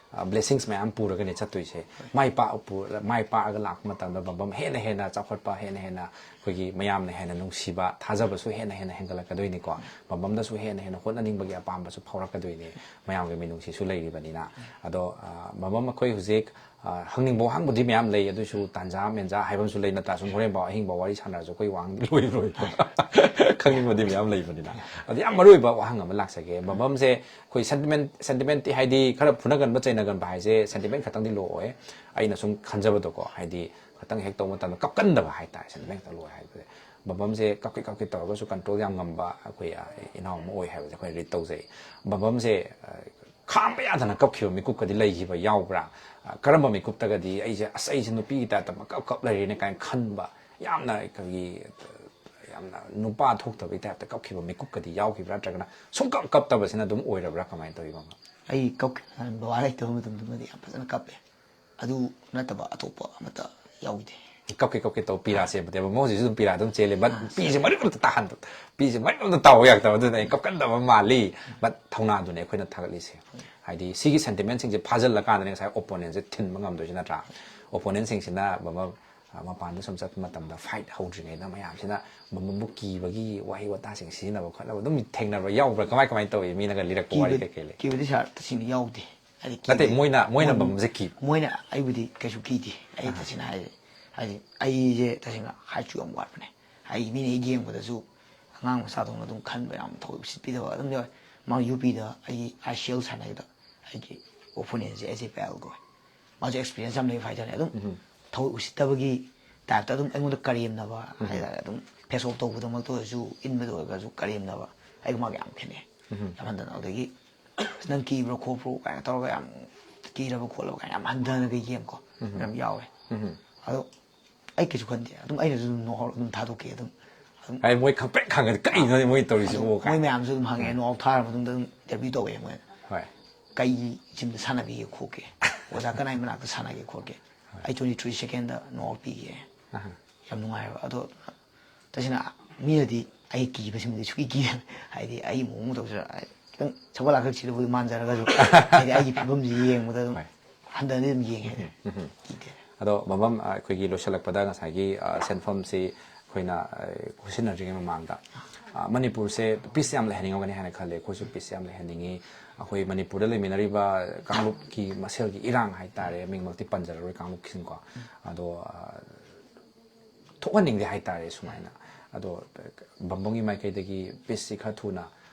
ꯕ꯭ꯂꯦꯁꯤꯡꯁ ꯃꯌꯥꯝ ꯄꯨꯔꯒꯅꯦ ꯆꯠꯇꯣꯏꯁꯦ꯫ ꯃꯥꯏ ꯄꯥꯛ ꯃꯥꯏ ꯄꯥꯛꯑꯒ ꯂꯥꯛꯄ ꯃꯇꯝꯗ ꯕꯝꯕꯝ ꯍꯦꯟꯅ ꯍꯦꯟꯅ ꯆꯥꯎꯈꯠꯄ, ꯍꯦꯟꯅ ꯍꯦꯟꯅ ꯑꯩꯈꯣꯏꯒꯤ ꯃꯌꯥꯝꯅ ꯍꯦꯟꯅ ꯅꯨꯡꯁꯤꯕ, ꯊꯥꯖꯕꯁꯨ ꯍꯦꯟꯅ ꯍꯦꯟꯅ ꯍꯦꯟꯒꯠꯂꯛꯀꯗꯣꯏꯅꯤꯀꯣ꯫ ꯕꯝꯕꯝꯗꯁꯨ ꯍꯦꯟꯅ ꯍꯦꯟꯅ ꯍꯣꯠꯅꯅꯤꯡꯕꯒꯤ ꯑꯄꯥꯝꯕꯁꯨ ꯐꯥꯎꯔꯛꯀꯗꯣꯏꯅꯤ, ꯃꯌꯥꯝꯒꯤ ꯃꯤꯅꯨꯡꯁꯤꯁꯨ ꯂꯩꯔꯤꯕꯅꯤꯅ꯫ ꯑꯗꯣ ꯑ, ꯕꯝꯕꯝ ꯑꯩꯈꯣꯏ ꯍꯧꯖꯤꯛ ꯑ, ꯍꯪꯅꯤꯡꯕ ꯋꯥꯍꯪꯕꯨꯗꯤ ꯃꯌꯥꯝ ꯂꯩ, ꯑꯗꯨꯏꯁꯨ ꯇꯥꯟꯖꯥ ꯃꯦꯟꯖꯥ ꯍꯥꯏꯕ ꯑꯃꯁꯨ ꯂꯩ ꯅꯠꯇ꯭ꯔꯥ? ꯁꯨꯝ ꯍꯣꯔꯦꯟꯐꯥꯎ ꯑꯍꯤꯡꯐꯥꯎ ꯋꯥꯔꯤ ꯁꯥꯟꯅꯔꯁꯨ ꯑꯩꯈꯣꯏ ꯋꯥꯍꯪꯗꯤ ꯂꯣꯏꯔꯣꯏꯕ꯫ ꯈꯪꯅꯤꯡꯕꯗꯤ ꯃꯌꯥꯝ ꯂꯩꯕꯅꯤꯅ꯫ ꯑꯗꯣ ꯌꯥꯝ ꯃꯔꯨ ꯑꯣꯏꯕ ꯋꯥꯍꯪ ꯑꯃ ꯂꯥꯛꯆꯒꯦ꯫ ꯕꯝꯕꯝꯁꯦ ꯑꯩꯈꯣꯏ ꯁꯦꯟꯇꯤꯃꯦꯟ ꯁꯦꯟꯇꯤꯃꯦꯟꯇꯤ ꯍꯥꯏꯗꯤ ꯈꯔ ꯐꯨꯅꯒꯟꯕ ꯆꯩꯅꯒꯟꯕ ꯍꯥꯏꯁꯦ ꯁꯦꯟꯇꯤꯃꯦꯟ ꯈꯛꯇꯪꯗꯤ ꯂꯣꯛꯑꯣꯏ꯫ ꯑꯩꯅ ꯁꯨꯝ ꯈꯟꯖꯕꯗꯀꯣ, ꯍꯥꯏꯗꯤ ꯈꯇꯪ ꯍꯦꯛ ꯇꯧꯕ ꯃꯇꯝꯗ ꯀꯞꯀꯟꯗꯕ ꯍꯥꯏꯇꯥꯔꯦ, ꯁꯦꯟꯇꯤꯃꯦꯟ ꯈꯛꯇꯪ ꯂꯣꯛꯑꯣ ꯍꯥꯏꯕꯁꯦ꯫ ꯕꯝꯕꯝꯁꯦ ꯀꯞꯀꯦ ꯀꯞꯀꯦ ꯇꯧꯔꯒꯁꯨ ꯀꯟꯇ꯭ꯔꯣꯜ ꯌꯥꯝ ꯉꯝꯕ ꯑꯩꯈꯣꯏ, ꯑ, ꯏꯅꯥꯎ ꯑꯃ ꯑꯣꯏ ꯍꯥꯏꯕꯁꯦ ꯑꯩꯈꯣꯏꯅ ꯔꯤꯠ ꯇꯧꯖꯩ꯫ ꯕꯝꯕꯝꯁꯦ, ꯑ, ꯈꯥꯡꯕ ꯌꯥꯗꯅ ꯀꯞꯈꯤꯕ ꯃꯤꯀꯨꯞꯀꯗꯤ ꯂꯩꯈꯤꯕ ꯌꯥꯎꯕ꯭ꯔꯥ? ꯑ, ꯀꯔꯝꯕ ꯃꯤꯀꯨꯞꯇꯒꯗꯤ ꯑꯩꯁꯦ, "ꯑꯁ, ꯑꯩꯁꯦ ꯅꯨꯄꯤꯒꯤ ꯇꯥꯏꯞꯇ ꯄꯪꯀꯞ ꯀꯞ ꯂꯩꯔꯦꯅꯦ" ꯀꯥꯏꯅ ꯈꯟꯕ, ꯌꯥꯝꯅ ꯑꯩꯈꯣꯏꯒꯤ, ꯌꯥꯝꯅ ꯅꯨꯄꯥ ꯊꯣꯛꯇꯕꯒꯤ ꯇꯥꯏꯞꯇ ꯀꯞꯈꯤꯕ ꯃꯤꯀꯨꯞꯀꯗꯤ ꯌꯥꯎꯈꯤꯕ꯭ꯔꯥ, ꯅꯠꯇ꯭ꯔꯒꯅ ꯁꯨꯡꯀꯞ ꯀꯞꯇꯕꯁꯤꯅ ꯑꯗꯨꯝ ꯑꯣꯏꯔꯕ꯭ꯔꯥ, ꯀꯃꯥꯏꯅ ꯇꯧꯋꯤ ꯕꯝꯕꯝ? ꯑꯩ ꯀꯞꯈꯤꯕ ꯕꯕꯥ ꯂꯩꯇꯕ ꯃꯇꯝꯗꯨꯃꯗꯤ ꯌꯥꯝ ꯐꯖꯅ ꯀꯞꯄꯦ꯫ ꯑꯗꯨ ꯅꯠꯇꯕ ꯑꯇꯣꯞꯄ ꯑꯃꯠꯇ ꯌꯥꯎꯈꯤꯗꯦ꯫ ꯀꯞꯀꯦ ꯀꯞꯀꯦ ꯇꯧ ꯄꯤꯔꯥ ꯆꯦꯟꯕꯅꯦꯕ꯫ ꯃꯣꯏ ꯍꯧꯖꯤꯛꯁꯨ ꯑꯗꯨꯝ ꯄꯤꯔꯥ ꯑꯗꯨꯝ ꯆꯦꯜꯂꯤ꯫ But ꯑꯥ꯫ ꯄꯤꯁꯦ ꯃꯔꯤꯛ ꯑꯝꯇ ꯇꯥꯍꯟꯗꯕ, ꯄꯤꯁꯦ ꯃꯔꯤꯛ ꯑꯝꯇ ꯇꯥꯍꯧ ꯌꯥꯔꯛꯇꯕ꯫ ꯑꯗꯨꯅ ꯑꯩ ꯀꯞꯀꯟꯗꯕ ꯃꯥꯜꯂꯤ꯫ But ꯊꯧꯅꯥꯗꯨꯅꯦ ꯑꯩꯈꯣꯏꯅ ꯊꯥꯒꯠꯂꯤꯁꯦ꯫ ꯍꯥꯏꯗꯤ ꯁꯤꯒꯤ ꯁꯦꯟꯇꯤꯃꯦꯟꯁꯤꯡꯁꯦ ꯐꯥꯖꯤꯜꯂꯀꯥꯟꯗꯅꯦ ꯉꯁꯥꯏ ꯑꯣꯄꯣꯅꯦꯟꯁꯦ ꯊꯤꯟꯕ ꯉꯝꯗꯣꯏꯁꯦ ꯅꯠꯇ꯭ꯔꯥ? ꯑꯣꯄꯣꯅꯦꯟꯁꯤꯡꯁꯤꯅ ꯕꯝꯕꯝ, ꯑ, ꯃꯄꯥꯟꯗ ꯁꯨꯝ ꯆꯠꯄ ꯃꯇꯝꯗ ꯐꯥꯏꯠ ꯍꯧꯗ꯭ꯔꯤꯉꯩꯗ ꯃꯌꯥꯝꯁꯤꯅ ꯕꯝꯕꯝꯕꯨ ꯀꯤꯕꯒꯤ ꯋꯥꯍꯩ ꯋꯥꯇꯥꯁꯤꯡ ꯁꯤꯖꯤꯟꯅꯕ ꯈꯣꯠꯅꯕ ꯑꯗꯨꯝ ꯊꯦꯡꯅꯕ ꯌꯥꯎꯕ꯭ꯔꯥ? ꯀꯃꯥꯏ ꯀꯃꯥꯏꯅ ꯇꯧꯏ? ꯃꯤꯅꯒ ꯂꯤꯔꯛꯄ ꯋꯥꯔꯤ ꯀꯤꯕ-, ꯀꯩꯀꯩ ꯂꯩ? ꯀꯤꯕꯗꯤ ꯁꯥꯔ ꯇꯁꯦꯡꯅ ꯌꯥꯎꯗꯦ꯫ ꯍꯥꯏꯗꯤ ꯅꯠꯇꯦ, ꯀꯤꯗꯦ꯫ ꯃꯣꯏꯅ, ꯃꯣꯏꯅ ꯃꯣꯏ-, ꯕꯝꯕꯝꯁꯦ ꯀꯤꯕ꯫ ꯃꯣꯏꯅ ꯑꯩꯕꯨꯗꯤ ꯀꯩꯁꯨ ꯀꯤꯗꯦ꯫ ꯑꯩ ꯑꯍꯥ꯫ ꯇꯁꯦꯡꯅ ꯍꯥꯏꯔꯦ꯫ ꯍꯥꯏꯗꯤ ꯑꯩꯁꯦ ꯇꯁꯦꯡꯅ ꯍꯥꯏꯠꯁꯨ ꯌꯥꯝ ꯋꯥꯠꯄꯅꯦ꯫ ꯍꯥꯏꯗꯤ ꯃꯤꯅ ꯍꯦꯛ ꯌꯦꯡꯕꯗꯁꯨ ꯑꯉꯥꯡ ꯃꯆꯥꯗꯧꯅ ꯑꯗꯨꯝ ꯈꯟꯕ, ꯌꯥꯝ ꯊꯑꯣꯏ ꯎꯁꯤꯠꯄꯤꯗꯕ ꯑꯗꯨꯝ ꯌꯥꯎꯋꯦ꯫ ꯃꯥ ꯌꯨ ꯄꯤꯗ ꯑꯩꯒꯤ ꯑꯥꯏ ꯁꯤ ꯑꯦꯜ ꯁꯥꯟꯅꯕꯗ ꯑꯩꯒꯤ ꯑꯣꯄꯣꯅꯦꯟꯁꯦ ꯑꯦꯖꯦ ꯄꯥꯌꯦꯜ ꯀꯧꯋꯦ꯫ ꯃꯥꯁꯨ ꯑꯦꯛꯁꯄꯤꯔꯤꯌꯦꯟꯁ ꯌꯥꯝ ꯂꯩꯕ ꯐꯥꯏꯇꯔꯅꯦ꯫ ꯑꯗꯨꯝ ꯊꯧ ꯎꯁꯤꯠꯇꯕꯒꯤ ꯇꯥꯏꯞꯇ ꯑꯗꯨꯝ ꯑꯩꯉꯣꯟꯗ ꯀꯔꯦꯝꯅꯕ ꯍꯥꯏꯇꯥꯔꯦ꯫ ꯑꯗꯨꯝ ꯐꯦꯁ ꯑꯣꯐ ꯇꯧꯕꯗꯃꯛꯇ ꯑꯣꯏꯔꯁꯨ, ꯏꯟꯕꯗ ꯑꯣꯏꯔꯒꯁꯨ ꯀꯔꯦꯝꯅꯕ꯫ ꯑꯩꯒ ꯃꯥꯒ ꯌꯥꯝ ꯈꯦꯠꯅꯩ꯫ ꯌꯥꯝ ꯍꯟꯊꯅ꯫ ꯑꯗꯒꯤ "ꯑꯁ, ꯅꯪ ꯀꯤꯕ꯭ꯔꯣ ꯈꯣꯠꯄ꯭ꯔꯣ?" ꯀꯥꯏꯅ ꯇꯧꯔꯒ ꯌꯥꯝ ꯀꯤꯔꯕ ꯈꯣꯠꯂꯕ ꯀꯥꯏꯅ ꯌꯥꯝ ꯍꯟꯊꯅꯒ ꯌꯦꯡꯀꯣ ꯌꯥꯝ ꯌꯥꯎꯋꯦ꯫ ꯑꯗꯣ ꯑꯩ ꯀꯩꯁꯨ ꯈꯟꯗꯦ꯫ ꯑꯗꯨꯝ ꯑꯩꯅꯁꯨ ꯑꯗꯨꯝ ꯅꯣꯛꯍꯧꯔ ꯑꯗꯨꯝ ꯊꯥꯗꯣꯛꯈꯤ꯫ ꯑꯗꯨꯝ ꯑꯗꯨꯝ ꯍꯥꯏ ꯃꯣꯏ ꯈꯪꯄ꯭ꯔꯦꯛ ꯈꯪꯉꯗꯤ "ꯀꯔꯤꯅꯣ ꯃꯣꯏ ꯇꯧꯔꯤꯁꯤꯕꯣ?" ꯑꯗꯨꯝ ꯀꯥꯏ꯫ ꯃꯣꯏ ꯃꯌꯥꯝꯁꯨ ꯑꯗꯨꯝ ꯍꯪꯉꯦ꯫ ꯅꯣꯛ ꯑꯥꯎꯠ ꯊꯥꯔ ꯃꯇꯨꯡꯗ ꯑꯗꯨꯝ ꯏꯟꯇꯔꯚ꯭ꯌꯨ ꯇꯧꯋꯦ ꯃꯣꯏꯅ꯫ ꯍꯣꯏ꯫ "ꯀꯩ ꯖꯤꯝꯗ ꯁꯥꯟꯅꯕꯤꯒꯦ ꯈꯣꯠꯀꯦ? ꯑꯣꯖꯥ ꯀꯅꯥꯏ ꯃꯅꯥꯛꯇ ꯁꯥꯟꯅꯒꯦ ꯈꯣꯠꯀꯦ?" ꯑꯩ twenty three second knock out ꯄꯤꯒꯦ꯫ ꯑꯍ꯫ ꯌꯥꯝ ꯅꯨꯡꯉꯥꯏꯕ꯫ ꯑꯗꯣ ꯇꯁꯦꯡꯅ ꯃꯤꯅꯗꯤ ꯑꯩ ꯀꯤꯕꯁꯤꯃꯗꯤ ꯁꯨꯛꯀꯤ ꯀꯤꯗꯦ꯫ ꯍꯥꯏꯗꯤ ꯑꯩ ꯃꯑꯣꯡ ꯃꯇꯧꯁꯦ ꯈꯤꯇꯪ ꯁꯒꯣꯜ ꯂꯥꯈꯛꯁꯤꯗꯕꯨꯗꯤ ꯃꯥꯟꯖꯔꯒꯁꯨ, ꯍꯥꯏꯗꯤ ꯑꯩꯒꯤ ꯐꯤꯕꯝꯁꯤ ꯌꯦꯡꯕꯗ ꯑꯗꯨꯝ ꯍꯣꯏ꯫ ꯍꯟꯊꯅ ꯑꯗꯨꯝ ꯌꯦꯡꯉꯦ꯫ ꯎꯝ, ꯎꯝ꯫ ꯀꯤꯗꯦ꯫ ꯑꯗꯣ ꯃꯃꯝ, ꯑ, ꯑꯩꯈꯣꯏꯒꯤ ꯂꯣꯏꯁꯤꯜꯂꯛꯄꯗ ꯉꯁꯥꯏꯒꯤ, ꯑ, ꯁꯦꯟꯐꯝꯁꯤ ꯑꯩꯈꯣꯏꯅ, ꯑ, ꯈꯨꯠꯁꯤꯟꯅꯗ꯭ꯔꯤꯉꯩ ꯃꯃꯥꯡꯗ, ꯑ, ꯃꯅꯤꯄꯨꯔꯁꯦ ꯄꯤꯁ ꯌꯥꯝ ꯂꯩꯍꯟꯅꯤꯡꯉꯝꯒꯅꯤ ꯍꯥꯏꯅ ꯈꯜꯂꯦ꯫ ꯑꯩꯈꯣꯏꯁꯨ ꯄꯤꯁ ꯌꯥꯝ ꯂꯩꯍꯟꯅꯤꯡꯉꯤ꯫ ꯑꯩꯈꯣꯏ ꯃꯅꯤꯄꯨꯔꯗ ꯂꯩꯃꯤꯟꯅꯔꯤꯕ ꯀꯥꯡꯂꯨꯞꯀꯤ ꯃꯁꯦꯜꯒꯤ ꯏꯔꯥꯡ ꯍꯥꯏꯇꯥꯔꯦ, ꯃꯤꯡꯃꯛꯇꯤ ꯄꯟꯖꯔꯔꯣꯏ ꯀꯥꯡꯂꯨꯞꯁꯤꯡꯀꯣ꯫ ꯑꯗꯣ, ꯑ, ꯊꯣꯛꯍꯟꯅꯤꯡꯗꯦ ꯍꯥꯏꯇꯥꯔꯦ ꯁꯨꯃꯥꯏꯅ꯫ ꯑꯗꯣ ꯕꯝꯕꯝꯒꯤ ꯃꯥꯏꯀꯩꯗꯒꯤ ꯄꯤꯁꯁꯤ ꯈꯔ ꯊꯨꯅ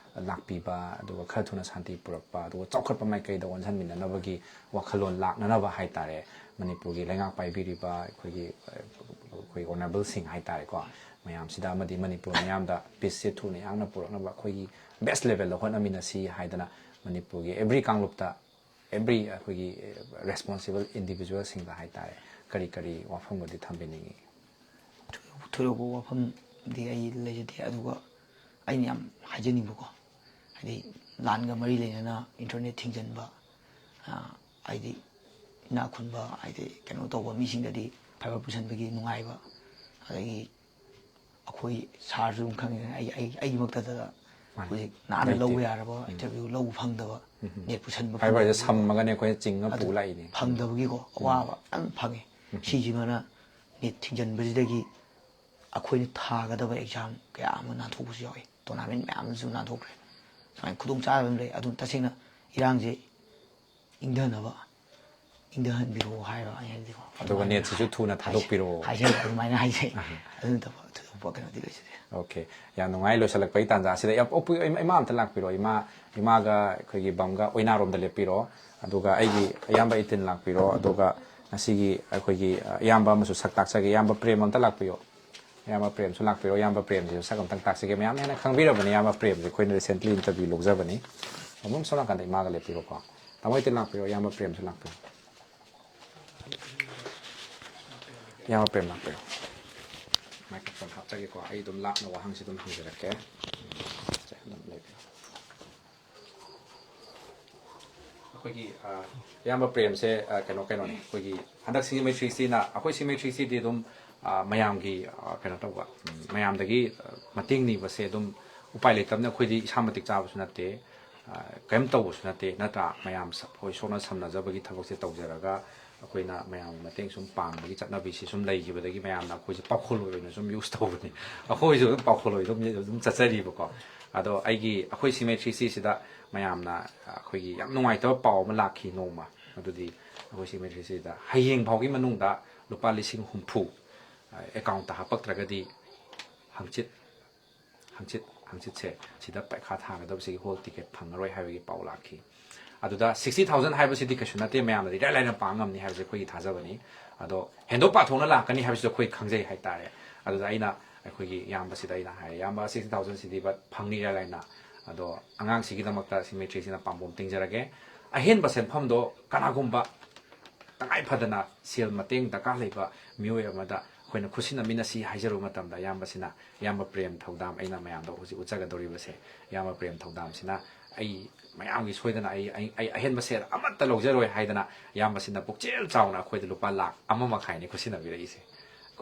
ꯂꯥꯛꯄꯤꯕ, ꯑꯗꯨꯒ ꯈꯔ ꯊꯨꯅ ꯁꯥꯟꯇꯤ ꯄꯨꯔꯛꯄ, ꯑꯗꯨꯒ ꯆꯥꯎꯈꯠꯄ ꯃꯥꯏꯀꯩꯗ ꯑꯣꯟꯁꯤꯟꯃꯤꯟꯅꯅꯕꯒꯤ ꯋꯥꯈꯜꯂꯣꯟ ꯂꯥꯛꯅꯅꯕ ꯍꯥꯏꯇꯥꯔꯦ, ꯃꯅꯤꯄꯨꯔꯒꯤ ꯂꯩꯉꯥꯛ ꯄꯥꯏꯕꯤꯔꯤꯕ ꯑꯩꯈꯣꯏꯒꯤ, ꯑꯩꯈꯣꯏ ꯑꯣꯅꯔꯦꯕꯜꯁꯤꯡ ꯍꯥꯏꯇꯥꯔꯦꯀꯣ, ꯃꯌꯥꯝꯁꯤꯗ ꯑꯃꯗꯤ ꯃꯅꯤꯄꯨꯔ ꯃꯤꯌꯥꯝꯗ ꯄꯤꯁꯁꯦ ꯊꯨꯅ ꯌꯥꯡꯅ ꯄꯨꯔꯛꯅꯕ ꯑꯩꯈꯣꯏꯒꯤ ꯕꯦꯁ ꯂꯦꯚꯦꯜꯗ ꯍꯣꯠꯅꯃꯤꯟꯅꯁꯤ ꯍꯥꯏꯗꯅ ꯃꯅꯤꯄꯨꯔꯒꯤ ꯑꯦꯚ꯭ꯔꯤ ꯀꯥꯡꯂꯨꯞꯇ ꯑꯦꯚ꯭ꯔꯤ ꯑꯩꯈꯣꯏꯒꯤ ꯔꯦꯁꯄꯣꯟꯁꯤꯕꯜ ꯏꯟꯗꯤꯚꯤꯖꯨꯋꯦꯜꯁꯤꯡꯗ ꯍꯥꯏꯇꯥꯔꯦ, ꯀꯔꯤ ꯀꯔꯤ ꯋꯥꯐꯝꯒꯗꯤ ꯊꯝꯕꯤꯅꯤꯡꯉꯤ? ꯊꯣꯏꯗꯣꯛ-, ꯊꯣꯏꯗꯣꯛꯄ ꯋꯥꯐꯝꯗꯤ ꯑꯩ ꯂꯩꯖꯗꯦ꯫ ꯑꯗꯨꯒ ꯑꯩꯅ ꯌꯥꯝ ꯍꯥꯏꯖꯅꯤꯡꯕꯀꯣ, ꯍꯥꯏꯗꯤ ꯂꯥꯟꯒ ꯃꯔꯤ ꯂꯩꯅꯅ ꯏꯟꯇꯔꯅꯦꯠ ꯊꯤꯡꯖꯤꯟꯕ, ꯑ, ꯍꯥꯏꯗꯤ ꯏꯅꯥꯛ ꯈꯨꯟꯕ, ꯍꯥꯏꯗꯤ ꯀꯩꯅꯣ ꯇꯧꯕ ꯃꯤꯁꯤꯡꯗꯗꯤ ꯐꯥꯏꯕꯔ ꯄꯨꯁꯟꯕꯒꯤ ꯅꯨꯡꯉꯥꯏꯕ, ꯑꯗꯒꯤ ꯑꯩꯈꯣꯏ ꯁꯥꯔꯁꯨ ꯑꯗꯨꯝ ꯈꯪꯉꯤꯗꯅ, ꯑꯩ, ꯑꯩ, ꯑꯩꯒꯤꯃꯛꯇꯗ ꯃꯥꯅꯦ꯫ ꯍꯧꯖꯤꯛ ꯅꯥꯟꯅ ꯂꯩꯇꯦ꯫ ꯂꯧꯕ ꯌꯥꯔꯕ ꯎꯝ꯫ ꯏꯟꯇꯔꯚ꯭ꯌꯨ ꯂꯧꯕ ꯐꯪꯗꯕ, ꯎꯝ꯫ ꯅꯦꯠ ꯄꯨꯁꯟꯕ ꯐꯥꯏꯕꯔꯁꯦ ꯐꯪꯗꯕꯒꯤꯀꯣ꯫ ꯁꯝꯃꯒꯅꯦ ꯑꯩꯈꯣꯏꯅ ꯆꯤꯡꯉ ꯑꯗꯨ ꯄꯨ ꯂꯥꯛꯏꯅꯦ꯫ ꯐꯪꯗꯕꯒꯤꯀꯣ ꯎꯝ꯫ ꯑꯋꯥꯕ ꯌꯥꯝ ꯐꯪꯉꯦ꯫ ꯎꯝ꯫ ꯁꯤꯁꯤꯃꯅ ꯅꯦꯠ ꯊꯤꯡꯖꯤꯟꯕꯁꯤꯗꯒꯤ ꯑꯩꯈꯣꯏꯅ ꯊꯥꯒꯗꯕ ꯑꯦꯛꯖꯥꯝ ꯀꯌꯥ ꯑꯃ ꯅꯥꯟꯊꯣꯛꯄꯁꯨ ꯌꯥꯎꯏ, ꯇꯣꯔꯅꯥꯃꯦꯟ ꯃꯌꯥꯝ ꯑꯃꯁꯨ ꯅꯥꯟꯊꯣꯛꯈ꯭ꯔꯦ꯫ ꯁꯨꯃꯥꯏꯅ ꯈꯨꯗꯣꯡꯆꯥꯗꯕ ꯑꯃ ꯂꯩ꯫ ꯑꯗꯨꯅ ꯇꯁꯦꯡꯅ ꯏꯔꯥꯡꯁꯦ ꯏꯪꯊꯅꯕ, ꯏꯪꯊꯍꯟꯕꯤꯔꯛꯑꯣ ꯍꯥꯏꯕ ꯑꯩ ꯍꯥꯏꯗꯤꯀꯣ꯫ ꯑꯗꯨꯒ ꯑꯗꯨꯃꯥꯏꯅ ꯅꯦꯠꯁꯤꯁꯨ ꯊꯨꯅ ꯍꯥꯏꯖꯩ꯫ ꯊꯥꯗꯣꯛꯄꯤꯔꯛꯑꯣ꯫ ꯍꯥꯏꯖꯩ, ꯑꯗꯨꯃꯥꯏꯅ ꯍꯥꯏꯖꯩ꯫ ꯑꯍ꯫ ꯑꯗꯨ ꯅꯠꯇꯕ ꯊꯣꯏꯗꯣꯛꯄ ꯀꯩꯅꯣꯗꯤ ꯂꯩꯖꯗꯦ꯫ ꯑꯣꯀꯦ, ꯌꯥꯝ ꯅꯨꯡꯉꯥꯏ꯫ ꯂꯣꯏꯁꯤꯜꯂꯛꯄꯒꯤ ꯇꯥꯟꯖꯥ ꯑꯁꯤꯗ ꯌꯥꯝ ꯄꯣꯛꯄꯤ ꯏꯃꯥ ꯑꯝꯇ ꯂꯥꯛꯄꯤꯔꯣ꯫ ꯏꯃꯥ, ꯏꯃꯥꯒ ꯑꯩꯈꯣꯏꯒꯤ ꯕꯝꯒ ꯑꯣꯏꯅꯥꯔꯣꯝꯗ ꯂꯦꯞꯄꯤꯔꯣ꯫ ꯑꯗꯨꯒ ꯑꯩꯒꯤ ꯏꯌꯥꯝꯕ ꯏꯇꯤꯟ ꯂꯥꯛꯄꯤꯔꯣ꯫ ꯑꯗꯨꯒ ꯉꯁꯤꯒꯤ ꯑꯩꯈꯣꯏꯒꯤ ꯏꯌꯥꯝꯕ ꯑꯃꯁꯨ ꯁꯛ ꯇꯥꯛꯆꯒꯦ꯫ ꯏꯌꯥꯝꯕ ꯄ꯭ꯔꯦꯝ ꯑꯝꯇ ꯂꯥꯛꯄꯤꯌꯣ꯫ ꯏꯌꯥꯝꯕ ꯄ꯭ꯔꯦꯝꯁꯨ ꯂꯥꯛꯄꯤꯔꯣ꯫ ꯏꯌꯥꯝꯕ ꯄ꯭ꯔꯦꯝꯁꯤꯁꯨ ꯁꯛ ꯑꯝꯇꯪ ꯇꯥꯛꯆꯒꯦ꯫ ꯃꯌꯥꯝꯅ ꯍꯦꯟꯅ ꯈꯪꯕꯤꯔꯕꯅꯤ ꯏꯌꯥꯝꯕ ꯄ꯭ꯔꯦꯝꯁꯦ, ꯑꯩꯈꯣꯏꯅ recently interview ꯂꯧꯖꯕꯅꯤ꯫ ꯑꯗꯨꯝ ꯁꯣꯝ ꯅꯥꯀꯟꯗ ꯏꯃꯥꯒ ꯂꯦꯞꯄꯤꯔꯣꯀꯣ꯫ ꯇꯥꯃꯣ ꯏꯇꯤꯟ ꯂꯥꯛꯄꯤꯔꯣ꯫ ꯏꯌꯥꯝꯕ ꯄ꯭ꯔꯦꯝꯁꯨ ꯂꯥꯛꯄꯤꯔꯣ꯫ ꯏꯌꯥꯝꯕ ꯄ꯭ꯔꯦꯝ ꯂꯥꯛꯄꯤꯔꯣ꯫ Microphone ꯍꯥꯞꯆꯒꯦꯀꯣ꯫ ꯑꯩ ꯑꯗꯨꯝ ꯂꯥꯞꯅ ꯋꯥꯍꯪꯁꯤ ꯑꯗꯨꯝ ꯍꯪꯖꯔꯛꯀꯦ꯫ ꯁꯦ, ꯑꯗꯨꯝ ꯂꯩꯕꯤꯔꯣ꯫ ꯑꯩꯈꯣꯏꯒꯤ, ꯑ, ꯏꯌꯥꯝꯕ ꯄ꯭ꯔꯦꯝꯁꯦ, ꯑ, ꯀꯩꯅꯣ, ꯀꯩꯅꯣꯅꯦ, ꯑꯩꯈꯣꯏꯒꯤ ꯍꯟꯗꯛ ꯁꯤꯡꯖꯃꯩ ꯊ꯭ꯔꯤ ꯁꯤꯛꯁꯇꯤꯅ, ꯑꯩꯈꯣꯏ ꯁꯤꯡꯖꯃꯩ ꯊ꯭ꯔꯤ ꯁꯤꯛꯁꯇꯤꯗꯤ ꯑꯗꯨꯝ, ꯑ, ꯃꯌꯥꯝꯒꯤ, ꯑ, ꯀꯩꯅꯣ ꯇꯧꯕ, ꯎꯝ, ꯃꯌꯥꯝꯗꯒꯤ, ꯑ, ꯃꯇꯦꯡ ꯅꯤꯕꯁꯦ ꯑꯗꯨꯝ ꯎꯄꯥꯏ ꯂꯩꯇꯕꯅꯤꯅ ꯑꯩꯈꯣꯏꯗꯤ ꯏꯁꯥ ꯃꯇꯤꯛ ꯆꯥꯕꯁꯨ ꯅꯠꯇꯦ꯫ ꯑ, ꯀꯔꯤꯝ ꯇꯧꯕꯁꯨ ꯅꯠꯇꯦ, ꯅꯠꯇ꯭ꯔꯥ? ꯃꯌꯥꯝ ꯁ-, ꯑꯩꯈꯣꯏ ꯁꯣꯛꯅ ꯁꯝꯅꯖꯕꯒꯤ ꯊꯕꯛꯁꯦ ꯇꯧꯖꯔꯒ ꯑꯩꯈꯣꯏꯅ ꯃꯌꯥꯝꯒꯤ ꯃꯇꯦꯡ ꯁꯨꯝ ꯄꯥꯡꯕꯒꯤ ꯆꯠꯅꯕꯤꯁꯤ ꯁꯨꯝ ꯂꯩꯈꯤꯕꯗꯒꯤ ꯃꯌꯥꯝꯅ ꯑꯩꯈꯣꯏꯁꯦ ꯄꯥꯎꯈꯣꯜꯂꯣꯏ ꯑꯣꯏꯅ ꯁꯨꯝ use ꯇꯧꯕꯅꯤ꯫ ꯑꯩꯈꯣꯏꯁꯨ ꯑꯗꯨꯝ ꯄꯥꯎꯈꯣꯜꯂꯣꯏ ꯑꯗꯨꯝ, ꯑꯗꯨꯝ ꯆꯠꯆꯔꯤꯕꯀꯣ꯫ ꯑꯗꯣ ꯑꯩꯒꯤ, ꯑꯩꯈꯣꯏ ꯁꯤꯡꯖꯃꯩ ꯊ꯭ꯔꯤ ꯁꯤꯛꯁꯇꯤꯁꯤꯗ ꯃꯌꯥꯝꯅ ꯑꯩꯈꯣꯏꯒꯤ ꯌꯥꯝ ꯅꯨꯡꯉꯥꯏꯇꯕ ꯄꯥꯎ ꯑꯃ ꯂꯥꯛꯈꯤ ꯅꯣꯡꯃ꯫ ꯑꯗꯨꯗꯤ ꯑꯩꯈꯣꯏ ꯁꯤꯡꯖꯃꯩ ꯊ꯭ꯔꯤ ꯁꯤꯛꯁꯇꯤꯗ ꯍꯌꯦꯡ ꯐꯥꯎꯒꯤ ꯃꯅꯨꯡꯗ ꯂꯨꯄꯥ ꯂꯤꯁꯤꯡ ꯍꯨꯝꯐꯨ, ꯑ, accountꯇ ꯍꯥꯞꯄꯛꯇ꯭ꯔꯒꯗꯤ ꯍꯪꯆꯤꯠ, ꯍꯪꯆꯤꯠ, ꯍꯪꯆꯤꯠꯁꯦ ꯁꯤꯗ ꯄꯩꯈꯥ ꯊꯥꯒꯗꯕꯁꯤꯒꯤ hall ticket ꯐꯪꯉꯔꯣꯏ ꯍꯥꯏꯕꯒꯤ ꯄꯥꯎ ꯂꯥꯛꯈꯤ꯫ ꯑꯗꯨꯗ sixty thousand ꯍꯥꯏꯕꯁꯤꯗꯤ ꯀꯩꯁꯨ ꯅꯠꯇꯦ, ꯃꯌꯥꯝꯅꯗꯤ ꯏꯔꯥꯏ ꯂꯥꯏꯅ ꯄꯥ ꯉꯝꯅꯤ ꯍꯥꯏꯕꯁꯦ ꯑꯩꯈꯣꯏꯒꯤ ꯊꯥꯖꯕꯅꯤ꯫ ꯑꯗꯣ ꯍꯦꯟꯗꯣꯛ ꯄꯥꯊꯣꯛꯅ ꯂꯥꯛꯀꯅꯤ ꯍꯥꯏꯕꯁꯤꯁꯨ ꯑꯩꯈꯣꯏ ꯈꯪꯖꯩ ꯍꯥꯏꯇꯥꯔꯦ꯫ ꯑꯗꯨꯗ ꯑꯩꯅ ꯑꯩꯈꯣꯏꯒꯤ ꯏꯌꯥꯝꯕꯁꯤꯗ ꯑꯩꯅ ꯍꯥꯏꯔꯦ, "ꯏꯌꯥꯝꯕ, sixty thousand ꯁꯤꯗꯤ ꯕꯠ ꯐꯪꯅꯤ ꯏꯔꯥꯏ ꯂꯥꯏꯅ꯫ ꯑꯗꯣ ꯑꯉꯥꯡꯁꯤꯒꯤꯗꯃꯛꯇ ꯁꯤꯡꯖꯃꯩ ꯊ꯭ꯔꯤ ꯁꯤꯛꯁꯇꯤꯅ ꯄꯥꯝꯕꯣꯝ ꯇꯤꯡꯖꯔꯒꯦ꯫ ꯑꯍꯦꯟꯕ ꯁꯦꯟꯐꯝꯗꯣ ꯀꯅꯥꯒꯨꯝꯕ ꯇꯉꯥꯏ ꯐꯗꯅ ꯁꯦꯜ ꯃꯇꯦꯡ ꯗꯔꯀꯥꯔ ꯂꯩꯕ ꯃꯤꯑꯣꯏ ꯑꯃꯗ ꯑꯩꯈꯣꯏꯅ ꯈꯨꯠꯁꯤꯟꯅꯃꯤꯟꯅꯁꯤ" ꯍꯥꯏꯖꯔꯨꯕ ꯃꯇꯝꯗ, ꯏꯌꯥꯝꯕꯁꯤꯅ, ꯏꯌꯥꯝꯕ ꯄ꯭ꯔꯦꯝ ꯊꯧꯗꯥꯝ, ꯑꯩꯅ ꯃꯌꯥꯝꯗ ꯍꯧꯖꯤꯛ ꯎꯠꯆꯒꯗꯧꯔꯤꯕꯁꯦ, ꯏꯌꯥꯝꯕ ꯄ꯭ꯔꯦꯝ ꯊꯧꯗꯥꯝꯁꯤꯅ ꯑꯩ ꯃꯌꯥꯝꯒꯤ ꯁꯣꯏꯗꯅ ꯑꯩ, ꯑꯩ, ꯑꯩ ꯑꯍꯦꯟꯕ ꯁꯦꯜ ꯑꯃꯠꯇ ꯂꯧꯖꯔꯣꯏ ꯍꯥꯏꯗꯅ ꯏꯌꯥꯝꯕꯁꯤꯅ ꯄꯨꯛꯆꯦꯜ ꯆꯥꯎꯅ ꯑꯩꯈꯣꯏꯗ ꯂꯨꯄꯥ ꯂꯥꯈ ꯑꯃ ꯃꯈꯥꯏꯅꯤ ꯈꯨꯠꯁꯤꯟꯅꯕꯤꯔꯛꯏꯁꯦ꯫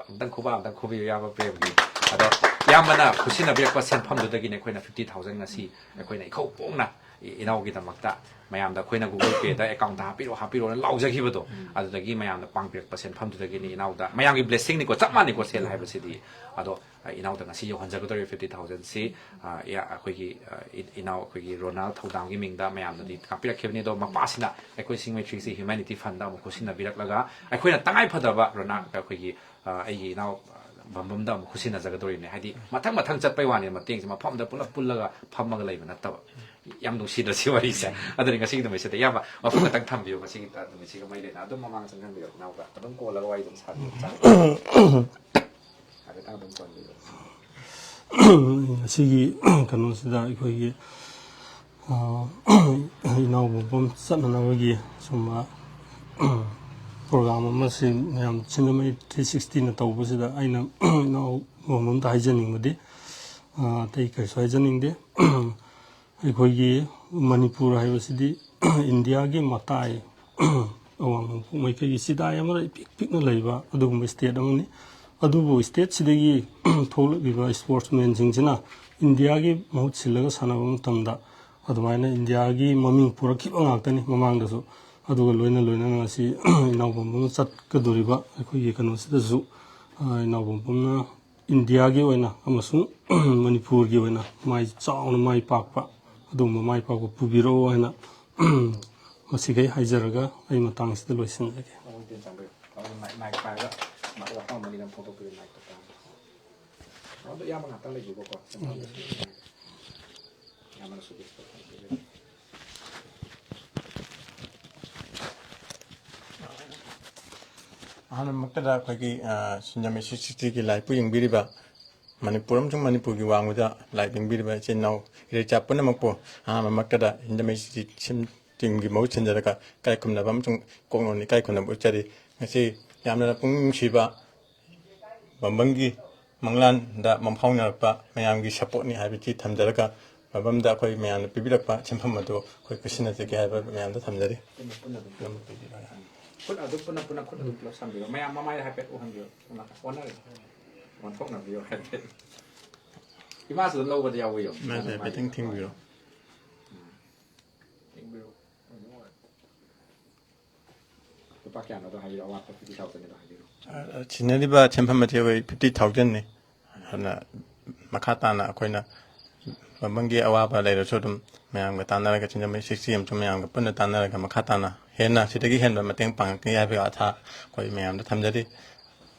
ꯑꯝꯇꯪ ꯈꯨꯕꯥꯛ ꯑꯝꯇꯪ ꯈꯨꯕꯤꯌꯨ ꯏꯌꯥꯝꯕ ꯄ꯭ꯔꯦꯝꯒꯤ꯫ ꯑꯗꯣ ꯏꯌꯥꯝꯕꯅ ꯈꯨꯠꯁꯤꯟꯅꯕꯤꯔꯛꯄ ꯁꯦꯟꯐꯝꯗꯨꯗꯒꯤꯅꯦ ꯑꯩꯈꯣꯏꯅ fifty thousand ꯉꯁꯤ ꯑꯩꯈꯣꯏꯅ ꯏꯈꯧ ꯄꯣꯡꯅ ꯏ-, ꯏꯅꯥꯎꯒꯤꯗꯃꯛꯇ ꯃꯌꯥꯝꯗ ꯑꯩꯈꯣꯏꯅ Google Payꯗ accountꯇ ꯍꯥꯞꯄꯤꯔꯛꯑꯣ, ꯍꯥꯞꯄꯤꯔꯛꯑꯣꯅ ꯂꯥꯎꯖꯈꯤꯕꯗꯣ, ꯑꯗꯨꯗꯒꯤ ꯃꯌꯥꯝꯅ ꯄꯥꯡꯕꯤꯔꯛꯄ ꯁꯦꯟꯐꯝꯗꯨꯗꯒꯤꯅꯤ ꯏꯅꯥꯎꯗ꯫ ꯃꯌꯥꯝꯒꯤ blessingꯅꯤꯀꯣ, ꯆꯞ ꯃꯥꯟꯅꯩꯀꯣ ꯁꯦꯜ ꯍꯥꯏꯕꯁꯤꯗꯤ꯫ ꯑꯗꯣ, ꯑ, ꯏꯅꯥꯎꯗ ꯉꯁꯤ ꯌꯧꯍꯟꯖꯒꯗꯧꯔꯤꯕ fifty thousandꯁꯤ, ꯑ, ꯏꯌꯥ-, ꯑꯩꯈꯣꯏꯒꯤ, ꯑ, ꯏ-, ꯏꯅꯥꯎ ꯑꯩꯈꯣꯏꯒꯤ ꯔꯣꯅꯥꯜ ꯊꯧꯗꯥꯝꯒꯤ ꯃꯤꯡꯗ ꯃꯌꯥꯝꯅꯗꯤ ꯀꯥꯞꯄꯤꯔꯛꯈꯤꯕꯅꯤ꯫ ꯑꯗꯣ ꯃꯄꯥꯁꯤꯅ ꯑꯩꯈꯣꯏ ꯁꯤꯡꯖꯃꯩ ꯊ꯭ꯔꯤ ꯁꯤꯛꯁꯇꯤ Humanity Fundꯇ ꯑꯃꯨꯛ ꯈꯨꯠꯁꯤꯟꯅꯕꯤꯔꯛꯂꯒ ꯑꯩꯈꯣꯏꯅ ꯇꯉꯥꯏ ꯐꯗꯕ ꯔꯣꯅꯥꯜ, ꯑꯩꯈꯣꯏꯒꯤ, ꯑ, ꯑꯩꯒꯤ ꯏꯅꯥꯎ, ꯑ, ꯕꯝꯕꯝꯗ ꯑꯃꯨꯛ ꯈꯨꯠꯁꯤꯟꯅꯖꯒꯗꯧꯔꯤꯕꯅꯤ꯫ ꯍꯥꯏꯗꯤ ꯃꯊꯪ ꯃꯊꯪ ꯆꯠꯄꯩ ꯋꯥꯅꯤ, ꯃꯇꯦꯡꯁꯦ ꯃꯐꯝꯗ ꯄꯨꯂꯞ ꯄꯨꯜꯂꯒ ꯐꯝꯃꯒ ꯂꯩꯕ ꯅꯠꯇꯕ꯫ ꯌꯥꯝ ꯅꯨꯡꯁꯤꯗ꯭ꯔ ꯁꯤ ꯋꯥꯔꯤꯁꯦ? ꯑꯗꯨꯅꯤ ꯉꯁꯤꯒꯤ ꯅꯨꯃꯤꯠꯁꯤꯗ ꯏꯌꯥꯝꯕ ꯋꯥꯐꯝ ꯈꯛꯇꯪ ꯊꯝꯕꯤꯌꯨ, ꯉꯁꯤꯒꯤ ꯅꯨꯃꯤꯠꯁꯤꯒ ꯃꯔꯤ ꯂꯩꯅꯅ꯫ ꯑꯗꯨꯝ ꯃꯃꯥꯡ ꯆꯪꯍꯟꯕꯤꯌꯨ ꯏꯅꯥꯎꯒ, ꯑꯗꯨꯝ ꯀꯣꯜꯂꯒ ꯋꯥꯔꯤ ꯑꯗꯨꯝ ꯁꯥꯕꯤꯌꯨ꯫ ꯍꯥꯏꯐꯦꯠꯇꯪ ꯑꯗꯨꯝ ꯀꯣꯟꯕꯤꯌꯨ꯫ ꯉꯁꯤꯒꯤ ꯀꯩꯅꯣꯁꯤꯗ ꯑꯩꯈꯣꯏꯒꯤ ꯏꯅꯥꯎ ꯕꯝꯕꯝ ꯆꯠꯅꯅꯕꯒꯤ ꯁꯨꯝꯕ ꯄ꯭ꯔꯣꯒ꯭ꯔꯥꯝ ꯑꯃꯁꯤ ꯃꯌꯥꯝ ꯁꯤꯡꯖꯃꯩ ꯊ꯭ꯔꯤ ꯁꯤꯛꯁꯇꯤꯅ ꯇꯧꯕꯁꯤꯗ ꯑꯩꯅ ꯏꯅꯥꯎ ꯕꯝꯕꯝꯗ ꯍꯥꯏꯖꯅꯤꯡꯕꯗꯤ, ꯑꯇꯩ ꯀꯔꯤꯁꯨ ꯍꯥꯏꯖꯅꯤꯡꯗꯦ꯫ ꯑꯩꯈꯣꯏꯒꯤ ꯃꯅꯤꯄꯨꯔ ꯍꯥꯏꯕꯁꯤꯗꯤ ꯏꯟꯗꯤꯌꯥꯒꯤ ꯃꯇꯥꯏ ꯑꯋꯥꯡ ꯅꯣꯡꯄꯣꯛ ꯃꯥꯏꯀꯩꯒꯤ ꯆꯤꯗꯥꯏ ꯑꯃꯗ ꯏꯄꯤꯛ ꯄꯤꯛꯅ ꯂꯩꯕ ꯑꯗꯨꯒꯨꯝꯕ ꯏꯁꯇꯦꯠ ꯑꯃꯅꯤ꯫ ꯑꯗꯨꯕꯨ ꯏꯁꯇꯦꯠꯁꯤꯗꯒꯤ ꯊꯣꯛꯂꯛꯂꯤꯕ ꯏꯁꯄꯣꯔꯠꯁꯃꯦꯟꯁꯤꯡꯁꯤꯅ ꯏꯟꯗꯤꯌꯥꯒꯤ ꯃꯍꯨꯠ ꯁꯤꯜꯂꯒ ꯁꯥꯟꯅꯕ ꯃꯇꯝꯗ ꯑꯗꯨꯃꯥꯏꯅ ꯏꯟꯗꯤꯌꯥꯒꯤ ꯃꯃꯤꯡ ꯄꯨꯔꯛꯈꯤꯕ ꯉꯥꯛꯇꯅꯤ ꯃꯃꯥꯡꯗꯁꯨ꯫ ꯑꯗꯨꯒ ꯂꯣꯏꯅ ꯂꯣꯏꯅꯅ ꯉꯁꯤ ꯏꯅꯥꯎ ꯕꯝꯕꯝꯅ ꯆꯠꯀꯗꯧꯔꯤꯕ ꯑꯩꯈꯣꯏꯒꯤ ꯀꯩꯅꯣꯁꯤꯗꯁꯨ ꯏꯅꯥꯎ ꯕꯝꯕꯝꯅ ꯏꯟꯗꯤꯌꯥꯒꯤ ꯑꯣꯏꯅ ꯑꯃꯁꯨꯡ ꯃꯅꯤꯄꯨꯔꯒꯤ ꯑꯣꯏꯅ ꯃꯥꯏ ꯆꯥꯎꯅ ꯃꯥꯏ ꯄꯥꯛꯄ, ꯑꯗꯨꯒꯨꯝꯕ ꯃꯥꯏ ꯄꯥꯛꯄ ꯄꯨꯕꯤꯔꯛꯑꯣ ꯍꯥꯏꯅ ꯃꯁꯤꯈꯩ ꯍꯥꯏꯖꯔꯒ ꯑꯩ ꯃꯇꯥꯡꯁꯤꯗ ꯂꯣꯏꯁꯤꯟꯖꯒꯦ꯫ ꯃꯥꯏꯛ ꯄꯥꯏꯔꯒ ꯃꯥꯏꯛ ꯋꯥꯐꯝ ꯑꯃꯅꯤ ꯅꯪ ꯐꯣꯡꯗꯣꯛꯄꯤꯌꯨ, ꯃꯥꯏꯛꯇꯣ ꯄꯥꯏꯔꯒ꯫ ꯑꯗꯣ ꯏꯌꯥꯝꯕ ꯉꯥꯛꯇꯪ ꯂꯩꯈꯤꯀꯣ, ꯏꯌꯥꯝꯕꯅꯁꯨ ꯗꯤꯁꯀꯁ ꯇꯧꯕꯤꯔꯒꯦ꯫ ꯑꯍꯥꯟꯕꯃꯛꯇꯗ ꯑꯩꯈꯣꯏꯒꯤ ꯁꯤꯡꯖꯃꯩ ꯊ꯭ꯔꯤ ꯁꯤꯛꯁꯇꯤꯒꯤ ꯂꯥꯏꯞꯄꯨ ꯌꯦꯡꯕꯤꯔꯤꯕ ꯃꯅꯤꯄꯨꯔ ꯑꯃꯁꯨꯡ ꯃꯅꯤꯄꯨꯔꯒꯤ ꯋꯥꯡꯃꯗ ꯂꯥꯏꯞ ꯌꯦꯡꯕꯤꯔꯤꯕ ꯏꯆꯤꯟ ꯏꯅꯥꯎ ꯏꯔꯩꯆꯥ ꯄꯨꯝꯅꯃꯛꯄꯨ ꯑꯍꯥꯟꯕꯃꯛꯇꯗ ꯁꯤꯡꯖꯃꯩ ꯊ꯭ꯔꯤ ꯁꯤꯛꯁꯇꯤ ꯇꯤꯝꯒꯤ ꯃꯍꯨꯠ ꯁꯤꯟꯖꯔꯒ ꯏꯀꯥꯏ ꯈꯨꯝꯅꯕ ꯑꯃꯁꯨꯡ ꯀꯣꯛꯅꯣꯟ ꯏꯀꯥꯏ ꯈꯨꯝꯅꯕ ꯎꯠꯆꯔꯤ꯫ ꯉꯁꯤ ꯌꯥꯝꯅ ꯄꯨꯛꯅꯤꯡ ꯅꯨꯡꯁꯤꯕ ꯕꯝꯕꯝꯒꯤ ꯃꯪꯂꯥꯟꯗ ꯃꯪꯐꯥꯎꯅꯔꯛꯄ ꯃꯌꯥꯝꯒꯤ ꯁꯄꯣꯔꯠꯅꯤ ꯍꯥꯏꯕꯁꯤ ꯊꯝꯖꯔꯒ ꯕꯝꯕꯝꯗ ꯑꯩꯈꯣꯏ ꯃꯌꯥꯝꯅ ꯄꯤꯕꯤꯔꯛꯄ ꯁꯦꯟꯐꯝ ꯑꯗꯨ ꯑꯩꯈꯣꯏ ꯈꯨꯠꯁꯤꯟꯅꯖꯒꯦ ꯍꯥꯏꯕ ꯃꯌꯥꯝꯗ ꯊꯝꯖꯔꯤ꯫ ꯄꯨꯟꯅ ꯑꯗꯨꯝ ꯄꯨꯟꯅ ꯄꯨꯟꯅ ꯈꯨꯠ ꯑꯗꯨꯝ ꯄꯨꯟꯅ ꯄꯨꯟꯅ ꯈꯨꯠ ꯑꯗꯨꯝ ꯄꯨꯂꯞ ꯁꯝꯕꯤꯔꯣ꯫ ꯃꯌꯥꯝ ꯃꯃꯥꯏꯗ ꯍꯥꯏꯐꯦꯠ ꯎꯍꯟꯕꯤꯌꯣ꯫ ꯑꯣꯟꯅꯔꯦ꯫ ꯑꯣꯟꯊꯣꯛꯅꯕꯤꯌꯣ ꯍꯥꯏꯐꯦꯠ꯫ ꯏꯃꯥꯁꯨ ꯑꯗꯨꯝ ꯂꯧꯕꯗ ꯌꯥꯎꯕꯤꯌꯣ꯫ ꯏꯃꯥꯁꯨ ꯍꯥꯏꯐꯦꯠꯇꯪ ꯊꯦꯡꯕꯤꯔꯣ꯫ ꯊꯦꯡꯕꯤꯔꯣ꯫ ꯂꯨꯄꯥ ꯀꯌꯥꯅꯣꯗꯣ ꯍꯥꯏꯕꯤꯔꯣ, ꯑꯋꯥꯠꯄ ꯐꯤꯐꯇꯤ ꯊꯥꯎꯖꯟꯒꯤꯗꯣ ꯍꯥꯏꯕꯤꯔꯣ꯫ ꯁꯤꯟꯅꯔꯤꯕ ꯁꯦꯟꯐꯝ ꯑꯁꯤ ꯑꯩꯈꯣꯏ ꯐꯤꯐꯇꯤ ꯊꯥꯎꯖꯟꯅꯤ꯫ ꯑꯗꯨꯅ ꯃꯈꯥ ꯇꯥꯅ ꯑꯩꯈꯣꯏꯅ ꯕꯝꯕꯝꯒꯤ ꯑꯋꯥꯕ ꯂꯩꯔꯁꯨ ꯑꯗꯨꯝ ꯃꯌꯥꯝꯒ ꯇꯥꯟꯅꯔꯒ ꯁꯤꯡꯖꯃꯩ ꯊ꯭ꯔꯤ ꯁꯤꯛꯁꯇꯤ ꯑꯃꯁꯨꯡ ꯃꯌꯥꯝꯒ ꯄꯨꯟꯅ ꯇꯥꯟꯅꯔꯒ ꯃꯈꯥ ꯇꯥꯅ ꯍꯦꯟꯅ ꯁꯤꯗꯒꯤ ꯍꯦꯟꯕ ꯃꯇꯦꯡ ꯄꯥꯡꯉꯛꯀꯅꯤ ꯍꯥꯏꯕꯒꯤ ꯑꯥꯊꯥ ꯑꯩꯈꯣꯏ ꯃꯌꯥꯝꯗ ꯊꯝꯖꯔꯤ꯫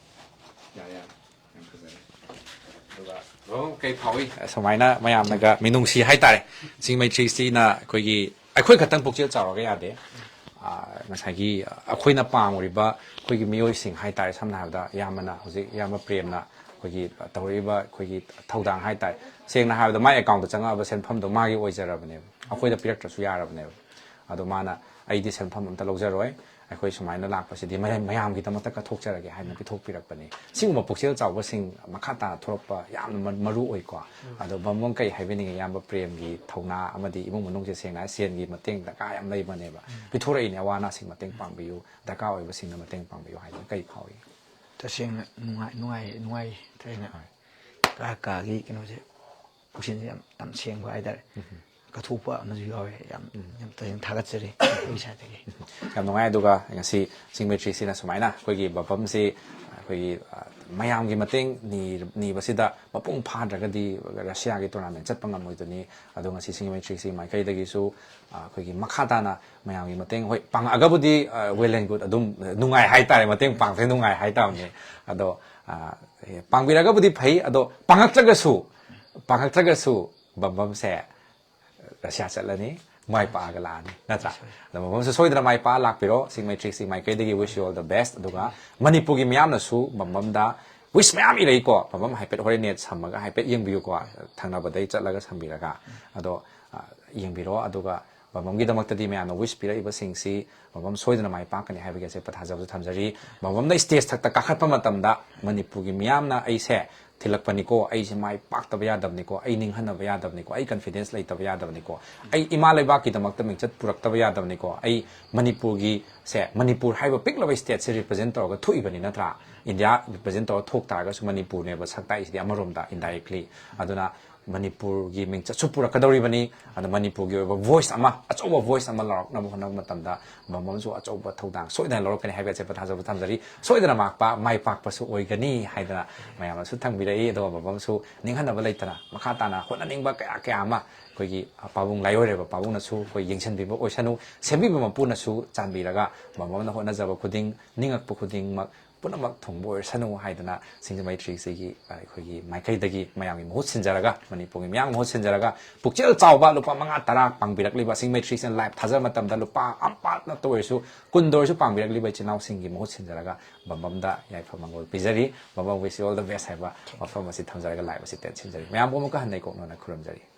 ꯌꯥꯔꯦ, ꯌꯥꯔꯦ꯫ ꯌꯥꯝ ꯑꯣ, ꯀꯩ ꯐꯥꯎꯏ? ꯁꯨꯃꯥꯏꯅ ꯃꯌꯥꯝꯅꯒ ꯃꯤꯅꯨꯡꯁꯤ ꯍꯥꯏꯇꯥꯔꯦ, ꯆꯤꯡꯃꯩ ꯊ꯭ꯔꯤ ꯁꯤꯛꯁꯇꯤꯅ ꯑꯩꯈꯣꯏꯒꯤ, ꯑꯩꯈꯣꯏ ꯈꯛꯇꯪ ꯄꯨꯛꯆꯦꯜ ꯆꯥꯎꯔꯒ ꯌꯥꯗꯦ꯫ ꯑ, ꯉꯁꯥꯏꯒꯤ ꯑꯩꯈꯣꯏꯅ ꯄꯥꯝꯃꯨꯔꯤꯕ ꯑꯩꯈꯣꯏꯒꯤ ꯃꯤꯑꯣꯏꯁꯤꯡ ꯍꯥꯏꯇꯥꯔꯦ, ꯁꯝꯅ ꯍꯥꯏꯔꯕꯗ ꯏꯌꯥꯝꯕꯅ ꯍꯧꯖꯤꯛ, ꯏꯌꯥꯝꯕ ꯄ꯭ꯔꯦꯝꯅ ꯑꯩꯈꯣꯏꯒꯤ ꯇꯧꯔꯛꯏꯕ ꯑꯩꯈꯣꯏꯒꯤ ꯊꯧꯗꯥꯡ ꯍꯥꯏꯇꯥꯔꯦ, ꯁꯦꯡꯅ ꯍꯥꯏꯔꯕꯗ ꯃꯥꯏ ꯑꯦꯀꯥꯎꯟꯗ ꯆꯪꯉꯛꯑꯕ ꯁꯦꯟꯐꯝꯗꯣ ꯃꯥꯒꯤ ꯑꯣꯏꯖꯔꯕꯅꯦꯕ, ꯑꯩꯈꯣꯏꯗ ꯄꯤꯔꯛꯇ꯭ꯔꯁꯨ ꯌꯥꯔꯕꯅꯦꯕ꯫ ꯑꯗꯣ ꯃꯥꯅ "ꯑꯩꯗꯤ ꯁꯦꯟꯐꯝ ꯑꯝꯇ ꯂꯧꯖꯔꯣꯏ, ꯑꯩꯈꯣꯏ ꯁꯨꯃꯥꯏꯅ ꯂꯥꯛꯄꯁꯤꯗꯤ ꯃꯌꯥꯝ, ꯃꯌꯥꯝꯒꯤꯗꯃꯛꯇ ꯀꯠꯊꯣꯛꯆꯔꯒꯦ" ꯍꯥꯏꯅ ꯄꯤꯊꯣꯛꯄꯤꯔꯛꯄꯅꯤ꯫ ꯁꯤꯒꯨꯝꯕ ꯄꯨꯛꯆꯦꯜ ꯆꯥꯎꯕꯁꯤꯡ ꯃꯈꯥ ꯇꯥꯅ ꯊꯣꯛꯂꯛꯄ ꯌꯥꯝꯅ ꯃ-, ꯃꯔꯨ ꯑꯣꯏꯀꯣ꯫ ꯑꯗꯣ ꯕꯝꯕꯝ ꯀꯩ ꯍꯥꯏꯕꯤꯅꯤꯡꯉꯤ? ꯏꯌꯥꯝꯕ ꯄ꯭ꯔꯦꯝꯒꯤ ꯊꯧꯅꯥ ꯑꯃꯗꯤ ꯏꯃꯨꯡ ꯃꯅꯨꯡꯁꯦ ꯁꯦꯡꯅ ꯍꯥꯏ ꯁꯦꯟꯒꯤ ꯃꯇꯦꯡ ꯗꯔꯀꯥꯔ ꯌꯥꯝ ꯂꯩꯕꯅꯦꯕ꯫ ꯄꯤꯊꯣꯔꯛꯏꯅꯦ, ꯑꯋꯥ ꯑꯅꯥꯁꯤꯡ ꯃꯇꯦꯡ ꯄꯥꯡꯕꯤꯌꯨ, ꯗꯔꯀꯥꯔ ꯑꯣꯏꯕꯁꯤꯡꯅ ꯃꯇꯦꯡ ꯄꯥꯡꯕꯤꯌꯨ ꯍꯥꯏꯗꯅ꯫ ꯀꯩ ꯐꯥꯎꯏ? ꯇꯁꯦꯡꯅ ꯅꯨꯡꯉꯥꯏ, ꯅꯨꯡꯉꯥꯏ, ꯅꯨꯡꯉꯥꯏ꯫ ꯇꯁꯦꯡꯅ ꯍꯣꯏ꯫ ꯀꯥ ꯀꯥꯒꯤ ꯀꯩꯅꯣꯁꯦ, ꯄꯨꯛꯆꯦꯜꯁꯦ ꯌꯥꯝ, ꯌꯥꯝ ꯁꯦꯡꯕ ꯍꯥꯏꯇꯥꯔꯦ꯫ ꯀꯠꯊꯣꯛꯄ ꯑꯃꯁꯨ ꯌꯥꯎꯋꯦ꯫ ꯌꯥꯝ, ꯌꯥꯝ ꯇꯁꯦꯡꯅ ꯊꯥꯒꯠꯆꯔꯤ ꯑꯩꯒꯤ ꯁꯥꯏꯠꯇꯒꯤ꯫ ꯌꯥꯝ ꯅꯨꯡꯉꯥꯏ꯫ ꯑꯗꯨꯒ ꯉꯁꯤ ꯆꯤꯡꯃꯩ ꯊ꯭ꯔꯤ ꯁꯤꯛꯁꯇꯤꯅ ꯁꯨꯃꯥꯏꯅ ꯑꯩꯈꯣꯏꯒꯤ ꯕꯝꯕꯝꯁꯤ ꯑꯩꯈꯣꯏꯒꯤ, ꯑ, ꯃꯌꯥꯝꯒꯤ ꯃꯇꯦꯡ ꯅꯤ-, ꯅꯤꯕꯁꯤꯗ ꯃꯄꯨꯡ ꯐꯥꯗ꯭ꯔꯒꯗꯤ ꯔꯁꯤꯌꯥꯒꯤ ꯇꯣꯔꯅꯥꯃꯦꯟ ꯆꯠꯄ ꯉꯝꯃꯣꯏꯗꯣꯏꯅꯤ꯫ ꯑꯗꯣ ꯉꯁꯤ ꯆꯤꯡꯃꯩ ꯊ꯭ꯔꯤ ꯁꯤꯛꯁꯇꯤ ꯃꯥꯏꯀꯩꯗꯒꯤꯁꯨ, ꯑ, ꯑꯩꯈꯣꯏꯒꯤ ꯃꯈꯥ ꯇꯥꯅ ꯃꯌꯥꯝꯒꯤ ꯃꯇꯦꯡ, ꯍꯣꯏ, ꯄꯥꯡꯉꯛꯑꯒꯕꯨꯗꯤ, ꯑ, well and good, ꯑꯗꯨꯝ ꯅꯨꯡꯉꯥꯏ ꯍꯥꯏꯇꯥꯔꯦ, ꯃꯇꯦꯡ ꯄꯥꯡꯕꯁꯦ ꯅꯨꯡꯉꯥꯏ ꯍꯥꯏꯇꯥꯕꯅꯤ꯫ ꯑꯗꯣ, ꯑ, ꯄꯥꯡꯕꯤꯔꯒꯕꯨꯗꯤ ꯐꯩ, ꯑꯗꯣ ꯄꯥꯡꯉꯛꯇ꯭ꯔꯒꯁꯨ, ꯄꯥꯡꯉꯛꯇ꯭ꯔꯒꯁꯨ ꯕꯝꯕꯝꯁꯦ ꯔꯁꯤꯌꯥ ꯆꯠꯂꯅꯤ, ꯃꯥꯏ ꯄꯥꯛꯑꯒ ꯂꯥꯛꯑꯅꯤ, ꯅꯠꯇ꯭ꯔꯥ? ꯑꯗꯣ ꯕꯝꯕꯝꯁꯨ ꯁꯣꯏꯗꯅ ꯃꯥꯏ ꯄꯥꯛꯑ ꯂꯥꯛꯄꯤꯔꯣ꯫ ꯆꯤꯡꯃꯩ ꯊ꯭ꯔꯤ ꯁꯤꯛꯁꯇꯤ ꯃꯥꯏꯀꯩꯗꯒꯤ wish you all the best꯫ ꯑꯗꯨꯒ ꯃꯅꯤꯄꯨꯔꯒꯤ ꯃꯤꯌꯥꯝꯅꯁꯨ ꯕꯝꯕꯝꯗ wish ꯃꯌꯥꯝ ꯏꯔꯛꯏꯀꯣ꯫ ꯕꯝꯕꯝ ꯍꯥꯏꯐꯦꯠ ꯍꯣꯔꯦꯟ net ꯁꯝꯃꯒ ꯍꯥꯏꯐꯦꯠ ꯌꯦꯡꯕꯤꯌꯨꯀꯣ, ꯊꯪꯅꯕꯗꯩ ꯆꯠꯂꯒ ꯁꯝꯕꯤꯔꯒ꯫ ꯑꯗꯣ, ꯑ, ꯌꯦꯡꯕꯤꯔꯣ꯫ ꯑꯗꯨꯒ ꯕꯝꯕꯝꯒꯤꯗꯃꯛꯇꯗꯤ ꯃꯌꯥꯝꯅ wish ꯄꯤꯔꯛꯏꯕꯁꯤꯡꯁꯤ ꯕꯝꯕꯝ ꯁꯣꯏꯗꯅ ꯃꯥꯏ ꯄꯥꯛꯀꯅꯤ ꯍꯥꯏꯕꯒꯤ ꯑꯆꯦꯠꯄ ꯊꯥꯖꯕꯁꯨ ꯊꯝꯖꯔꯤ꯫ ꯕꯝꯕꯝꯅ stage ꯊꯛꯇ ꯀꯥꯈꯠꯄ ꯃꯇꯝꯗ ꯃꯅꯤꯄꯨꯔꯒꯤ ꯃꯤꯌꯥꯝꯅ ꯑꯩꯁꯦ ꯊꯤꯜꯂꯛꯄꯅꯤꯀꯣ, ꯑꯩꯁꯦ ꯃꯥꯏ ꯄꯥꯛꯇꯕ ꯌꯥꯗꯕꯅꯤꯀꯣ, ꯑꯩ ꯅꯤꯡꯍꯟꯅꯕ ꯌꯥꯗꯕꯅꯤꯀꯣ, ꯑꯩ confidence ꯂꯩꯇꯕ ꯌꯥꯗꯕꯅꯤꯀꯣ, ꯑꯩ ꯏꯃꯥ ꯂꯩꯕꯥꯛꯀꯤꯗꯃꯛꯇ ꯃꯤꯡꯆꯠ ꯄꯨꯔꯛꯇꯕ ꯌꯥꯗꯕꯅꯤꯀꯣ, ꯑꯩ ꯃꯅꯤꯄꯨꯔꯒꯤ ꯁꯦ, ꯃꯅꯤꯄꯨꯔ ꯍꯥꯏꯕ ꯄꯤꯛꯂꯕ stateꯁꯦ represent ꯇꯧꯔꯒ ꯊꯣꯛꯏꯕꯅꯤ, ꯅꯠꯇ꯭ꯔꯥ? ꯏꯟꯗꯤꯌꯥ represent ꯇꯧꯔꯒ ꯊꯣꯛ ꯇꯥꯔꯒꯁꯨ ꯃꯅꯤꯄꯨꯔꯅꯦꯕ ꯁꯛ ꯇꯥꯛꯏꯁꯤꯗꯤ ꯑꯃꯔꯣꯝꯗ indirectly꯫ ꯑꯗꯨꯅ ꯃꯅꯤꯄꯨꯔꯒꯤ ꯃꯤꯡꯆꯠꯁꯨ ꯄꯨꯔꯛꯀꯗꯧꯔꯤꯕꯅꯤ꯫ ꯑꯗ ꯃꯅꯤꯄꯨꯔꯒꯤ ꯑꯣꯏꯕ voice ꯑꯃ, ꯑꯆꯧꯕ voice ꯑꯃ ꯂꯥꯎꯔꯛꯅꯕ ꯍꯣꯠꯅꯕ ꯃꯇꯝꯗ ꯕꯝꯕꯝꯁꯨ ꯑꯆꯧꯕ ꯊꯧꯗꯥꯡ ꯁꯣꯏꯗꯅ ꯂꯧꯔꯛꯀꯅꯤ ꯍꯥꯏꯕꯒꯤ ꯑꯆꯦꯠꯄ ꯊꯥꯖꯕ ꯊꯝꯖꯔꯤ꯫ ꯁꯣꯏꯗꯅ ꯃꯥꯛꯄ, ꯃꯥꯏ ꯄꯥꯛꯄꯁꯨ ꯑꯣꯏꯒꯅꯤ ꯍꯥꯏꯗꯅ ꯃꯌꯥꯝꯅꯁꯨ ꯊꯝꯕꯤꯔꯛꯏ꯫ ꯑꯗꯨꯒ ꯕꯝꯕꯝꯁꯨ ꯅꯤꯡꯍꯟꯅꯕ ꯂꯩꯇꯅ ꯃꯈꯥ ꯇꯥꯅ ꯍꯣꯠꯅꯅꯤꯡꯕ ꯀꯌꯥ ꯀꯌꯥ ꯑꯃ ꯑꯩꯈꯣꯏꯒꯤ ꯄꯥꯕꯨꯡ, ꯂꯥꯏꯑꯣꯏꯔꯣꯏꯕ ꯄꯥꯕꯨꯡꯅꯁꯨ ꯑꯩꯈꯣꯏ ꯌꯦꯡꯁꯤꯟꯕꯤꯕ ꯑꯣꯏꯁꯅꯨ, ꯁꯦꯝꯕꯤꯕ ꯃꯄꯨꯅꯁꯨ ꯆꯥꯟꯕꯤꯔꯒ ꯕꯝꯕꯝꯅ ꯍꯣꯠꯅꯖꯕ ꯈꯨꯗꯤꯡ, ꯅꯤꯡꯉꯛꯄ ꯈꯨꯗꯤꯡꯃꯛ ꯄꯨꯝꯅꯃꯛ ꯊꯨꯡꯕ ꯑꯣꯏꯔꯁꯅꯨ ꯍꯥꯏꯗꯅ ꯁꯤꯡꯖꯃꯩ ꯊ꯭ꯔꯤ ꯁꯤꯒꯤ, ꯑ, ꯑꯩꯈꯣꯏꯒꯤ ꯃꯥꯏꯀꯩꯗꯒꯤ ꯃꯌꯥꯝꯒꯤ ꯃꯍꯨꯠ ꯁꯤꯟꯖꯔꯒ, ꯃꯅꯤꯄꯨꯔꯒꯤ ꯃꯤꯌꯥꯝꯒꯤ ꯃꯍꯨꯠ ꯁꯤꯟꯖꯔꯒ, ꯄꯨꯛꯆꯦꯜ ꯆꯥꯎꯕ ꯂꯨꯄꯥ ꯃꯉꯥ ꯇꯔꯥ ꯄꯥꯡꯕꯤꯔꯛꯂꯤꯕ, ꯁꯤꯡꯖꯃꯩ ꯊ꯭ꯔꯤ ꯁꯤꯅ ꯂꯥꯏꯚ ꯊꯥꯖꯕ ꯃꯇꯝꯗ ꯂꯨꯄꯥ ꯑꯃ ꯅꯠꯇ ꯑꯣꯏꯔꯁꯨ, ꯀꯨꯟꯗ ꯑꯣꯏꯔꯁꯨ ꯄꯥꯡꯕꯤꯔꯛꯂꯤꯕ ꯏꯆꯤꯜ ꯏꯅꯥꯎꯁꯤꯡꯒꯤ ꯃꯍꯨꯠ ꯁꯤꯟꯖꯔꯒ ꯕꯝꯕꯝꯗ ꯌꯥꯏꯐ ꯃꯪꯒꯣꯜ ꯄꯤꯖꯔꯤ꯫ ꯕꯝꯕꯝ, wish you all the best ꯍꯥꯏꯕ ꯋꯥꯐꯝ ꯑꯁꯤ ꯊꯝꯖꯔꯒ ꯂꯥꯏꯚ ꯑꯁꯤ ꯇꯦꯟꯁꯤꯟꯖꯔꯤ꯫ ꯃꯌꯥꯝꯕꯨ ꯑꯃꯨꯛꯀ ꯍꯟꯅ ꯏꯀꯣꯛꯅꯅ ꯈꯨꯔꯨꯝꯖꯔꯤ꯫